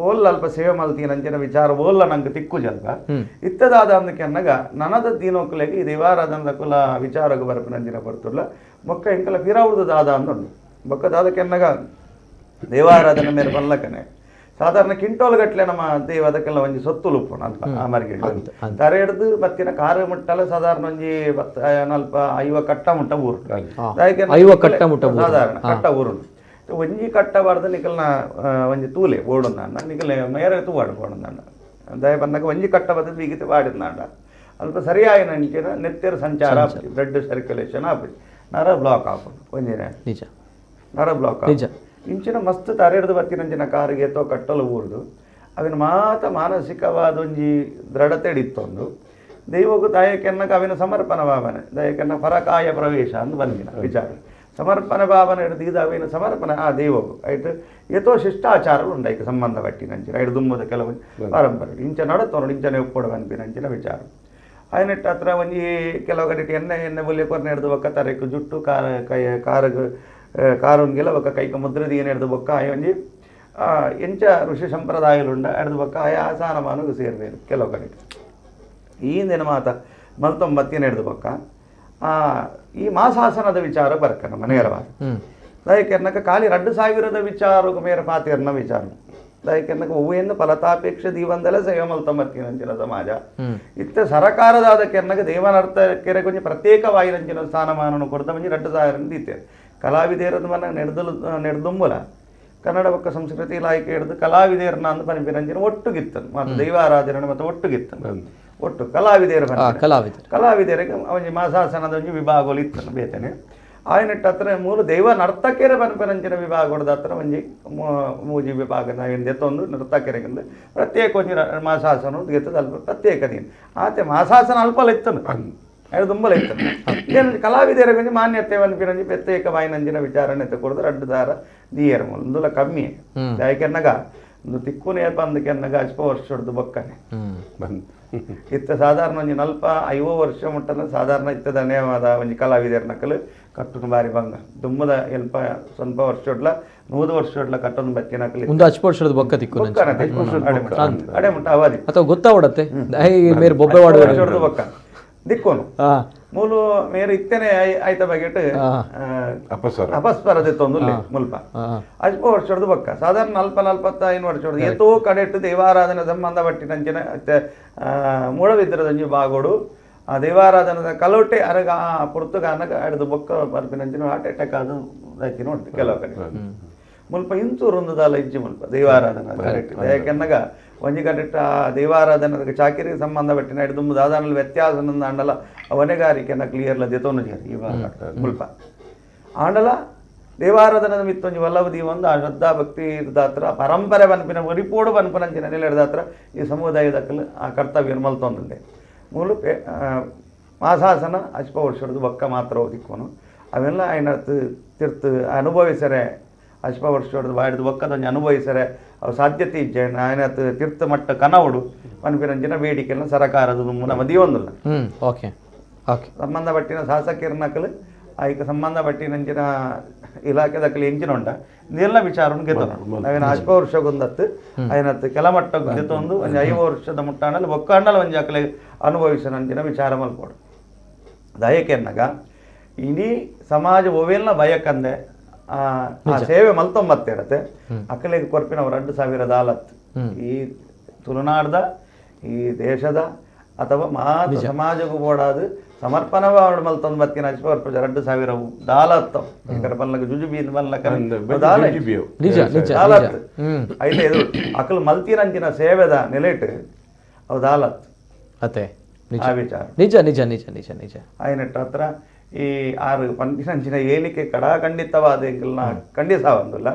Speaker 5: ಓಲ್ ಅಲ್ಪ ಸೇವೆ ಮಲ್ತೀನಂಚಿನ ವಿಚಾರ ಓಲ್ಲ ನಂಗೆ ತಿಕ್ಕು ಜಲ್ಪ ಇತ್ತದಾದ ಅಂದಕ್ಕೆ ನನದ ದಿನೋಕುಲೆಗೆ ಈ ದೈವಾರಾಧನದ ಕುಲ ವಿಚಾರಕ್ಕೆ ಬರಪನಂಚಿನ ಬರ್ತುಲ್ಲ ಮೊಕ್ಕ ಎಂಕಲ ಪಿರಾವುದು ದಾದ ಅಂದುಂಡು. ಬೊಕ್ಕ ದಾದ ಕೆನ್ನಗ ದೇವಾರಾಧನೆ ಮೇಲೆ ಬಲ್ಲಕನೆ ಸಾಧಾರಣ ಕಿಂಟೋಲ್ ಗಟ್ಲೆ ನಮ್ಮ ದೈವದಕ್ಕೆಲ್ಲ ಒಂಜಿ ಸೊತ್ತು ಲುಪ್ಪುಣ ಅಲ್ಪ ಆ ಮರಿಗೆ ತರೆ ಹಿಡ್ದು ಬತ್ತಿನ ಕಾರು ಮುಟ್ಟಲ ಸಾಧಾರಣ ಒಂಜಿ 40 ಕಟ್ಟ ಮುಟ್ಟ ಊರು, ಸಾಧಾರಣ ಕಟ್ಟ ಊರು. ಒಂಜಿ ಕಟ್ಟ ಬಾರ್ದು ನಿಕಲ್ನ ಒಂಜಿ ತೂಲೆ ಓಡುಂದಾಂಡ ನಿಕಲ್ ಮೇರೆ ತೂವಾಡು ಓಡುಂದಾಂಡ ದಯ ಬಂದಾಗ ಒಂಜಿ ಕಟ್ಟ ಬದ್ದು ಬೀಗಿತೆ ವಾಡಿದಾಂಡ ಅಲ್ಪ ಸರಿಯಾಗಿ ನಂಚಿನ ನೆತ್ತೆರ ಸಂಚಾರ ಆಪುಜಿ, ಬ್ಲಡ್ ಸರ್ಕ್ಯುಲೇಷನ್ ಆಪುಜಿ, ನರ ಬ್ಲಾಕ್ ಆಪುಂಡು ಒಂಜಿನ
Speaker 1: ನಿಜ
Speaker 5: ನರ ಬ್ಲಾಕ್
Speaker 1: ನಿಜ.
Speaker 5: ಇಂಚಿನ ಮಸ್ತ್ ತರೆ ಹಿಡ್ದು ಬತ್ತಿನಂಚಿನ ಕಾರಿಗೆ ಎತ್ತೋ ಕಟ್ಟಲು ಊರ್ದು ಅವಿನ ಮಾತ ಮಾನಸಿಕವಾದ ಒಂಜಿ ದೃಢತೆ ಹಿಡಿತೊಂದು ದೈವಕ್ಕೂ ದಾಯಕೆನ್ನಕ ಅವಿನ ಸಮರ್ಪಣ ಭಾವನೆ ದಯಕೆನ್ನ ಫರಕಾಯ ಪ್ರವೇಶ ಅಂದು ಬಂದಿನ ವಿಚಾರ ಸಮರ್ಪಣ ಭಾವನೆ ಹಿಡಿದು ಇದು ಅವಿನ ಸಮರ್ಪಣ ಆ ದೈವಕ್ಕೂ ಆಯ್ತು ಏತೋ ಶಿಷ್ಟಾಚಾರಗಳು ಉಂಟು ಐಕೆ ಸಂಬಂಧ ಪಟ್ಟಿನಂಚಿನ ಐಡು ದುಮ್ಮದ ಕೆಲವು ಪಾರಂಪರೆ ಇಂಚ ನಡತೋರು ಇಂಚನೆ ಒಪ್ಪೋಡು ಬಂದಿನಂಚಿನ ವಿಚಾರ. ಆಯ್ನೆಟ್ಟು ಹತ್ರ ಒಂಜಿ ಕೆಲವು ಕಡೆ ಎಣ್ಣೆ ಎಣ್ಣೆ ಬೊಲ್ಯ ಕೊರ್ನೆ ಹಿಡ್ದು ಬೊಕ್ಕ ತರೆಕು ಜುಟ್ಟು ಕಾರ ಕೈ ಕಾರಗು ಕಾರುಂಗಿಲ ಬೊಕ್ಕ ಕೈಕ ಮುದ್ರದಿ ಏನು ಹಿಡ್ದು ಬೊಕ್ಕ ಆಯ ಒಂಜಿ ಎಂಚ ಋಷಿ ಸಂಪ್ರದಾಯಲುಂಡ ಹಿಡ್ದು ಬೊಕ್ಕ ಆಯ ಆಸಾನಮಾನಗು ಸೇರ್ಬೇಕು ಕೆಲವು ಕಡೆ. ಈ ದಿನ ಮಾತ ಮಲ್ತೊಂಬತ್ತಿನ ಹಿಡ್ದು ಬೊಕ್ಕ ಈ ಮಾಸಾಸನದ ವಿಚಾರ ಬರ್ಕ ನಮ್ಮ ನೇರವಾದ ದಯಕೆನ್ನಕ ಖಾಲಿ 2000 ವಿಚಾರಕ್ಕೂ ಮೇರೆ ಪಾತಿರ್ನ ವಿಚಾರ ದಯಕೆನ್ನಕ ಹೂವನ್ನು ಫಲತಾಪೇಕ್ಷೆ ದೀವಂದಲೇ ಸೇವೆ ಮಲ್ತೊಂಬತ್ತಿನಂಚಿನ ಸಮಾಜ ಇತ್ತ ಸರಕಾರದಾದ ಕೆನ್ನಕ ದೇವನರ್ಥ ಕೆರೆ ಕೊಂಚ ಪ್ರತ್ಯೇಕವಾಯಿನಂಚಿನ ಸ್ಥಾನಮಾನವನ್ನು ಕೊಡ್ತ ಮಂಜಿ 2000 ದೀತೇವೆ. ಕಲಾವಿದೇರದ್ದು ಮನ ನೆಡ್ದಲು ನೆಡ್ದುಂಬುಲ ಕನ್ನಡ ಬೊಕ್ಕ ಸಂಸ್ಕೃತಿ ಇಲಾಖೆ ಹಿಡಿದು ಕಲಾವಿದೇರನ ಅಂದು ಪನಿಪಿನಂಚಿನ ಒಟ್ಟುಗಿತ್ತನು ಮತ್ತು ದೈವಾರಾಧನೆ ಮತ್ತು ಒಟ್ಟುಗಿತ್ತನು ಒಟ್ಟು ಕಲಾವಿದೇರ ಕಲಾವಿದರಿಗೆ ಒಂಜಿ ಮಾಸಾಸನದ ಒಂಜಿ ವಿಭಾಗಗಳು ಇತ್ತನು ಬೇತನೆ ಆಯ್ನೆಟ್ಟು ಹತ್ರ ಮೂಲ ದೈವ ನರ್ತಕೆರೆ ಪನ್ಪನಂಚಿನ ವಿಭಾಗದ ಹತ್ರ ಒಂಜಿ ಮೂಜಿ ವಿಭಾಗ ಎತ್ತೊಂದು ನರ್ತಕೆರೆಗಿಂದ ಪ್ರತ್ಯೇಕ ಒಂಜಿ ಮಾಸಾಸನ ಗೆತ್ತದ ಅಲ್ಪ ಪ್ರತ್ಯೇಕ ದಿನ ಆತೆ ಮಾಸಾಸನ ಅಲ್ಪಲ ಇತ್ತನು ಅದು ತುಂಬಲ ಇತ್ತನು ಏನು ಕಲಾವಿದರ ಒಂಜಿ ಮಾನ್ಯತೆ ಪನ್ಪಿನಂಜಿ ಪ್ರತ್ಯೇಕ ವಾಯಿನಂಜಿನ ವಿಚಾರಣೆ ಕೊಡದು ರಡ್ಡು ದಾರ ದಿಯರ್ ಒಂದುಲ ಕಮ್ಮಿ ಯಾಕೆನ್ನಗ ಒಂದು ತಿಕ್ಕುನೇ ಬಂದಕೆನ್ನಗ ಅಲ್ಪ ವರ್ಷದ್ದು ಬೊಕ್ಕನೆ ಇತ್ತ ಸಾಧಾರಣ ಒಂಜಿ 40-50 ವರ್ಷ ಮುಟ್ಟನ ಸಾಧಾರಣ ಇತ್ತ ಧನ್ಯವಾದ ಒಂಜಿ ಕಲಾವಿದರ ನಕಲು ಕಟ್ಟುನು ಬಾರಿ ಬಂಗ ದುಮ್ಮದ ಎಲ್ಪ ಸ್ವಲ್ಪ ವರ್ಷ 100 ವರ್ಷ ಕಟ್ಟೊಂದು ಬತ್ತಿ ನಕಲು
Speaker 1: ಒಂದು ಅಚ್ಚ ವರ್ಷದ ಬೊಕ್ಕ ತಿಕ್ಕು
Speaker 5: ಅಡೆ ಮುಟ್ಟ ಅವಧಿ
Speaker 1: ಅಥವಾ ಗೊತ್ತಾವಡತ್ತೆ ಮೇರೆ ಬೊಬ್ಬೆ
Speaker 5: ವರ್ಷದ ಬೊಕ್ಕ ದಿಕ್ಕೋನು ಮೂಲು ಮೇರೆ ಇತ್ತೇನೆ ಆಯ್ತ ಬಗೆಟ್ ಅಪಸ್ವರ ದಿತ್ತೊಂದು ಮುಲ್ಪ ಅಲ್ಪ ವರ್ಷದ ಬೊಕ್ಕ ಸಾಧಾರಣ 40-45 ವರ್ಷದ ಏತೋ ಕಡೆಟ್ಟು ದೇವಾರಾಧನೆ ಸಂಬಂಧ ಪಟ್ಟಿನಂಚಿನ ಮೂಡಬಿದ್ರದಂಜಿ ಬಾಗೋಡು ಆ ದೇವಾರಾಧನದ ಕಲೋಟೆ ಅರಗ ಆ ಪುರ್ತುಗ ಅನಗ ಅಡ್ದು ಬೊಕ್ಕ ಬರ್ಪಿನಂಚಿನ ಹಾರ್ಟ್ ಅಟ್ಯಾಕ್ ಅದು ಆಯ್ತು ನೋಡಿ ಕೆಲವು ಕಡೆ ಮುಲ್ಪ ಇಂಚೂರು ಒಂದುದಾಲ ಇಜ್ಜಿ ಮುಲ್ಪ ದೈವಾರಾಧನ ಕರೆಕ್ಟ್. ಯಾಕೆನ್ನಗ ಒಂಜಿ ಕಡೆಟ್ ಆ ದೈವಾರಾಧನದ ಚಾಕಿರಿಗೆ ಸಂಬಂಧಪಟ್ಟಿನ ಹಿಡಿದು ದಾದಾನಲ್ಲಿ ವ್ಯತ್ಯಾಸ ಅಂಡಲ ಅವನೆಗಾರಿಕೆನ ಕ್ಲಿಯರ್ಲ ದೆತೋನು ಈ ಮುಲ್ಪ ಆಂಡಲ ದೇವಾರಾಧನದ ಮಿತ್ತೊಂಜಿ ವಲ್ಲಭ ಒಂದು ಆ ಶ್ರದ್ಧಾ ಭಕ್ತಿ ಇರ್ದಾತ್ರ ಪರಂಪರೆ ಬನ್ಪಿನ ಒರಿಪೋಡು ಬನ್ಪನಂಚಿನ ನೆಲೆ ಹಿಡ್ದಾತ್ರ ಈ ಸಮುದಾಯದಕ್ಕಲು ಆ ಕರ್ತವ್ಯ ಮಲ್ತೊಂದುಂಡೆ ಮೂಲು ಮಾಸಾಸನ ಅಶ್ಪ ವರ್ಷದ ಬೊಕ್ಕ ಮಾತ್ರ ಓದಿಕ್ಕೋನು ಅವೆಲ್ಲ ಆಯ್ನ ತಿರ್ತು ಅನುಭವಿಸರೆ ಅಶ್ಪ ವರ್ಷದ ಬಾಯ್ದು ಬೊಕ್ಕದೊಂಜಿ ಅನುಭವಿಸರೆ ಅವು ಸಾಧ್ಯತೆ ಇಜ್ಜೆ ಆಯ್ನ ತಿರ್ತು ಮಟ್ಟ ಕನವಡು ಪನ್ಪಿನಂಚಿನ ಬೇಡಿಕೆಲ್ಲ ಸರಕಾರದ ನಮ್ಮ ದೀವೊಂದುಲ್ಲ.
Speaker 1: ಓಕೆ ಓಕೆ
Speaker 5: ಸಂಬಂಧಪಟ್ಟಿನ ಶಾಸಕಿರ್ನಕಲು ಆಯ್ಕೆ ಸಂಬಂಧಪಟ್ಟಿನಂಚಿನ ಇಲಾಖೆ ದಕ್ಕಲು ಎಂಚಿನ ಉಂಟ ಇದೆಲ್ಲ ವಿಚಾರವನ್ನು ಗೆದ್ದನು ನಾವೇನು ಅಶ್ಪ ವರ್ಷಗೊಂದತ್ತು ಆಯ್ನತ್ತು ಕೆಳಮಟ್ಟ ಗೆದ್ದೊಂದು ಒಂದು 5 ವರ್ಷದ ಮುಟ್ಟಾಣಲ್ಲಿ ಬೊಕ್ಕಂಡಲ ಒಂಜಿ ಅಕಲೆ ಅನುಭವಿಸನಂಚಿನ ವಿಚಾರ ಮಲ್ಪೋಡು. ದಯಕೆನ್ನಗ ಇಡೀ ಸಮಾಜ ಒವೆಲ್ಲ ಭಯಕ್ಕಂದೆ ಆ ಸೇವೆ ಮಲ್ತೊಂಬತ್ತಿರತ್ತೆ ಅಕಲೆಗೆ ಕೊರ್ಪಿನವರು 2000 ದಾಲತ್ತು ಈ ತುಳುನಾಡ್ದ ಈ ದೇಶದ ಅಥವಾ ಮಾತು ಸಮಾಜಕ್ಕೂ ಬೋಡಾದು ಸಮರ್ಪಣವ ಮಲ್ತೊಂಬತ್ತಿನ ಅಶ್ಪ 2000 ದಾಲತ್ತ ಈ ಬಲ್ಲಕ ಜುಜುಬಿ ಬಲ್ಲಕ ದಾಲತ್ ಐತೆ ಇದು ಅಕಲ್ ಮಲ್ತಿರಂಚಿನ ಸೇವೆದ ನೆಲೆಟ್ ಅವು ದಾಲತ್
Speaker 1: ಅತೆ
Speaker 5: ಆ ವಿಚಾರ
Speaker 1: ನಿಜ ನಿಜ ನಿಜ ನಿಜ ನಿಜ
Speaker 5: ಆಯ್ನಟ್ಟ ಹತ್ರ ಈ ಆರು ಪಂಪಿನಂಚಿನ ಏಲಿಕೆ ಕಡಾಖಂಡಿತವಾದ ಎಂಕಲ್ನ ಖಂಡಿಸಾವಂದಿಲ್ಲ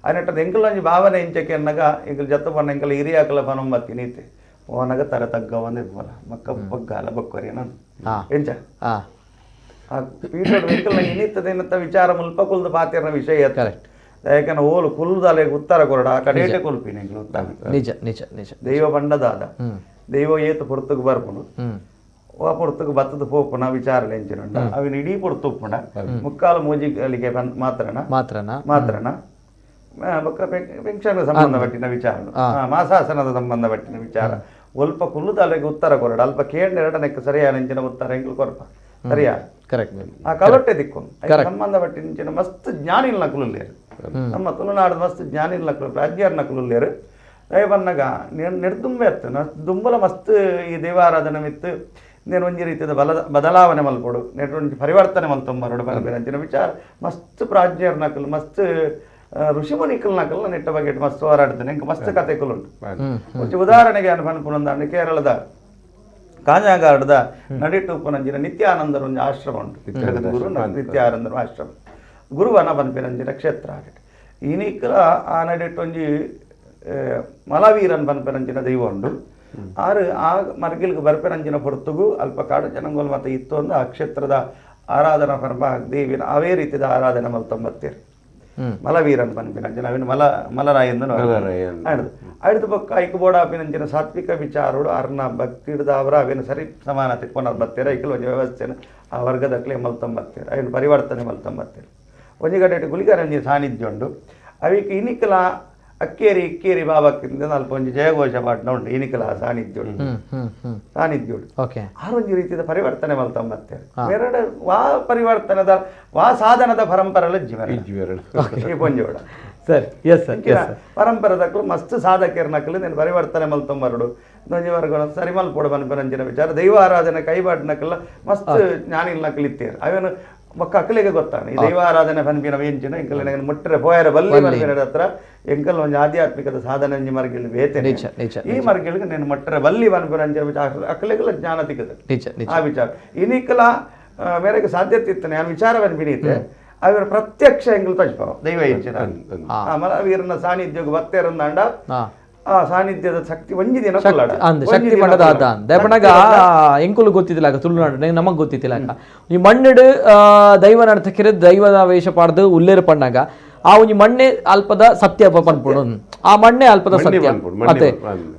Speaker 5: ಆಯ್ನಟ್ಟದ ಎಂಕಲ್ ಒಂಜಿ ಭಾವನೆ ಇಂಚಕ್ಕೆ ಎನ್ನಗ ಎಂಕಲ್ ಜತ್ತ ಪನ್ನ ಎಂಕಲ್ ಹಿರಿಯಾಕಲ ಪನೊಂಬತ್ತಿ ನೀತೆ ಓನಗ ತರ ತಗ್ಗ ಒಂದೇ ಬೋಲ ಮಕ್ಕ ಬಗ್ಗಾಲ ಬಕ್ಕೊರಿ ನಾನು ಎಂಚ ಆ ಪೀಠೋಡು ಎಂಕಲ್ನ ಇನಿತ್ತದೇನಂತ ವಿಚಾರ ಮುಲ್ಪ ಕುಲ್ದು ಪಾತಿರ್ನ ವಿಷಯ
Speaker 1: ಕರೆಕ್ಟ್.
Speaker 5: ಯಾಕಂದ್ರೆ ಓಲು ಕುಲ್ದಲೆ ಉತ್ತರ ಕೊರಡ ಆ ಕಡೇಟೆ ಕೊಲ್ಪಿನ ಎಂಕಲ್ ಉತ್ತರ
Speaker 1: ನಿಜ ನಿಜ ನಿಜ
Speaker 5: ದೈವ ಬಂಡದಾದ ದೈವ ಏತು ಪೊರ್ತುಗು ಬರ್ಪುಂಡು ಆ ಪೊರ್ತುಗು ಬತ್ತದ ಪೋಪುನ ವಿಚಾರ ಎಂಚಿನುಂಡ ಅವಿನ ಇಡೀ ಪೊರ್ತು ಉಪ್ಪುಂಡ ಮುಕ್ಕಾಲು ಮೂಜಿಗಳಿಗೆ ಮಾತ್ರನ
Speaker 1: ಮಾತ್ರನ
Speaker 5: ಮಾತ್ರನ ಬೊಕ್ಕ ಪೆನ್ಷನ್ ಸಂಬಂಧಪಟ್ಟಿನ ವಿಚಾರ ಮಾಸಾಸನದ ಸಂಬಂಧಪಟ್ಟಿನ ವಿಚಾರ ಒಲ್ಪ ಕುಲ್ಲುದಾಲೆಗೆ ಉತ್ತರ ಕೊರಡ ಅಲ್ಪ ಕೇಂದ್ರ ಎರಡನೆಕ್ಕೆ ಸರಿಯಾದ ಎಂಚಿನ ಉತ್ತರ ಎಂಕಲ್ ಕೊರಪ ಸರಿಯಾ
Speaker 1: ಕರೆಕ್ಟ್
Speaker 5: ಆ ಕಲೊಟ್ಟೆ ದಿಕ್ಕು ಸಂಬಂಧಪಟ್ಟಿನ ಮಸ್ತ್ ಜ್ಞಾನಿಲ್ ನಕಲುಲ್ಲೇರು ನಮ್ಮ ತುಳುನಾಡು ಮಸ್ತ್ ಜ್ಞಾನಿಲ್ ನಕಲು ಪ್ರಾಜ್ಞರ್ ನಕಲುಲ್ಲೇರು ದಯಬನ್ನಗ ನೆಡ್ದುಂಬೆ ಅತ್ತು ದುಂಬಲ ಮಸ್ತ್ ಈ ದೇವಾರಾಧನೆ ಮಿತ್ತು నేను ಒಂಜಿ ರೀತಿಯ ಬದಲಾವಣೆ ಮಲ್ಪೊಡು ನೆಟ್ ಒಂಜಿ ಪರಿವರ್ತನೆ ಮಲ್ತೊಂಬರೋಡು ಪನ್ಪಿನಂಚಿನ ವಿಚಾರ ಮಸ್ತ್ ಪ್ರಾಜ್ಞರ್ ನಕಲು ಮಸ್ತ್ ಋಷಿಮುನಿಕಲ್ ನಕಲ್ ನೆಟ್ಟ ಬಗ್ಗೆ ಮಸ್ತ್ ಹೋರಾಡ್ತಾನೆ ಇಂಕ ಮಸ್ತ್ ಕಥೆಕುಲುಂಟು. ಒಂಜಿ ಉದಾಹರಣೆಗೆ ಅನು ಪನ್ಪುನಂದಾಂಡ ಕೇರಳದ ಕಾಂಜಾಗಾಡದ ನಡಿಟುಪ್ಪುನಂಚಿನ ನಿತ್ಯಾನಂದರ ಒಂಜಿ ಆಶ್ರಮ ಉಂಟು ಜಗದ್ಗುರು ನಿತ್ಯಾನಂದರ ಆಶ್ರಮ ಗುರುವನ ಪನ್ಪಿನಂಚಿನ ಕ್ಷೇತ್ರ ಆಗಿದೆ. ಇನಿಕಲ ಆ ನಡಿಟ್ಟೊಂಜಿ ಮಲವೀರನ್ ಪನ್ಪಿನಂಚಿನ ದೈವ ಉಂಡು ಆರು ಆ ಮರ್ಗಿಲ್ಗೆ ಬರ್ಪೆನಂಚಿನ ಹೊರತುಗು ಅಲ್ಪ ಕಾಡು ಜನಂಗೋಲ್ ಮತ್ತು ಇತ್ತು ಅಂದು ಆ ಕ್ಷೇತ್ರದ ಆರಾಧನಾ ಪರ್ವ ದೇವಿನ ಅವೇ ರೀತಿಯ ಆರಾಧನೆ ಮಲ್ತೊಂಬತ್ತೀರು ಮಲವೀರನ್ ಪನ್ಪಿನಂಚಿನ ಅವಿನ ಮಲ ಮಲರಾಯಂದು ಆಯ್ದು ಆಯ್ದು ಬೊಕ್ಕ ಐಕು ಬೋಡಾಪಿನಂಚಿನ ಸಾತ್ವಿಕ ವಿಚಾರೋಡು ಅರ್ನ ಭಕ್ತಿ ಹಿಡ್ದ ಅವರ ಅವಿನ ಸರಿ ಸಮಾನತೆ ಕೊನರ್ ಬತ್ತೀರ ಐಕಲ್ ಒಂಜಿ ವ್ಯವಸ್ಥೆನ ಆ ವರ್ಗದಕ್ಲೆ ಮಲ್ತೊಂಬತ್ತೀರ ಅವಿನ ಪರಿವರ್ತನೆ ಮಲ್ತೊಂಬತ್ತೀರ ಒಂಜಿ ಕಡೆ ಗುಳಿಗಾರಂಜಿ ಸಾನ್ನಿಧ್ಯ ಉಂಡು ಅವಿಕ್ ಇನಿಕಲ ಅಕ್ಕೇರಿ ಇಕ್ಕೇರಿ ಬಾಬಾಕ್ಕಿಂದ ಅಲ್ಪ ಒಂಜಿ ಜಯಘೋಷ ಪಾಟ್ನ ಉಂಟು ಇನಿಕಲ ಸಾನ್ನಿಧ್ಯ ಸಾನ್ನಿಧ್ಯ ಆರೊಂಜಿ ರೀತಿಯ ಪರಿವರ್ತನೆ ಮಲ್ತೊಂಬತ್ತೀರ ಬೇರೆ ವಾ ಪರಿವರ್ತನದ ವಾ ಸಾಧನದ ಪರಂಪರೆ ಈ ಪೊಂಜೋಡ
Speaker 1: ಸರಿ ಎಸ್ ಸರ್
Speaker 5: ಪರಂಪರೆದಕ್ಕಲು ಮಸ್ತ್ ಸಾಧಕಿಯರ್ನಕ್ಕಲು నేను ಪರಿವರ್ತನೆ ಮಲ್ತೊಂಬರಡು ಒಂಜಿ ವರ್ಗ ಸರಿ ಮಲ್ಪೊಡು ಪನ್ಪನಂಚಿನ ವಿಚಾರ ದೈವ ಆರಾಧನೆ ಕೈಬಾಟ್ನಕಲ್ಲ ಮಸ್ತ್ ಜ್ಞಾನಿಲ್ನಕಲು ಇತ್ತೇರು ಅವೇನು ಬೊಕ್ಕ ಅಕ್ಕಲಿಗೆ ಗೊತ್ತಾನೆ ಈ ದೈವ ಆರಾಧನೆ ಪನ್ಪಿನ ಎಂಚಿನ ಎಂಕಲ್ ಮುಟ್ಟರೆ ಪೋಯರ ಬಲ್ಲಿ ಪನ್ಪಿನ ಹತ್ರ ಎಂಕಲ್ ಒಂಜಿ ಆಧ್ಯಾತ್ಮಿಕದ ಸಾಧನೆ ಒಂಜಿ ಮರ್ಗಿಲ್ ಬೇತೆ ಈ ಮರ್ಗಿಲ್ಗೆ నేను ಮುಟ್ಟರೆ ಬಲ್ಲಿ ಪನ್ಪಿನ ಅಂಚಿನ ವಿಚಾರ ಅಕ್ಕಲಿಗೆಲ್ಲ ಜ್ಞಾನ ತಿಕ್ಕದ ಆ ವಿಚಾರ ಇನಿಕಲ ಮೇರೆಗೆ ಸಾಧ್ಯತೆ ಇತ್ತು ನಾನು ವಿಚಾರ ಪನ್ಪಿನೀತೆ ಅವರ ಪ್ರತ್ಯಕ್ಷ ಎಂಕಲ್ ತಜ್ಪಾವ ದೈವ ಎಂಚಿನ ಆ ಮಲವೀರನ ಸಾನ್ನಿಧ್ಯಕ್ಕೆ ಬತ್ತೇರಂದಾಂಡ ಆ ಸಾನ್ನಿಧ್ಯದ ಶಕ್ತಿ ಒಂಜಿ ದಿನ
Speaker 1: ಶಕ್ತಿ ಪಂಡದ ಆದ ದಯಪಣಗ ಎಂಕುಲು ಗೊತ್ತಿದ್ದಿಲ್ಲ ತುಳುನಾಡು ನಮಗ್ ಗೊತ್ತಿದ್ದಿಲ್ಲ ಈ ಮಣ್ಣಿಡು ದೈವ ನಡ್ತಕ್ಕಿರ ದೈವದ ವೇಷ ಪಾಡ್ದು ಉಲ್ಲೇರು ಪಣ್ಣಾಗ ಆ ಒಂಜಿ ಮಣ್ಣೆ ಅಲ್ಪದ ಸತ್ಯ ಪನ್ಪುಡು ಆ ಮಣ್ಣೆ ಅಲ್ಪದ ಸತ್ಯ ಅತ್ತೆ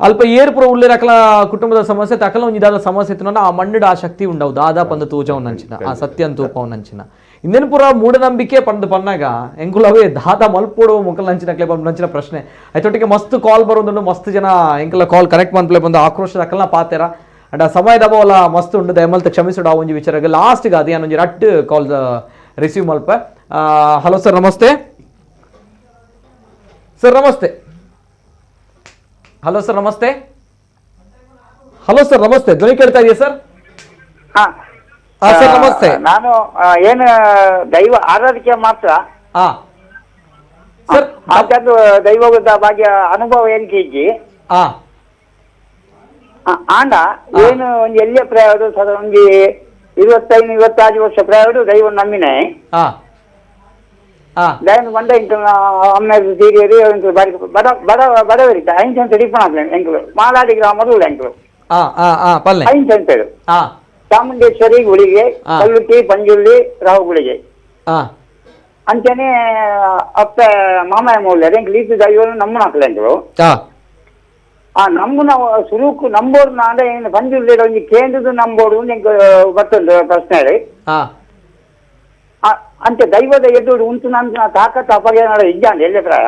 Speaker 1: ಅಲ್ಪ ಏರ್ಪುರ ಉಲ್ಲೇರಕಲ ಕುಟುಂಬದ ಸಮಸ್ಯೆ ತಕಲ ಒಂಜಿ ದಾದ ಸಮಸ್ಯೆ ಇತ್ತು ಆ ಮಣ್ಣಿಡು ಆ ಶಕ್ತಿ ಉಂಡವು ದಾದ ಪಂದ ತೂಜವನಂಚಿನ ಆ ಸತ್ಯ ತೂಪವನಂಚಿನ ಇಂದೇನು ಪೂರ ಮೂಢನಂಬಿಕೆ ಪಂದು ಪನ್ನಾಗ ಎಂಕುಲವೇ ದಾದ ಮಲ್ಪೋಡು ಮುಖಲ್ ನಂಚಿನ ನಂಚಿನ ಪ್ರಶ್ನೆ ಐತೊಟ್ಟಿಗೆ ಮಸ್ತ್ ಕಾಲ್ ಬರೋದುಂಡು ಮಸ್ತ್ ಜನ ಎಂಕಲ ಕಾಲ್ ಕನೆಕ್ಟ್ ಮನ್ಪ್ಲೆ ಬಂದು ಆಕ್ರೋಶದ ಅಕಲ್ನ ಪಾತೆರ ಅಂಡ್ ಆ ಸಮಯದ ಅಭಾವಲ ಮಸ್ತ್ ಉಂಡು ದಯಮಲ್ತ ಕ್ಷಮಿಸುಡು ಆ ಒಂಜಿ ವಿಚಾರ ಲಾಸ್ಟ್ಗೆ ಅದೇ ಒಂಜಿ ರಟ್ಟು ಕಾಲ್ ರಿಸೀವ್ ಮಲ್ಪ. ಹಲೋ ಸರ್ ನಮಸ್ತೆ. ಸರ್ ನಮಸ್ತೆ. ಹಲೋ ಸರ್ ನಮಸ್ತೆ. ಹಲೋ ಸರ್ ನಮಸ್ತೆ. ಧ್ವನಿ ಕೇಳ್ತಾ ಇದೆಯಾ ಸರ್? Sir ನಮಸ್ತೆ.
Speaker 17: ನಾನು ಏನು ದೈವ ಆರಾಧಿಕೆ ಮಾತ್ರ ಅದು ದೈವದ ಬಗ್ಗೆ ಅನುಭವ ಏನ್ ಇಜ್ಜಿ ಆಂಡ ಏನು ಒಂದು ಎಲ್ಲಿಯ ಪ್ರಾಯಡು ಸರ್ ಒಂದು 25 26 ವರ್ಷ ಪ್ರಾಯಡು ದೈವ ನಂಬಿನೆ ದೈವ ಬಂದ ಇಂಕ ಅಮ್ಮ ತೀರಿಯರು ಬಾರಿ ಬಡ ಬಡ ಬಡವರಿದ್ದ ಐದು ಅಂತ ಡಿಪಣ ಎಂಕಲು ಮಾಲಾಡಿ ಗ್ರಾಮದ ಎಂಕಲು ಐದು ಅಂತೇಳು ಚಾಮುಂಡೇಶ್ವರಿ ಗುಳಿಗೆ ಕಲ್ಲುಟ್ಟಿ ಪಂಜುಳ್ಳಿ ರಾಹು ಗುಳಿಗೆ ಅಂಚನೆ ಅಪ್ಪ ಮಾಮಾಯ ಮೌಲ್ಯರು ಎಂಕ್ ಲೀತು ದೈವ ನಮ್ಮನ ಹಾಕಲ ಎಂಕಲು ಆ ನಮ್ಮನ ಸುರುಕು ನಂಬೋಡು ನಾಂಡ ಏನು ಪಂಜುಳ್ಳಿ ಒಂಜಿ ಕೇಂದ್ರದ ನಂಬೋಡು ಎಂಕ್ ಬರ್ತುಂಡು ಪ್ರಶ್ನೆ ಹೇಳಿ ಅಂಚೆ ದೈವದ ಎದುರು ಉಂಟು ನನ್ನ ತಾಕತ್ ಅಪಗೇನಾಡ ಇಜ್ಜಾಂಡ ಎಲ್ಲೆ ಪ್ರಾಯ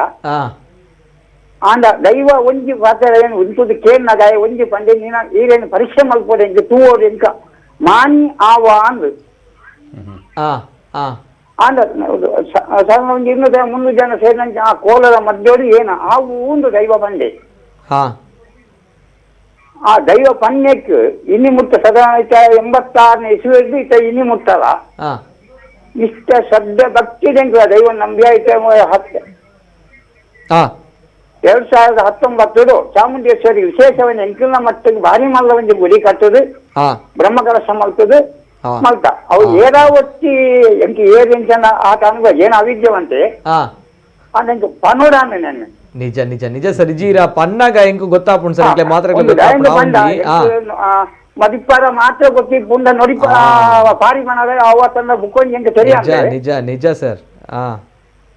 Speaker 17: ಆಂಡ ದೈವ ಒಂಜಿ ಪಾತ್ರ ಏನು ಉಂಟುದು ಕೇಳ್ನಾಗ ಒಂಜಿ ಪಂಡೆ ನೀನ ಈರೇನು ಪರೀಕ್ಷೆ ಮಲ್ಪೋಡು ಎಂಕ್ ತೂವೋಡು ಎಂಕ ಮಾನಿ ಆವ ಅಂದು ಆಂಡ ಸಾಧಾರಣ ಒಂಜಿ 200 300 ಜನ ಸೇರಿದಂಚೆ ಆ ಕೋಲದ ಮಧ್ಯೋಡು ಏನು ಆವು ಒಂದು ದೈವ ಪಂಡೆ ಆ ದೈವ ಪನ್ಯಕ್ಕೆ ಇನ್ನಿ ಮುಟ್ಟ ಸದಾ 86ನೇ ಇಸುವೆದ್ದು ಇತ್ತ ಇನ್ನಿ ಮುಟ್ಟಲ್ಲ ಇಷ್ಟ ಶ್ರದ್ಧೆ ಭಕ್ತಿ ದೈವ ನಂಬಿ ಆಯ್ತು. 2019 ಚಾಮುಂಡೇಶ್ವರಿ ವಿಶೇಷವಾಗಿ ಎಂಕಿನ ಮಟ್ಟಕ್ಕೆ ಭಾರಿ ಮಲ್ಲ ಒಂಜಿ ಗುಡಿ ಕಟ್ಟುದು ಬ್ರಹ್ಮಕಲಶ ಮಲ್ತದು ಮಲ್ತ ಅವು ಏರಾವತ್ತಿ ಎಂಕ ಏರಿಂಚನ ಆತ ಅನುಭವ ಏನು ಅವಿದ್ಯವಂತೆ ಅಂಕ ಪನೋಡಾನ ನನ್ನ
Speaker 1: ನಿಜ ನಿಜ ನಿಜ ಸರ್ ಇಜೀರ ಪನ್ನಾಗ ಎಂಕು ಗೊತ್ತಾಪುಂಡು ಸರ್ ಇಟ್ಲೆ ಮಾತ್ರ
Speaker 17: ಮದಿಪ್ಪಾರ ಮಾತ್ರ ಗೊತ್ತಿಪ್ಪುಂಡ ನೋಡಿ ಪಾರಿ ಮನದ ಅವತ್ತನ್ನ ಬುಕ್ಕೊಂಜಿ ಎಂಕ தெரியாது.
Speaker 1: ನಿಜ ನಿಜ ಸರ್.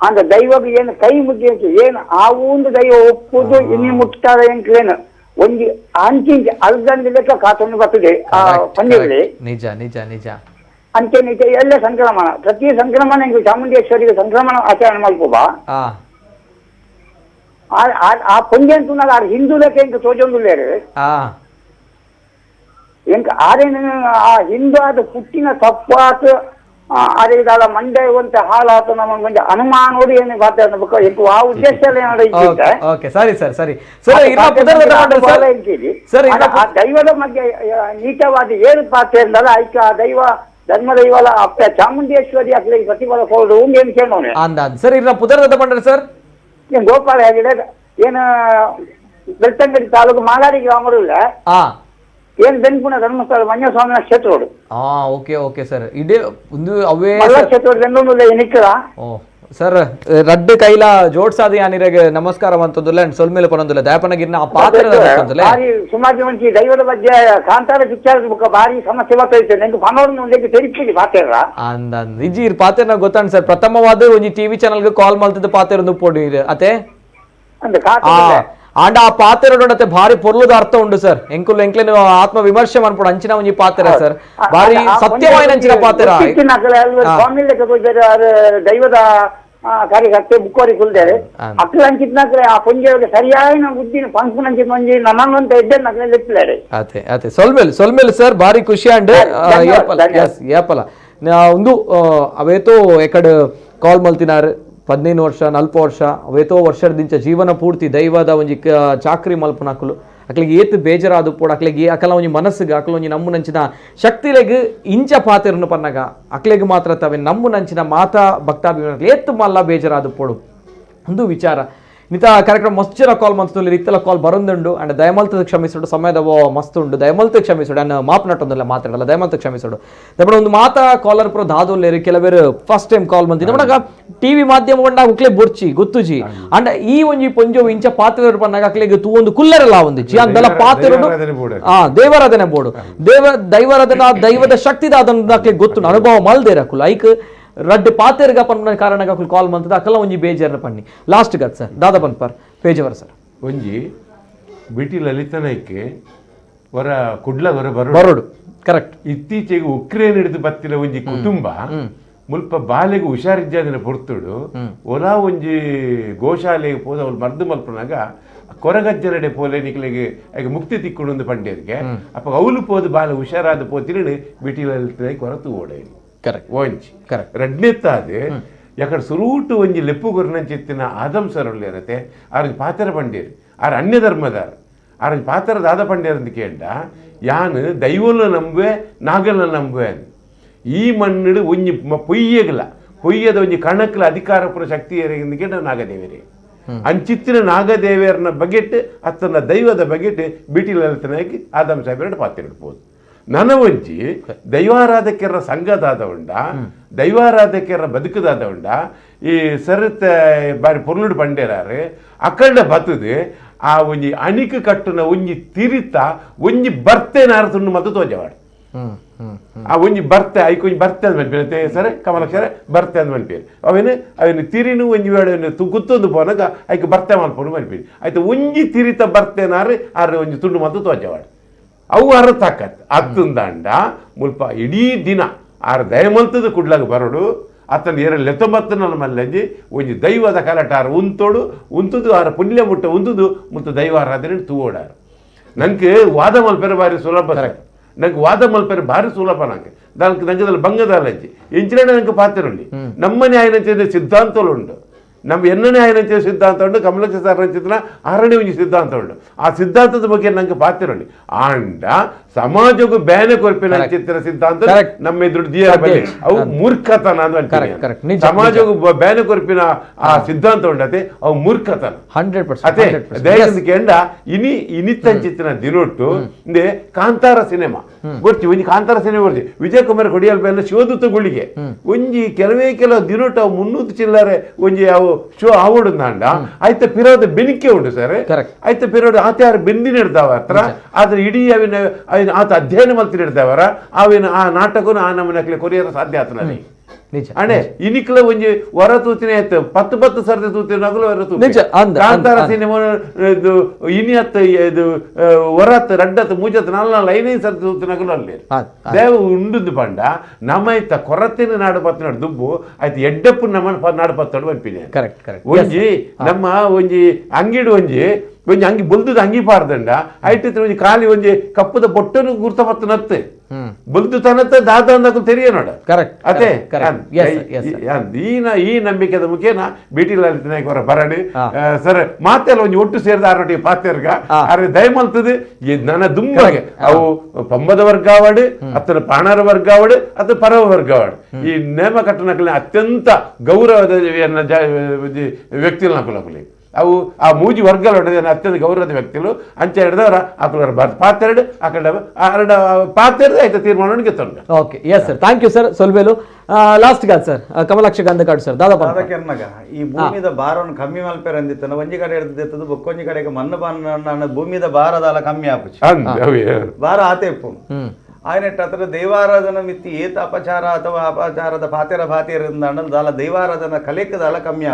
Speaker 17: ಅಂದ ದೈವಗ್ ಏನು ಕೈ ಮುಗಿ ಏನು ಆ ಒಂದು ದೈವ ಒಪ್ಪುದು ಇನ್ನಿ ಮುಟ್ಟಾದ ಎಂಕ್ಲೇನು ಒಂಜಿ ಅಂಚಿಂಚಿ ಅಲ್ಗಂದಿ ಲೆಕ್ಕ ಕಾತೊಂದು ಬರ್ತದೆ ಆ ಪಂಜುರ್ಲಿ.
Speaker 1: ನಿಜ ನಿಜ ನಿಜ.
Speaker 17: ಅಂಚೆ ನಿಜ ಎಲ್ಲ ಸಂಕ್ರಮಣ ಪ್ರತಿ ಸಂಕ್ರಮಣ ಎಂಕ್ ಚಾಮುಂಡೇಶ್ವರಿಗೆ ಸಂಕ್ರಮಣ ಆಚರಣೆ ಮಲ್ಪುಬ ಆ ಪೊಂಜೆ ಅಂತುನಾಗ ಆರ್ ಹಿಂದೂ ಲೆಕ್ಕ ಎಂಕ್ ತೋಜೊಂದುಲ್ಲೇರು ಎಂಕ್ ಆರೇನು ಆ ಹಿಂದೂ ಆದ ಪುಟ್ಟಿನ ತಪ್ಪಾತ ಅರೆ ಇದಾದ ಮಂಡೆ ಒಂತ ಹಾಳಾತ ನಮ್ಮ ಒಂಜಿ ಅನುಮಾನೋಡು ಏನು ಬಾತ ಎಂಕ್ ಆ ಉದ್ದೇಶ
Speaker 1: ಓಕೆ ಸರಿ ಸರ್ ಸರಿ ಸರ್ ಸರ್
Speaker 17: ಆ ದೈವದ ಮಧ್ಯೆ ನೀಚವಾದ ಏನು ಪಾತ್ರ ಎಂದಲ್ಲ ಐಕ ಆ ದೈವ ಧರ್ಮ ದೈವಲ ಅಪ್ಪ ಚಾಮುಂಡೇಶ್ವರಿ ಅಕ್ಲೆ ಪ್ರತಿಫಲ ಕೊಡು ಏನು ಕೇಳೋಣ
Speaker 1: ಅಂದ ಸರ್ ಇನ್ನ ಪುದರ್ದ ಪಂಡ್ರೆ ಸರ್
Speaker 17: ಏನು ಗೋಪಾಲ ಹೇಗಿದೆ ಏನು ಬೆಳ್ತಂಗಡಿ ತಾಲೂಕು ಮಾಲಾಡಿ ಗ್ರಾಮಡುಲ್ಲ ಏನು ಬೆನ್ಪುಣ ಧರ್ಮಸ್ಥಳ ಮಂಜಸ್ವಾಮಿನ ಕ್ಷೇತ್ರೋಡು.
Speaker 1: Okay okay sir ಇಡೇ ಒಂದು ಅವೇ
Speaker 17: ಕ್ಷೇತ್ರೋಡು ಬೆಂಗಳೂರು ನಿಕ್ಕದ
Speaker 1: ಓ ಸರ್ ರಡ್ಡು ಕೈಲ ಜೋಡ್ಸಾದ ಯಾನಿರಗೆ ನಮಸ್ಕಾರ ಅಂತಂದುಲ್ಲ ಅಂಡ್ ಸೊಲ್ಮೇಲೆ ಪನೊಂದುಲ್ಲ ದಯಪನಗಿರ್ನ ಆ ಪಾತ್ರ
Speaker 17: ಭಾರಿ ಸುಮಾರು ಒಂಜಿ ದೈವದ ಬಗ್ಗೆ ಕಾಂತಾರ ಪಿಕ್ಚರ್ ಬುಕ್ಕ ಭಾರಿ ಸಮಸ್ಯೆ ಬರ್ತೈತೆ ನಂಗೆ ಪನೋರ್ನ ಒಂದಕ್ಕೆ ತೆರಿಪಿಡಿ ಪಾತ್ರ
Speaker 1: ಅಂದ ಇಜ್ಜಿ ಇರ್ ಪಾತ್ರನ ಗೊತ್ತಾಂಡ್ ಸರ್. ಪ್ರಥಮವಾದ ಒಂಜಿ ಟಿವಿ ಚಾನಲ್ಗೆ ಕಾಲ್ ಮಲ್ತದ ಪಾತ್ರ ಒಂದು ಪೋಡಿ ಅತೆ ಆಂಡ ಆ ಪಾತ್ರ ಭಾರಿ ಪೊರ್ಲುದ ಅರ್ಥ ಉಂಡು ಸರ್. ಎಂಕುಲು ಎಂಕ್ಲೇನು ಆತ್ಮ ವಿಮರ್ಶೆ ಮನ್ಪೊಡು ಅಂಚಿನ ಒಂಜಿ ಪಾತ್ರ ಸರ್ ಭಾರಿ ಸತ್ಯವಾಯಿನ ಅಂಚಿನ ಪಾತ್ರ.
Speaker 17: ದೈವದ ಕಾರ್ಯಕರ್ತೆ ಬುಕ್ಕೋರಿ ಕುಲ್ದೇರೆ ಅಕ್ಲ ಅಂಚಿತ್ನಾಕ್ಲೆ ಆ ಪೊಂಜೆಗೆ ಸರಿಯಾದ ಬುದ್ಧಿನ ಪಂಪುನ ಅಂಚಿನ ಒಂಜಿ ನನ್ನಂತ ಇದ್ದೆ ನಕ್ಲೆ ಲೆಪ್ಪಲೇರೆ
Speaker 1: ಅತೆ ಅತೆ ಸೊಲ್ಮೇಲ್ ಸೊಲ್ಮೇಲ್ ಸರ್ ಭಾರಿ ಖುಷಿ ಅಂಡ್ ಏಪಲ ಎಸ್ ಏಪಲ ಒಂದು ಅವೇತೋ ಎಕಡ್ ಕಾಲ್ ಮಲ್ತಿನಾರು 15 ವರ್ಷ 40 ವರ್ಷ ಅವೇತೋ ವರ್ಷದಿಂಚ ಜೀವನ ಪೂರ್ತಿ ದೈವದ ಒಂಜಿ ಚಾಕ್ರಿ ಮಲ್ಪನಕುಲು ಅಕ್ಲಿಗೆ ಏತು ಬೇಜಾರಾದ ಪೋಡು ಅಕ್ಲಿಗೆ ಅಕಲ ಒಂಜಿ ಮನಸ್ಸಿಗೆ ಅಕಲ ಒಂಜಿ ನಮ್ಮುನಂಚಿನ ಶಕ್ತಿಲೆಗ್ ಇಂಚ ಪಾತೆರನು ಪನ್ನಗ ಅಕ್ಲೆಗ್ ಮಾತ್ರ ತವೆ ನಮ್ಮುನಂಚಿನ ಮಾತಾ ಭಕ್ತಾಭಿಮಾನಿಗಳು ಏತು ಮಲ್ಲ ಬೇಜಾರಾದ ಪೋಡು ಒಂದು ವಿಚಾರ. ನಿತ ಕಾರ್ಯಕ್ರಮ ಮಸ್ತ್ ಜನ ಕಾಲ್ ಮಂತುಲ್ಲ ಇತ್ತೆಲ್ಲ ಕಾಲ್ ಬರೊಂದುಂಡು ಅಂಡ್ ದಯಮಲ್ತದ ಕ್ಷಮಿಸುಡು ಸಮಯದ ಮಸ್ತ್ ಉಂಡು ದಯಮಲ್ತ ಕ್ಷಮಿಸುಡು ಅಂಡ್ ಮಾಪ್ನಟ್ಟೊಂದಲ್ಲ ಮಾತಾಡಲ್ಲ ದಯಮಲ್ತ ಕ್ಷಮಿಸುಡು. ದಯಮಾಡಿ ಒಂದು ಮಾತಾ ಕಾಲರ್ ಪುರ ದಾದೊಲ್ಲೇರು ಕೆಲವೇರು first time call ಬಂದಿದ್ದು ನಮಗ ಟಿವಿ ಮಾಧ್ಯಮ ಬಂದಾಗ ಉಕ್ಲೆ ಬೊರ್ಚಿ ಗೊತ್ತುಜಿ ಅಂಡ್ ಈ ಒಂಜಿ ಪೊಂಜೋ ಇಂಚ ಪಾತ್ರೆ ಪನ್ನಾಗ ಅಕ್ಲೆಗ್ ತೂ ಒಂದು ಕುಲ್ಲರಲ್ಲ ಒಂದಿಚ್ಚಿ ಅಂದಲ್ಲ ಪಾತ್ರೆ ದೇವರಾಧನೆ ಬೋಡು ದೇವ ದೈವರಾಧನ ದೈವದ ಶಕ್ತಿದ ಅದನ್ನ ಅಕ್ಲೆಗ್ ಗೊತ್ತು ಅನುಭವ ಮಲ್ದೇರ ಅಕುಲು ಐಕ್ ರಡ್ಡ್ ಪಾತೆರ್ಗ ಪನ್ಪುನ ಕಾರಣ ಅಕುಲು ಕಾಲ್ ಮಂತದ ಅಕಲ ಒಂಜಿ ಬೇಜಾರ್ನ ಪನ್ನಿ ಲಾಸ್ಟ್ ಗತ್ ಸರ್ ದಾದಾ ಪನ್ಪರ್ ಪೇಜವರ್ ಸರ್
Speaker 4: ಒಂಜಿ ಬಿಟಿ ಲಲಿತನಕ್ಕೆ ವರ ಕುಡ್ಲ ವರ
Speaker 1: ಬರೋಡು ಕರೆಕ್ಟ್.
Speaker 4: ಇತ್ತೀಚೆಗೆ ಉಕ್ರೇನ್ ಹಿಡಿದು ಬತ್ತಿನ ಒಂಜಿ ಕುಟುಂಬ ಮುಲ್ಪ ಬಾಲೆಗೆ ಹುಷಾರಿಜ್ಜಾದಿನ ಪೊರ್ತುಡು ಒಲಾ ಒಂಜಿ ಗೋಶಾಲೆಗೆ ಪೋದ ಅವಳು ಮರ್ದು ಮಲ್ಪನಾಗ ಕೊರಗಜ್ಜರಡೆ ಪೋಲೆ ನಿಕ್ಲೆಗೆ ಮುಕ್ತಿ ತಿಕ್ಕೊಂಡು ಪಂಡ್ಯರಿಗೆ ಅಪ್ಪ ಅವಳು ಪೋದು ಬಾಲೆ ಹುಷಾರಾದ ಪೋತಿನ ಬಿಟಿ ಲಲಿತನಾಯ್ಕ ಹೊರತು ಓಡೇನು
Speaker 1: ಕರೆಕ್ಟ್
Speaker 4: ಒಂಜಿ ಕರೆಕ್ಟ್. ರಡ್ನೆತ್ತಾದೆ ಯಾಕಡೆ ಸುರೂಟು ಒಂಜಿ ಲೆಪ್ಪು ಗುರುನಂಚಿತ್ತಿನ ಆದಮ್ ಸರ್ ಇರತ್ತೆ ಆರ್ ಪಾತ್ರ ಪಂಡೇರು ಆರ್ ಅನ್ಯ ಧರ್ಮದಾರ್ ಆರಂಜಿ ಪಾತ್ರ ದಾದ ಪಂಡ್ಯರಂದು ಕೇಂಡ ಯಾನ್ ದೈವಲ ನಂಬುವೆ ನಾಗಲ ನಂಬುವೆ ಈ ಮಣ್ಣು ಒಂಜಿ ಪೊಯ್ಯಗಲ ಪೊಯ್ಯದ ಒಂಜಿ ಕಣಕ್ಲ ಅಧಿಕಾರ ಪುರ ಶಕ್ತಿ ಏರೆಂದು ಕೇಂಡ ನಾಗದೇವರೇ ಅಂಚಿತ್ತಿನ ನಾಗದೇವಿಯರನ್ನ ಬಗೆಟ್ ಅತ್ತನ ದೈವದ ಬಗೆಟ್ ಬಿಟಿ ಲಲಿತನಾಯಕ್ ಆದಮ್ ಸಾಹೇಬರ ಪಾತ್ರ ಇಡ್ಬೋದು. ನನ್ನ ಒಂಜಿ ದೈವಾರಾಧಕರ ಸಂಘದಾದ ಉಂಡ ದೈವಾರಾಧಕರ ಬದುಕದಾದ ಉಂಡ ಈ ಸರತ ಬಾರಿ ಪೊರ್ಲುಡು ಬಂಡೇರಾರು ಅಕಂಡ ಬತ್ತದು ಆ ಒಂಜಿ ಅಣಿಕ ಕಟ್ಟುನ ಒಂಜಿ ತಿರಿತ ಒಂಜಿ ಬರ್ತೇನಾರ ತುಂಡು ಮತ್ತು ತೋಜವಾಡು ಆ ಒಂಜಿ ಬರ್ತೆ ಐಕ್ ಒಂಜಿ ಬರ್ತೆ ಅಂದ್ ಮನ್ಪೇನೆ ಸರ್ ಕಮಲಕ್ಷರ ಬರ್ತೆ ಅಂದ್ ಮನ್ಪೇರು ಅವೇನು ಅವೇನು ತಿರಿನು ಒಂಜಿ ವೇಳೆ ಗುತ್ತೊಂದು ಪೋನಾಗ ಐಕ್ ಬರ್ತೆ ಮಲ್ಪೋನು ಮನ್ಪೇರು ಆಯ್ತು ಒಂಜಿ ತಿರಿತ ಬರ್ತೇನಾರು ಆರು ಒಂಜಿ ತುಂಡು ಮತ್ತು ತೋಜವಾಡು ಅವು ಅರ ತಾಕತ್ ಅತ್ತಂದಾಂಡ ಮುಲ್ಪ ಇಡೀ ದಿನ ಆರು ದಯಮಲ್ತದ ಕುಡ್ಲಾಗ ಬರೋಡು ಅತನ ಏರ ಲೆತ್ತೊಂಬತ್ತನ ಮಲ್ಲಂಜಿ ಒಂಜಿ ದೈವದ ಕಲಟ ಆರು ಉಂತೋಡು ಉಂತುದು ಆರ ಪುಣ್ಯ ಮುಟ್ಟ ಉಂತುದು ಮತ್ತು ದೈವಾರಾಧನೆ ತೂವೋಡಾರು. ನಂಗೆ ವಾದ ಮಲ್ಪೆರೆ ಭಾರಿ ಸುಲಭ ಸರ್, ನಂಗೆ ವಾದ ಮಲ್ಪೆರೆ ಭಾರಿ ಸುಲಭ. ನಂಗೆ దానికి ನಂಗದಲ್ಲಿ ಬಂಗದಾಲಂಜಿ ಎಂಚಿನ ನಂಗೆ ಪಾತ್ರರುಂಡಿ ನಮ್ಮನೆ ಆಯ್ನಂಚಿನ ಸಿದ್ಧಾಂತలు ಉಂಡು ನಮ್ಮ ಎನ್ನನೇ ಆಯ್ನಂಚಿನ ಸಿದ್ಧಾಂತ ಉಂಡು ಕಮಲಕ್ಷ ಸರ್ ರಂಚಿತನ ಆರನೇ ಒಂಜಿ ಸಿದ್ಧಾಂತ ಉಂಡು ಆ ಸಿದ್ಧಾಂತದ ಬಗ್ಗೆ ನಂಗೆ ಪಾತ್ರರುಂಡಿ ಆಂಡ ಸಮಾಜಕ್ಕೂ ಬೇನೆ ಕೊರ್ಪಿನ ಚಿತ್ರ ಸಿದ್ಧಾಂತ ನಮ್ಮ ಎದುರು ದಿಯ ಅವು ಮೂರ್ಖತನ ಅಂತ ಸಮಾಜಕ್ಕೂ ಬೇನೆ ಕೊರ್ಪಿನ ಆ ಸಿದ್ಧಾಂತ ಉಂಡತೆ ಅವು ಮೂರ್ಖತನ
Speaker 1: 100%
Speaker 4: ಅದೇ ದಯವಿಟ್ಟು ಕೆಂಡ ಇನಿ ಇನಿತ್ತಂಚಿತ್ತಿನ ದಿನೊಟ್ಟು ಇಂದೆ ಕಾಂತಾರ ಸಿನಿಮಾ ಗೊತ್ತಿ ಒಂಜಿ ಕಾಂತಾರ ಸಿನಿಮಾ ಬರ್ತಿ ವಿಜಯ್ ಕುಮಾರ್ ಕೊಡಿಯಲ್ ಬೇಲೆ ಶಿವದೂತ ಗುಳಿಗೆ ಒಂಜಿ ಕೆಲವೇ ಕೆಲವು ದಿನೊಟ್ಟು ಅವು 300 ಚಿಲ್ಲರೆ ಒಂಜಿ ಅವು ಶೋ ಆವಡು ನಾಂಡ ಆಯ್ತ ಪಿರೋದ ಬೆನಿಕೆ ಉಂಟು ಸರ್ ಆಯ್ತ ಪಿರೋಡು ಆತ ಯಾರು ಬೆಂದಿನ ಇರ್ತಾವ ಹತ್ರ ಆದ್ರೆ ಇಡೀ ಅವಿನ ಆತ ಅಧ್ಯಯನ ಮಲ್ತಿನ ಇರ್ತಾವರ ಅವಿನ ಆ ನಾಟಕನು ಆ ನಮ್ಮನೆ ಕೊರಿಯರ ಸಾಧ್ಯ ಆತನಲ್ಲಿ ಅಣೆ ಇನಿಕ್ಲ ಒಂಜಿ ಹೊರ ತೂತಿನ ಆಯ್ತು 10 10 ಸರ್ತಿ ತೂತಿನ ಹೊರ ತೂತಿ ಕಾಂತಾರ ಸಿನಿಮಾ ಇದು ಇನಿ ಹತ್ತು ಇದು ಹೊರತ್ತು ರಡ್ಡತ್ತು ಮೂಜತ್ತು 4 4 5 5 ಸರ್ತಿ ತೂತಿನಗಲು ಅಲ್ಲಿ ದೇವ ಉಂಡುದು ಪಂಡ ನಮ್ಮ ಐತ ಕೊರತಿನ ನಾಡು ಪತ್ತಿನ ದುಬ್ಬು ಆಯ್ತು ಎಡ್ಡಪ್ಪು ನಮ್ಮ ನಾಡು ಪತ್ತಡು ಬನ್ಪಿನಿ
Speaker 1: ಕರೆಕ್ಟ್ ಕರೆಕ್ಟ್
Speaker 4: ಒಂಜಿ ನಮ್ಮ ಒಂಜಿ ಅಂಗಿಡು ಒಂಜಿ ಒಂಜಿ ಅಂಗಿ ಬೊಲ್ದುದ ಅಂಗಿ ಪಾರ್ದಂಡ ಐಟಿತ್ರ ಒಂಜಿ ಖಾಲಿ ಒಂಜಿ ಕಪ್ಪುದ ಬೊಟ್ಟನು ಗುರ್ತ ಪತ್ತು ನತ್ತೆ ಬೊಲ್ದು ತನತ್ತ ದಾದ ಅಂದಕ್ಕೂ ತೆರಿಯ ನೋಡ
Speaker 1: ಕರೆಕ್ಟ್
Speaker 4: ಅದೇ ಈ ನಂಬಿಕೆದ ಮುಖೇನ ಬಿಟಿ ಲಲಿತ ನಾಯಕ್ ಅವರ ಬರಣಿ ಸರ್ ಮಾತೆಲ್ಲ ಒಂಜಿ ಒಟ್ಟು ಸೇರಿದ ಆರೋಟಿಗೆ ಪಾತೆರ್ಗ ಆದ್ರೆ ದಯಮಲ್ತದೆ ನನ್ನ ದುಂಬಗೆ ಅವು ಪಂಬದ ವರ್ಗಾವಣೆ ಅತ್ತನ ಪಾಣರ ವರ್ಗಾವಣೆ ಅಥವಾ ಪರವ ವರ್ಗಾವಣೆ ಈ ನೇಮ ಕಟ್ಟಣಕ್ಲೆ ಅತ್ಯಂತ ಗೌರವದ ವ್ಯಕ್ತಿಗಳ ನಕುಲಕುಲಿ ಅವು ಆ ಮೂಜಿ ವರ್ಗಗಳು ಅತ್ಯಂತ ಗೌರವದ ವ್ಯಕ್ತಿಗಳು ಅಂಚೆ ಹಿಡಿದವರ ಆಕಳ ಪಾತೆರಡು ಆ ಕಡೆ ಅರಡ ಪಾತೆರಡು ಆಯ್ತು ತೀರ್ಮಾನ ಗೆತ್ತೊಂಡು.
Speaker 1: Okay yes sir, thank you sir. ಸೊಲ್ಬೇಲು last ಗಾದ್ sir Kamalaksha Gandhakadu sir ದಾದಾ
Speaker 5: ಕೆನ್ನಗ ಈ ಭೂಮಿದ ಭಾರವನ್ನು ಕಮ್ಮಿ ಮಲ್ಪೆರ ಅಂದಿತ್ತನ ಒಂಜಿ ಕಡೆ ಹಿಡಿದಿತ್ತದು ಬೊಕ್ಕೊಂಜಿ ಕಡೆಗೆ ಮಣ್ಣು ಬಾನ ಭೂಮಿದ ಭಾರದಾಲ ಕಮ್ಮಿ ಆಪುಚಿ ಭಾರ ಆತೆ ಇಪ್ಪು ಆಯ್ನೆಟ್ ಹತ್ರ ದೈವಾರಾಧನ ಮಿತಿ ಏತ ಅಪಚಾರ ಅಥವಾ ಅಪಚಾರದ ಪಾತೆರ ಭಾತಿಯರಿಂದ ದಾಲ ದೈವಾರಾಧನ ಕಲಿಕದಾಲ ಕಮ್ಮಿ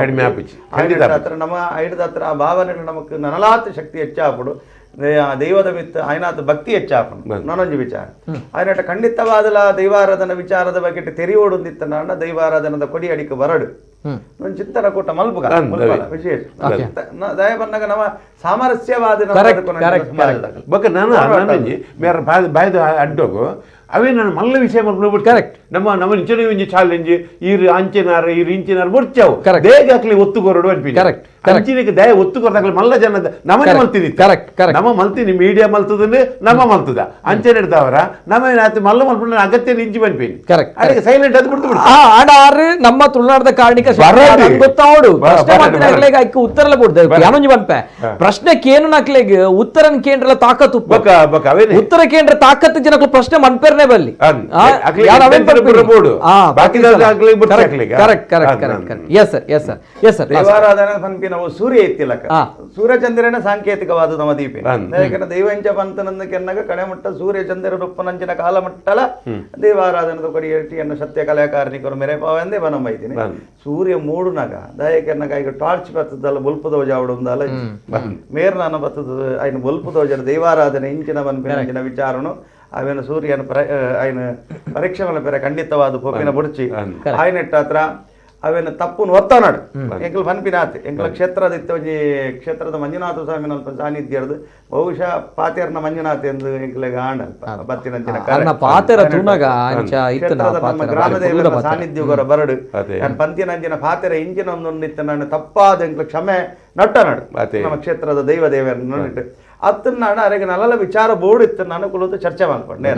Speaker 5: ಹತ್ರ ನಮ್ಮ ಐಡದ ಹತ್ರ ಆ ಭಾವನೆ ನಮಕ್ ನನಲಾತ ಶಕ್ತಿ ಹೆಚ್ಚಾಪಡು ದೈವದ ಮಿತ್ತ ಆಯ್ನಾತ ಭಕ್ತಿ ಹೆಚ್ಚಾಪಡು ನಾನೊಂದು ವಿಚಾರ ಆಯ್ನಟ ಖಂಡಿತವಾದಲ ದೈವಾರಾಧನ ವಿಚಾರದ ಬಗ್ಗೆ ತೆರಿಯೋಡುಂದಿತ್ತ ನಾನ ದೈವಾರಾಧನದ ಕೊಡಿ ಅಡಿಕೆ ಬರಡು ಒಂದು ಚಿಂತನ ಕೂಟ ಮಲ್ಪುಗ ವಿಶೇಷ ದಯ ಬಂದಾಗ ನಮ್ಮ ಸಾಮರಸ್ಯವಾದ
Speaker 4: ಬೊಕ್ಕ ನಾನು ಮೇರ ಬಾಯ್ದ ಅಡ್ಡೋಗು ಅವೇ ನಾನು ಮಲ್ಲ ವಿಷಯ
Speaker 1: ಕರೆಕ್ಟ್
Speaker 4: ನಮ್ಮ ನಮ್ಮ ನಿಂಚನೆ ಒಂಜಿ ಚಾಲೆಂಜ್ ಈರು ಅಂಚಿನಾರ ಈರು ಇಂಚಿನಾರ ಬೊರ್ಚಾವು ದೇಗ ಹಾಕ್ಲಿ ಒತ್ತು ಕೊರಡು ಅನ್ಪಿ
Speaker 1: ಕರೆಕ್ಟ್
Speaker 4: ಅಂಚಿನಕ್ಕೆ ದಯ ಒತ್ತು ಕೊರದಾಗ್ಲಿ ಮಲ್ಲ ಜನ ನಮ್ಮನೆ ಮಲ್ತೀನಿ
Speaker 1: ಕರೆಕ್ಟ್ ಕರೆಕ್ಟ್
Speaker 4: ನಮ್ಮ ಮಲ್ತೀನಿ ಮೀಡಿಯಾ ಮಲ್ತದನ್ನೇ ನಮ್ಮ ಮಲ್ತದ ಅಂಚನೆ ಇಡ್ತಾವರ ನಮ್ಮ ಏನಾಯ್ತು ಮಲ್ಲ ಮಲ್ಪುಂಡ ಅಗತ್ಯ ಇಂಚಿ ಬನ್ಪೀನಿ
Speaker 1: ಕರೆಕ್ಟ್
Speaker 4: ಅದಕ್ಕೆ ಸೈಲೆಂಟ್ ಅದು ಬಿಡ್ತು
Speaker 1: ಆಡಾರು ನಮ್ಮ ತುಳುನಾಡದ ಕಾರಣಿಕ ಗೊತ್ತಾವಡು ಪ್ರಶ್ನೆ ಉತ್ತರಲ ಕೊಡ್ದೆ ಯಾನೊಂಜಿ ಬನ್ಪೆ ಪ್ರಶ್ನೆ ಕೇನು ನಕ್ಲೆಗ್ ಉತ್ತರ ಕೇಂದ್ರ ತಾಕತ್ತು ಉತ್ತರ ಕೇಂದ್ರ ತಾಕತ್ತು ಜನಕ್ಲು ಪ್ರಶ್ನೆ ಮನ್ಪೆರ್ನೆ ಬಲ್ಲಿ correct correct correct correct yes sir yes sir yes sir
Speaker 5: ದೈವಾರಾಧನೆ ಪನ್ಪಿನವು ಸೂರ್ಯ ಇತ್ತಿಲಕ ಸೂರ್ಯಚಂದ್ರನ ಸಾಂಕೇತಿಕವಾದ ನಮ್ಮ ದೀಪ ಯಾಕಂದ್ರೆ ದೈವಂಚ ಪಂತನಂದ ಕೆನ್ನಗ ಕಡೆಮಟ್ಟ ಸೂರ್ಯಚಂದ್ರ ರೊಪ್ಪನಂಚಿನ ಕಾಲ ಮಟ್ಟಲ ದೈವಾರಾಧನದ ಕೊಡಿಯನ್ನು ಸತ್ಯ ಕಲಾಕಾರನಿಕರು ಮೆರೆಪಾವೆಂದೇ ಬನಂಬೈತೀನಿ ಸೂರ್ಯ ಮೂಡುನಾಗ ದಯಕೆನ್ನಗ ಈಗ ಟಾರ್ಚ್ ಬರ್ತದಲ್ಲ ಬೊಲ್ಪು ದೋಜ ಅವಡುಂದಲ್ಲ ಮೇರ್ನಾನ ಬರ್ತದ ఆయన ಬೊಲ್ಪು ದೋಜನ ದೈವಾರಾಧನೆ ಇಂಚಿನ ಪನ್ಪಿನ ಅಂಚಿನ ವಿಚಾರನು ಅವೇನು ಸೂರ್ಯನ ఆయన ಪರೀಕ್ಷೆ ಪೆರ ಖಂಡಿತವಾದ ಪೊಪ್ಪಿನ ಬುಡ್ಚಿ ಆಯ್ನೆಟ್ಟ ಹತ್ರ ಅವೇನು ತಪ್ಪುನು ಒತ್ತನಾಡು ಎಂಕಲ್ ಪನ್ಪಿನಾತ್ ಎಂಕಲ ಕ್ಷೇತ್ರದ ಇತ್ತ ಒಂಜಿ ಕ್ಷೇತ್ರದ ಮಂಜುನಾಥ ಸ್ವಾಮಿನ ಅಲ್ಪ ಸಾನ್ನಿಧ್ಯರ್ದು ಬಹುಶಃ ಪಾತೇರ್ನ ಮಂಜುನಾಥ ಎಂದು ಎಂಕಲೆಗ್ ಆಂಡ ಅಲ್ಪ ಬತ್ತಿನಂಚಿನ ಕ್ಷೇತ್ರದ ನಮ್ಮ ಗ್ರಾಮದೇವರ ಸಾನ್ನಿಧ್ಯಗರ ಬರಡು ನಾನು ಪಂತಿನಂಚಿನ ಪಾತೆರ ಇಂಚಿನ ಒಂದೊಂದಿತ್ತ ನಾನು ತಪ್ಪಾದ ಎಂಕಲ ಕ್ಷಮೆ ನಟ್ಟನಾಡು ನಮ್ಮ ಕ್ಷೇತ್ರದ ದೈವ ದೇವರನ್ನು ನೋಡಿಟ್ಟು ಅತ್ತನ್ನ ಅರೆಗೆ ನಲಲ ವಿಚಾರ ಬೋರ್ಡ್ ಇತ್ತು ನಾನು ಕುಲೋತು ಚರ್ಚೆ ಮಾಡ್ಕೊಂಡೆ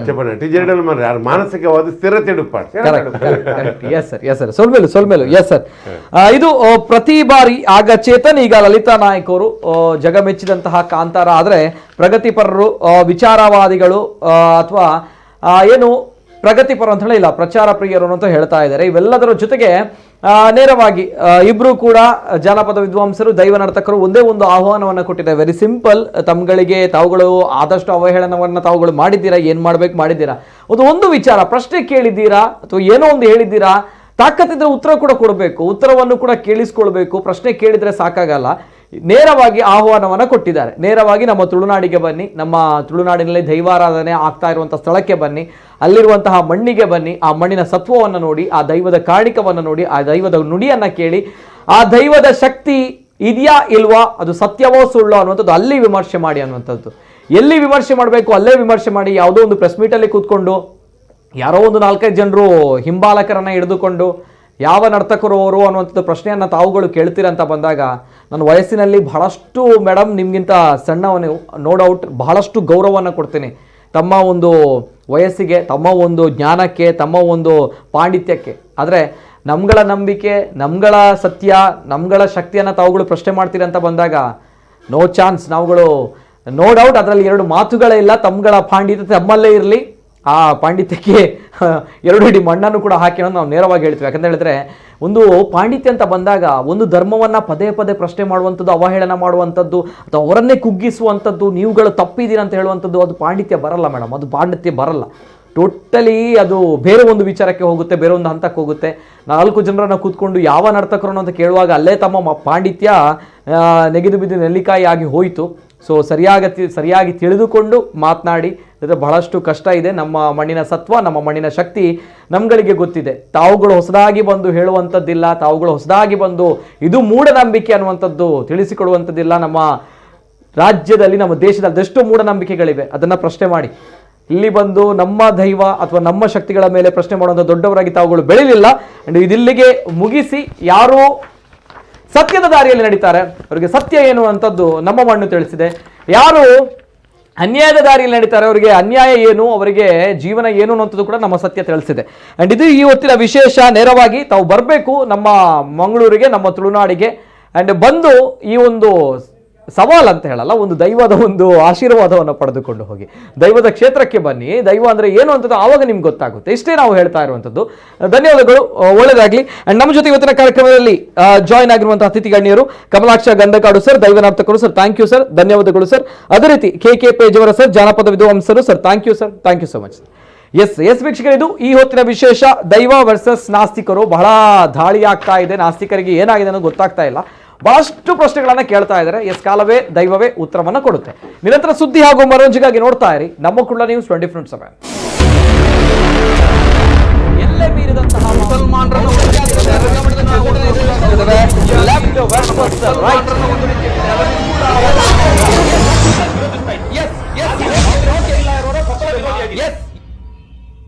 Speaker 4: ಮಾನಸಿಕವಾದ ಸ್ಥಿರತೆ.
Speaker 1: Yes sir, yes sir, ಸೊಲ್ಮೇಲು ಸೊಲ್ಮೇಲು. Yes sir, ಇದು ಪ್ರತಿ ಬಾರಿ ಆಗ ಚೇತನ್, ಈಗ ಲಲಿತಾ ನಾಯಕ್ ಅವರು ಜಗಮೆಚ್ಚಿದಂತಹ ಕಾಂತಾರ. ಆದರೆ ಪ್ರಗತಿಪರರು, ವಿಚಾರವಾದಿಗಳು ಅಥವಾ ಏನು ಪ್ರಗತಿಪರ ಅಂತ ಹೇಳಿಲ್ಲ, ಪ್ರಚಾರ ಪ್ರಿಯರು ಅಂತ ಹೇಳ್ತಾ ಇದ್ದಾರೆ. ಇವೆಲ್ಲದರ ಜೊತೆಗೆ ನೇರವಾಗಿ ಇಬ್ರು ಕೂಡ ಜಾನಪದ ವಿದ್ವಾಂಸರು, ದೈವ ನರ್ತಕರು ಒಂದೇ ಒಂದು ಆಹ್ವಾನವನ್ನು ಕೊಟ್ಟಿದ್ದಾರೆ. ವೆರಿ ಸಿಂಪಲ್, ತಮ್ಗಳಿಗೆ ತಾವುಗಳು ಆದಷ್ಟು ಅವಹೇಳನವನ್ನು ತಾವುಗಳು ಮಾಡಿದ್ದೀರಾ, ಏನು ಮಾಡ್ಬೇಕು ಮಾಡಿದ್ದೀರಾ, ಒಂದು ವಿಚಾರ ಪ್ರಶ್ನೆ ಕೇಳಿದ್ದೀರಾ ಅಥವಾ ಏನೋ ಒಂದು ಹೇಳಿದ್ದೀರಾ, ತಾಕತ್ತಿದ್ರೆ ಉತ್ತರ ಕೂಡ ಕೊಡಬೇಕು, ಉತ್ತರವನ್ನು ಕೂಡ ಕೇಳಿಸ್ಕೊಳ್ಬೇಕು. ಪ್ರಶ್ನೆ ಕೇಳಿದ್ರೆ ಸಾಕಾಗಲ್ಲ. ನೇರವಾಗಿ ಆಹ್ವಾನವನ್ನು ಕೊಟ್ಟಿದ್ದಾರೆ. ನೇರವಾಗಿ ನಮ್ಮ ತುಳುನಾಡಿಗೆ ಬನ್ನಿ, ನಮ್ಮ ತುಳುನಾಡಿನಲ್ಲಿ ದೈವಾರಾಧನೆ ಆಗ್ತಾ ಇರುವಂಥ ಸ್ಥಳಕ್ಕೆ ಬನ್ನಿ, ಅಲ್ಲಿರುವಂತಹ ಮಣ್ಣಿಗೆ ಬನ್ನಿ, ಆ ಮಣ್ಣಿನ ಸತ್ವವನ್ನು ನೋಡಿ, ಆ ದೈವದ ಕಾಣಿಕವನ್ನು ನೋಡಿ, ಆ ದೈವದ ನುಡಿಯನ್ನು ಕೇಳಿ, ಆ ದೈವದ ಶಕ್ತಿ ಇದೆಯಾ ಇಲ್ವಾ, ಅದು ಸತ್ಯವೋ ಸುಳ್ಳೋ ಅನ್ನುವಂಥದ್ದು ಅಲ್ಲಿ ವಿಮರ್ಶೆ ಮಾಡಿ ಅನ್ನುವಂಥದ್ದು. ಎಲ್ಲಿ ವಿಮರ್ಶೆ ಮಾಡಬೇಕು ಅಲ್ಲೇ ವಿಮರ್ಶೆ ಮಾಡಿ. ಯಾವುದೋ ಒಂದು ಪ್ರೆಸ್ ಮೀಟಲ್ಲಿ ಕೂತ್ಕೊಂಡು ಯಾರೋ ಒಂದು 4-5 ಜನರು ಹಿಂಬಾಲಕರನ್ನು ಹಿಡಿದುಕೊಂಡು ಯಾವ ನರ್ತಕರು ಅವರು ಅನ್ನುವಂಥದ್ದು ಪ್ರಶ್ನೆಯನ್ನು ತಾವುಗಳು ಕೇಳ್ತೀರಂತ ಬಂದಾಗ, ನನ್ನ ವಯಸ್ಸಿನಲ್ಲಿ ಬಹಳಷ್ಟು ಮೇಡಮ್ ನಿಮಗಿಂತ ಸಣ್ಣವನು, ನೋ ಡೌಟ್, ಬಹಳಷ್ಟು ಗೌರವವನ್ನು ಕೊಡ್ತೀನಿ ತಮ್ಮ ಒಂದು ವಯಸ್ಸಿಗೆ, ತಮ್ಮ ಒಂದು ಜ್ಞಾನಕ್ಕೆ, ತಮ್ಮ ಒಂದು ಪಾಂಡಿತ್ಯಕ್ಕೆ. ಆದರೆ ನಮ್ಗಳ ನಂಬಿಕೆ, ನಮ್ಗಳ ಸತ್ಯ, ನಮ್ಗಳ ಶಕ್ತಿಯನ್ನು ತಾವುಗಳು ಪ್ರಶ್ನೆ ಮಾಡ್ತೀರಂತ ಬಂದಾಗ ನೋ ಚಾನ್ಸ್, ನಾವುಗಳು ನೋ ಡೌಟ್ ಅದರಲ್ಲಿ ಎರಡು ಮಾತುಗಳೇ ಇಲ್ಲ. ತಮ್ಗಳ ಪಾಂಡಿತ್ಯ ತಮ್ಮಲ್ಲೇ ಇರಲಿ, ಆ ಪಾಂಡಿತ್ಯಕ್ಕೆ ಎರಡು ಹಿಡಿ ಮಣ್ಣನ್ನು ಕೂಡ ಹಾಕಿ ಅನ್ನೋದು ನಾವು ನೇರವಾಗಿ ಹೇಳ್ತೀವಿ. ಯಾಕಂತ ಹೇಳಿದ್ರೆ ಒಂದು ಪಾಂಡಿತ್ಯ ಅಂತ ಬಂದಾಗ ಒಂದು ಧರ್ಮವನ್ನು ಪದೇ ಪದೇ ಪ್ರಶ್ನೆ ಮಾಡುವಂಥದ್ದು, ಅವಹೇಳನ ಮಾಡುವಂಥದ್ದು, ಅಥವಾ ಅವರನ್ನೇ ಕುಗ್ಗಿಸುವಂಥದ್ದು, ನೀವುಗಳು ತಪ್ಪಿದ್ದೀರ ಅಂತ ಹೇಳುವಂಥದ್ದು, ಅದು ಪಾಂಡಿತ್ಯ ಬರಲ್ಲ ಮೇಡಮ್, ಅದು ಪಾಂಡಿತ್ಯ ಬರಲ್ಲ. ಟೋಟಲಿ ಅದು ಬೇರೆ ಒಂದು ವಿಚಾರಕ್ಕೆ ಹೋಗುತ್ತೆ, ಬೇರೆ ಒಂದು ಹಂತಕ್ಕೆ ಹೋಗುತ್ತೆ. 4 ಜನರನ್ನು ಕೂತ್ಕೊಂಡು ಯಾವ ನರ್ತಕರನ್ನು ಅಂತ ಕೇಳುವಾಗ ಅಲ್ಲೇ ತಮ್ಮ ಪಾಂಡಿತ್ಯ ನೆಗೆದು ಬಿದ್ದು ನೆಲ್ಲಿಕಾಯಿ ಆಗಿ ಹೋಯಿತು. ಸೊ ಸರಿಯಾಗಿ ತಿಳಿದುಕೊಂಡು ಮಾತನಾಡಿ, ಅಂದರೆ ಬಹಳಷ್ಟು ಕಷ್ಟ ಇದೆ. ನಮ್ಮ ಮಣ್ಣಿನ ಸತ್ವ, ನಮ್ಮ ಮಣ್ಣಿನ ಶಕ್ತಿ ನಮ್ಗಳಿಗೆ ಗೊತ್ತಿದೆ. ತಾವುಗಳು ಹೊಸದಾಗಿ ಬಂದು ಹೇಳುವಂಥದ್ದಿಲ್ಲ, ತಾವುಗಳು ಹೊಸದಾಗಿ ಬಂದು ಇದು ಮೂಢನಂಬಿಕೆ ಅನ್ನುವಂಥದ್ದು ತಿಳಿಸಿಕೊಡುವಂಥದ್ದಿಲ್ಲ. ನಮ್ಮ ರಾಜ್ಯದಲ್ಲಿ, ನಮ್ಮ ದೇಶದಲ್ಲಿ ಅದೆಷ್ಟೋ ಮೂಢನಂಬಿಕೆಗಳಿವೆ, ಅದನ್ನು ಪ್ರಶ್ನೆ ಮಾಡಿ. ಇಲ್ಲಿ ಬಂದು ನಮ್ಮ ದೈವ ಅಥವಾ ನಮ್ಮ ಶಕ್ತಿಗಳ ಮೇಲೆ ಪ್ರಶ್ನೆ ಮಾಡುವಂಥ ದೊಡ್ಡವರಾಗಿ ತಾವುಗಳು ಬೆಳೀಲಿಲ್ಲ. ಆ್ಯಂಡ್ ಇದಿಲ್ಲಿಗೆ ಮುಗಿಸಿ, ಯಾರು ಸತ್ಯದ ದಾರಿಯಲ್ಲಿ ನಡೀತಾರೆ ಅವರಿಗೆ ಸತ್ಯ ಏನು ಅಂತದ್ದು ನಮ್ಮ ಮಣ್ಣು ತಿಳಿಸಿದೆ. ಯಾರು ಅನ್ಯಾಯದ ದಾರಿಯಲ್ಲಿ ನಡೀತಾರೆ ಅವರಿಗೆ ಅನ್ಯಾಯ ಏನು, ಅವರಿಗೆ ಜೀವನ ಏನು ಅನ್ನೋಂಥದ್ದು ಕೂಡ ನಮ್ಮ ಸತ್ಯ ತಿಳಿಸಿದೆ. ಆ್ಯಂಡ್ ಇದು ಈ ಹೊತ್ತಿನ ವಿಶೇಷ. ನೇರವಾಗಿ ತಾವು ಬರಬೇಕು ನಮ್ಮ ಮಂಗಳೂರಿಗೆ, ನಮ್ಮ ತುಳುನಾಡಿಗೆ. ಆ್ಯಂಡ್ ಬಂದು ಈ ಒಂದು ಸವಾಲ್ ಅಂತ ಹೇಳಲ್ಲ, ಒಂದು ದೈವದ ಒಂದು ಆಶೀರ್ವಾದವನ್ನು ಪಡೆದುಕೊಂಡು ಹೋಗಿ, ದೈವದ ಕ್ಷೇತ್ರಕ್ಕೆ ಬನ್ನಿ, ದೈವ ಅಂದರೆ ಏನು ಅಂತದ್ದು ಆವಾಗ ನಿಮ್ಗೆ ಗೊತ್ತಾಗುತ್ತೆ. ಇಷ್ಟೇ ನಾವು ಹೇಳ್ತಾ ಇರುವಂಥದ್ದು. ಧನ್ಯವಾದಗಳು, ಒಳ್ಳೆಯದಾಗಲಿ. ಆ್ಯಂಡ್ ನಮ್ಮ ಜೊತೆ ಇವತ್ತಿನ ಕಾರ್ಯಕ್ರಮದಲ್ಲಿ ಜಾಯ್ನ್ ಆಗಿರುವಂತಹ ಅತಿಥಿ ಗಣ್ಯರು ಕಮಲಾಕ್ಷ ಗಂಧಕಾಡು ಸರ್, ದೈವನಾರ್ತಕರು sir, thank you sir, ಧನ್ಯವಾದಗಳು ಸರ್. ಅದೇ ರೀತಿ K K Pejavara sir, ಜಾನಪದ ವಿದ್ವಾಂಸರು sir, thank you sir, thank you so much. Yes yes ವೀಕ್ಷಕರೇ, ಇದು ಈ ಹೊತ್ತಿನ ವಿಶೇಷ. ದೈವ ವರ್ಸಸ್ ನಾಸ್ತಿಕರು, ಬಹಳ ದಾಳಿ ಆಗ್ತಾ ಇದೆ. ನಾಸ್ತಿಕರಿಗೆ ಏನಾಗಿದೆ ಅನ್ನೋದು ಗೊತ್ತಾಗ್ತಾ ಇಲ್ಲ. ಬಹಳಷ್ಟು ಪ್ರಶ್ನೆಗಳನ್ನ ಕೇಳ್ತಾ ಇದ್ದಾರೆ. ಎಸ್, ಕಾಲವೇ ದೈವವೇ ಉತ್ತರವನ್ನು ಕೊಡುತ್ತೆ. ನಿರಂತರ ಸುದ್ದಿ ಹಾಗೂ ಮನೋರಂಜನೆಗಾಗಿ ನೋಡ್ತಾ ಇರಿ ನಮ್ಮ ಕುಳ್ಳ ನ್ಯೂಸ್ 24/7.